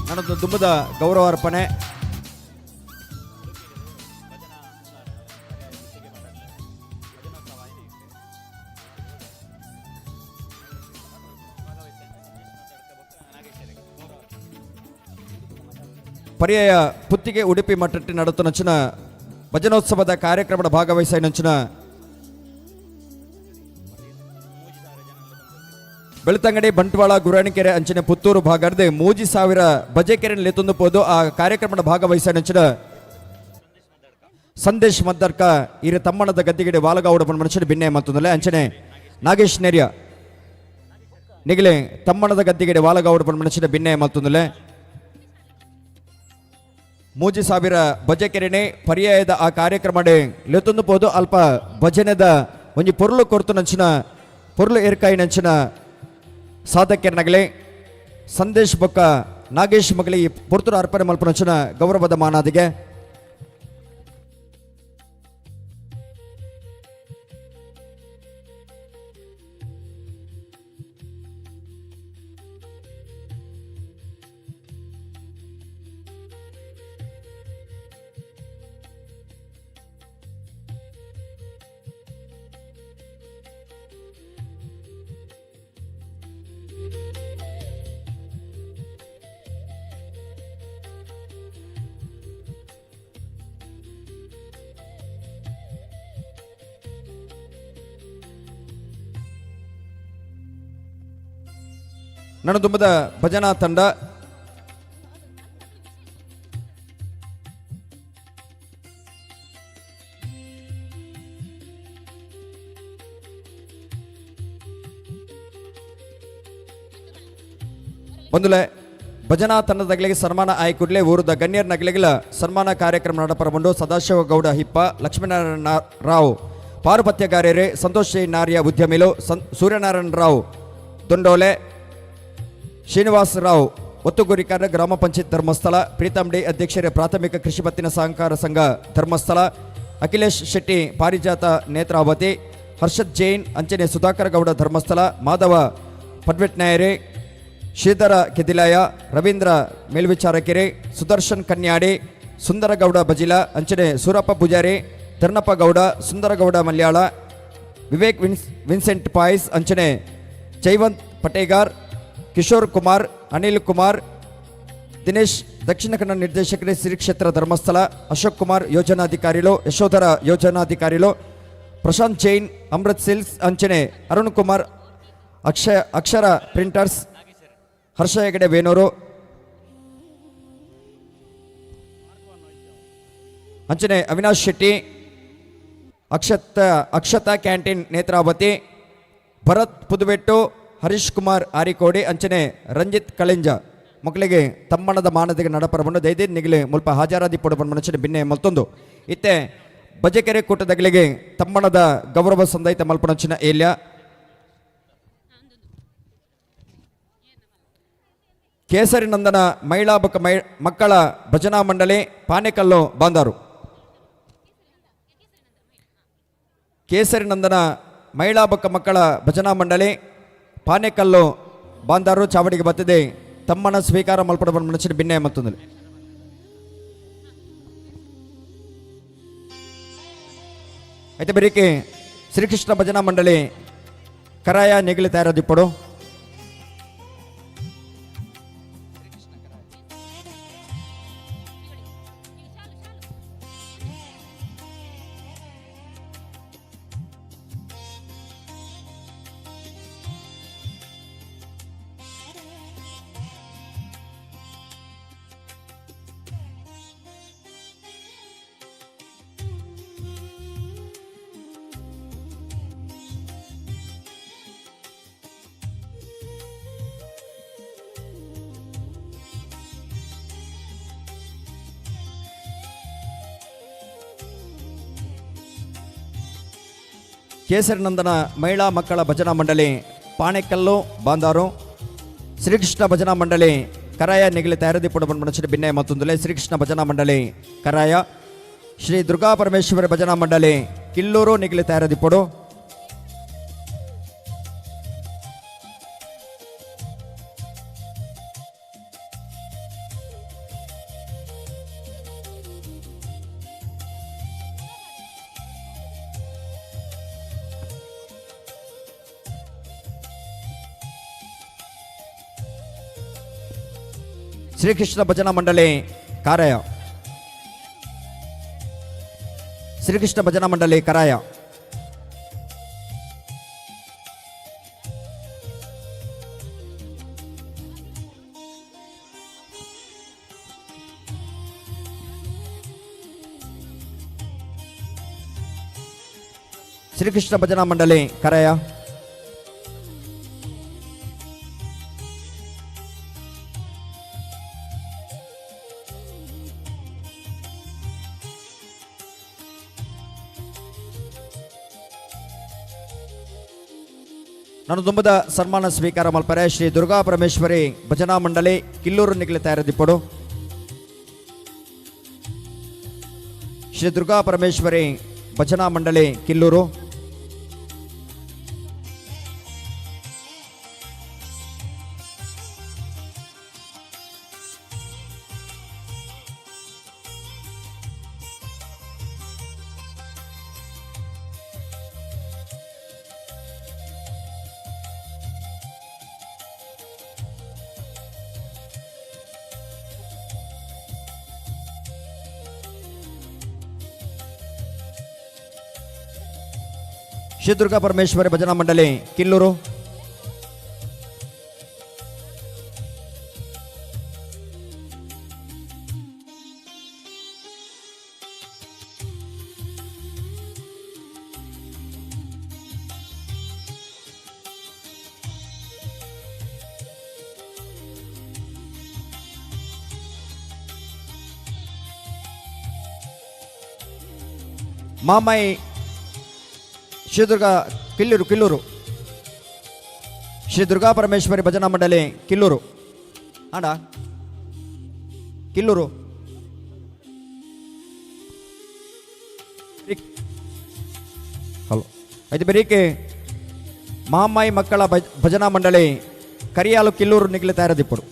ನನ್ನದು ದುಂಬದ ಗೌರವಾರ್ಪಣೆ. ಪರ್ಯಾಯ ಪುತ್ತಿಗೆ ಉಡುಪಿ ಮಠಟ್ಟಿ ನಡತು ಭಜನೋತ್ಸವದ ಕಾರ್ಯಕ್ರಮದ ಭಾಗವಹಿಸಿನಂಚಿನ ಬೆಳ್ತಂಗಡಿ ಬಂಟ್ವಾಳ ಗುರಾಣಿಕೆರೆ ಅಂಚಿನ ಪುತ್ತೂರು ಭಾಗದ 3000 ಬಜೆಕೆರೆ ಲೆತ್ತೊಂದು ಪೋದು ಆ ಕಾರ್ಯಕ್ರಮದ ಭಾಗವಹಿಸಿನಂಚಿನ ಸಂದೇಶ್ ಮದ್ದರ್ಕ ಇರ ತಮ್ಮಣದ ಗದ್ದಿಗಡೆ ವಾಲಗಾವುಡ ಮನುಷ್ಯನ ಭಿನ್ನೆ ಮತ್ತೊಂದಲೆ ಅಂಚನೆ ನಾಗೇಶ್ ನೆರಿಯ ನಿಗಲೆ ತಮ್ಮಣದ ಗದ್ದಿಗಡೆ ವಾಲಗಾವುಡ ಮನುಷ್ಯನ ಭಿನ್ನೆ ಮತ್ತೊಂದಲೆ 3000 ಬಜೆಕೆರೆನೆ ಪರ್ಯಾಯದ ಆ ಕಾರ್ಯಕ್ರಮ ಲೆತ್ತೊಂದು ಪೋದು ಅಲ್ಪ ಭಜನೆದ ಒಂಜಿ ಪೊರ್ಲು ಕೊರ್ತು ನಂಚಿನ ಪೊರ್ಲು ಏರ್ಕಾಯಿ ನಂಚಿನ ಸಾಧಕರ್ನಗಲೆ ಸಂದೇಶ್ ಬೊಕ್ಕ ನಾಗೇಶ್ ಮಗಲಿ ಪೊರ್ತುರು ಅರ್ಪಣೆ ಮಲ್ಪನಂಚಿನ ಗೌರವದ ಮಾನಾದಿಗೆ. ನಣದುಂಬದ ಭಜನಾ ತಂಡ ಬಂದುಲೆ ಭಜನಾ ತಂಡದಗಳಿಗೆ ಸನ್ಮಾನ ಆಯ್ಕುಡ್ಲೆ ಊರದ ಗಣ್ಯರ ನಗಲಿಗಳ ಸನ್ಮಾನ ಕಾರ್ಯಕ್ರಮ ನಡಪರಬಂಡು ಸದಾಶಿವ ಗೌಡ ಹಿಪ್ಪ, ಲಕ್ಷ್ಮೀನಾರಾಯಣ ರಾವ್ ಪಾರುಪತ್ಯಗಾರ್ಯರೇ, ಸಂತೋಷ್ ನಾರ್ಯ ಉದ್ಯಮಿಲು, ಸೂರ್ಯನಾರಾಯಣ ರಾವ್ ದೊಂಡೋಲೆ, ಶ್ರೀನಿವಾಸ ರಾವ್ ಒತ್ತುಗುರಿಕಾರ ಗ್ರಾಮ ಪಂಚಾಯತ್ ಧರ್ಮಸ್ಥಳ, ಪ್ರೀತಮ್ ಡಿ ಅಧ್ಯಕ್ಷರೇ ಪ್ರಾಥಮಿಕ ಕೃಷಿ ಪತ್ತಿನ ಸಹಕಾರ ಸಂಘ ಧರ್ಮಸ್ಥಳ, ಅಖಿಲೇಶ್ ಶೆಟ್ಟಿ ಪಾರಿಜಾತ ನೇತ್ರಾವತಿ, ಹರ್ಷದ್ ಜೈನ್ ಅಂಚನೆ ಸುಧಾಕರ ಗೌಡ ಧರ್ಮಸ್ಥಳ, ಮಾಧವ ಪಡ್ವೆಟ್ನಾಯರೆ, ಶ್ರೀಧರ ಕೆದಿಲಾಯ, ರವೀಂದ್ರ ಮೇಲ್ವಿಚಾರಕೆರೆ, ಸುದರ್ಶನ್ ಕನ್ಯಾಡಿ, ಸುಂದರಗೌಡ ಬಜಿಲ ಅಂಚನೆ ಸೂರಪ್ಪ ಪೂಜಾರಿ, ಧರ್ಣಪ್ಪ ಗೌಡ, ಸುಂದರಗೌಡ ಮಲ್ಯಾಳ, ವಿವೇಕ್ ವಿನ್ಸೆಂಟ್ ಪಾಯ್ಸ್ ಅಂಚನೆ ಜೈವಂತ್ ಪಟೇಗಾರ್, ಕಿಶೋರ್ ಕುಮಾರ್, ಅನಿಲ್ ಕುಮಾರ್, ದಿನೇಶ್ ದಕ್ಷಿಣ ಕನ್ನಡ ನಿರ್ದೇಶಕರೇ ಶ್ರೀ ಕ್ಷೇತ್ರ ಧರ್ಮಸ್ಥಳ, ಅಶೋಕ್ ಕುಮಾರ್ ಯೋಜನಾಧಿಕಾರಿಲು, ಯಶೋಧರ ಯೋಜನಾಧಿಕಾರಿಲು, ಪ್ರಶಾಂತ್ ಜೈನ್ ಅಮೃತ್ ಸಿಲ್ಕ್ಸ್ ಅಂಚನೆ ಅರುಣ್ ಕುಮಾರ್ ಅಕ್ಷರ ಪ್ರಿಂಟರ್ಸ್, ಹರ್ಷ ಹೆಗಡೆ ವೇಣೂರು ಅಂಚನೆ ಅವಿನಾಶ್ ಶೆಟ್ಟಿ, ಅಕ್ಷತಾ ಕ್ಯಾಂಟೀನ್ ನೇತ್ರಾವತಿ, ಭರತ್ ಪುದುವೆಟ್ಟು, ಹರೀಶ್ ಕುಮಾರ್ ಆರಿಕೋಡಿ ಅಂಚನೆ ರಂಜಿತ್ ಕಳಿಂಜ ಮಕ್ಕಳಿಗೆ ತಮ್ಮಣದ ಮಾನದಿಗೆ ನಡಪರಬಂಡು ದೈದಿ ನಿಗಲಿ ಮುಲ್ಪ ಹಾಜರಾದಿ ಪೊಡು ಮನುಷ್ಯನ ಬಿನ್ನೆ ಮಲ್ತೊಂದು ಇತ್ತೆ ಬಜೆಕೆರೆ ಕೂಟದಗಳಿಗೆ ತಮ್ಮಣದ ಗೌರವ ಸಂದೈತ ಮಲ್ಪಣಂಚಿನ ಏಲ್ಯ ಕೇಸರಿ ನಂದನ ಮಹಿಳಾ ಬಕ ಮಕ್ಕಳ ಭಜನಾ ಮಂಡಳಿ ಪಾನೆಕಲ್ಲು ಬಾಂದಾರು. ಕೇಸರಿ ನಂದನ ಮಹಿಳಾ ಬಕ್ಕ ಮಕ್ಕಳ ಭಜನಾ ಮಂಡಳಿ ಪಾನೆಕಲ್ಲು ಬಾಂದಾರು ಚಾವಡಿಗೆ ಬತ್ತದೆ ತಮ್ಮನ ಸ್ವೀಕಾರ ಮಲ್ಪಡ ಮನುಷ್ಯನ ಬಿನ್ನೆ ಮತ್ತೊಂದು. అయితే ಬರೀಕೆ ಶ್ರೀಕೃಷ್ಣ ಭಜನಾ ಮಂಡಳಿ ಕರಾಯ ನೆಗಲಿ ತಯಾರದಿಪ್ಪಡು. ಕೇಸರಿನಂದನ ಮಹಿಳಾ ಮಕ್ಕಳ ಭಜನಾ ಮಂಡಳಿ ಪಾಣೆಕಲ್ಲು ಬಾಂದಾರು, ಶ್ರೀಕೃಷ್ಣ ಭಜನಾ ಮಂಡಳಿ ಕರಾಯ ನೆಗಲಿ ತಯಾರದಿ ಪುಡ ಬಿನ್ನೆ ಮತ್ತೊಂದುಲೆ ಶ್ರೀಕೃಷ್ಣ ಭಜನಾ ಮಂಡಳಿ ಕರಾಯ, ಶ್ರೀ ದುರ್ಗಾ ಪರಮೇಶ್ವರ ಭಜನಾ ಮಂಡಳಿ ಕಿಲ್ಲೂರು ನೆಗಲಿ ತಯಾರದಿಪ್ಪಡು. ಶ್ರೀಕೃಷ್ಣ ಭಜನಾ ಮಂಡಳಿ ಕಾರಾಯ, ಶ್ರೀಕೃಷ್ಣ ಭಜನಾ ಮಂಡಳಿ ಕರಾಯ. ಶ್ರೀಕೃಷ್ಣ ಭಜನಾ ಮಂಡಳಿ ಕರಾಯ. ನಾನು ದುಂಬದ ಸನ್ಮಾನ ಸ್ವೀಕಾರ ಮಲ್ಪರೆ ಶ್ರೀ ದುರ್ಗಾ ಪರಮೇಶ್ವರಿ ಭಜನಾ ಮಂಡಳಿ ಕಿಲ್ಲೂರು ನಿಗಲಿ ತಯಾರದಿಪ್ಪಡು. ಶ್ರೀ ದುರ್ಗಾ ಪರಮೇಶ್ವರಿ ಭಜನಾ ಮಂಡಳಿ ಕಿಲ್ಲೂರು. ಶ್ರೀ ದುರ್ಗಾ ಪರಮೇಶ್ವರಿ ಭಜನಾ ಮಂಡಳಿ ಕಿಲ್ಲೂರು. ಮಾಮಾಯಿ ಶ್ರೀ ದುರ್ಗಾ ಕಿಲ್ಲೂರು ಕಿಲ್ಲೂರು ಶ್ರೀ ದುರ್ಗಾ ಪರಮೇಶ್ವರಿ ಭಜನಾ ಮಂಡಳಿ ಕಿಲ್ಲೂರು ಆಂಡ ಕಿಲ್ಲೂರು. ಹಲೋ అయితే ಬರೀಕೆ ಮಾಮಾಯಿ ಮಕ್ಕಳ ಭಜನಾ ಮಂಡಳಿ ಕರಿಯಾಲು ಕಿಲ್ಲೂರು ನಿಗಲಿ ತಯಾರದಿಪ್ಪಡು.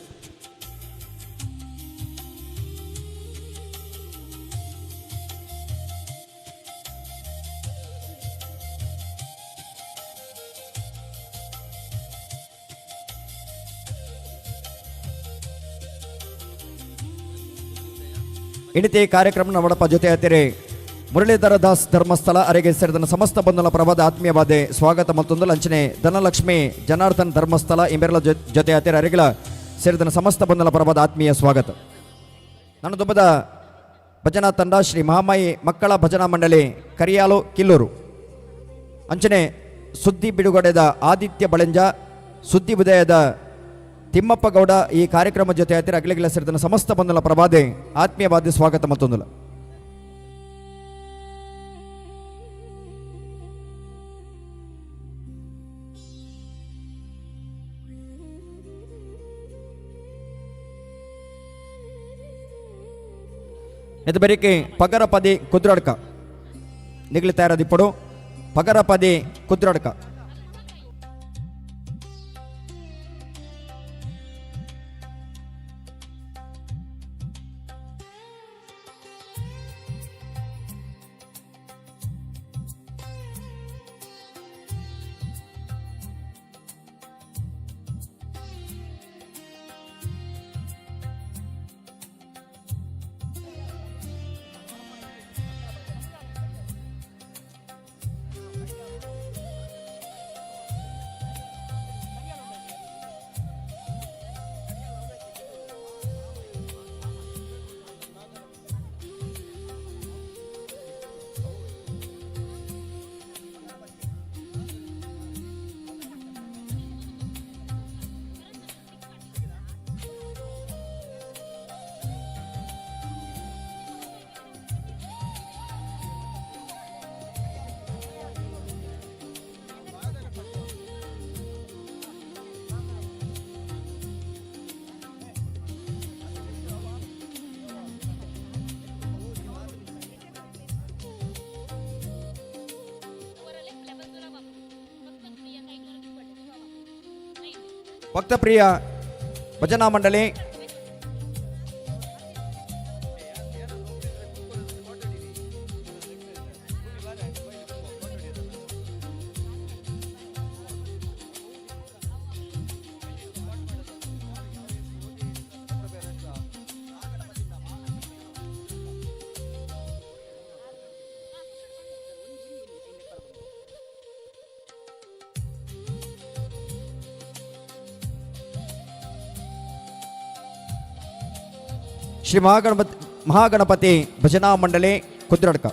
ಇಣಿತಿ ಕಾರ್ಯಕ್ರಮ ನಮ್ಮಡಪ್ಪ ಜೊತೆ ಹತ್ತಿರಿ ಮುರಳೀಧರ ದಾಸ್ ಧರ್ಮಸ್ಥಳ ಅರೆಗೆ ಸೇರಿದ ಸಮಸ್ತ ಬಂಧುಲ ಪ್ರಭಾದ ಆತ್ಮೀಯವಾದೆ ಸ್ವಾಗತ ಮತ್ತೊಂದು ಲಂಚನೆ ಧನಲಕ್ಷ್ಮಿ ಜನಾರ್ದನ್ ಧರ್ಮಸ್ಥಳ ಇಂಬೆರಲ ಜೊತೆ ಹತ್ತಿರ ಅರೆಗಿಲ ಸೇರಿದ ಸಮಸ್ತ ಬಂಧುಲ ಪ್ರಭಾದ ಆತ್ಮೀಯ ಸ್ವಾಗತ. ನನ್ನ ದುಬ್ಬದ ಭಜನಾ ತಂಡ ಶ್ರೀ ಮಹಾಮಾಯಿ ಮಕ್ಕಳ ಭಜನಾ ಮಂಡಳಿ ಕರಿಯಾಲು ಕಿಲ್ಲೂರು. ಅಂಚನೆ ಸುದ್ದಿ ಬಿಡುಗಡೆದ ಆದಿತ್ಯ ಬಳೆಂಜ, ಸುದ್ದಿ ಉದಯದ ತಿಮ್ಮಪ್ಪ ಗೌಡ ಈ ಕಾರ್ಯಕ್ರಮ ಜೊತೆ ಹತ್ತಿರ ಅಗಲಿಗಿಲ ಸೇರಿದ ಸಮಸ್ತ ಬಂಧುಲ ಪ್ರಭಾದೆ ಆತ್ಮೀಯವಾದ ಸ್ವಾಗತ ಮತ್ತೊಂದುಲ. ಇದು ಬರೀಕೆ ಪಗರಪದಿ ಕುದ್ರಡ್ಕ ನಿಗಲಿ ತಯಾರದಿಪ್ಪಡು ಪಗರಪದಿ ಕುದ್ರಡ್ಕ. ಭಕ್ತಪ್ರಿಯ ಭಜನಾ ಮಂಡಳಿ ಶ್ರೀ ಮಹಾಗಣಪತಿ ಭಜನಾ ಮಂಡಳಿ ಕುದ್ರಡ್ಕ.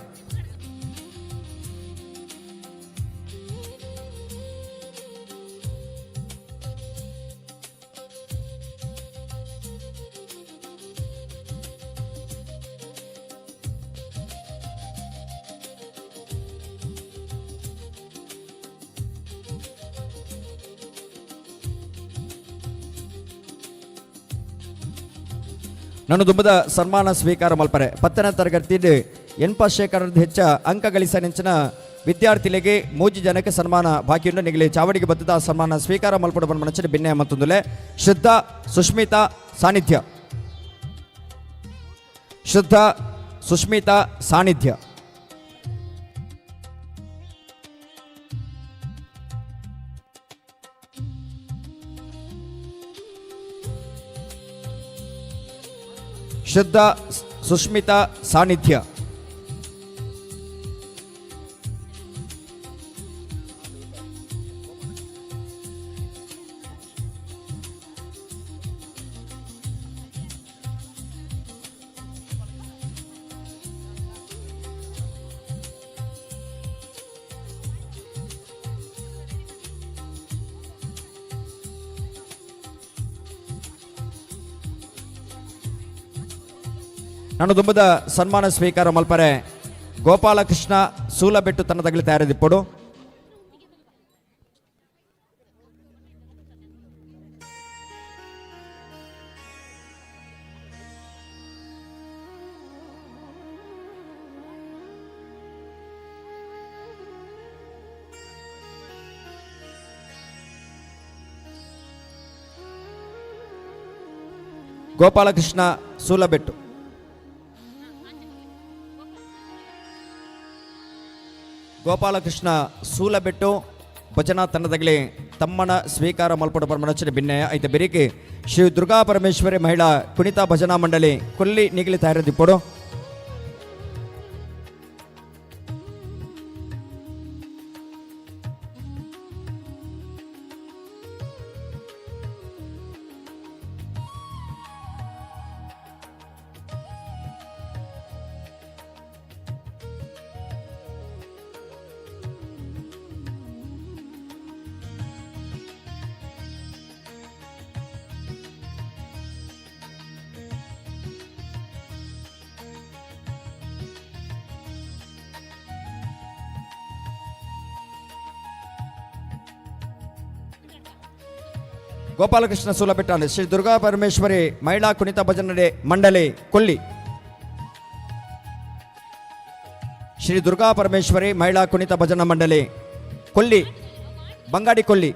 ನನ್ನ ದುಂಬದ ಸನ್ಮಾನ ಸ್ವೀಕಾರ ಮಲ್ಪರೆ 10ನೇ ತರಗತಿ ಎನ್ಪ ಶೇಖರದ ಹೆಚ್ಚ ಅಂಕ ಗಳಿಸ ನೆಂಚಿನ ವಿದ್ಯಾರ್ಥಿಗಳಿಗೆ ಮೂಜಿ ಜನಕ್ಕೆ ಸನ್ಮಾನ ಬಾಕಿಯುಂಡು. ನಿಗಲಿ ಚಾವಡಿಗೆ ಬತ್ತದ ಸನ್ಮಾನ ಸ್ವೀಕಾರ ಮಲ್ಪಡ ಮನಸ್ಸಿನ ಭಿನ್ನ ಮತ್ತೊಂದುಲೆ ಶ್ರದ್ಧಾ ಸುಷ್ಮಿತಾ ಸಾನ್ನಿಧ್ಯ, ಶ್ರದ್ಧಾ ಸುಷ್ಮಿತಾ ಸಾನ್ನಿಧ್ಯ. ಶ್ರದ್ಧಾ ಸುಷ್ಮಿತಾ ಸಾನ್ನಿಧ್ಯ. ನಾನು ದುಂಬದ ಸನ್ಮಾನ ಸ್ವೀಕಾರ ಮಲ್ಪರೆ ಗೋಪಾಲಕೃಷ್ಣ ಸೂಲಬೆಟ್ಟು ತನ್ನದಗಲಿ ತಯಾರಿದಿಪ್ಪಡು. ಗೋಪಾಲಕೃಷ್ಣ ಸೂಲಬೆಟ್ಟು. ಗೋಪಾಲಕೃಷ್ಣ ಸೂಲಬೆಟ್ಟು ಭಜನಾ ತಂಡದಗಲಿ ತಮ್ಮನ ಸ್ವೀಕಾರ ಮಲ್ಪಡ ಪರಮನಚನೆ ಭಿನ್ನಯ ಐತೆ ಬೆರಿಕೆ ಶ್ರೀ ದುರ್ಗಾ ಪರಮೇಶ್ವರಿ ಮಹಿಳಾ ಕುಣಿತಾ ಭಜನಾ ಮಂಡಳಿ ಕೊಲ್ಲಿ ನಿಗಲಿ ತಯಾರಿದಿಪ್ಪಡು. ಗೋಪಾಲಕೃಷ್ಣ ಸೂಲಬೆಟ್ಟಾನೆ ಶ್ರೀ ದುರ್ಗಾ ಪರಮೇಶ್ವರಿ ಮಹಿಳಾ ಕುಣಿತ ಭಜನೆ ಮಂಡಳಿ ಕೊಲ್ಲಿ. ಶ್ರೀ ದುರ್ಗಾ ಪರಮೇಶ್ವರಿ ಮಹಿಳಾ ಕುಣಿತ ಭಜನಾ ಮಂಡಳಿ ಕೊಲ್ಲಿ, ಬಂಗಾಡಿ ಕೊಲ್ಲಿ.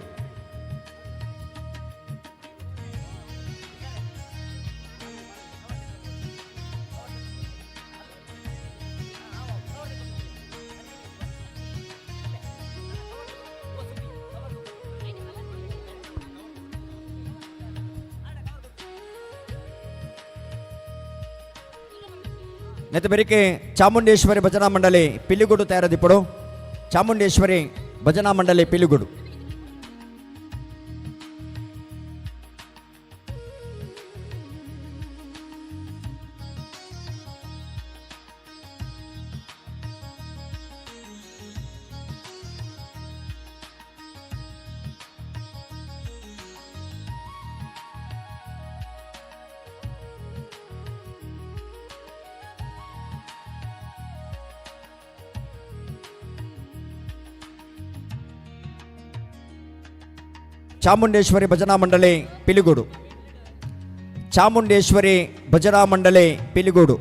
ನೆತ್ತ ಬೆರಿಕೆ ಚಾಮುಂಡೇಶ್ವರಿ ಭಜನಾ ಮಂಡಳಿ ಪಿಲಿಗೂಡು ತಯಾರದಿಪ್ಪಡು. ಚಾಮುಂಡೇಶ್ವರಿ ಭಜನಾ ಮಂಡಳಿ ಪಿಲಿಗೂಡು. ಚಾಮುಂಡೇಶ್ವರಿ ಭಜನಾ ಮಂಡಳಿ ಪಿಲಿಗೂಡು. ಚಾಮುಂಡೇಶ್ವರಿ ಭಜನಾ ಮಂಡಳಿ ಪಿಲಿಗೂಡು.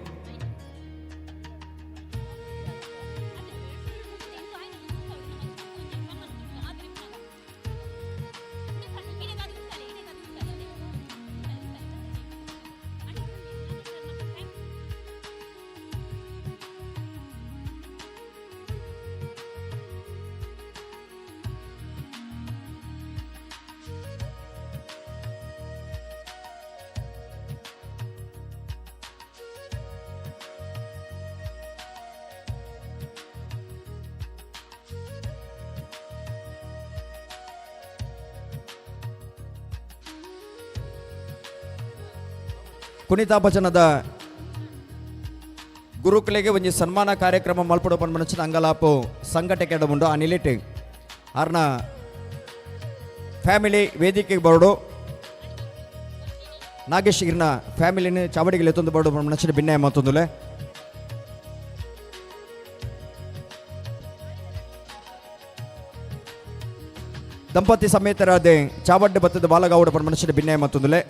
ಕುಣಿತಾ ಭಜನದ ಗುರುಕುಲೆಗೆ ಒಂಜಿ ಸನ್ಮಾನ ಕಾರ್ಯಕ್ರಮ ಮಲ್ಪಡು ಪನ್ಪುನಂಚಿನ ಅಂಗಲಾಪು ಸಂಘಟನೆ ಉಂಡು. ಆ ನಿಲೆಟ್ ಆರ್ನ ಫ್ಯಾಮಿಲಿ ವೇದಿಕೆಗೆ ಬರೋಡು. ನಾಗೇಶ್ ಇರ್ನ ಫ್ಯಾಮಿಲಿನ ಚಾವಡಿಗೆ ಲೆತ್ತೊಂದು ಬರೋಡು ಪನ್ಪುನಂಚಿನ ಭಿನ್ನಯ ಮತ್ತೊಂದುಲೆ. ದಂಪತಿ ಸಮೇತರಾದ ಚಾವಡ್ಡೆ ಬತ್ತದ ಬಾಲಗಾವುಡ ಪನ್ಪುನಂಚಿನ ಭಿನ್ನಯ ಮತ್ತೊಂದುಲೆ.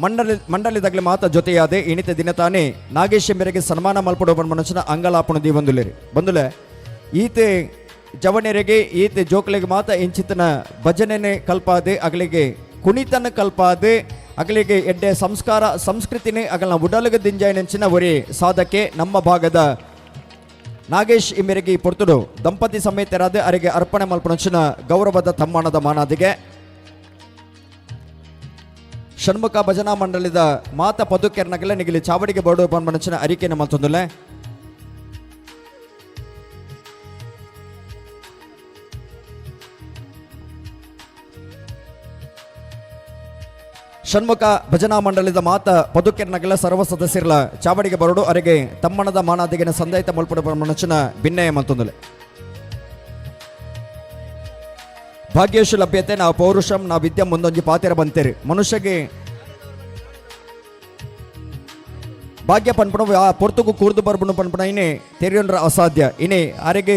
ಮಂಡಳಿ ಮಂಡಳಿದಾಗಲೇ ಮಾತ ಜೊತೆಯಾದೆ ಇಣಿತ ದಿನ ತಾನೇ ನಾಗೇಶ ಮೇರೆಗೆ ಸನ್ಮಾನ ಮಲ್ಪಡು ಮನುಷ್ಯನ ಅಂಗಲಾಪಣ ದೀವಂದುಲೇರಿ ಬಂದುಲೆ. ಈತೆ ಜವನೆರೆಗೆ ಈತೆ ಜೋಕುಲೆಗೆ ಮಾತ ಇಂಚಿತನ ಭಜನೆನೆ ಕಲ್ಪಾದೆ, ಅಗಲಿಗೆ ಕುಣಿತನ ಕಲ್ಪಾದೆ, ಅಗಲಿಗೆ ಎಡ್ಡೆ ಸಂಸ್ಕಾರ ಸಂಸ್ಕೃತಿನೇ ಅಗಲ್ನ ಉಡಲಗ ದಿಂಜಾಯಿನಂಚಿನ ಒರಿ ಸಾಧಕೆ ನಮ್ಮ ಭಾಗದ ನಾಗೇಶ್ ಈ ಮೇರೆಗೆ ಈ ಪೊರ್ತುಡು ದಂಪತಿ ಸಮೇತರಾದ ಅರೆಗೆ ಅರ್ಪಣೆ ಮಲ್ಪನಂಚಿನ ಗೌರವದ ತಮ್ಮಾನದ ಮಾನಾದಿಗೆ. ಷಣ್ಮುಖ ಭಜನಾ ಮಂಡಳಿದ ಮಾತ ಪದುಕೆರ್ನಗಲ ನಿಗಲಿ ಚಾವಡಿಗೆ ಬೋಡು ಪನ್ಪನಂಚಿನ ಅರಿಕೆನ ಮಲ್ತೊಂದುಲೆ. ಷಣ್ಮುಖ ಭಜನಾ ಮಂಡಳಿದ ಮಾತ ಪದುಕೆರ್ನಗಲ ಸರ್ವ ಸದಸ್ಯರ ಚಾವಡಿಗೆ ಬರೋಡು ಅರೆಗೆ ತಮ್ಮಣದ ಮಾನಾದಿಗಿನ ಸಂದಾಯಿತ ಮಲ್ಪಡು ಪನ್ಪನಂಚಿನ ಭಿನ್ನಯ ಮಲ್ತೊಂದುಲೆ. ಭಾಗ್ಯೇಶು ಲಭ್ಯತೆ ನಾವು ಪೌರುಷಂ ನಾವು ವಿದ್ಯೆ ಮುಂದೊಂಜಿ ಪಾತೆರ ಬಂತೇರಿ. ಮನುಷ್ಯಗೆ ಭಾಗ್ಯ ಪನ್ಪಣ ಪೊರ್ತುಗು ಕೂರ್ದು ಬರ್ಬುಣ ಪನ್ಪಣ ಇನಿ ತೆರಿಯೊಂಡ್ರ ಅಸಾಧ್ಯ. ಇನಿ ಅರೆಗೆ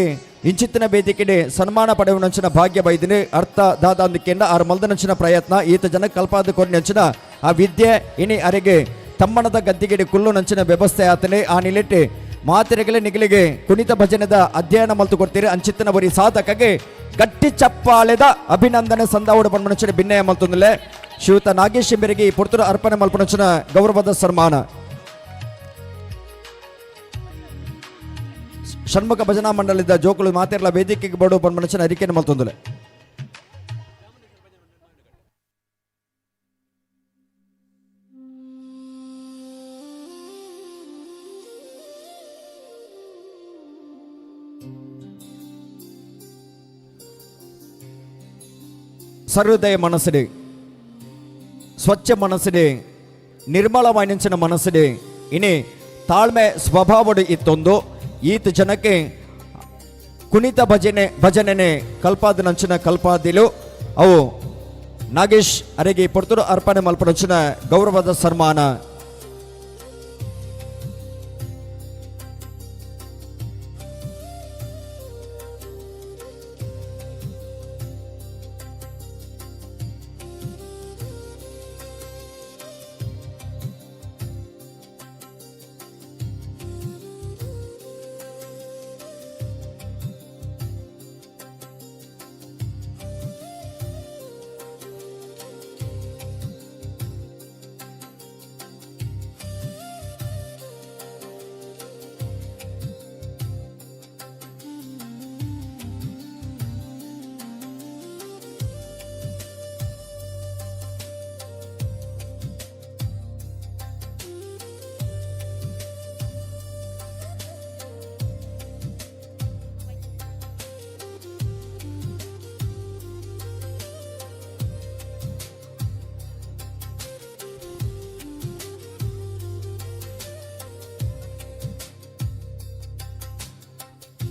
ಇಂಚಿತ್ತಿನ ವೇದಿಕೆಡೆ ಸನ್ಮಾನ ಪಡೆಯುವನಂಚಿನ ಭಾಗ್ಯ ಬೈದಿನಿ ಅರ್ಥ ದಾದಾಂದಿಕೆಂಡ ಆರು ಮಲ್ದನಂಚಿನ ಪ್ರಯತ್ನ ಈತ ಜನ ಕಲ್ಪಾದ ಕೊರಿನಂಚಿನ ಆ ವಿದ್ಯೆ ಇನಿ ಅರೆಗೆ ತಮ್ಮಣದ ಗದ್ದಿಗೆಡೆ ಕುಲ್ಲು ನಂಚಿನ ವ್ಯವಸ್ಥೆ ಆತನೆ. ಆ ನಿಲೆಟ್ಟೆ ಮಾತೆರೆಗಲೆ ನಿಗಲಿಗೆ ಕುಣಿತ ಭಜನೆದ ಅಧ್ಯಯನ ಮಲ್ತು ಕೊಡ್ತೀರಿ ಅಂಚಿತ್ತನ ಬರಿ ಸಾಧಕಗೆ ಗಟ್ಟಿ ಚಪ್ಪಾಳೆದ ಅಭಿನಂದನೆ ಸಂದಾವುಡು ಪನ್ಪನಂಚಿನ ಭಿನ್ನಯ ಮಲ್ತೊಂದುಲೆ. ಶ್ರೀಯುತ ನಾಗೇಶ್ ಮೇರೆಗೆ ಈ ಪೊರ್ತುಡು ಅರ್ಪಣೆ ಮಲ್ಪನಂಚಿನ ಗೌರವದ ಸನ್ಮಾನ. ಷಣ್ಮುಖ ಭಜನಾ ಮಂಡಳಿದ ಜೋಕುಲು ಮಾತೆರ್ಲ ವೇದಿಕೆಗೆ ಬೋಡು ಪನ್ಪನಂಚಿನ ಅರಿಕೆಯನ್ನು ಮಲ್ತೊಂದುಲೆ. ಸಹೃದಯ ಮನಸ್ಸುಡೆ, ಸ್ವಚ್ಛ ಮನಸ್ಸುಡೆ, ನಿರ್ಮಲವಾಯಿನಂಚಿನ ಮನಸ್ಸುಡೆ ಇನಿ ತಾಳ್ಮೆ ಸ್ವಭಾವಡು ಇತ್ತೊಂದು ಈತ ಜನಕ್ಕೆ ಕುಣಿತ ಭಜನೆ ಭಜನೆನೆ ಕಲ್ಪಾದನಂಚಿನ ಕಲ್ಪಾದಿಲು ಅವು ನಾಗೇಶ್ ಅರೆಗೆ ಪೊರ್ತುಡು ಅರ್ಪಣೆ ಮಲ್ಪನಂಚಿನ ಗೌರವದ ಸನ್ಮಾನ.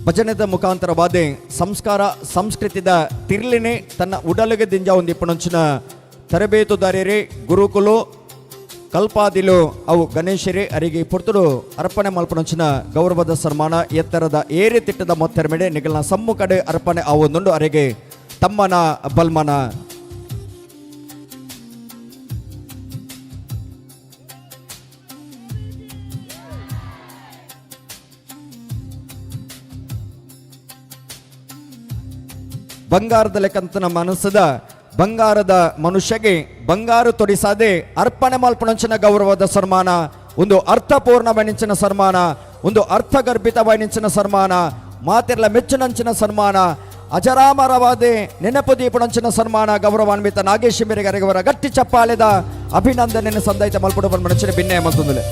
ಭಜನೆದ ಮುಖಾಂತರವಾದ ಸಂಸ್ಕಾರ ಸಂಸ್ಕೃತಿದ ತಿರ್ಲಿನಿ ತನ್ನ ಉಡಲಿಗೆ ದಿಂಜ ಒಂದಿಪ್ಪಣಂಚಿನ ತರಬೇತುದಾರರೇ ಗುರುಕುಲು ಕಲ್ಪಾದಿಲು ಅವು ಗಣೇಶರೇ ಅರಿಗೆ ಪೊರ್ತುಡು ಅರ್ಪಣೆ ಮಲ್ಪಣಂಚಿನ ಗೌರವದ ಸನ್ಮಾನ ಎತ್ತರದ ಏರಿ ತಿಟ್ಟದ ಮೊತ್ತೆರಮೆಡೆ ನಿಗಲ್ನ ಸಮ್ಮುಖಡೆ ಅರ್ಪಣೆ ಆವೊಂದುಂಡು ಅರಿಗೆ ತಮ್ಮನ ಬಲ್ಮನ. ಬಂಗಾರದ ಲೆಕ್ಕಂತನ ಮನಸ್ಸದ ಬಂಗಾರದ ಮನುಷ್ಯಗೆ ಬಂಗಾರು ತೊಡಿಸಾದೆ ಅರ್ಪಣೆ ಮಲ್ಪಣಂಚಿನ ಗೌರವದ ಸನ್ಮಾನ, ಒಂದು ಅರ್ಥಪೂರ್ಣವೈನಿಂಚಿನ ಸನ್ಮಾನ, ಒಂದು ಅರ್ಥಗರ್ಭಿತವೈನಿಂಚಿನ ಸನ್ಮಾನ, ಮಾತಿರ್ಲ ಮೆಚ್ಚುನಂಚಿನ ಸನ್ಮಾನ, ಅಜರಾಮರವಾದೆ ನೆನಪು ದೀಪಣಂಚಿನ ಸನ್ಮಾನ ಗೌರವಾನ್ವಿತ ನಾಗೇಶ್ ಮೇರೆಗರೆಗವರ ಗಟ್ಟಿ ಚಪ್ಪಾಳೆದ ಅಭಿನಂದನೆಯನ್ನು ಸಂದೈತ ಮಲ್ಪುಡು ಮನುಷ್ಯನ ಭಿನ್ನ ಮಲ್ತೊಂದುಲೆ.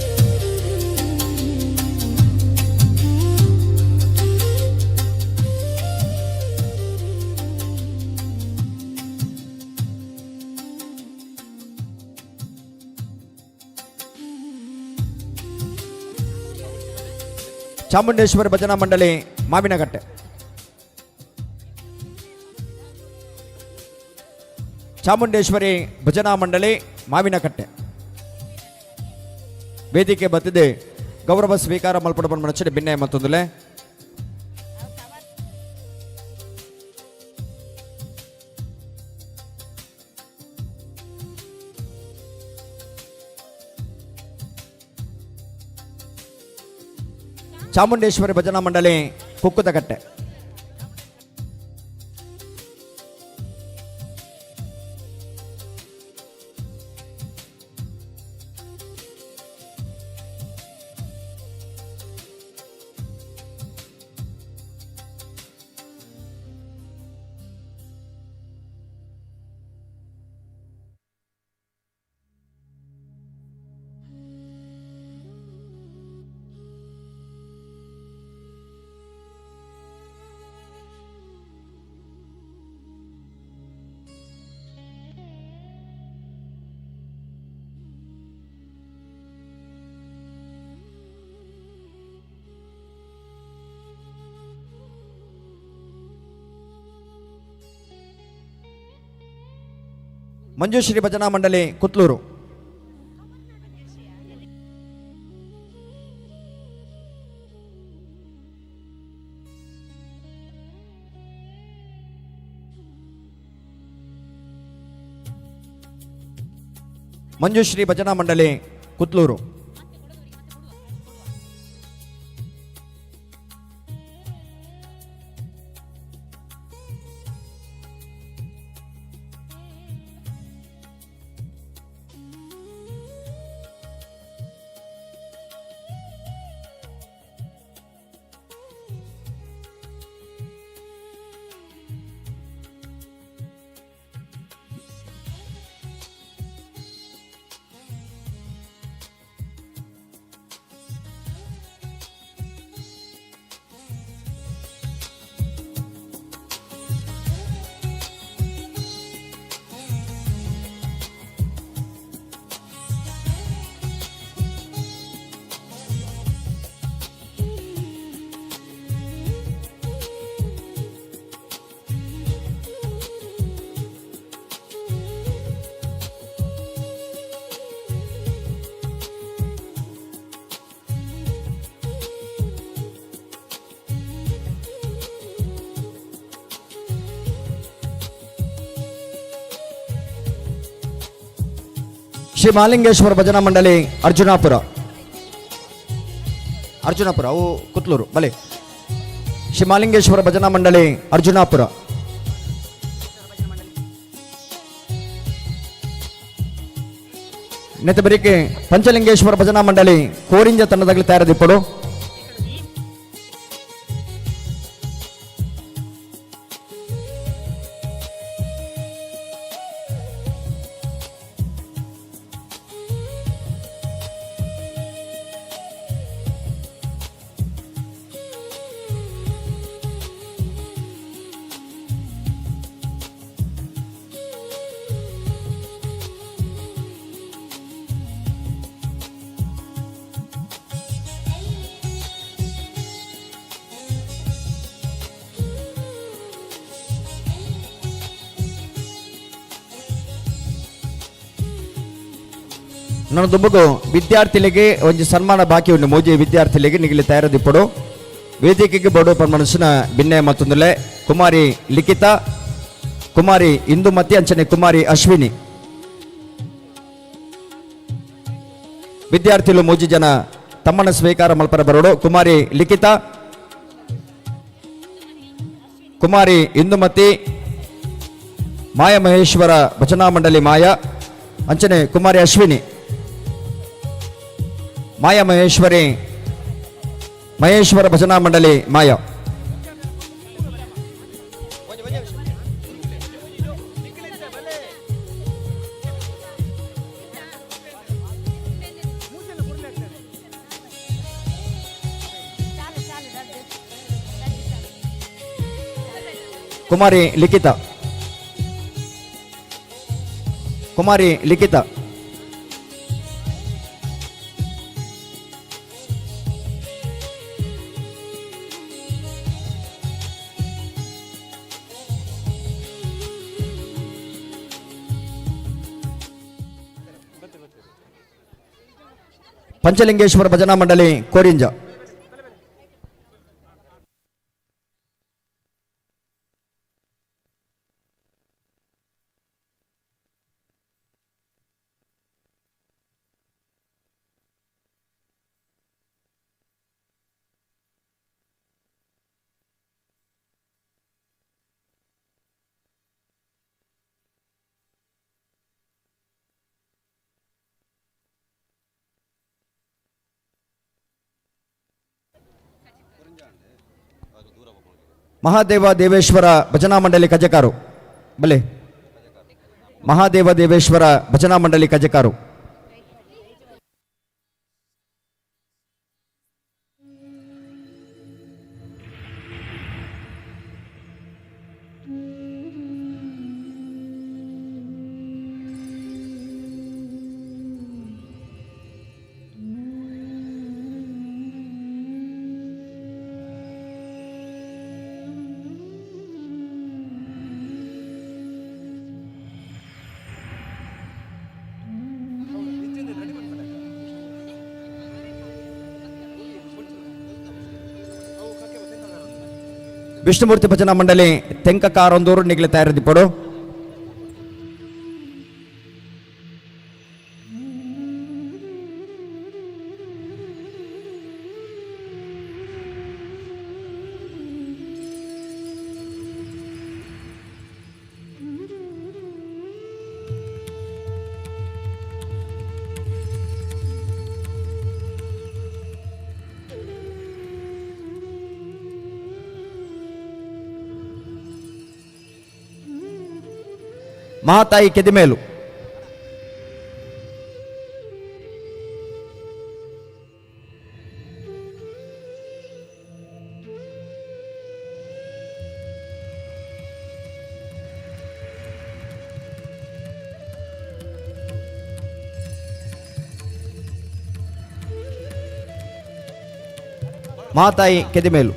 ಚಾಮುಂಡೇಶ್ವರಿ ಭಜನಾ ಮಂಡಳಿ ಮಾವಿನಕಟ್ಟೆ. ಚಾಮುಂಡೇಶ್ವರಿ ಭಜನಾ ಮಂಡಳಿ ಮಾವಿನಕಟ್ಟೆ ವೇದಿಕೆ ಬತ್ತಿದೆ ಗೌರವ ಸ್ವೀಕಾರ ಮಲ್ಪಡ ಮನಸ್ಸಿನ ಭಿನ್ನ ಮತ್ತೊಂದುಲೆ. ಚಾಮುಂಡೇಶ್ವರಿ ಭಜನಾ ಮಂಡಳಿ ಕುಕ್ಕುದಕಟ್ಟೆ. ಮಂಜುಶ್ರೀ ಭಜನಾ ಮಂಡಳಿ ಕುತ್ಲೂರು. ಮಂಜುಶ್ರೀ ಭಜನಾ ಮಂಡಳಿ ಕುತ್ಲೂರು. ಶ್ರೀ ಮಾಲಿಂಗೇಶ್ವರ ಭಜನಾ ಮಂಡಳಿ ಅರ್ಜುನಾಪುರ. ಅರ್ಜುನಾಪುರ ಅವು ಕುತ್ಲೂರು ಬಲೆ. ಶ್ರೀ ಮಾಲಿಂಗೇಶ್ವರ ಭಜನಾ ಮಂಡಳಿ ಅರ್ಜುನಾಪುರ. ನೆತಬರಿಕೆ ಪಂಚಲಿಂಗೇಶ್ವರ ಭಜನಾ ಮಂಡಳಿ ಕೋರಿಂಜ ತಂಡದಾಗಲಿ ತಯಾರದಿಪ್ಪಡು. ನನ್ನ ದುಂಬುಗು ವಿದ್ಯಾರ್ಥಿಗಳಿಗೆ ಒಂಜಿ ಸನ್ಮಾನ ಬಾಕಿ ಉಂಡು. ಮೋಜಿ ವಿದ್ಯಾರ್ಥಿಗಳಿಗೆ ನಿಗಲಿ ತಯಾರದಿಪ್ಪಡು. ವೇದಿಕೆಗೆ ಬೋಡು ಮನಸ್ಸಿನ ಭಿನ್ನೆ ಮತ್ತೊಂದುಲೆ ಕುಮಾರಿ ಲಿಖಿತಾ, ಕುಮಾರಿ ಇಂದುಮತಿ ಅಂಚನೆ ಕುಮಾರಿ ಅಶ್ವಿನಿ. ವಿದ್ಯಾರ್ಥಿಗಳು ಮೂಜಿ ಜನ ತಮ್ಮನ ಸ್ವೀಕಾರ ಮಲ್ಪರ ಬರೋಡು. ಕುಮಾರಿ ಲಿಖಿತಾ, ಕುಮಾರಿ ಇಂದುಮತಿ, ಮಾಯ ಮಹೇಶ್ವರ ಭಜನಾ ಮಂಡಳಿ ಮಾಯಾ ಅಂಚನೆ ಕುಮಾರಿ ಅಶ್ವಿನಿ, ಮಾಯಾ ಮಹೇಶ್ವರಿ ಮಹೇಶ್ವರ ಭಜನಾ ಮಂಡಳಿ ಮಾಯಾ. ಕುಮಾರಿ ಲಿಖಿತಾ, ಕುಮಾರಿ ಲಿಖಿತಾ. ಪಂಚಲಿಂಗೇಶ್ವರ ಭಜನಾ ಮಂಡಳಿ ಕೋರಿಂಜ. ಮಹಾದೇವ ದೇವೇಶ್ವರ ಭಜನಾ ಮಂಡಳಿ ಕಜಕಾರು ಬಲೆ. ಮಹಾದೇವ ದೇವೇಶ್ವರ ಭಜನಾ ಮಂಡಳಿ ಕಜಕಾರು. ವಿಷ್ಣುಮೂರ್ತಿ ಭಜನಾ ಮಂಡಳಿ ತೆಂಕ ಕಾರೊಂದೂರು ನಿಗಲಿ ತಯಾರಿದಿಪ್ಪಡು. ಮಹಾತಾಯಿ ಕೆದಿಮೇಲು. ಮಹಾತಾಯಿ ಕೆದಿಮೇಲು.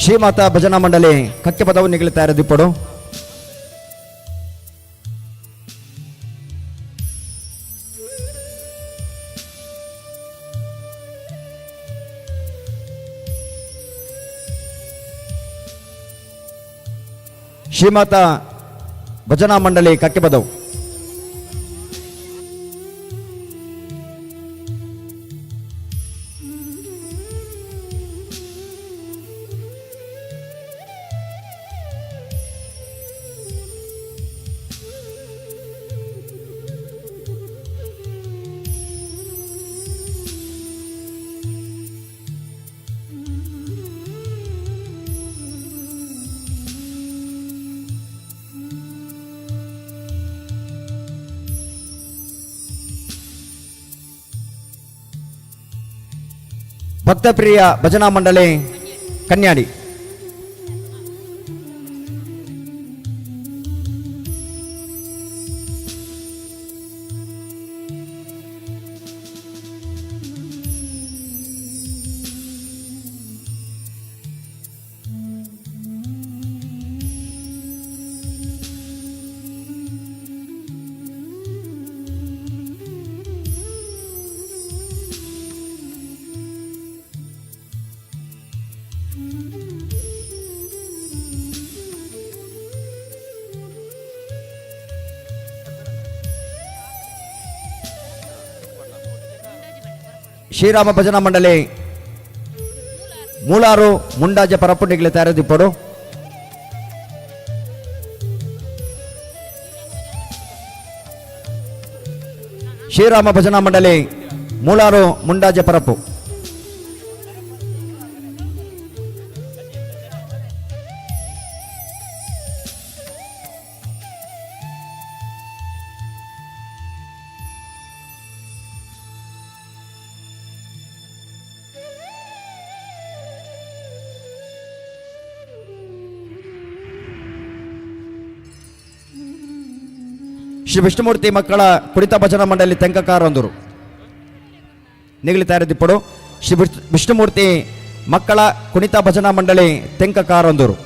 ಶ್ರೀಮಾತಾ ಭಜನಾ ಮಂಡಳಿ ಕಕ್ಕೆ ಪದವು ನಿಗಲಿ ತಯಾರಿದಿಪ್ಪಡು. ಶ್ರೀಮಾತಾ ಭಜನಾ ಮಂಡಳಿ ಕಕ್ಕೆ ಪದವು. ಭಕ್ತಪ್ರಿಯ ಭಜನಾ ಮಂಡಳಿ ಕನ್ಯಾಡಿ. ಶ್ರೀರಾಮ ಭಜನಾ ಮಂಡಳಿ ಮೂಲಾರು ಮುಂಡಾಜ ಪರಪುಂಡಿಗಳ ತಯಾರಿದಿಪ್ಪಡು. ಶ್ರೀರಾಮ ಭಜನಾ ಮಂಡಳಿ ಮೂಲಾರು ಮುಂಡಾಜ ಪರಪು. ಶ್ರೀ ವಿಷ್ಣುಮೂರ್ತಿ ಮಕ್ಕಳ ಕುಡಿತ ಭಜನಾ ಮಂಡಳಿ ತೆಂಕಕಾರೊಂದರು ನಿಗಲಿ ತಯಾರಿದಿಪ್ಪಡು. ಶ್ರೀ ವಿಷ್ಣುಮೂರ್ತಿ ಮಕ್ಕಳ ಕುಣಿತ ಭಜನಾ ಮಂಡಳಿ ತೆಂಕಕಾರೊಂದರು.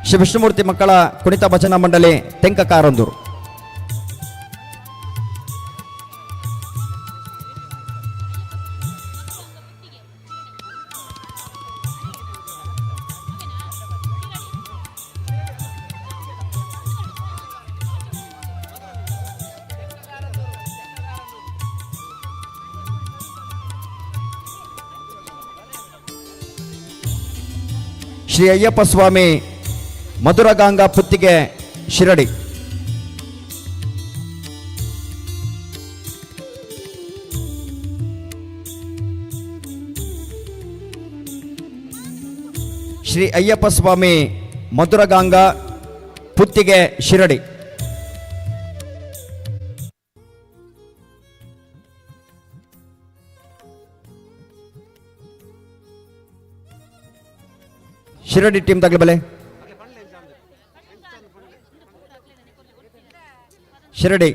ಶ್ರೀ ವಿಷ್ಣುಮೂರ್ತಿ ಮಕ್ಕಳ ಕುಣಿತ ಭಜನಾ ಮಂಡಳಿ ತೆಂಕಕಾರಂದೂರು. ಶ್ರೀ ಅಯ್ಯಪ್ಪ ಸ್ವಾಮಿ ಮಧುರಗಾಂಗಾ ಪುತ್ತಿಗೆ ಶಿರಡಿ. ಶ್ರೀ ಅಯ್ಯಪ್ಪ ಸ್ವಾಮಿ ಮಧುರಗಾಂಗಾ ಪುತ್ತಿಗೆ ಶಿರಡಿ. ಶಿರಡಿ ಟೀಮ್ ತಗಲಿ ಬಲೆ. ಶಿರಡಿ.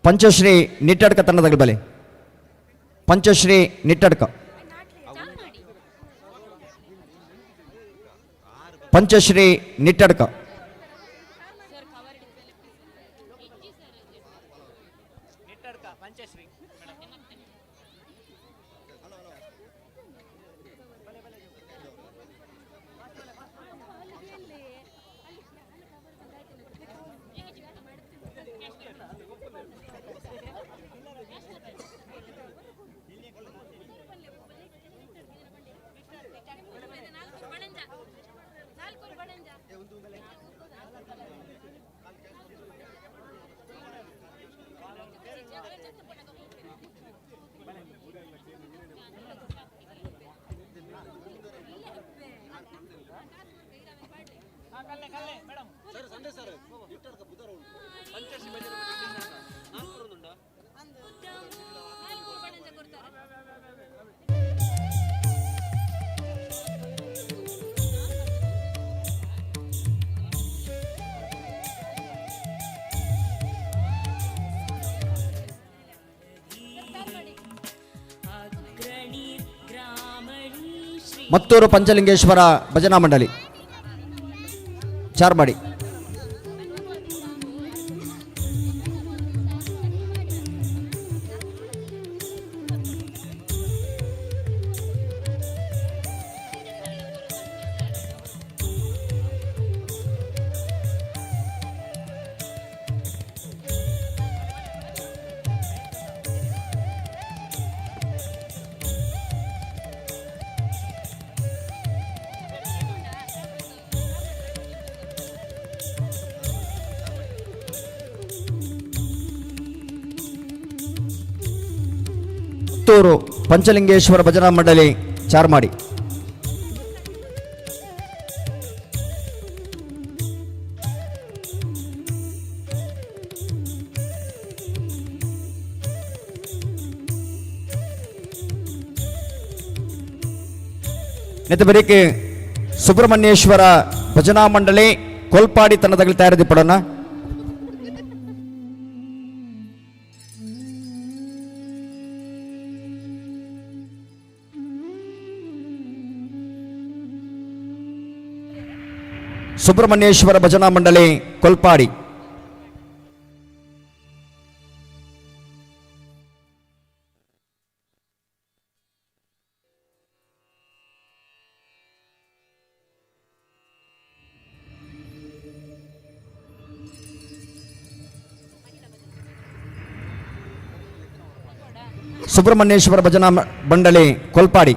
ಪಂಚಶ್ರೀ ನಿಟ್ಟಡ್ಕ ತಂಡದ ಬಲೆ. ಪಂಚಶ್ರೀ ನಿಟ್ಟಡ್ಕ. ಪಂಚಶ್ರೀ ನಿಟ್ಟಡ್ಕ. ಮತ್ತೂರು ಪಂಚಲಿಂಗೇಶ್ವರ ಭಜನಾ ಮಂಡಳಿ ಚಾರ್ಮಾಡಿ. ಪುತ್ತೂರು ಪಂಚಲಿಂಗೇಶ್ವರ ಭಜನಾ ಮಂಡಳಿ ಚಾರ್ಮಾಡಿ. ನೆತ್ತ ಸುಬ್ರಹ್ಮಣ್ಯೇಶ್ವರ ಭಜನಾ ಮಂಡಳಿ ಕೊಲ್ಪಾಡಿ ತಂಡದಲ್ಲಿ ತಯಾರಿದಿಪ್ಪಡೋಣ. ಸುಬ್ರಹ್ಮಣ್ಯೇಶ್ವರ ಭಜನಾ ಮಂಡಳಿ ಕೊಲ್ಪಾಡಿ. ಸುಬ್ರಹ್ಮಣ್ಯೇಶ್ವರ ಭಜನಾ ಮಂಡಳಿ ಕೊಲ್ಪಾಡಿ.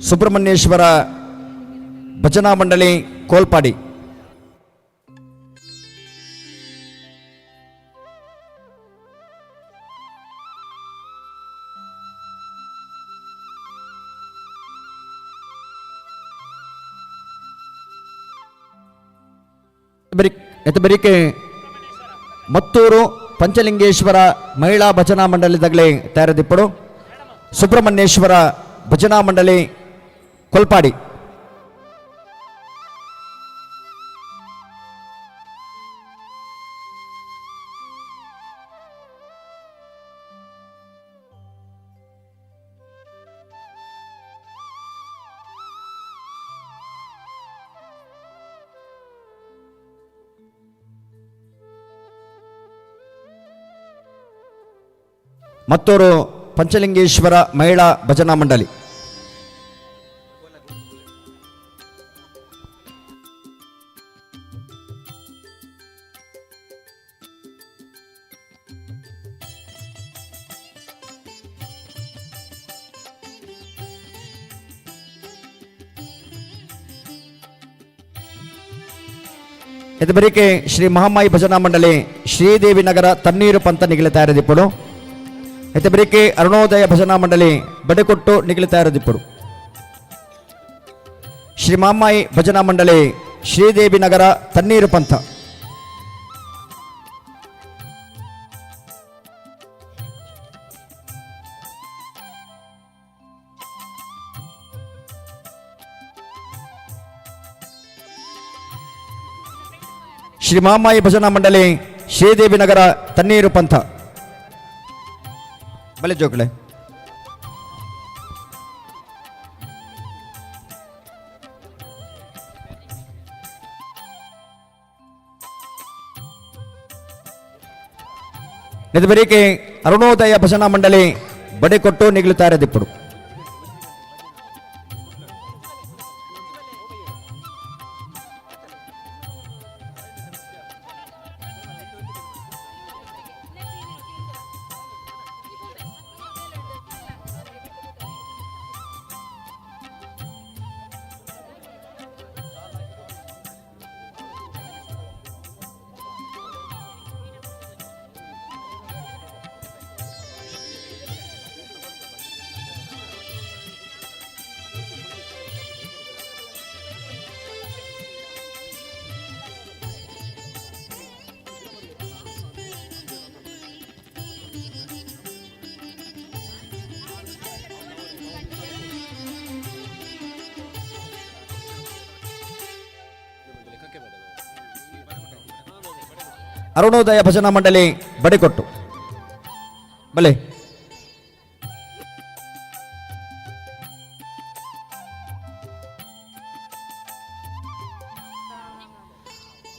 ಸುಬ್ರಹ್ಮಣ್ಯೇಶ್ವರ ಭಜನಾ ಮಂಡಳಿ ಕೋಲ್ಪಾಡಿ. ಬರಿಕೆ ಮತ್ತೂರು ಪಂಚಲಿಂಗೇಶ್ವರ ಮಹಿಳಾ ಭಜನಾ ಮಂಡಳಿದಾಗಲೇ ತಯಾರಿದಿಪ್ಪಡು. ಸುಬ್ರಹ್ಮಣ್ಯೇಶ್ವರ ಭಜನಾ ಮಂಡಳಿ ಕೊಲ್ಪಾಡಿ. ಮತ್ತೂರು ಪಂಚಲಿಂಗೇಶ್ವರ ಮಹಿಳಾ ಭಜನಾ ಮಂಡಳಿ. ಇದು ಬರೀಕೆ ಶ್ರೀ ಮಹಾಮಾಯಿ ಭಜನಾ ಮಂಡಳಿ ಶ್ರೀದೇವಿ ನಗರ ತಣ್ಣೀರು ಪಂತ ನಿಗಲಿ ತಯಾರಿದಿಪ್ಪಡು. ಇದು ಬರೀಕೆ ಅರುಣೋದಯ ಭಜನಾ ಮಂಡಳಿ ಬಡೆಕೊಟ್ಟು ನಿಗಲಿ ತಯಾರಿದಿಪ್ಪಡು. ಶ್ರೀ ಮಹಾಮಾಯಿ ಭಜನಾ ಮಂಡಳಿ ಶ್ರೀದೇವಿ ನಗರ ತಣ್ಣೀರು ಪಂಥ. ಶ್ರೀ ಮಹಾಮಾಯಿ ಭಜನಾ ಮಂಡಳಿ ಶ್ರೀದೇವಿ ನಗರ ತಣ್ಣೀರು ಪಂಥ. ಬಲೆ ಜೋಕಳೆ. ಇದು ಬರೀಕೆ ಅರುಣೋದಯ ಭಜನಾ ಮಂಡಳಿ ಬಡೆಕೊಟ್ಟು ನಿಗಲುತ್ತಾರೆ ದಿಪ್ಪಡು. ಅರುಣೋದಯ ಭಜನಾ ಮಂಡಳಿ ಬಡೆಕೊಟ್ಟು ಬಲೆ.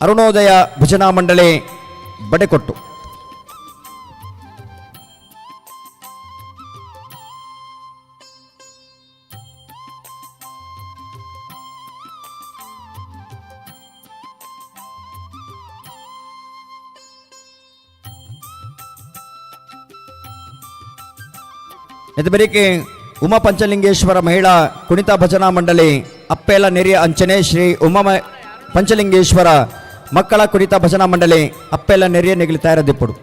ಅರುಣೋದಯ ಭಜನಾ ಮಂಡಳಿ ಬಡೆಕೊಟ್ಟು. ಎದಬರಿಕೆ ಉಮಾ ಪಂಚಲಿಂಗೇಶ್ವರ ಮಹಿಳಾ ಕುಣಿತ ಭಜನಾ ಮಂಡಳಿ ಅಪ್ಪೇಲ ನೆರಿಯ ಅಂಚನೆ ಶ್ರೀ ಉಮಾ ಪಂಚಲಿಂಗೇಶ್ವರ ಮಕ್ಕಳ ಕುಣಿತ ಭಜನಾ ಮಂಡಳಿ ಅಪ್ಪೇಲ ನೆರಿಯ ನೆಗಲಿ ತಯಾರದಿಪ್ಪುಡು.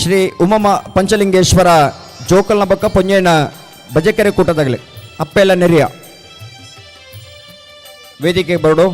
ಶ್ರೀ ಉಮಮ ಪಂಚಲಿಂಗೇಶ್ವರ ಜೋಕಲ್ನ ಬೊಕ್ಕ ಪೊಂಜೇನ ಬಜಕೆರೆ ಕೂಟದಾಗಲಿ ಅಪ್ಪೆಲ್ಲ ನೆರಿಯ ವೇದಿಕೆ ಬರಡು.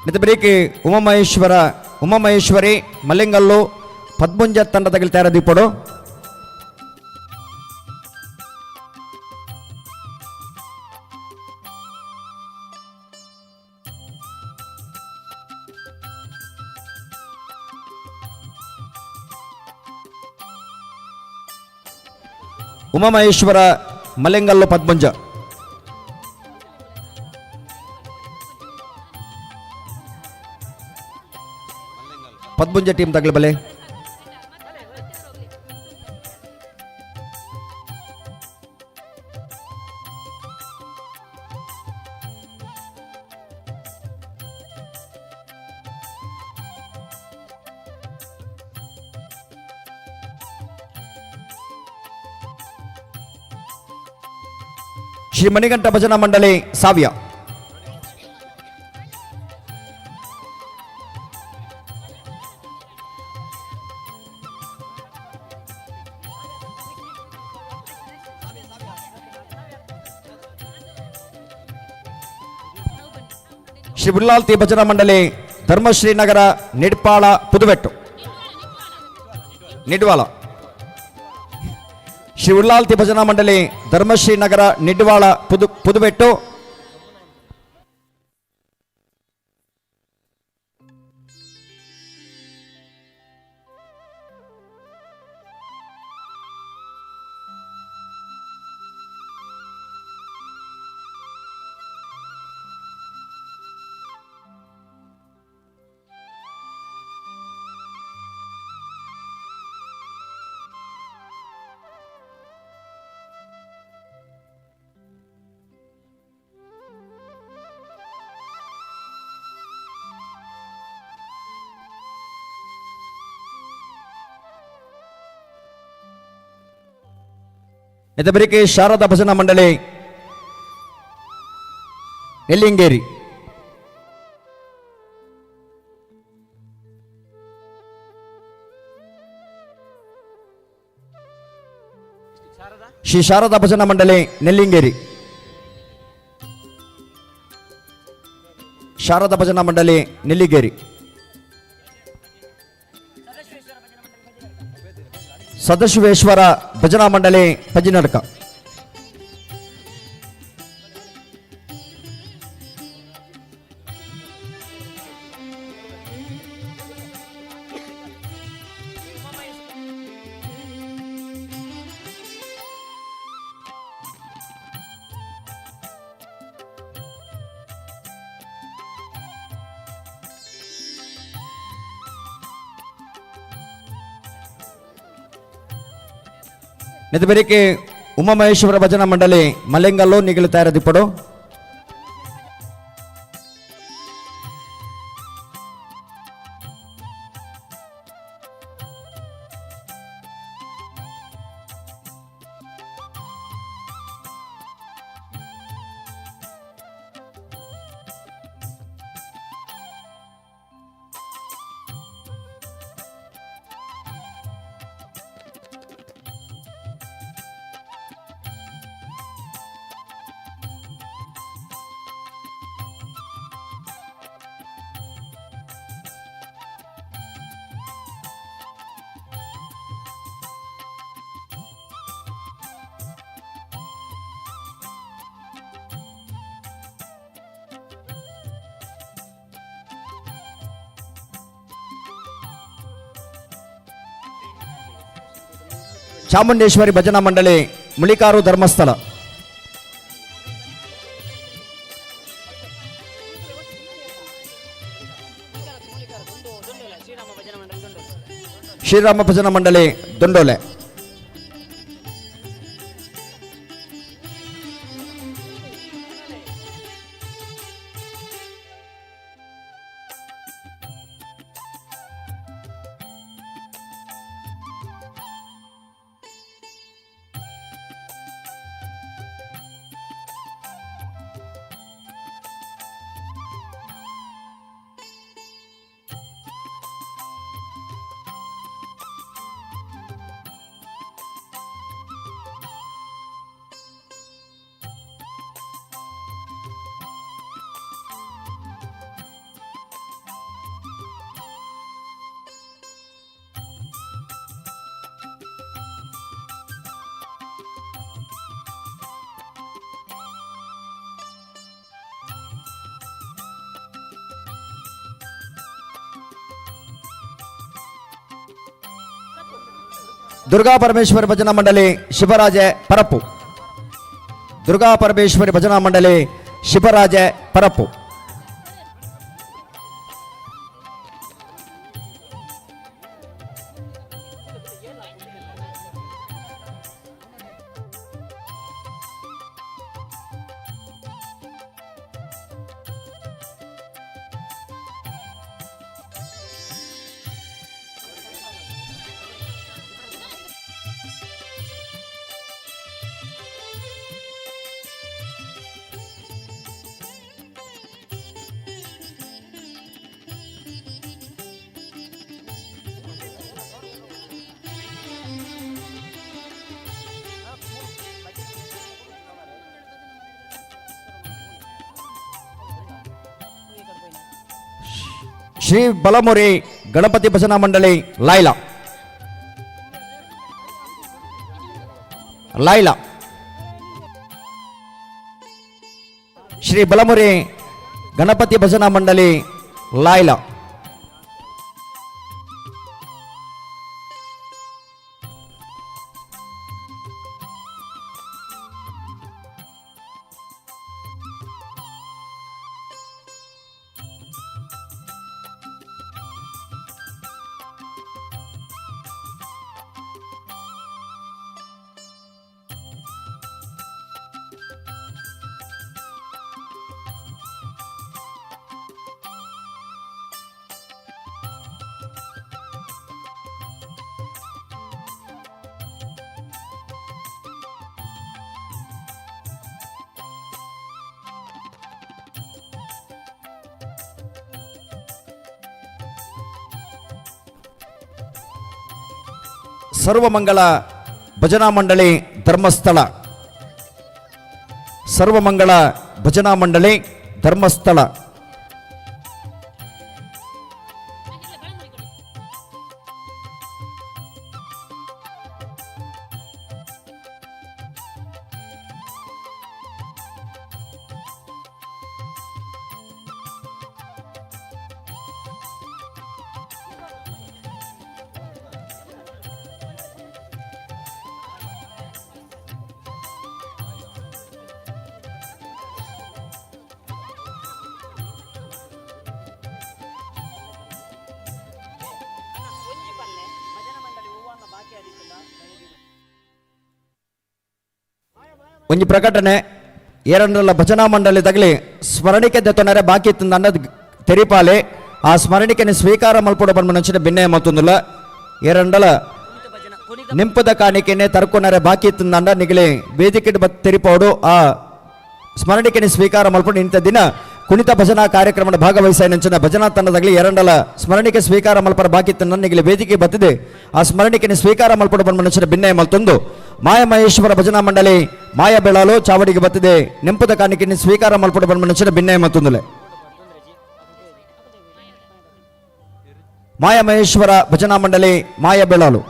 ಮಿತಬರಿಕೆ ಉಮಾಮಹೇಶ್ವರ ಉಮಾಮಹೇಶ್ವರಿ ಮಲ್ಲಿಂಗಲ್ಲು ಪದ್ಮುಂಜ ತಂಡದ ತಯಾರದೀಪಡು. ಉಮಾಮಹೇಶ್ವರ ಮಲ್ಲಿಂಗಲ್ಲು ಪದ್ಮುಂಜ. ಪದ್ಮುಂಜ ಟೀಮ್ ತಗಲಿ ಬಲೆ. ಶ್ರೀ ಮಣಿಗಂಠ ಭಜನಾ ಮಂಡಳಿ ಸಾವ್ಯ. ಶ್ರೀ ಬುಲ್ಲಾಲ್ತಿ ಭಜನಾ ಮಂಡಳಿ ಧರ್ಮಶ್ರೀನಗರ ನಿಡ್ಪಾಳ ಪುದುವೆಟ್ಟು ನಿಡ್ವಾಳ. ಶ್ರೀ ಉಲ್ಲಾಲ್ತಿ ಭಜನಾ ಮಂಡಳಿ ಧರ್ಮಶ್ರೀನಗರ ನಿಡ್ವಾಳ ಪುದುವೆಟ್ಟು. ಎದಬರಿಕೆ ಶಾರದಾ ಭಜನಾ ಮಂಡಳಿ ನೆಲ್ಲಿಂಗೇರಿ. ಶ್ರೀ ಶಾರದಾ ಭಜನಾ ಮಂಡಳಿ ನೆಲ್ಲಿಂಗೇರಿ. ಶಾರದಾ ಭಜನಾ ಮಂಡಳಿ ನೆಲ್ಲಿಗೇರಿ. ಸದಾಶಿವೇಶ್ವರ ಭಜನಾ ಮಂಡಳಿ ಪಜಿನಡ್ಕ. ನೆದಬೆರಿಕೆ ಉಮಾಮಹೇಶ್ವರ ಭಜನಾ ಮಂಡಳಿ ಮಲೆಂಗಲ್ಲು ನಿಗಲು ತಯಾರದಿಪ್ಪಡು. ಚಾಮುಂಡೇಶ್ವರಿ ಭಜನಾ ಮಂಡಳಿ ಮುಳಿಕಾರು ಧರ್ಮಸ್ಥಳ. ಶ್ರೀರಾಮ ಭಜನಾ ಮಂಡಳಿ ದೊಂಡೋಲೆ. ದುರ್ಗಾ ಪರಮೇಶ್ವರಿ ಭಜನಾ ಮಂಡಳಿ ಶಿವರಾಜೆ ಪರಪ್ಪು. ದುರ್ಗಾ ಪರಮೇಶ್ವರಿ ಭಜನಾ ಮಂಡಳಿ ಶಿವರಾಜೆ ಪರಪ್ಪು. ಶ್ರೀ ಬಲಮುರಿ ಗಣಪತಿ ಭಜನಾ ಮಂಡಳಿ ಲೈಲಾ. ಲೈಲಾ. ಶ್ರೀ ಬಲಮುರಿ ಗಣಪತಿ ಭಜನಾ ಮಂಡಳಿ ಲೈಲಾ. ಸರ್ವಮಂಗಳ ಭಜನಾ ಮಂಡಳಿ ಧರ್ಮಸ್ಥಳ. ಸರ್ವಮಂಗಳ ಭಜನಾ ಮಂಡಳಿ ಧರ್ಮಸ್ಥಳ. ಒಂಜಿ ಪ್ರಕಟಣೆ ಏರಂಡ್ರಲ್ಲ ಭಜನಾ ಮಂಡಳಿ ತಗಲಿ ಸ್ಮರಣಿಕೆ ದೆತ್ತೊನರೆ ಬಾಕಿ ಇತ್ತಂದ ತೆರಿಪಾಲೆ ಆ ಸ್ಮರಣಿಕೆನ ಸ್ವೀಕಾರ ಮಲ್ಪೊಡು ಪನ್ಪುನಂಚಿನ ಭಿನ್ನಯ ಮಲ್ತೊಂದುಲ್ಲ. ಏರಂಡಲ ನಿಂಪದ ಕಾಣಿಕೆನೆ ತರ್ಕೊನರೆ ಬಾಕಿ ಇತ್ತಂದ ನಿಗಲಿ ವೇದಿಕೆ ತೆರಿಪೋಡು ಆ ಸ್ಮರಣಿಕೆನೆ ಸ್ವೀಕಾರ ಮಲ್ಪೊಡು. ಇಂಥ ದಿನ ಕುಣಿತ ಭಜನಾ ಕಾರ್ಯಕ್ರಮದ ಭಾಗವಹಿಸಿದ ಭಜನಾ ತಂಡದಾಗಲಿ ಎರಡಲ ಸ್ಮರಣಿಕೆ ಸ್ವೀಕಾರ ಮಲ್ಪರ ಬಾಕಿ ಇತ್ತಂದ ನಿಗಲಿ ವೇದಿಕೆ ಬತ್ತಿದೆ ಆ ಸ್ಮರಣಿಕೆನೆ ಸ್ವೀಕಾರ ಮಲ್ಪೊಡು ಪನ್ಪುನಂಚಿನ ಭಿನ್ನಯ ಮಲ್ತೊಂದು. ಮಾಯ ಮಹೇಶ್ವರ ಭಜನಾ ಮಂಡಳಿ ಮಾಯ ಬೆಳಲು ಚಾವಡಿಗೆ ಬತ್ತಿದೆ ನೆಂಪುದ ಕಾಣಿಕೆನೆ ಸ್ವೀಕಾರ ಮಲ್ಪೊಡು ಪನ್ಪುನಂಚಿನ ಭಿನ್ನಯ ಮಲ್ತೊಂದುಲೆ. ಮಾಯ ಮಹೇಶ್ವರ ಭಜನಾ ಮಂಡಳಿ ಮಾಯ ಬೆಳಲು.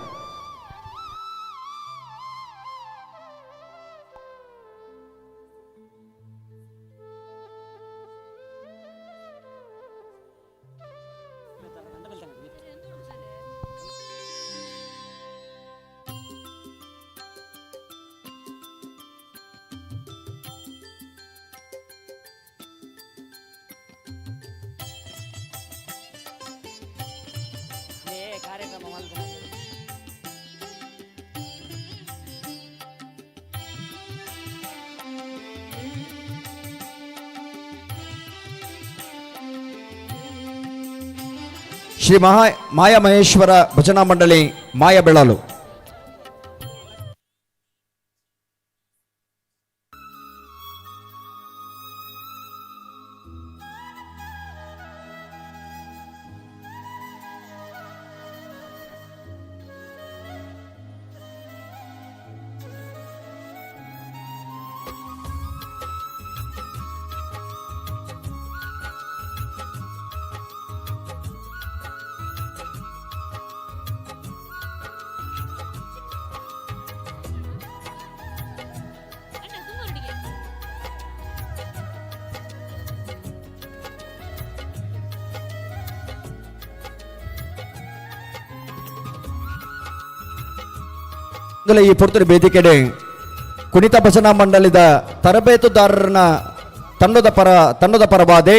ಶ್ರೀ ಮಾಯ ಮಹೇಶ್ವರ ಭಜನಾ ಮಂಡಳಿ ಮಾಯ ಬೆಳಲು. ಈ ಪೊರ್ತುಡು ವೇದಿಕೆಡೆ ಕುಣಿತ ಭಜನಾ ಮಂಡಳಿದ ತರಬೇತುದಾರರನ್ನ ತಂಡದ ಪರವಾದೆ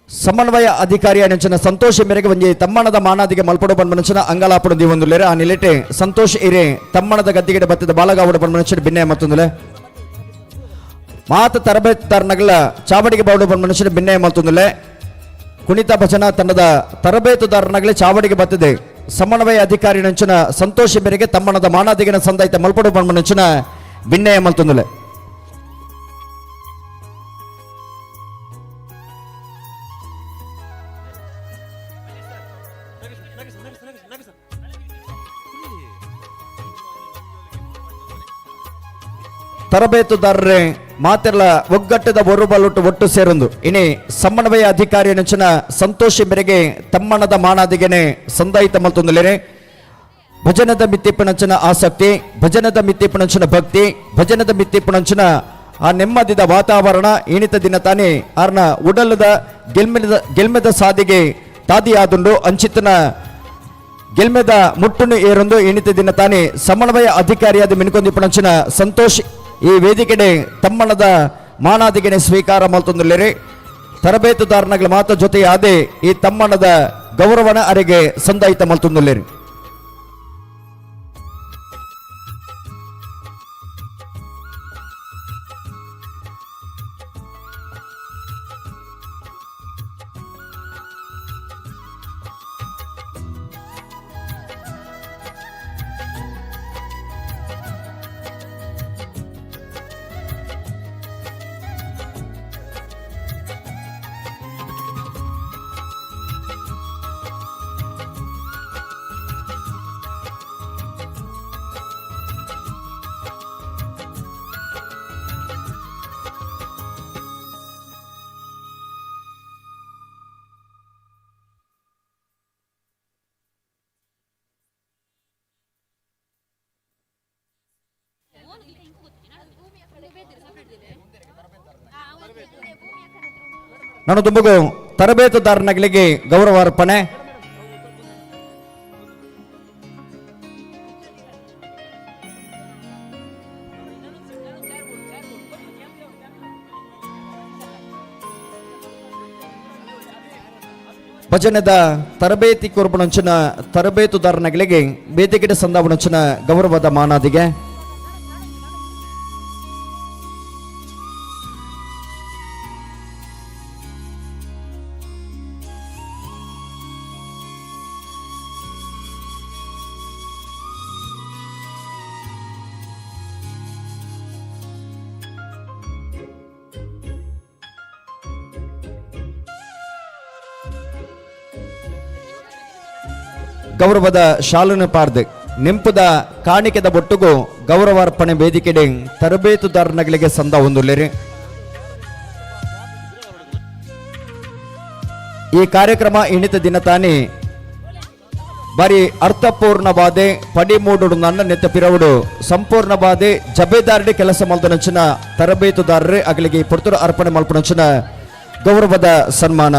ಸಮನ್ವಯ ಅಧಿಕಾರಿಯ ನೆಂಚಿನ ಸಂತೋಷ ಮೇರೆಗೆ ಒಂಜಿ ತಮ್ಮಣದ ಮಾನಾದಿಗೆ ಮಲ್ಪಡು ಪನ್ಪುನಂಚಿನ ಅಂಗಲಾಪಡು ದೀವೊಂದುಲ್ಲೆರ್. ಆ ನಿಲೆಟೆ ಸಂತೋಷ್ ಇರೆ ತಮ್ಮಣದ ಗದ್ದಿಗೆಡೆ ಬತ್ತಿದ ಬಾಲಗಾವಡು ಪನ್ಪುನಂಚಿನ ಭಿನ್ನಯ ಮತ್ತೊಂದುಲೆ. ಮಾತ ತರಬೇತುದಾರನಗಲ ಚಾವಡಿಗೆ ಬಾವಡು ಪನ್ಪುನಂಚಿನ ಭಿನ್ನಯ ಮಲ್ತೊಂದುಲ್ಲೆ. ಕುಣಿತ ಭಜನಾ ತಂಡದ ತರಬೇತುದಾರನಗಲೇ ಚಾವಡಿಗೆ ಬತ್ತಿದೆ ಸಮನ್ವಯ ಅಧಿಕಾರಿ ನಂಚಿನ ಸಂತೋಷ ಮೇರೆಗೆ ತಮ್ಮಣದ ಮಾನಾದಿಗಿನ ಸಂದಾಯಿತ ಮಲ್ಪಡು ಪನ್ಪುನಂಚಿನ ಭಿನ್ನಯ ಮಲ್ತೊಂದುಲೆ. ತರಬೇತುದಾರರೇ ಮಾತೆರ್ಲ ಒಗ್ಗಟ್ಟದ ಒರುಬಲುಟ್ಟು ಒಟ್ಟು ಸೇರೊಂದು ಇನಿ ಸಮನ್ವಯ ಅಧಿಕಾರಿ ನೆಂಚಿನ ಸಂತೋಷ ಮೇರೆಗೆ ತಮ್ಮಣದ ಮಾನಾದಿಗೆನೆ ಸಂದಾಯಿತ ಮಲ್ತೊಂದುಲ್ಲೆರ್. ಭಜನದ ಮಿತ್ತಿಪ್ಪುನಂಚಿನ ಆಸಕ್ತಿ, ಭಜನದ ಮಿತ್ತಿಪ್ಪುನಂಚಿನ ಭಕ್ತಿ, ಭಜನದ ಮಿತ್ತಿಪ್ಪುನಂಚಿನ ಆ ನೆಮ್ಮದಿದ ವಾತಾವರಣ ಇನಿತ ದಿನ ತಾನೇ ಆರ್ನ ಉಡಲದ ಗೆಲ್ಮೆದ ಸಾದಿಗೆ ತಾದಿಯಾದುಂಡು. ಅಂಚಿತನ ಗೆಲ್ಮೆದ ಮುಟ್ಟುನು ಏರೊಂದು ಇನಿತ ದಿನ ತಾನೇ ಸಮನ್ವಯ ಅಧಿಕಾರಿಯಾದ ಮಿನ್ಕೊಂದಿಪ್ಪುನಂಚಿನ ಸಂತೋಷ್ ಈ ವೇದಿಕೆಡೆ ತಮ್ಮಣದ ಮಾನಾದಿಗೆನೆ ಸ್ವೀಕಾರ ಮಲ್ತೊಂದುಲ್ಲೆರ್. ತರಬೇತುದಾರನಗಳ ಮಾತ ಜೊತೆಯಾದೆ ಈ ತಮ್ಮಣದ ಗೌರವನ ಅರೆಗೆ ಸಂದಾಯಿತ ಮಲ್ತೊಂದುಲ್ಲೆರ್. ನಾನು ತುಂಬಗೂ ತರಬೇತುದಾರನಗಳಿಗೆ ಗೌರವ ಅರ್ಪಣೆ. ಭಜನದ ತರಬೇತಿ ಕೊರಪುನಂಚಿನ ತರಬೇತುದಾರನಗಳಿಗೆ ಬೇತಿಗಿಡ ಸಂದಾವನಂಚಿನ ಗೌರವದ ಮಾನಾದಿಗೆ. ಗೌರವದ ಶಾಲನ್ನು ಪಾರ್ದು ನೆಂಪುದ ಕಾಣಿಕೆದ ಬೊಟ್ಟುಗು ಗೌರವಾರ್ಪಣೆ ವೇದಿಕೆಡೆ ತರಬೇತುದಾರನಗಳಿಗೆ ಸಂದ ಹೊಂದುಲ್ಲೇರಿ. ಈ ಕಾರ್ಯಕ್ರಮ ಇಣಿತ ದಿನ ತಾನೇ ಬಾರಿ ಅರ್ಥಪೂರ್ಣವಾದೆ ಪಡಿಮೂಡು ನನ್ನ ನೆತ್ತ ಪಿರವುಡು ಸಂಪೂರ್ಣವಾದೆ ಜಬೇದಾರಡಿ ಕೆಲಸ ಮಲ್ದನಂಚಿನ ತರಬೇತುದಾರರೇ ಅಗಲಿಗೆ ಪೊರ್ತುರು ಅರ್ಪಣೆ ಮಲ್ಪನಂಚಿನ ಗೌರವದ ಸನ್ಮಾನ.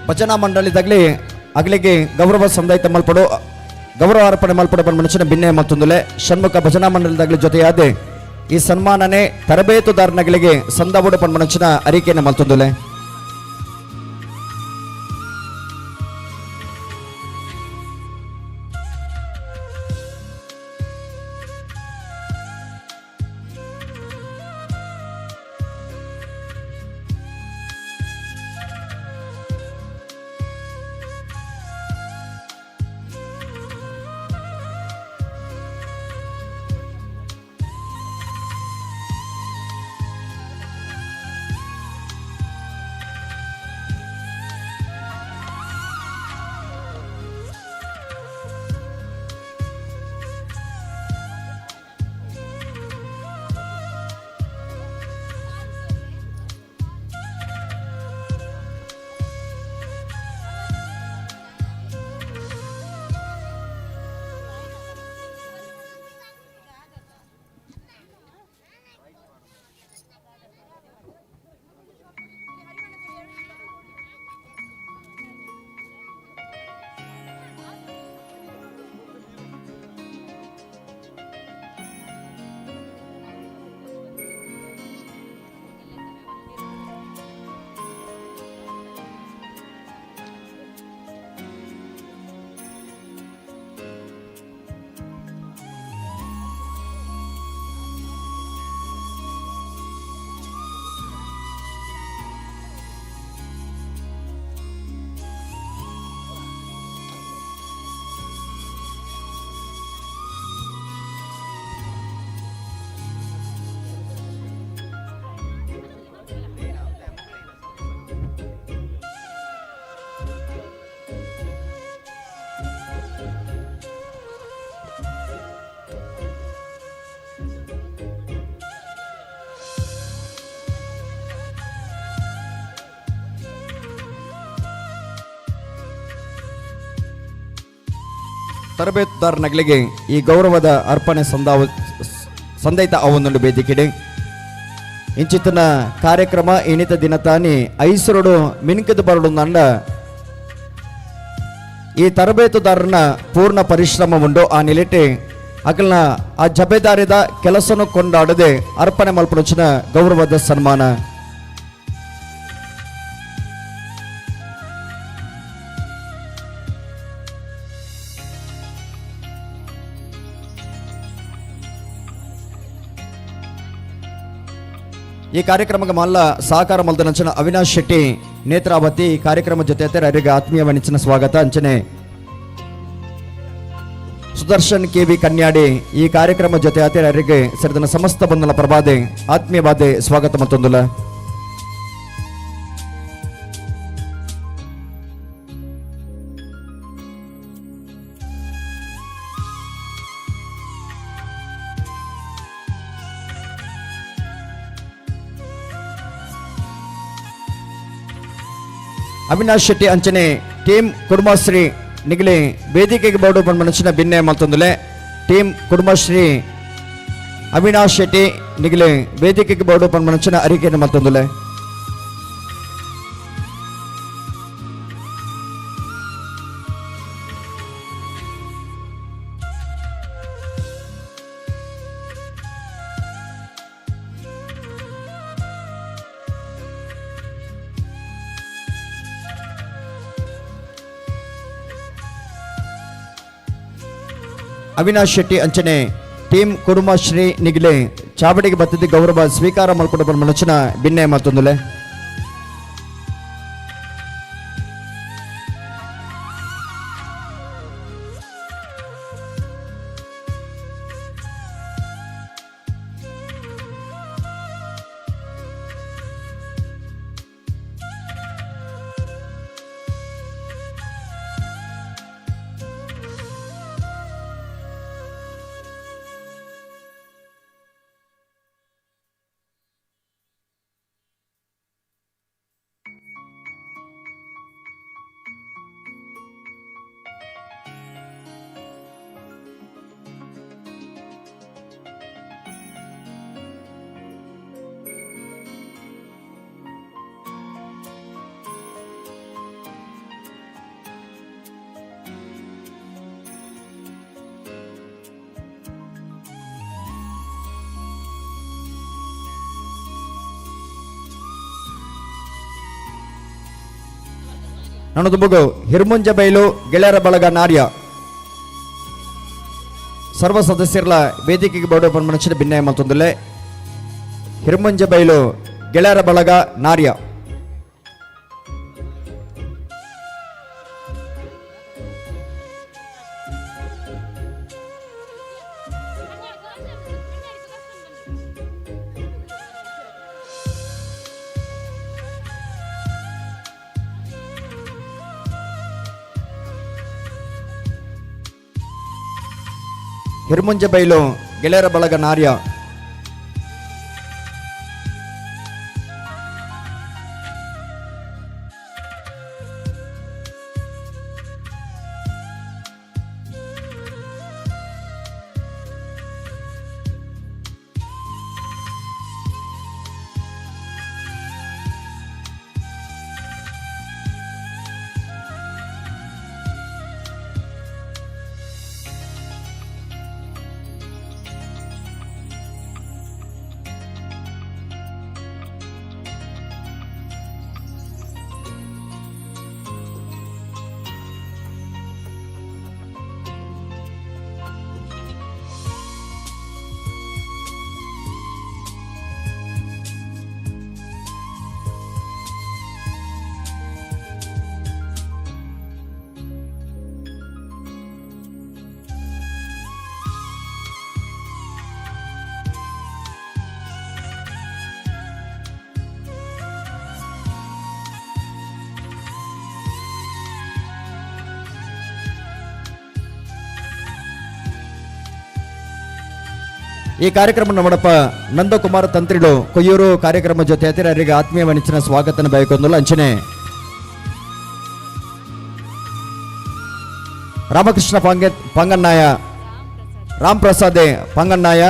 ಭಜನಾ ಮಂಡಳಿದಾಗಲಿ ಅಗಲಿಗೆ ಗೌರವ ಸಂದಾಯಿತ ಮಲ್ಪಡು ಗೌರವ ಅರ್ಪಣೆ ಮಲ್ಪಡು ಬಂದ ಮನುಷ್ಯನ ಭಿನ್ನೆ ಮತ್ತೊಂದುಲೆ ಷಣ್ಮುಖ ಭಜನಾ ಮಂಡಳಿದಾಗಲಿ ಜೊತೆಯಾದೆ ಈ ಸನ್ಮಾನನೆ ತರಬೇತುದಾರನಗಳಿಗೆ ಸಂದವುಡು ಪನ್ ಮನುಷ್ಯನ ಅರಿಕೆಯನ್ನು ಮಲ್ತೊಂದುಲೆ. ತರಬೇತುದಾರನಗಳಿಗೆ ಈ ಗೌರವದ ಅರ್ಪಣೆ ಸಂದೈತ ಅವೊಂದುಂಡು ವೇದಿಕೆಡೆ ಇಂಚಿತನ ಕಾರ್ಯಕ್ರಮ ಇಣಿತ ದಿನ ತಾನಿ ಐಸರುಡು ಮಿನ್ಕದ ಬರಡು ನಂಡ ಈ ತರಬೇತುದಾರನ ಪೂರ್ಣ ಪರಿಶ್ರಮ ಉಂಡು. ಆ ನಿಲೆಟೆ ಅಕಲ್ನ ಆ ಜಬೇದಾರಿದ ಕೆಲಸನು ಕೊಂಡಾಡದೆ ಅರ್ಪಣೆ ಮಲ್ಪುನಂಚಿನ ಗೌರವದ ಸನ್ಮಾನ. ಈ ಕಾರ್ಯಕ್ರಮಕ್ಕೆ ಮಲ್ಲ ಸಹಕಾರ ಮಲ್ದನಂಚಿನ ಅವಿನಾಶ್ ಶೆಟ್ಟಿ ನೇತ್ರಾವತಿ ಈ ಕಾರ್ಯಕ್ರಮ ಜೊತೆ ಅವರಿಗೆ ಆತ್ಮೀಯ ವಣಿಚಿನ ಸ್ವಾಗತ. ಅಂಚನೆ ಸುದರ್ಶನ್ ಕೆ ವಿ ಕನ್ಯಾಡಿ ಈ ಕಾರ್ಯಕ್ರಮ ಜೊತೆ ಅವರಿಗೆ ಸರಿದನ ಸಮಸ್ತ ಬಂಧನ ಪ್ರಭಾದೆ ಆತ್ಮೀಯವಾದೆ ಸ್ವಾಗತ ಮತ್ತೊಂದುಲ. ಅವಿನಾಶ್ ಶೆಟ್ಟಿ ಅಂಚನೆ ಟೀಮ್ ಕುರ್ಮಾಶ್ರೀ ನಿಗಲಿ ವೇದಿಕೆಗೆ ಬೋರ್ಡು ಪನ್ಪನಂಚಿನ ಬಿನ್ನೆ ಮಲ್ತೊಂದುಲೆ. ಟೀಮ್ ಕುಡುಂಬಶ್ರೀ ಅವಿನಾಶ್ ಶೆಟ್ಟಿ ನಿಗಲಿ ವೇದಿಕೆಗೆ ಬೋರ್ಡು ಪನ್ಪನಂಚಿನ ಅರಿಕೆಯನ್ನು ಮಲ್ತೊಂದುಲೆ. ಅವಿನಾಶ್ ಶೆಟ್ಟಿ ಅಂಚನೆ ಟೀಮ್ ಕುರುಮಶ್ರೀ ನಿಗಿಲೆ ಚಾವಡಿಗೆ ಬತ್ತಿದ್ದು ಗೌರವ ಸ್ವೀಕಾರ ಮಲ್ಪಡ ಮನಸ್ಸಿನ ಬಿನ್ನೆ ಮತ್ತೊಂದುಲೆ. ನನ್ನದು ಹಿರ್ಮುಂಜ ಬೈಲು ಗೆಳೆಯರ ಬಳಗ ನಾರ್ಯ ಸರ್ವ ಸದಸ್ಯರ ವೇದಿಕೆಗೆ ಬೋರ್ಡ್ ಮನುಷ್ಯನ ಭಿನ್ನಯ ಮತ್ತೊಂದಲೆ. ಹಿರ್ಮುಂಜ ಬೈಲು ಗೆಳೆಯರ ಬಳಗ ನಾರ್ಯ. ಹಿರ್ಮುಂಜ ಬೈಲು ಗೆಳೆಯರ ಬಳಗ ನಾರ್ಯ. ಈ ಕಾರ್ಯಕ್ರಮ ನಮ್ಮಡಪ್ಪ ನಂದಕುಮಾರ ತಂತ್ರಿಗಳು ಕೊಯ್ಯೂರು ಕಾರ್ಯಕ್ರಮ ಜೊತೆ ಹತ್ತಿರ ಆತ್ಮೀಯ ಮನಿಚಿನ ಸ್ವಾಗತನ ಬಯಕೊಂದಲ್ಲ. ಅಂಚನೆ ರಾಮಕೃಷ್ಣ ಪಾಂಗನ್ನಾಯ, ರಾಮ್ ಪ್ರಸಾದೆ ಪಾಂಗನ್ನಾಯ,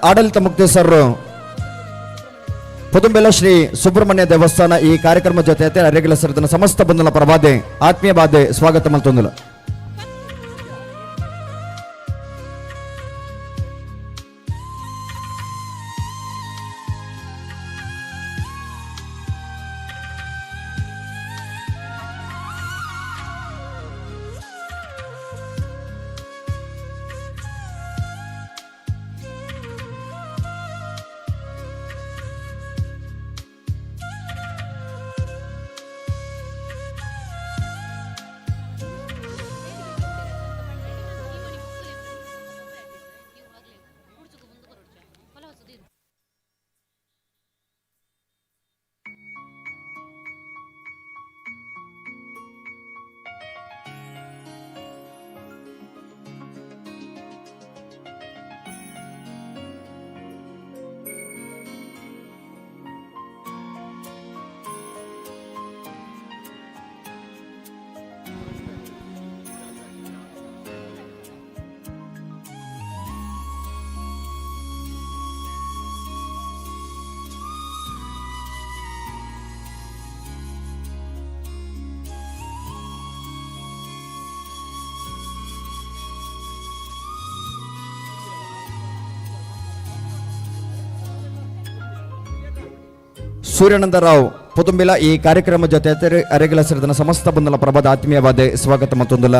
ಆಡಳಿತ ಮುಕ್ತೇಸರರು ಪುದುಂಬೆಲ ಶ್ರೀ ಸುಬ್ರಹ್ಮಣ್ಯ ದೇವಸ್ಥಾನ ಈ ಕಾರ್ಯಕ್ರಮ ಜೊತೆ ಹತ್ತಿರ ಅರಿಗಳ ಸರದನ ಸಮಸ್ತ ಬಂಧುಲ ಪರವಾದೆ ಆತ್ಮೀಯ ಬಾಧೆ ಸ್ವಾಗತ ಮಲ್ತೊಂದುಲ. ಸೂರ್ಯಾನಂದ ರಾವ್ ಪುತುಂಬಿಲ ಈ ಕಾರ್ಯಕ್ರಮ ಜೊತೆ ಅರೆಗಲ ಸಿರಿದನ ಸಮಸ್ತ ಬಂಧುಲ ಪ್ರಭಾದ ಆತ್ಮೀಯವಾದ ಸ್ವಾಗತ ಮತ್ತೊಂದುಲ.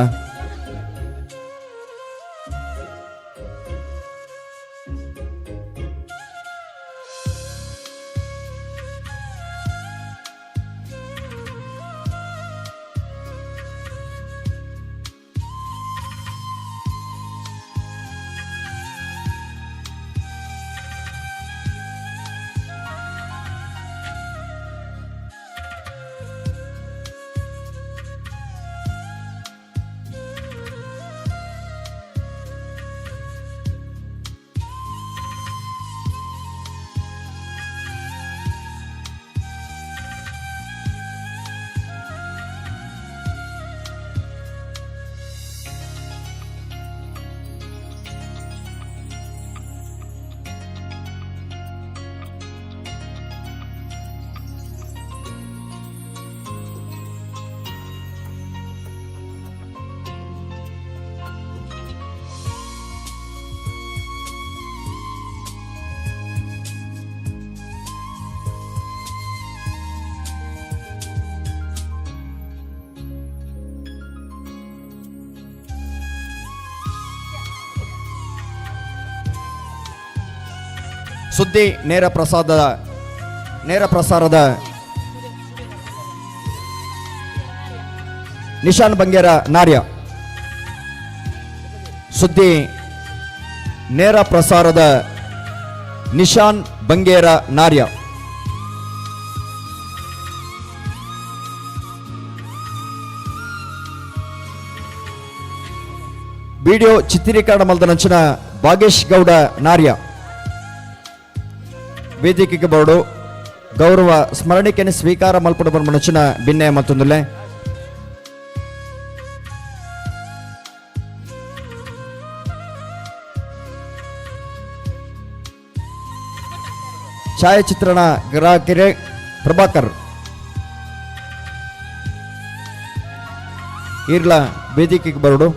ಸುದ್ದಿ ನೇರ ಪ್ರಸಾರದ ನಿಶಾನ್ ಬಂಗೇರ ನಾರ್ಯ. ಸುದ್ದಿ ನೇರ ಪ್ರಸಾರದ ನಿಶಾನ್ ಬಂಗೇರ ನಾರ್ಯ. ವಿಡಿಯೋ ಚಿತ್ರೀಕರಣ ಮಲ್ದನಂಚಿನ ಭಾಗೇಶ್ ಗೌಡ ನಾರ್ಯ. ವೇದಿಕೆಗೆ ಬೋರ್ಡು ಗೌರವ ಸ್ಮರಣಿಕೆಯನ್ನು ಸ್ವೀಕಾರ ಮಲ್ಪಡ ಮನಚಿನ ಬಿನ್ನೆ ಮತ್ತೊಂದುಲೆ. ಛಾಯಾಚಿತ್ರಣ ಗ್ರಾಹಕರೇ ಪ್ರಭಾಕರ್ ಇರ್ಲ ವೇದಿಕೆಗೆ ಬರೋಡು.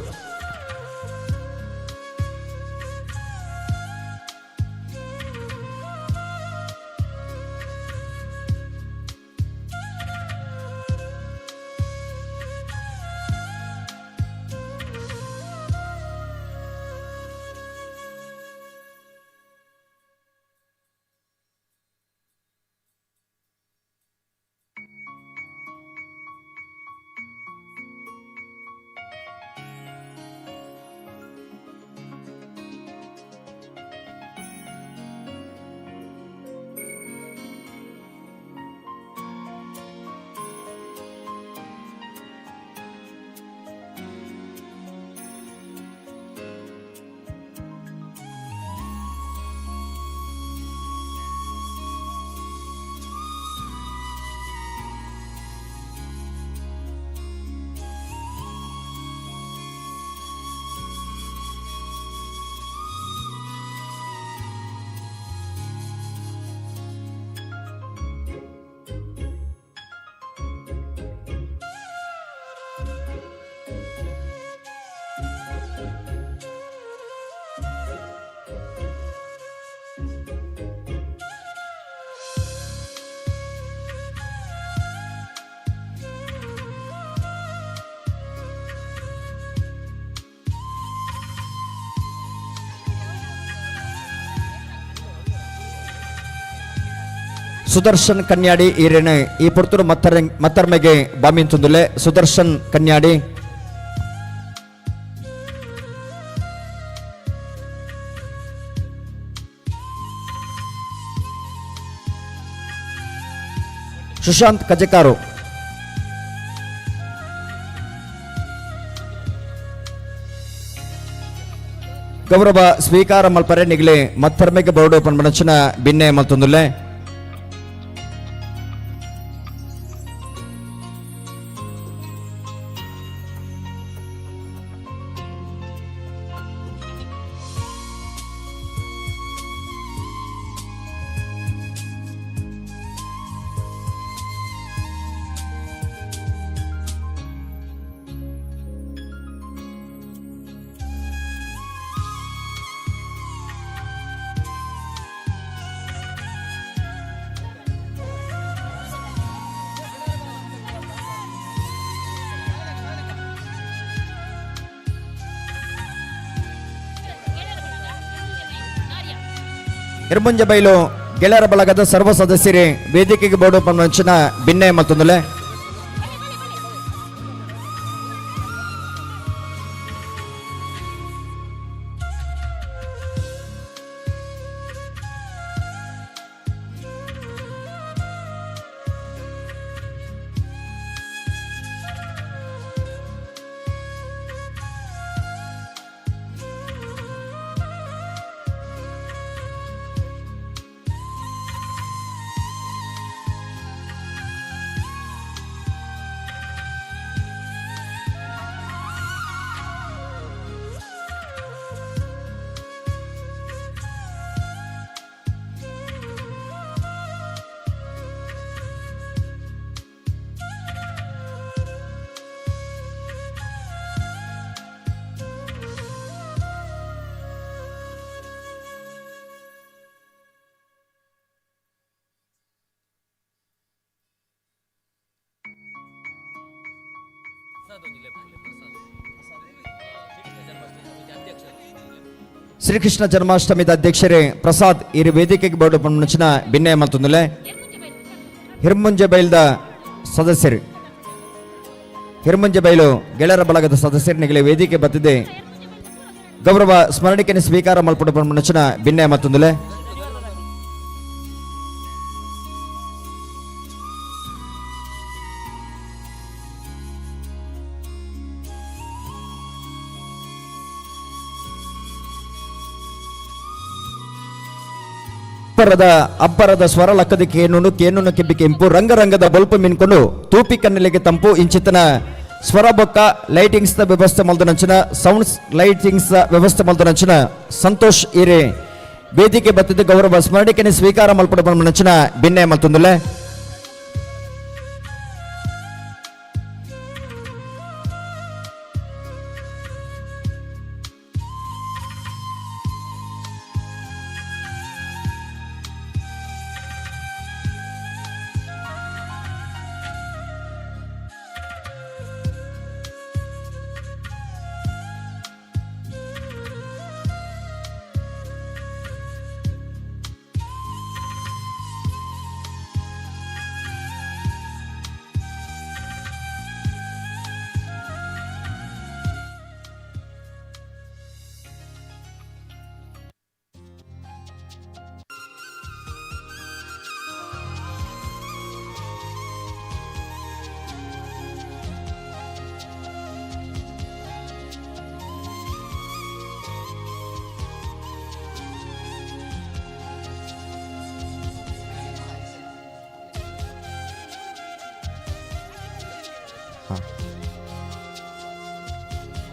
ಸುದರ್ಶನ್ ಕನ್ಯಾಡಿ ಈರೇನೆ ಈ ಪೊರ್ತುಡು ಮತ್ತರ್ಮೆಗೆ ಬಾಮಿನ್ ತುಂದುಲೆ ಸುದರ್ಶನ್ ಕನ್ಯಾಡಿ. ಸುಶಾಂತ್ ಕಜೆಕಾರು. ಗೌರವ ಸ್ವೀಕಾರ ಮಲ್ಪರೆ ನಿಗಲೆ ಮತ್ತರ್ಮೆಗೆ ಬೋರ್ಡು ಪನ್ಪನಚಿನ ಬಿನ್ನೆ ಮತ್ತೊಂದುಲೆ. ಇರ್ಮುಂಜಬೈಲು ಗೆಳೆಯರ ಬಳಗದ ಸರ್ವ ಸದಸ್ಯರೇ ವೇದಿಕೆಗೆ ಬೋರ್ಡು ಪಂಚಿನ ಬಿನ್ನೆ ಮತ್ತೊಂದುಲೆ. ಶ್ರೀಕೃಷ್ಣ ಜನ್ಮಾಷ್ಟಮಿದ ಅಧ್ಯಕ್ಷರೇ ಪ್ರಸಾದ್ ಇರು ವೇದಿಕೆಗೆ ಬೋರ್ಡು ಪಂಚಿನ ಬಿನ್ನೆ ಮತ್ತೊಂದುಲೆ. ಹಿರ್ಮುಂಜೆ ಬೈಲ್ದ ಸದಸ್ಯರು, ಹಿರ್ಮುಂಜೆ ಬೈಲು ಗೆಳೆಯರ ಬಳಗದ ಸದಸ್ಯರು ನಿಗಲೆ ವೇದಿಕೆ ಬತ್ತಿದೆ ಗೌರವ ಸ್ಮರಣಿಕೆಯನ್ನು ಸ್ವೀಕಾರ ಮಲ್ಪಡು ಪಂಚಿನ ಬಿನ್ನೆ ಮತ್ತೊಂದುಲೆ. ಅಬ್ಬರದ ಅಬ್ಬರದ ಸ್ವರ ಲಕ್ಕದ ಕೇನುನು ಕೇನುನು ಕೆಬ್ಬಿ ಕೆಂಪು ರಂಗರಂಗದ ಬೊಲ್ಪು ಮಿನ್ಕೊಂಡು ತೂಪಿ ಕಣ್ಣಲಿಗೆ ತಂಪು ಇಂಚಿತನ ಸ್ವರ ಬೊಕ್ಕ ಲೈಟಿಂಗ್ಸ್ the ವ್ಯವಸ್ಥೆ ಮಲ್ದನಂಚಿನ ಸೌಂಡ್ಸ್ ಲೈಟಿಂಗ್ಸ್ ವ್ಯವಸ್ಥೆ ಮಲ್ದನಂಚಿನ ಸಂತೋಷ್ ಇರೆ ವೇದಿಕೆ ಬತ್ತಿದ ಗೌರವ ಸ್ಮರಣಿಕೆನೆ ಸ್ವೀಕಾರ ಮಲ್ಪಡ ನಂಚಿನ ಬಿನ್ನೆ ಮಲ್ತೊಂದುಲೆ.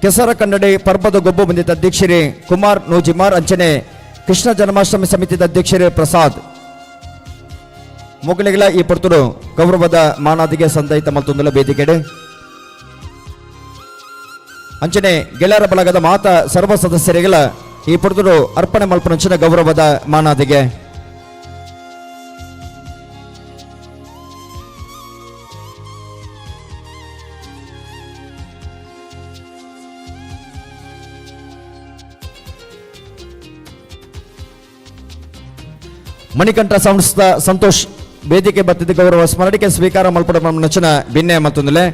ಕೆಸರ ಕನ್ನಡಿ ಪರ್ಬದ ಗೊಬ್ಬು ಬಂದಿದ್ದ ಅಧ್ಯಕ್ಷರೇ ಕುಮಾರ್ ನೂಜಿಮಾರ್, ಅಂಚನೆ ಕೃಷ್ಣ ಜನ್ಮಾಷ್ಟಮಿ ಸಮಿತಿದ ಅಧ್ಯಕ್ಷರೇ ಪ್ರಸಾದ್ ಮೊಗಲಿಗಳ ಈ ಪೊರ್ತುಡು ಗೌರವದ ಮಾನಾದಿಗೆ ಸಂದಯಿತ ಮಲ್ತೊಂದುಲ ವೇದಿಕೆಡೆ. ಅಂಚನೆ ಗೆಳೆಯರ ಬಳಗದ ಮಾತ ಸರ್ವ ಸದಸ್ಯರಿಗಳ ಈ ಪೊರ್ತುಡು ಅರ್ಪಣೆ ಮಲ್ಪನಂಚಿನ ಗೌರವದ ಮಾನಾದಿಗೆ. ಮಣಿಕಂಠ ಸಂಸ್ಥ ಸಂತೋಷ್ ವೇದಿಕೆ ಬತ್ತಿದ ಗೌರವ ಸ್ಮರಣಿಕೆ ಸ್ವೀಕಾರ ಮಲ್ಪಡ ನಚನ ಬಿನ್ನೆ ಮತ್ತೊಂದುಲೆ.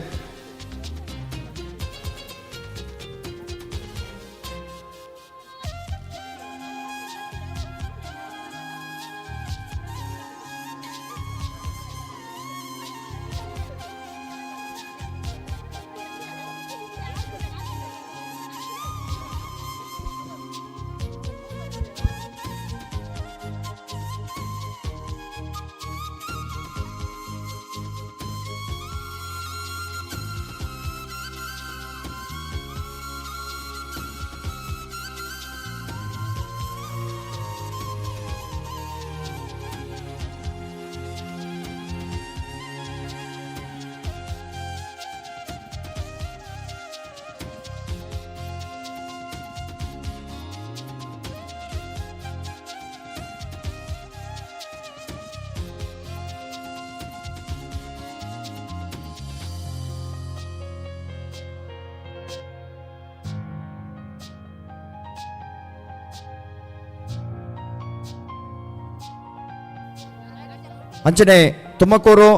ಅಂಚನೆ ತುಮಕೂರು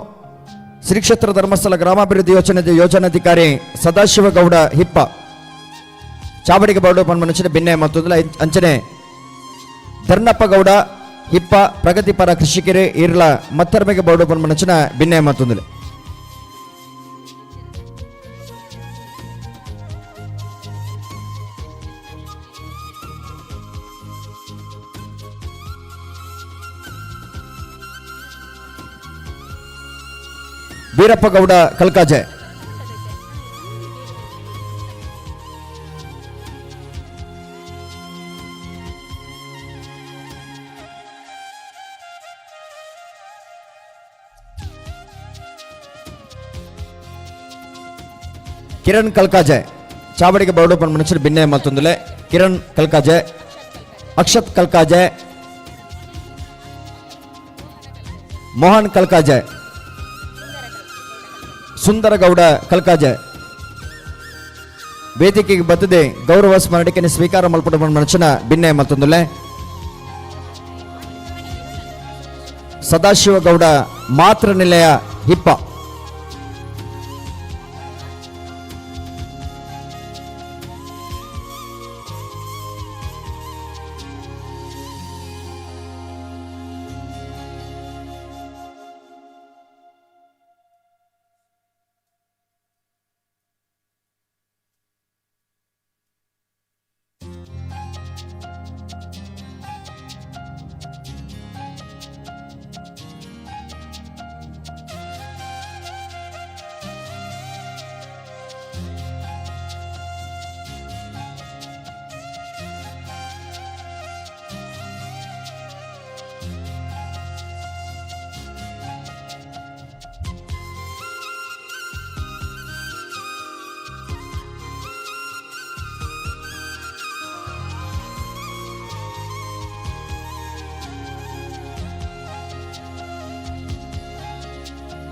ಶ್ರೀ ಕ್ಷೇತ್ರ ಧರ್ಮಸ್ಥಳ ಗ್ರಾಮಾಭಿವೃದ್ಧಿ ಯೋಜನೆ ಯೋಜನಾಧಿಕಾರಿ ಸದಾಶಿವಗೌಡ ಹಿಪ್ಪ ಚಾವಡಿಗೆ ಬೌಡು ಪನ್ಮನಂಚನೆ ಬಿನ್ನೆ ಮತ್ತು ಅಂಚನೆ ಧರ್ಣಪ್ಪ ಗೌಡ ಹಿಪ್ಪ ಪ್ರಗತಿಪರ ಕೃಷಿಕರು ಈರ್ಲ ಮತ್ತರ್ಮೆಗೆ ಬೌಡು ಪನ್ಮನಂಚನ ಬಿನ್ನೆ ಮತ್ತೊಂದು. ವೀರಪ್ಪ ಗೌಡ ಕಲ್ಕಾಜೆ, ಕಿರಣ್ ಕಲ್ಕಾಜೆ ಚಾವಡಿಗೆ ಬೌಡು ಮನುಷ್ಯರು ಬಿನ್ನೆ ಮತ್ತೊಂದುಲೆ ಕಿರಣ್ ಕಲ್ಕಾಜೆ, ಅಕ್ಷತ್ ಕಲ್ಕಾಜೆ, ಮೋಹನ್ ಕಲ್ಕಾಜೆ, ಸುಂದರಗೌಡ ಕಲ್ಕಾಜೆ ವೇದಿಕೆಗೆ ಬತ್ತದೆ ಗೌರವ ಸ್ಮರಣಿಕೆಯನ್ನು ಸ್ವೀಕಾರ ಮಲ್ಪಡ ಮನುಷ್ಯನ ಬಿನ್ನೆ ಮತ್ತೊಂದುಲೆ ಸದಾಶಿವಗೌಡ ಮಾತೃ ನಿಲಯ ಹಿಪ್ಪ.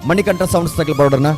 ಮಣಿಕಂಠ ಸೌಂಡ್ಸ್ ಬೌಡರ್ನ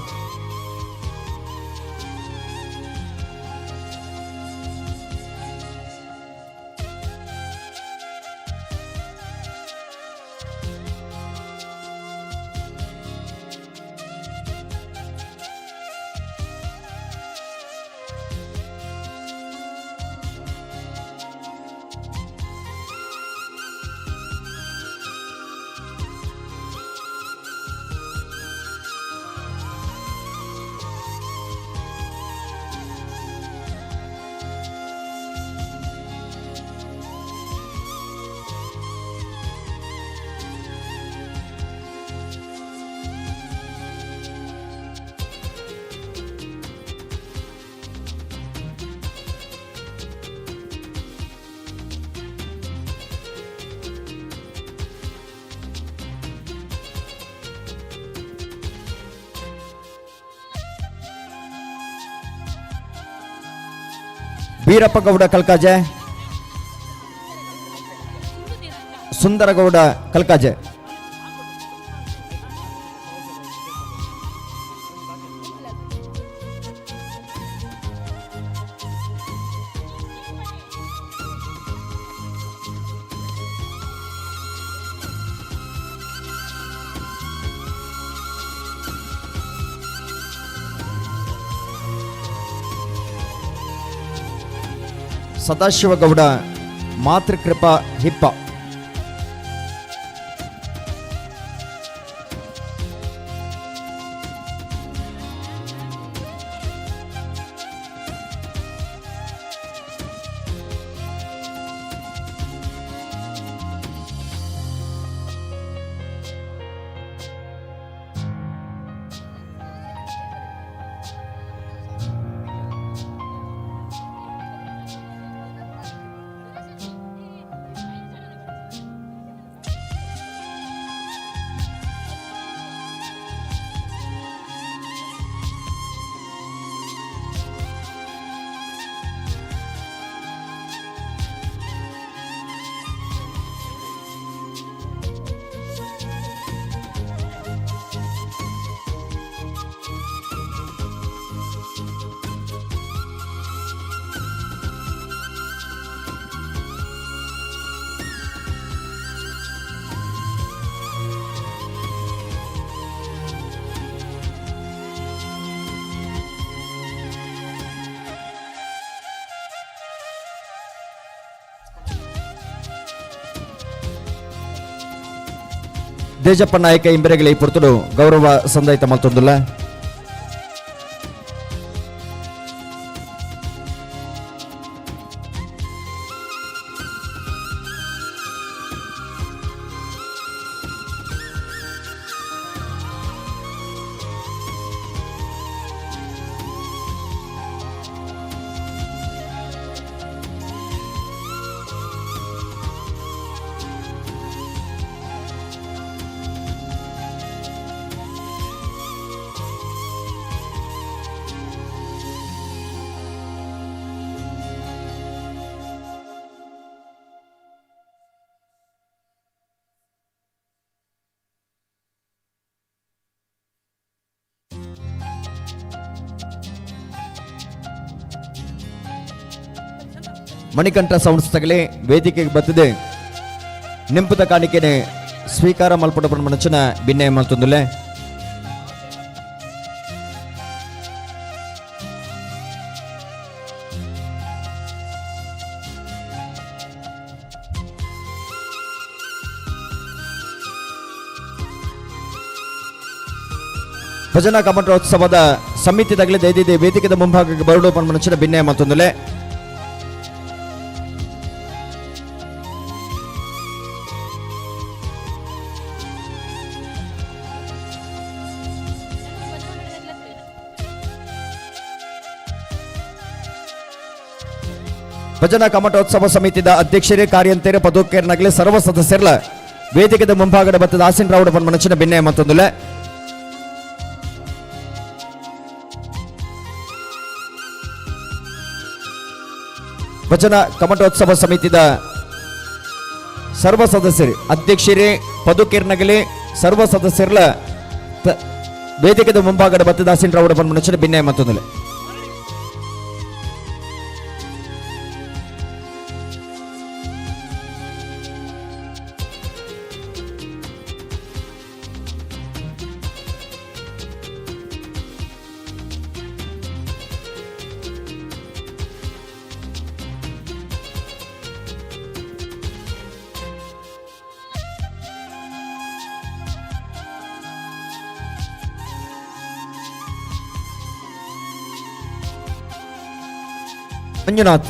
ವೀರಪ್ಪಗೌಡ ಕಲ್ಕಾಜೆ, ಸುಂದರಗೌಡ ಕಲ್ಕಾಜೆ. ಸದಾಶಿವಗೌಡ ಮಾತೃಕೃಪಾ ಹಿಪ್ಪ. ದೇಜಪ್ಪ ನಾಯಕ ಇಂಬೆರೆಗಳ ಈ ಪೊರ್ತುಡು ಗೌರವ ಸಂದಾಯಿತ ಮಲ್ತೊಂದುಲ್ಲ. ಮಣಿಕಂಠ ಸಂಸ್ಥೆಗಳೇ ವೇದಿಕೆಗೆ ಬತ್ತದೆ ನೆಂಪುದ ಕಾಣಿಕೆನೆ ಸ್ವೀಕಾರ ಮಲ್ಪಡ ಮನಚನ ಬಿನ್ನೆ ಮಲ್ತೊಂದುಲ್ಲೆ. ಭಜನಾ ಕಮಟೋತ್ಸವದ ಸಮಿತಿದಾಗಲೇ ದೈದಿದೆ ವೇದಿಕೆದ ಮುಂಭಾಗಕ್ಕೆ ಬರಡು ಮನಚನ ಬಿನ್ನೆ ಮಲ್ತೊಂದುಲ್ಲೆ. ಭಜನಾ ಕಮಟೋತ್ಸವ ಸಮಿತಿದ ಅಧ್ಯಕ್ಷರೇ ಕಾರ್ಯಂತರೇ ಪದೋಕ್ಕೇರ್ನಾಗಲಿ ಸರ್ವ ಸದಸ್ಯರ್ಲ ವೇದಿಕೆದ ಮುಂಭಾಗದ ಬತ್ತದ ಆಸಿನ್ ರಾವುಡ ಮನಚಿನ ಬಿನ್ನೆ ಮತ್ತೊಂದುಲೆ. ಭಜನಾ ಕಮಟೋತ್ಸವ ಸಮಿತಿದ ಸರ್ವ ಸದಸ್ಯರು ಅಧ್ಯಕ್ಷರೇ ಪದುಕೇರ್ನಗಲಿ ಸರ್ವ ಸದಸ್ಯರ್ಲ ವೇದಿಕೆದ ಮುಂಭಾಗದ ಬತ್ತದ ಆಸಿನ್ ರಾವುಡ ಮನಚಿನ ಬಿನ್ನೆ ಮತ್ತೊಂದುಲೆ. ಮಂಜುನಾಥ್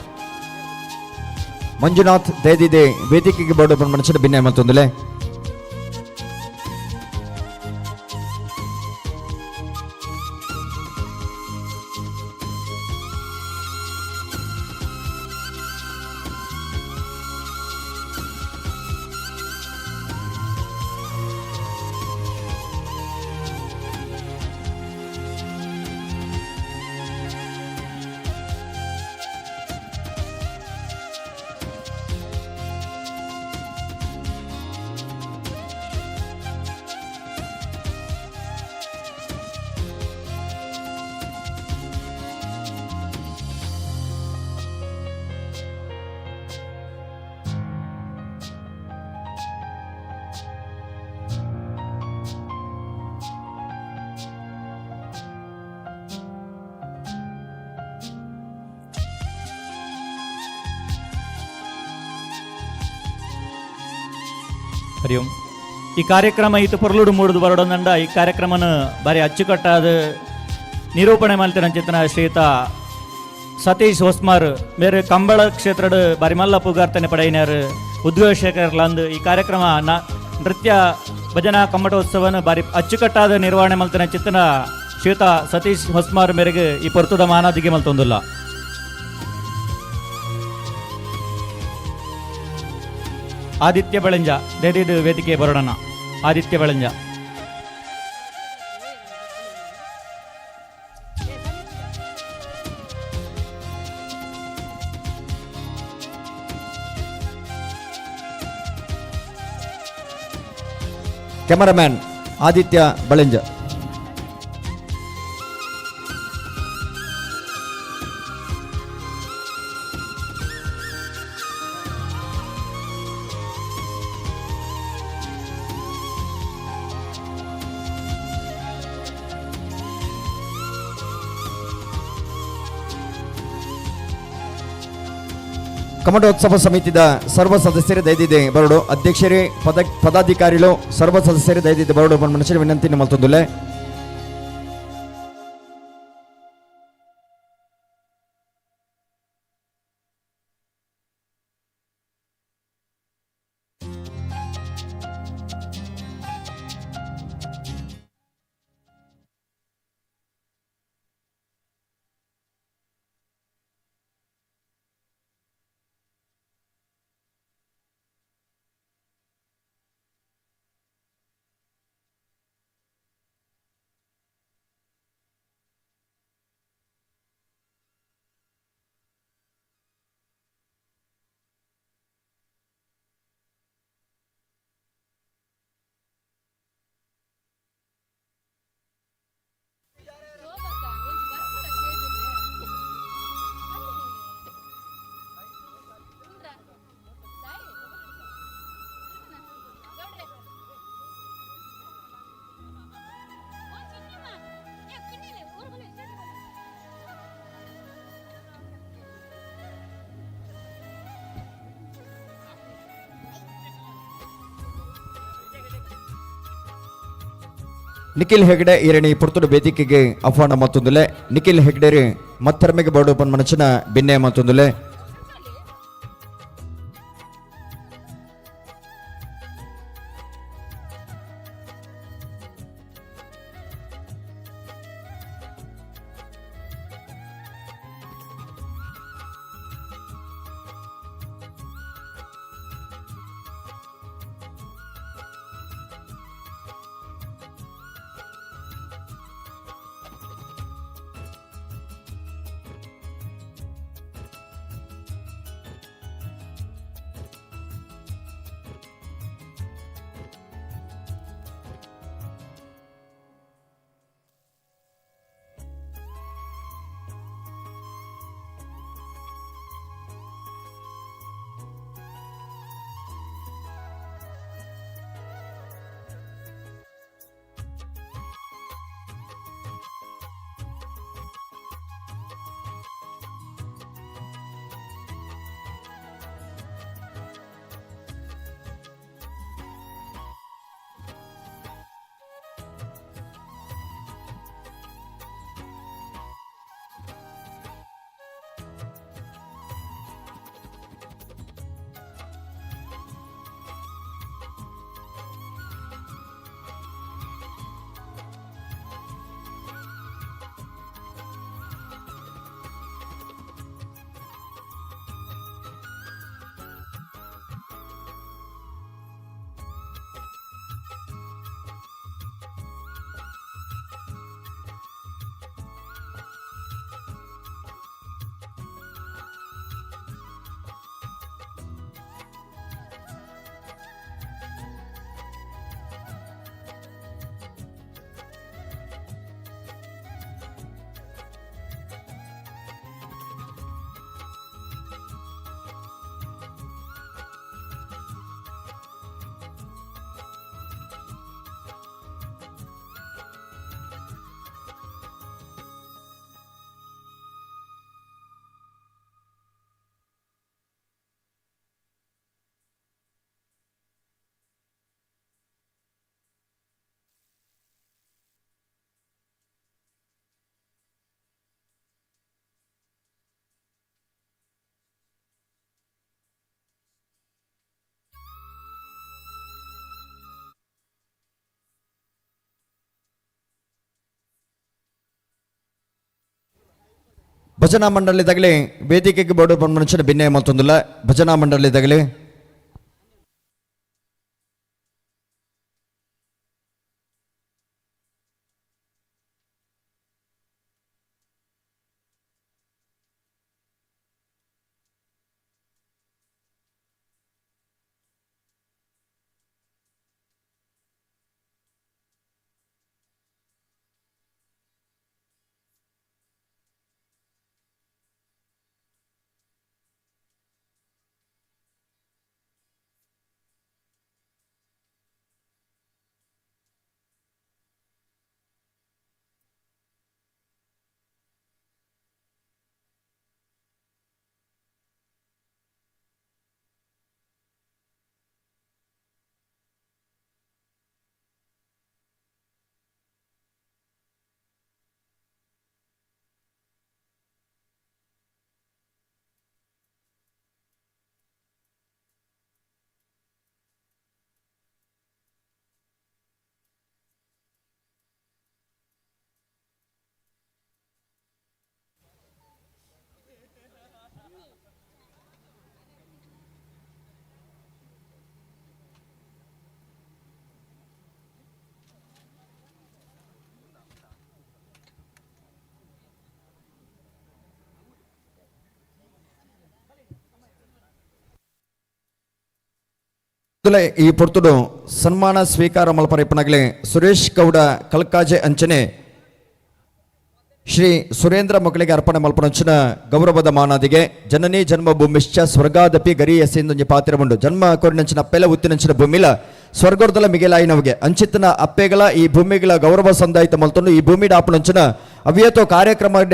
ಮಂಜುನಾಥ್ ದಯದಿದೆ ವೇದಿಕೆಗೆ ಬೋರ್ಡ್ ಓಪನ್ ಮನುಷ್ಯನ ಭಿನ್ನ ಮತ್ತೊಂದುಲೆ. ಹರಿ ಓಂ. ಈ ಕಾರ್ಯಕ್ರಮ ಇತ್ತು ಪೊರ್ಲುಡು ಮೂಡುದು ಬರೋಡಂದಂಡ ಈ ಕಾರ್ಯಕ್ರಮನ ಬಾರಿ ಅಚ್ಚುಕಟ್ಟಾದ ನಿರೂಪಣೆ ಮಲ್ತಿನ ಚಿತ್ರನ ಶ್ರೀಯುತ ಸತೀಶ್ ಹೊಸ್ಮಾರ್ ಮೇರೆ ಕಂಬಳ ಕ್ಷೇತ್ರದ ಬಾರಿ ಮಲ್ಲ ಪುಗಾರ್ತನೆ ಪಡೆಯಿನಾರು ಉದ್ಘೋಷಕರ್ ಲಂದ್ ಈ ಕಾರ್ಯಕ್ರಮ ನೃತ್ಯ ಭಜನಾ ಕಮ್ಮಟೋತ್ಸವನ ಬಾರಿ ಅಚ್ಚುಕಟ್ಟಾದ ನಿರ್ವಹಣೆ ಮಲ್ತಿನ ಚಿತ್ರನ ಶ್ರೀಯುತ ಸತೀಶ್ ಹೊಸ್ಮಾರ್ ಮೇರೆಗೆ ಈ ಪೊರ್ತುದ ಮಾನಾದಿಗೆ ಮಲ್ತೊಂದುಲ್ಲ. ಆದಿತ್ಯ ಬೆಳಂಜ ದೇದಿದು ವೇದಿಕೆ ಬರೋಣ. Aditya Belanja. Cameraman Aditya Balanja. ಕಮಟೋತ್ಸವ ಸಮಿತಿದ ಸರ್ವ ಸದಸ್ಯರು ದಯದಿದೆ ಬರಡು, ಅಧ್ಯಕ್ಷರೇ, ಪದಾಧಿಕಾರಿಗಳು, ಸರ್ವ ಸದಸ್ಯರು ದಯದಿದೆ ಬರಡು ಮನುಷ್ಯರ ವಿನಂತಿ ಮಲ್ತೊಂದುಲ್ಲೆ. ನಿಖಿಲ್ ಹೆಗ್ಡೆ ಈರಣಿ ಪುರ್ತುಡು ವೇದಿಕೆಗೆ ಆಹ್ವಾನ ಮತ್ತೊಂದುಲೆ. ನಿಖಿಲ್ ಹೆಗ್ಡೆರಿ ಮತ್ತರ್ಮೆಗೆ ಬೋರ್ಡ್ ಮನಚಿನ ಬಿನ್ನೆ ಮತ್ತೊಂದುಲೆ. ಭಜನಾ ಮಂಡಳಿ ತಗಲಿ ವೇದಿಕೆಗೆ ಬೋರ್ಡ್ ಮನುಷ್ಯನ ಭಿನ್ನ ಮತ್ತೊಂದಿಲ್ಲ. ಭಜನಾ ಮಂಡಳಿ ತಗಲಿ ಈ ಪೊರ್ತುಡು ಸನ್ಮಾನ ಸ್ವೀಕಾರ ಮಲ್ಪರಿಪ್ಪನಗಲೆ ಸುರೇಶ್ ಗೌಡ ಕಲ್ಕಾಜೆ ಅಂಚನೆ ಶ್ರೀ ಸುರೇಂದ್ರ ಮಕ್ಕಳಿಗೆ ಅರ್ಪಣೆ ಮಲ್ಪನಂಚಿನ ಗೌರವದ ಮಾನಾದಿಗೆ ಜನನಿ ಜನ್ಮಭೂಮಿಶ್ಚ ಸ್ವರ್ಗಾದಪಿ ಗರಿಯಸೆಂದೊಂಜಿ ಪಾತ್ರ ಉಂಡು. ಜನ್ಮ ಕೊರಿನಂಚಿನ ಅಪ್ಪೆಲ ಉತ್ತಿನಂಚಿನ ಭೂಮಿಲ ಸ್ವರ್ಗರ್ದಲ ಮಿಗಿಲಾಯಿನವಿಗೆ ಅಂಚಿತನ ಅಪ್ಪೆಗಳ ಈ ಭೂಮಿಗಳ ಗೌರವ ಸಂದಾಯಿತ ಮಲ್ತೊಂಡು ಈ ಭೂಮಿ ಡಾಪುನಂಚಿನ ಅವ್ಯತೋ ಕಾರ್ಯಕ್ರಮ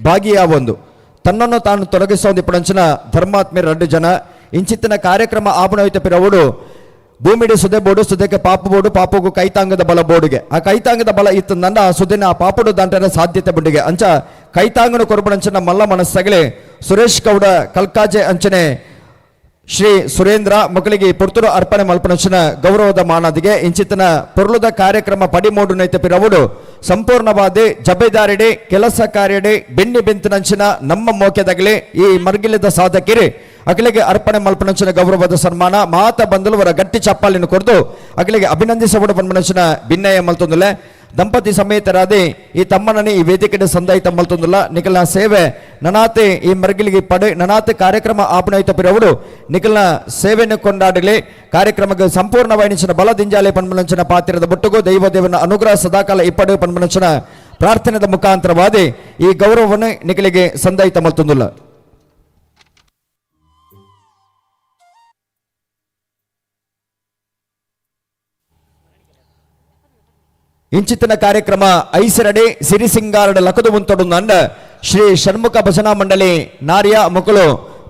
ಭಾಗಿಯಾವೊಂದು ತನ್ನನ್ನು ತಾನು ತೊಡಗಿಸೋದು ಇಪ್ಪಣಂಚಿನ ಧರ್ಮಾತ್ಮೀಯ 2 ಜನ ಇಂಚಿತ್ತಿನ ಕಾರ್ಯಕ್ರಮ ಆಪಣೋಯ್ತ ಪಿರವುಡು ಭೂಮಿಡಿ ಸುದೆ ಬೋಡು ಸುದೆಗೆ ಪಾಪು ಬೋಡು ಪಾಪುಗು ಕೈತಾಂಗದ ಬಲ ಬೋಡುಗೆ ಆ ಕೈತಾಂಗದ ಬಲ ಇತ್ತಂದ ಆ ಸುದಿನ ಆ ಪಾಪುಡು ದಾಂಟರ ಸಾಧ್ಯತೆ ಬುಂಡಿಗೆ ಅಂಚ ಕೈತಾಂಗನ ಕೊರಬಣಂಚನ ಮಲ್ಲ ಮನಸ್ಸಗಲೆ ಸುರೇಶ್ ಗೌಡ ಕಲ್ಕಾಜೆ ಅಂಚನೆ ಶ್ರೀ ಸುರೇಂದ್ರ ಮಕ್ಕಳಿಗೆ ಪುರ್ತುರು ಅರ್ಪಣೆ ಮಲ್ಪನಂಚಿನ ಗೌರವದ ಮಾನದಿಗೆ ಇಂಚಿತನ ಪೊರ್ಲುದ ಕಾರ್ಯಕ್ರಮ ಪಡಿಮೋಡು ನೈತ ಪಿರವುಡು ಸಂಪೂರ್ಣವಾದ ಜಬೇದಾರಿಡಿ ಕೆಲಸ ಕಾರ್ಯಡಿ ಬೆನ್ನಿ ಬೆಂತನಂಚಿನ ನಮ್ಮ ಮೋಕೆದಗಲಿ ಈ ಮರ್ಗಿಲದ ಸಾಧಕಿರಿ ಅಗಲಿಗೆ ಅರ್ಪಣೆ ಮಲ್ಪನಂಚಿನ ಗೌರವದ ಸನ್ಮಾನ ಮಾತ ಬಂದಲು ಅವರ ಗಟ್ಟಿ ಚಪ್ಪಾಲಿನ ಕೊರದು ಅಗಲಿಗೆ ಅಭಿನಂದಿಸಬಡ ಪನ್ಮನಂಚಿನ ಭಿನ್ನಯ ಮಲ್ತೊಂದುಲೆ ದಂಪತಿ ಸಮೇತರಾದಿ ಈ ತಮ್ಮನನಿ ಈ ವೇದಿಕೆ ಸಂದಾಯಿತ ಮಲ್ತೊಂದುಲ್ಲ ನಿಖಲ್ನ ಸೇವೆ ನನಾತೆ ಈ ಮರ್ಗಿಲಿಗೆ ಪಡೆ ನನಾತೆ ಕಾರ್ಯಕ್ರಮ ಆಪಣಾಯಿತ ಪಿರವುಡು ನಿಖಲ್ನ ಸೇವೆಯನ್ನು ಕೊಂಡಾಡಲಿ ಕಾರ್ಯಕ್ರಮಕ್ಕೆ ಸಂಪೂರ್ಣವಾಯಿನ ಬಲ ದಿಂಜಾಲೆ ಪನ್ಮನಂಚಿನ ಪಾತ್ರದ ಬೊಟ್ಟುಗು ದೈವ ದೇವನ ಅನುಗ್ರಹ ಸದಾಕಾಲ ಇಪ್ಪಡು ಪನ್ಮನಂಚಿನ ಪ್ರಾರ್ಥನೆದ ಮುಖಾಂತರವಾದಿ ಈ ಗೌರವವನ್ನು ನಿಖಲಿಗೆ ಸಂದಾಯಿತ ಮಲ್ತೊಂದುಲ್ಲ. ಇಂಚಿತ್ತಿನ ಕಾರ್ಯಕ್ರಮ ಐಸರಡಿ ಸಿರಿಸಿಂಗಾರಡ ಲಕದು ಮುಂತೊಡು ನಂಡ ಶ್ರೀ ಷಣ್ಮುಖ ಭಜನಾ ಮಂಡಳಿ ನಾರಿಯ ಮುಕುಲು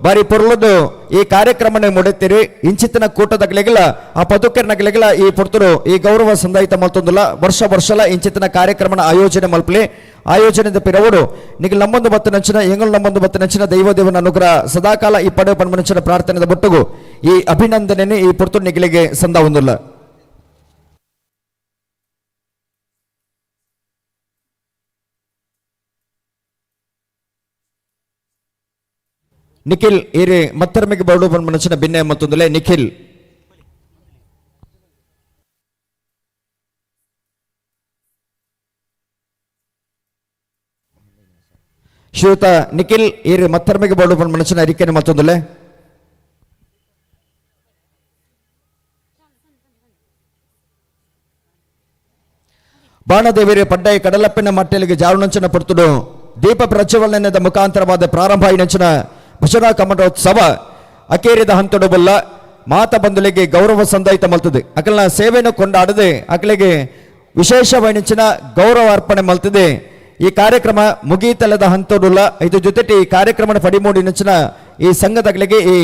ಬಾರಿ ಪೊರ್ಲುದು ಈ ಕಾರ್ಯಕ್ರಮನೆ ಮುಡಿತಿರಿ. ಇಂಚಿತ್ತಿನ ಕೂಟದಗಲಿಗಲ ಆ ಪದುಕೆರ್ನಗಲಿಗಲ ಈ ಪೊರ್ತುರು ಈ ಗೌರವ ಸಂದಾಯಿತ ಮಲ್ತೊಂದುಲ್ಲ. ವರ್ಷ ವರ್ಷಲ ಇಂಚಿತ್ತಿನ ಕಾರ್ಯಕ್ರಮನ ಆಯೋಜನೆ ಮಲ್ಪಲಿ ಆಯೋಜನೆದ ಪಿರವುಡು ನಿಗಲ್ ನಮ್ಮೊಂದು ಬತ್ತು ನಂಚಿನ ಎಂಗಳು ನಮ್ಮೊಂದು ಬತ್ತು ನಂಚಿನ ದೈವ ದೇವನ ಅನುಗ್ರಹ ಸದಾಕಾಲ ಈ ಪಡೆ ಪನ್ಮನಂಚಿನ ಪ್ರಾರ್ಥನೆದ ಬೊಟ್ಟುಗು ಈ ಅಭಿನಂದನೆ ಈ ಪೊರ್ತು ನಿಗಲಿಗೆ ಸಂದ ಒಂದುಲ್ಲ. ನಿಖಿಲ್ ಏರಿ ಮತ್ತರ್ಮೆಗೆ ಬರಡು ಮನಸ್ಸಿನ ಭಿನ್ನ ಮತ್ತೊಂದಲೇ ನಿಖಿಲ್ ಶ್ರೀಯುತ ನಿಖಿಲ್ ಏರಿ ಮತ್ತರ್ಮೆಗೆ ಬರಡು ಮನಸ್ಸಿನ ಅರಿಕೆನೆ ಮತ್ತೊಂದಲೇ ಬಾಣದೇವಿರಿ ಪಡ್ಡೈ ಕಡಲಪ್ಪಿನ ಮಟ್ಟೆಲಿಗೆ ಜಾರುನಂಚಿನ ಪೊರ್ತುಡು ದೀಪ ಪ್ರಜ್ವಲನದ ಮುಖಾಂತರವಾದ ಪ್ರಾರಂಭ ನಂಚಿನ ಭಜನಾ ಕಮಟೋತ್ಸವ ಅಕೇರಿದ ಹಂತಡು ಬಲ್ಲ ಮಾತ ಬಂಧುಲಿಗೆ ಗೌರವ ಸಂದಾಯಿತ ಮಲ್ತದೆ. ಅಕಲ್ನ ಸೇವೆಯನ್ನು ಕೊಂಡಾಡದೆ ಅಕಲಿಗೆ ವಿಶೇಷವೈನಂಚಿನ ಗೌರವ ಅರ್ಪಣೆ ಮಲ್ತದೆ. ಈ ಕಾರ್ಯಕ್ರಮ ಮುಗೀತಲದ ಹಂತಡುಲ್ಲ ಇದು ಜೊತೆಟಿ ಈ ಕಾರ್ಯಕ್ರಮದ ಪಡಿಮೂಡಿ ನಂಚಿನ ಈ ಸಂಘದಗಳಿಗೆ ಈ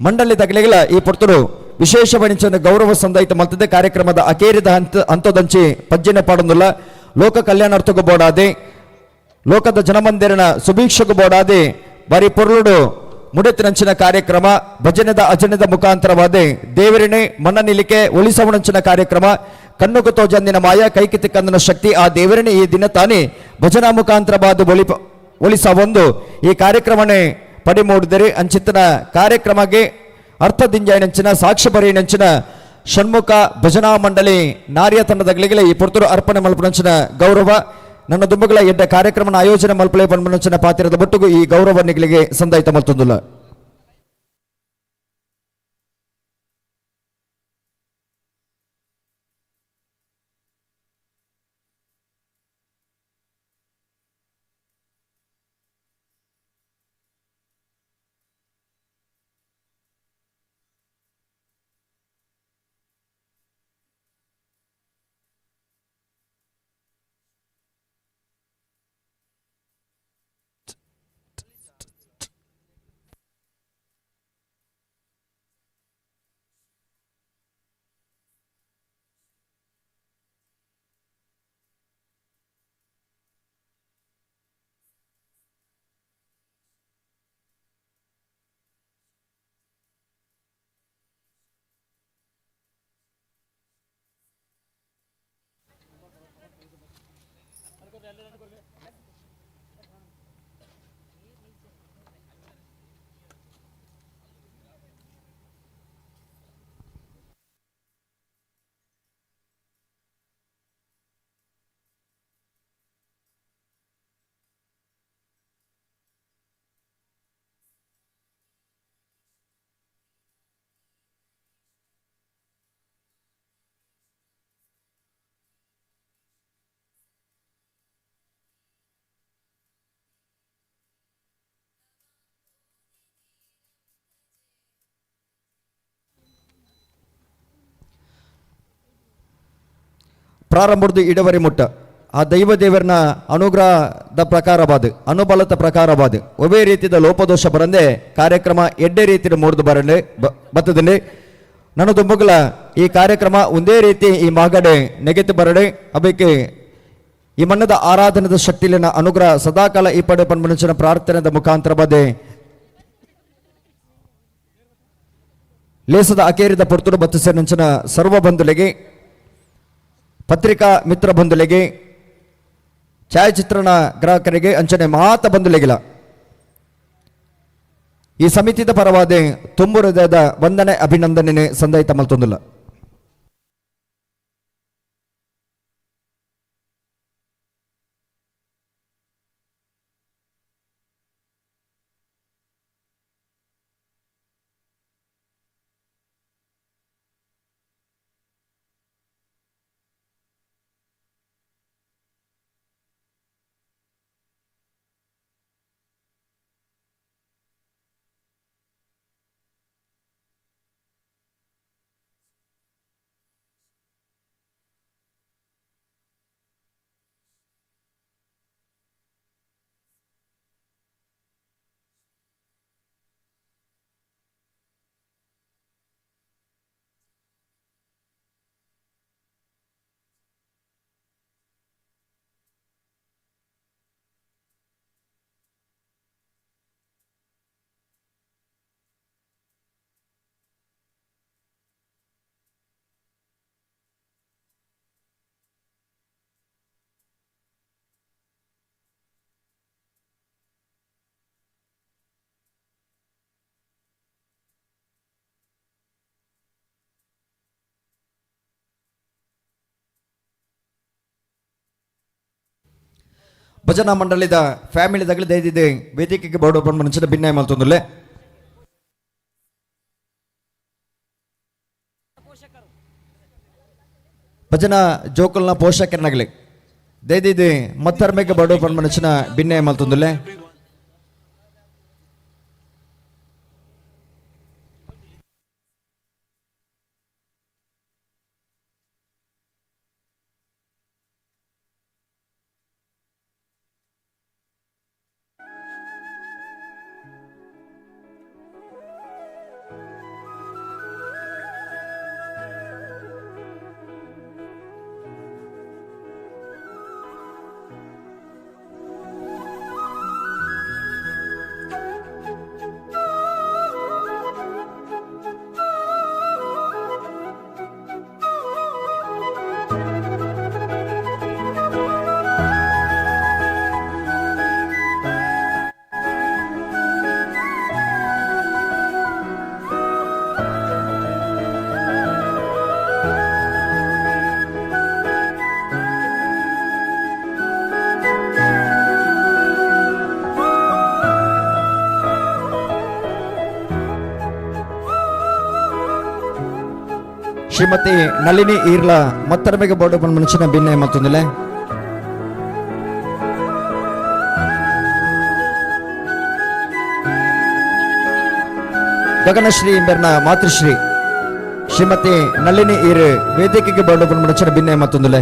ಮಂಡಳಿ ತಗಲಿಗಳ ಈ ಪೊರ್ತುಡು ವಿಶೇಷವೈನಂಚಿನ ಗೌರವ ಸಂದಾಯಿತ ಮಲ್ತದೆ. ಕಾರ್ಯಕ್ರಮದ ಅಕೇರಿದ ಹಂತದಂಚಿ ಪಜ್ಜಿನ ಪಾಡೊಂದುಲ್ಲ ಲೋಕ ಕಲ್ಯಾಣಾರ್ಥಕ್ಕೂ ಬೋಡಾದೆ ಲೋಕದ ಜನಮಂದಿರನ ಸುಭೀಕ್ಷಕ್ಕೂ ಬೋಡಾದೆ ಬಾರಿ ಪೊರ್ಲುಡು ಮುಡೆತಿನಂಚಿನ ಕಾರ್ಯಕ್ರಮ ಭಜನೆದ ಅಜನದ ಮುಖಾಂತರವಾದ ದೇವರಿಣೆ ಮನ್ನ ನಿಲಿಕೆ ಒಳಿಸವಣಂಚಿನ ಕಾರ್ಯಕ್ರಮ ಕಣ್ಣುಕು ತೋಜಂದಿನ ಮಾಯ ಕೈಕಿತಿ ಕಂದನ ಶಕ್ತಿ ಆ ದೇವರಿಣೆ ಈ ದಿನ ತಾನೇ ಭಜನಾ ಮುಖಾಂತರವಾದ ಒಲಿಸವೊಂದು ಈ ಕಾರ್ಯಕ್ರಮನೇ ಪಡಿಮೂಡಿದರೆ ಅಂಚಿತನ ಕಾರ್ಯಕ್ರಮಕ್ಕೆ ಅರ್ಥದಿಂಜಾಯಿನಂಚಿನ ಸಾಕ್ಷಿ ಬರೆಯಿನಂಚಿನ ಷಣ್ಮುಖ ಭಜನಾ ಮಂಡಳಿ ನಾರಿಯ ತಂಡದ ಈ ಪುರ್ತುರು ಅರ್ಪಣೆ ಮಲ್ಪನಂಚಿನ ಗೌರವ ನನ್ನ ದುಂಬುಗಳ ಎಡ್ಡ ಕಾರ್ಯಕ್ರಮನ ಆಯೋಜನೆ ಮಲ್ಪಲೆ ಪನ್ಮನಂಚಿನ ಪಾತ್ರದ ಬೊಟ್ಟುಗು ಈ ಗೌರವ ನಿಗಲಿಗೆ ಸಂದಾಯಿತ ಮಲ್ತೊಂದುಲ್ಲ. ಪ್ರಾರಂಭದ ಇಡವರಿ ಮುಟ್ಟ ಆ ದೈವ ದೇವರನ ಅನುಗ್ರಹದ ಪ್ರಕಾರವಾದ ಅನುಬಲದ ಪ್ರಕಾರವಾದ ಒವೇ ರೀತಿಯ ಲೋಪದೋಷ ಬರಂದೆ ಕಾರ್ಯಕ್ರಮ ಎಡ್ಡೆ ರೀತಿಯ ಮೂಡ್ದು ಬರಂಡೆ ಬತ್ತದಂಡೆ. ನನ್ನ ದುಂಬುಗಳ ಈ ಕಾರ್ಯಕ್ರಮ ಒಂದೇ ರೀತಿ ಈ ಮಾಗಡೆ ನೆಗೆತು ಬರಡೆ ಅಬೇಕೆ ಈ ಮಣ್ಣದ ಆರಾಧನದ ಶಕ್ತಿಲಿನ ಅನುಗ್ರಹ ಸದಾಕಾಲ ಈ ಪಡೆ ಪನ್ಮನುಷ್ಯನ ಪ್ರಾರ್ಥನೆದ ಮುಖಾಂತರ ಬದೆ ಲೇಸದ ಅಕೇರಿದ ಪೊರ್ತುಡು ಬತ್ತು ಸೇರಿನಂಚಿನ ಸರ್ವ ಬಂಧುಲೆಗೆ, ಪತ್ರಿಕಾ ಮಿತ್ರ ಬಂಧುಲೆಗೆ, ಛಾಯಾಚಿತ್ರಣ ಗ್ರಾಹಕರಿಗೆ ಅಂಚನೆ ಮಾತ ಬಂಧುಲೆಗಿಲ ಈ ಸಮಿತಿದ ಪರವಾದೆ ತುಂಬು ಹೃದಯದ ವಂದನೆ ಅಭಿನಂದನೆ ಸಂದಯಿತ ಮಲ್ತೊಂದುಲ್ಲ. ಭಜನಾ ಮಂಡಳಿದ ಫ್ಯಾಮಿಲಿ ದಗಲಿ ದೈದಿದೆ ವೇದಿಕೆಗೆ ಬೋರ್ಡ್ ಓಪನ್ ಮನುಷ್ಯನ ಭಿನ್ನ ಮಲ್ತೊಂದುಲ್ಲೆ. ಭಜನಾ ಜೋಕುಲ್ನ ಪೋಷಕರನಗಲಿ ದೈದಿದೆ ಮತ್ತರ್ಮೆಗೆ ಬೋರ್ಡ್ ಓಪನ್ ಮನುಷ್ಯನ ಭಿನ್ನ ಮಲ್ತೊಂದುಲ್ಲೆ. ಶ್ರೀಮತಿ ನಳಿನಿ ಈರ್ಲ ಮತ್ತರ್ಮೆಗೆ ಬೋರ್ಡ್ ಓಪನ್ ಮನುಷ್ಯನ ಭಿನ್ನ ಮತ್ತೊಂದಿಲ್ಲ. ಗಗನಶ್ರೀ ಇಂಬೆರ್ನ ಮಾತೃಶ್ರೀ ಶ್ರೀಮತಿ ನಳಿನಿ ಈರ್ ವೇದಿಕೆಗೆ ಬೋರ್ಡ್ ಓಪನ್ ಮನುಷ್ಯನ ಭಿನ್ನ ಮತ್ತೊಂದಿಲ್ಲ.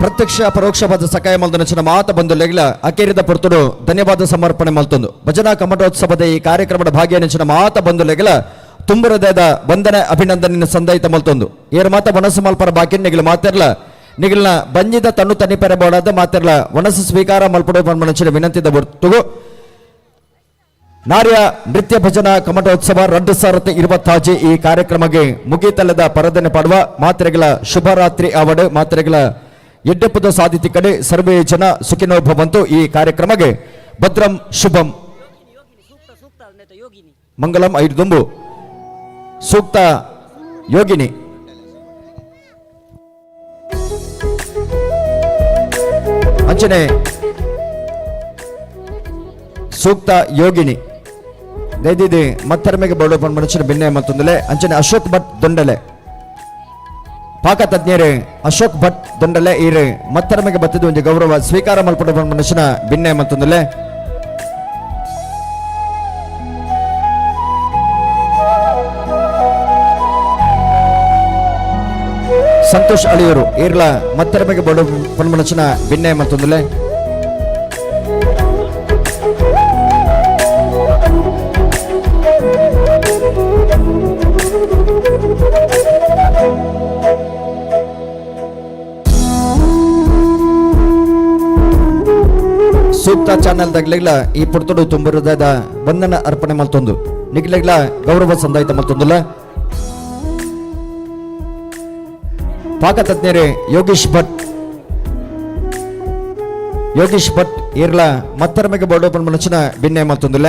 ಪ್ರತ್ಯಕ್ಷ ಪರೋಕ್ಷವಾದ ಸಕಾಯ ಮಲ್ದನಚಿನ ಮಾತ ಬಂದು ಲೆಗ್ಲ ಅಕೇರಿದ ಪೊರ್ತುಡು ಧನ್ಯವಾದ ಸಮರ್ಪಣೆ ಮಲ್ತೊಂದು ಭಜನಾ ಕಮಟೋತ್ಸವದ ಈ ಕಾರ್ಯಕ್ರಮದ ಭಾಗ್ಯ ಮಾತ ಬಂದು ಲೆಗ್ಲ ತುಂಬುರದದ ಬಂಧನ ಅಭಿನಂದನೆ ಸಂದಯಿತ ಮಲ್ತೊಂದು ಏರ್ ಮಾತ ಮನಸ್ಸು ಮಲ್ಪರ ಬಾಕಿ ನಿಗಲ ಮಾತಿರ್ಲ ನಿಗಲ್ನ ಬಂಜಿದ ತನ್ನು ತನ್ನಿ ಬೋಡಾದ ಮಾತಿರ್ಲ ವನಸು ಸ್ವೀಕಾರ ಮಲ್ಪಡು ಮನಸ್ಸಿನ ವಿನಂತಿದ ಹೊರ್ತುಗು ನಾರ್ಯ ನೃತ್ಯ ಭಜನಾ ಕಮಟೋತ್ಸವ 2026 ಈ ಕಾರ್ಯಕ್ರಮಕ್ಕೆ ಮುಗಿತಲ್ಲದ ಪರದನೆ ಪಾಡುವ ಮಾತ್ರೆಗಳ ಶುಭರಾತ್ರಿ ಆವಡು ಮಾತ್ರೆಗಳ ಎಡ್ಡೆಪ್ಪದ ಸಾಧಿತಿ ಕಡೆ ಸರ್ವೇ ಜನ ಸುಖಿನೋ ಭವಂತು. ಈ ಕಾರ್ಯಕ್ರಮಕ್ಕೆ ಭದ್ರಂ ಶುಭಂ ಮಂಗಲಂ ಐದುಂಬು ಸೂಕ್ತ ಯೋಗಿನಿ. ಅಂಚನೆ ಸೂಕ್ತ ಯೋಗಿನಿ ದಯದಿದೆ ಮತ್ತರ್ಮೆಗೆ ಬೋರ್ಡ್ ಮನುಷ್ಯನ ಬಿನ್ನೆ ಮತ್ತೊಂದಲೆ ಅಂಚನೆ ಅಶೋಕ್ ಭಟ್ ದೊಂಡಲೆ ಪಾಕ ತಜ್ಞರೇ ಅಶೋಕ್ ಭಟ್ ದೊಂಡಲೆ ಈರೆ ಮತ್ತರ್ಮೆಗೆ ಬತ್ತಿದ ಒಂಜಿ ಗೌರವ ಸ್ವೀಕಾರ ಮಲ್ಪಡ ಮನುಷ್ಯನ ಬಿನ್ನೆ ಮತ್ತೊಂದಲೆ. ಸಂತೋಷ್ ಅಳಿಯರು ಈರ್ಲ ಮತ್ತರ್ಮೆಗೆ ಬೋರ್ಡ್ ಮನುಷ್ಯನ ಬಿನ್ನೆ ಮತ್ತೊಂದಲೆ. ಸೂಕ್ತ ಚಾನೆಲ್ ದಗ್ಲೆಗ್ಲ ಈ ಪುರ್ತುಡು ತುಂಬುರದ ಬಂಧನ ಅರ್ಪಣೆ ಮಲ್ತೊಂದು ನಿಗ್ಲೆಗ್ಲ ಗೌರವ ಸಂದಾಯಿತ ಮಲ್ತೊಂದುಲ್ಲ. ಪಾಕ ತಜ್ಞರೇ ಯೋಗೀಶ್ ಭಟ್ ಈರ್ಲ ಮತ್ತರ್ಮೆಗೆ ಬೋರ್ಡ್ ಓಪನ್ ಮನಸ್ಸಿನ ಬಿನ್ನೆ ಮಲ್ತೊಂದುಲ್ಲ.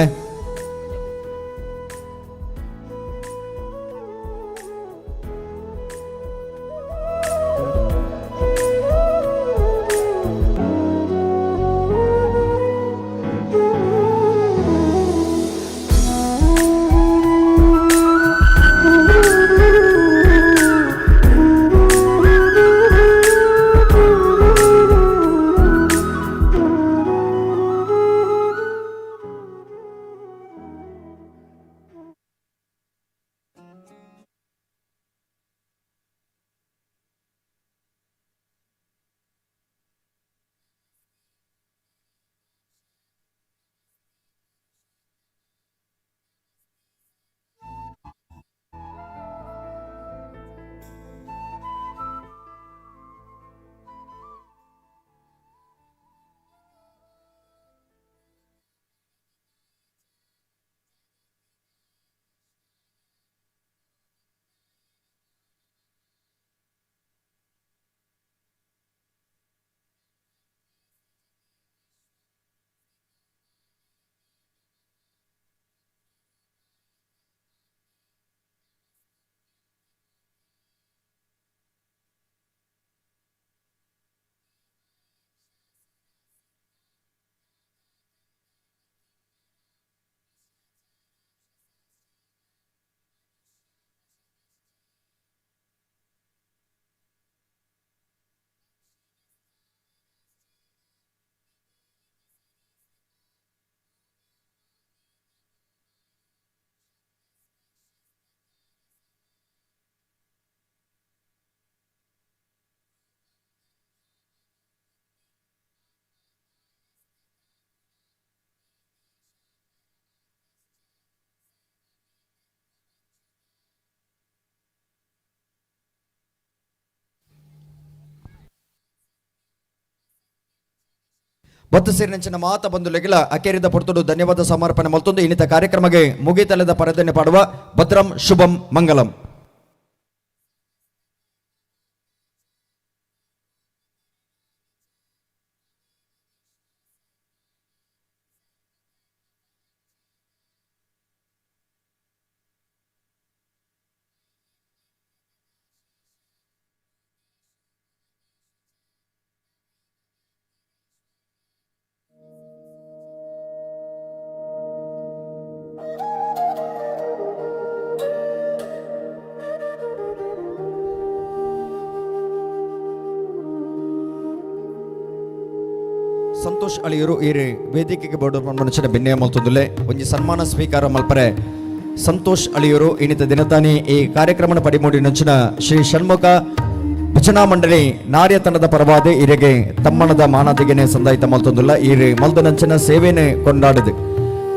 ಬತ್ತು ಸೇರಿನಂಚಿನ ಮಾತ ಬಂದು ಲೆಗಿಲ ಅಕೇರಿದ ಪೊರ್ತುಡು ಧನ್ಯವಾದ ಸಮರ್ಪಣೆ ಮಲ್ತೊಂದು ಇನ್ನಿತ ಕಾರ್ಯಕ್ರಮಕ್ಕೆ ಮುಗಿತಲದ ಪರದನೆ ಪಾಡುವ ಭದ್ರಂ ಶುಭಂ ಮಂಗಲಂ. ಸಂತೋಷ್ ಅಳಿಯರು ಈ ವೇದಿಕೆಗೆ ಬೋರ್ಡ್ ಮನುಷ್ಯನ ಬೆನ್ನೆ ಮಲ್ತೊಂದುಲ್ಲೆ ಒಂಜಿ ಸನ್ಮಾನ ಸ್ವೀಕಾರ ಮಲ್ಪರೆ ಸಂತೋಷ್ ಅಳಿಯರು ಇನ್ನಿತ ದಿನತಾನಿ ಈ ಕಾರ್ಯಕ್ರಮದ ಪಡಿಮೂಡಿ ನಂಚಿನ ಶ್ರೀ ಷಣ್ಮುಖ ಭಜನಾ ಭಜನಾ ಮಂಡಳಿ ನಾರ್ಯ ತಂಡದ ಪರವಾದ ಇರೆಗೆ ತಮ್ಮಣದ ಮಾನಾದಿಗೆನೆ ಸಂದಾಯಿತ ಮಲ್ತೊಂದುಲ್ಲ. ಈರು ಮಲ್ದನಂಚಿನ ಸೇವೆನೆ ಕೊಂಡಾಡಿದೆ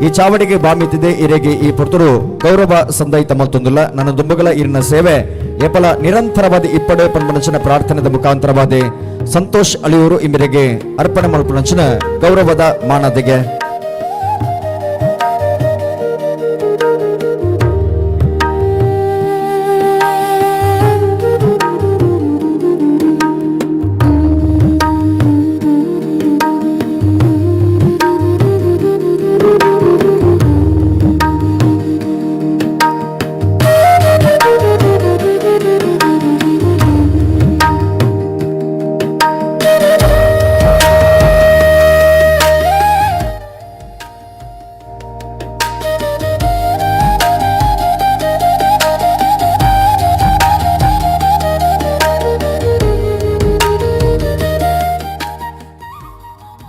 ಈ ಚಾವಡಿಗೆ ಬಾಮಿತಿದೆ. ಇರೆಗೆ ಈ ಪೊರ್ತುಡು ಗೌರವ ಸಂದಾಯಿತ ಮಲ್ತೊಂದುಲ್ಲ. ನನ್ನ ದುಂಬುಗಳ ಇರಿನ ಸೇವೆ ಏಪಲ ನಿರಂತರವಾದ ಇಪ್ಪಡೆ ಪನ್ಪನಂಚಿನ ಪ್ರಾರ್ಥನೆದ ಮುಖಾಂತರವಾದ ಸಂತೋಷ್ ಅಳಿಯೂರು ಇಂಬರಿಗೆ ಅರ್ಪಣೆ ಮಲ್ಪನಂಚಿನ ಗೌರವದ ಮಾನದಿಗೆ.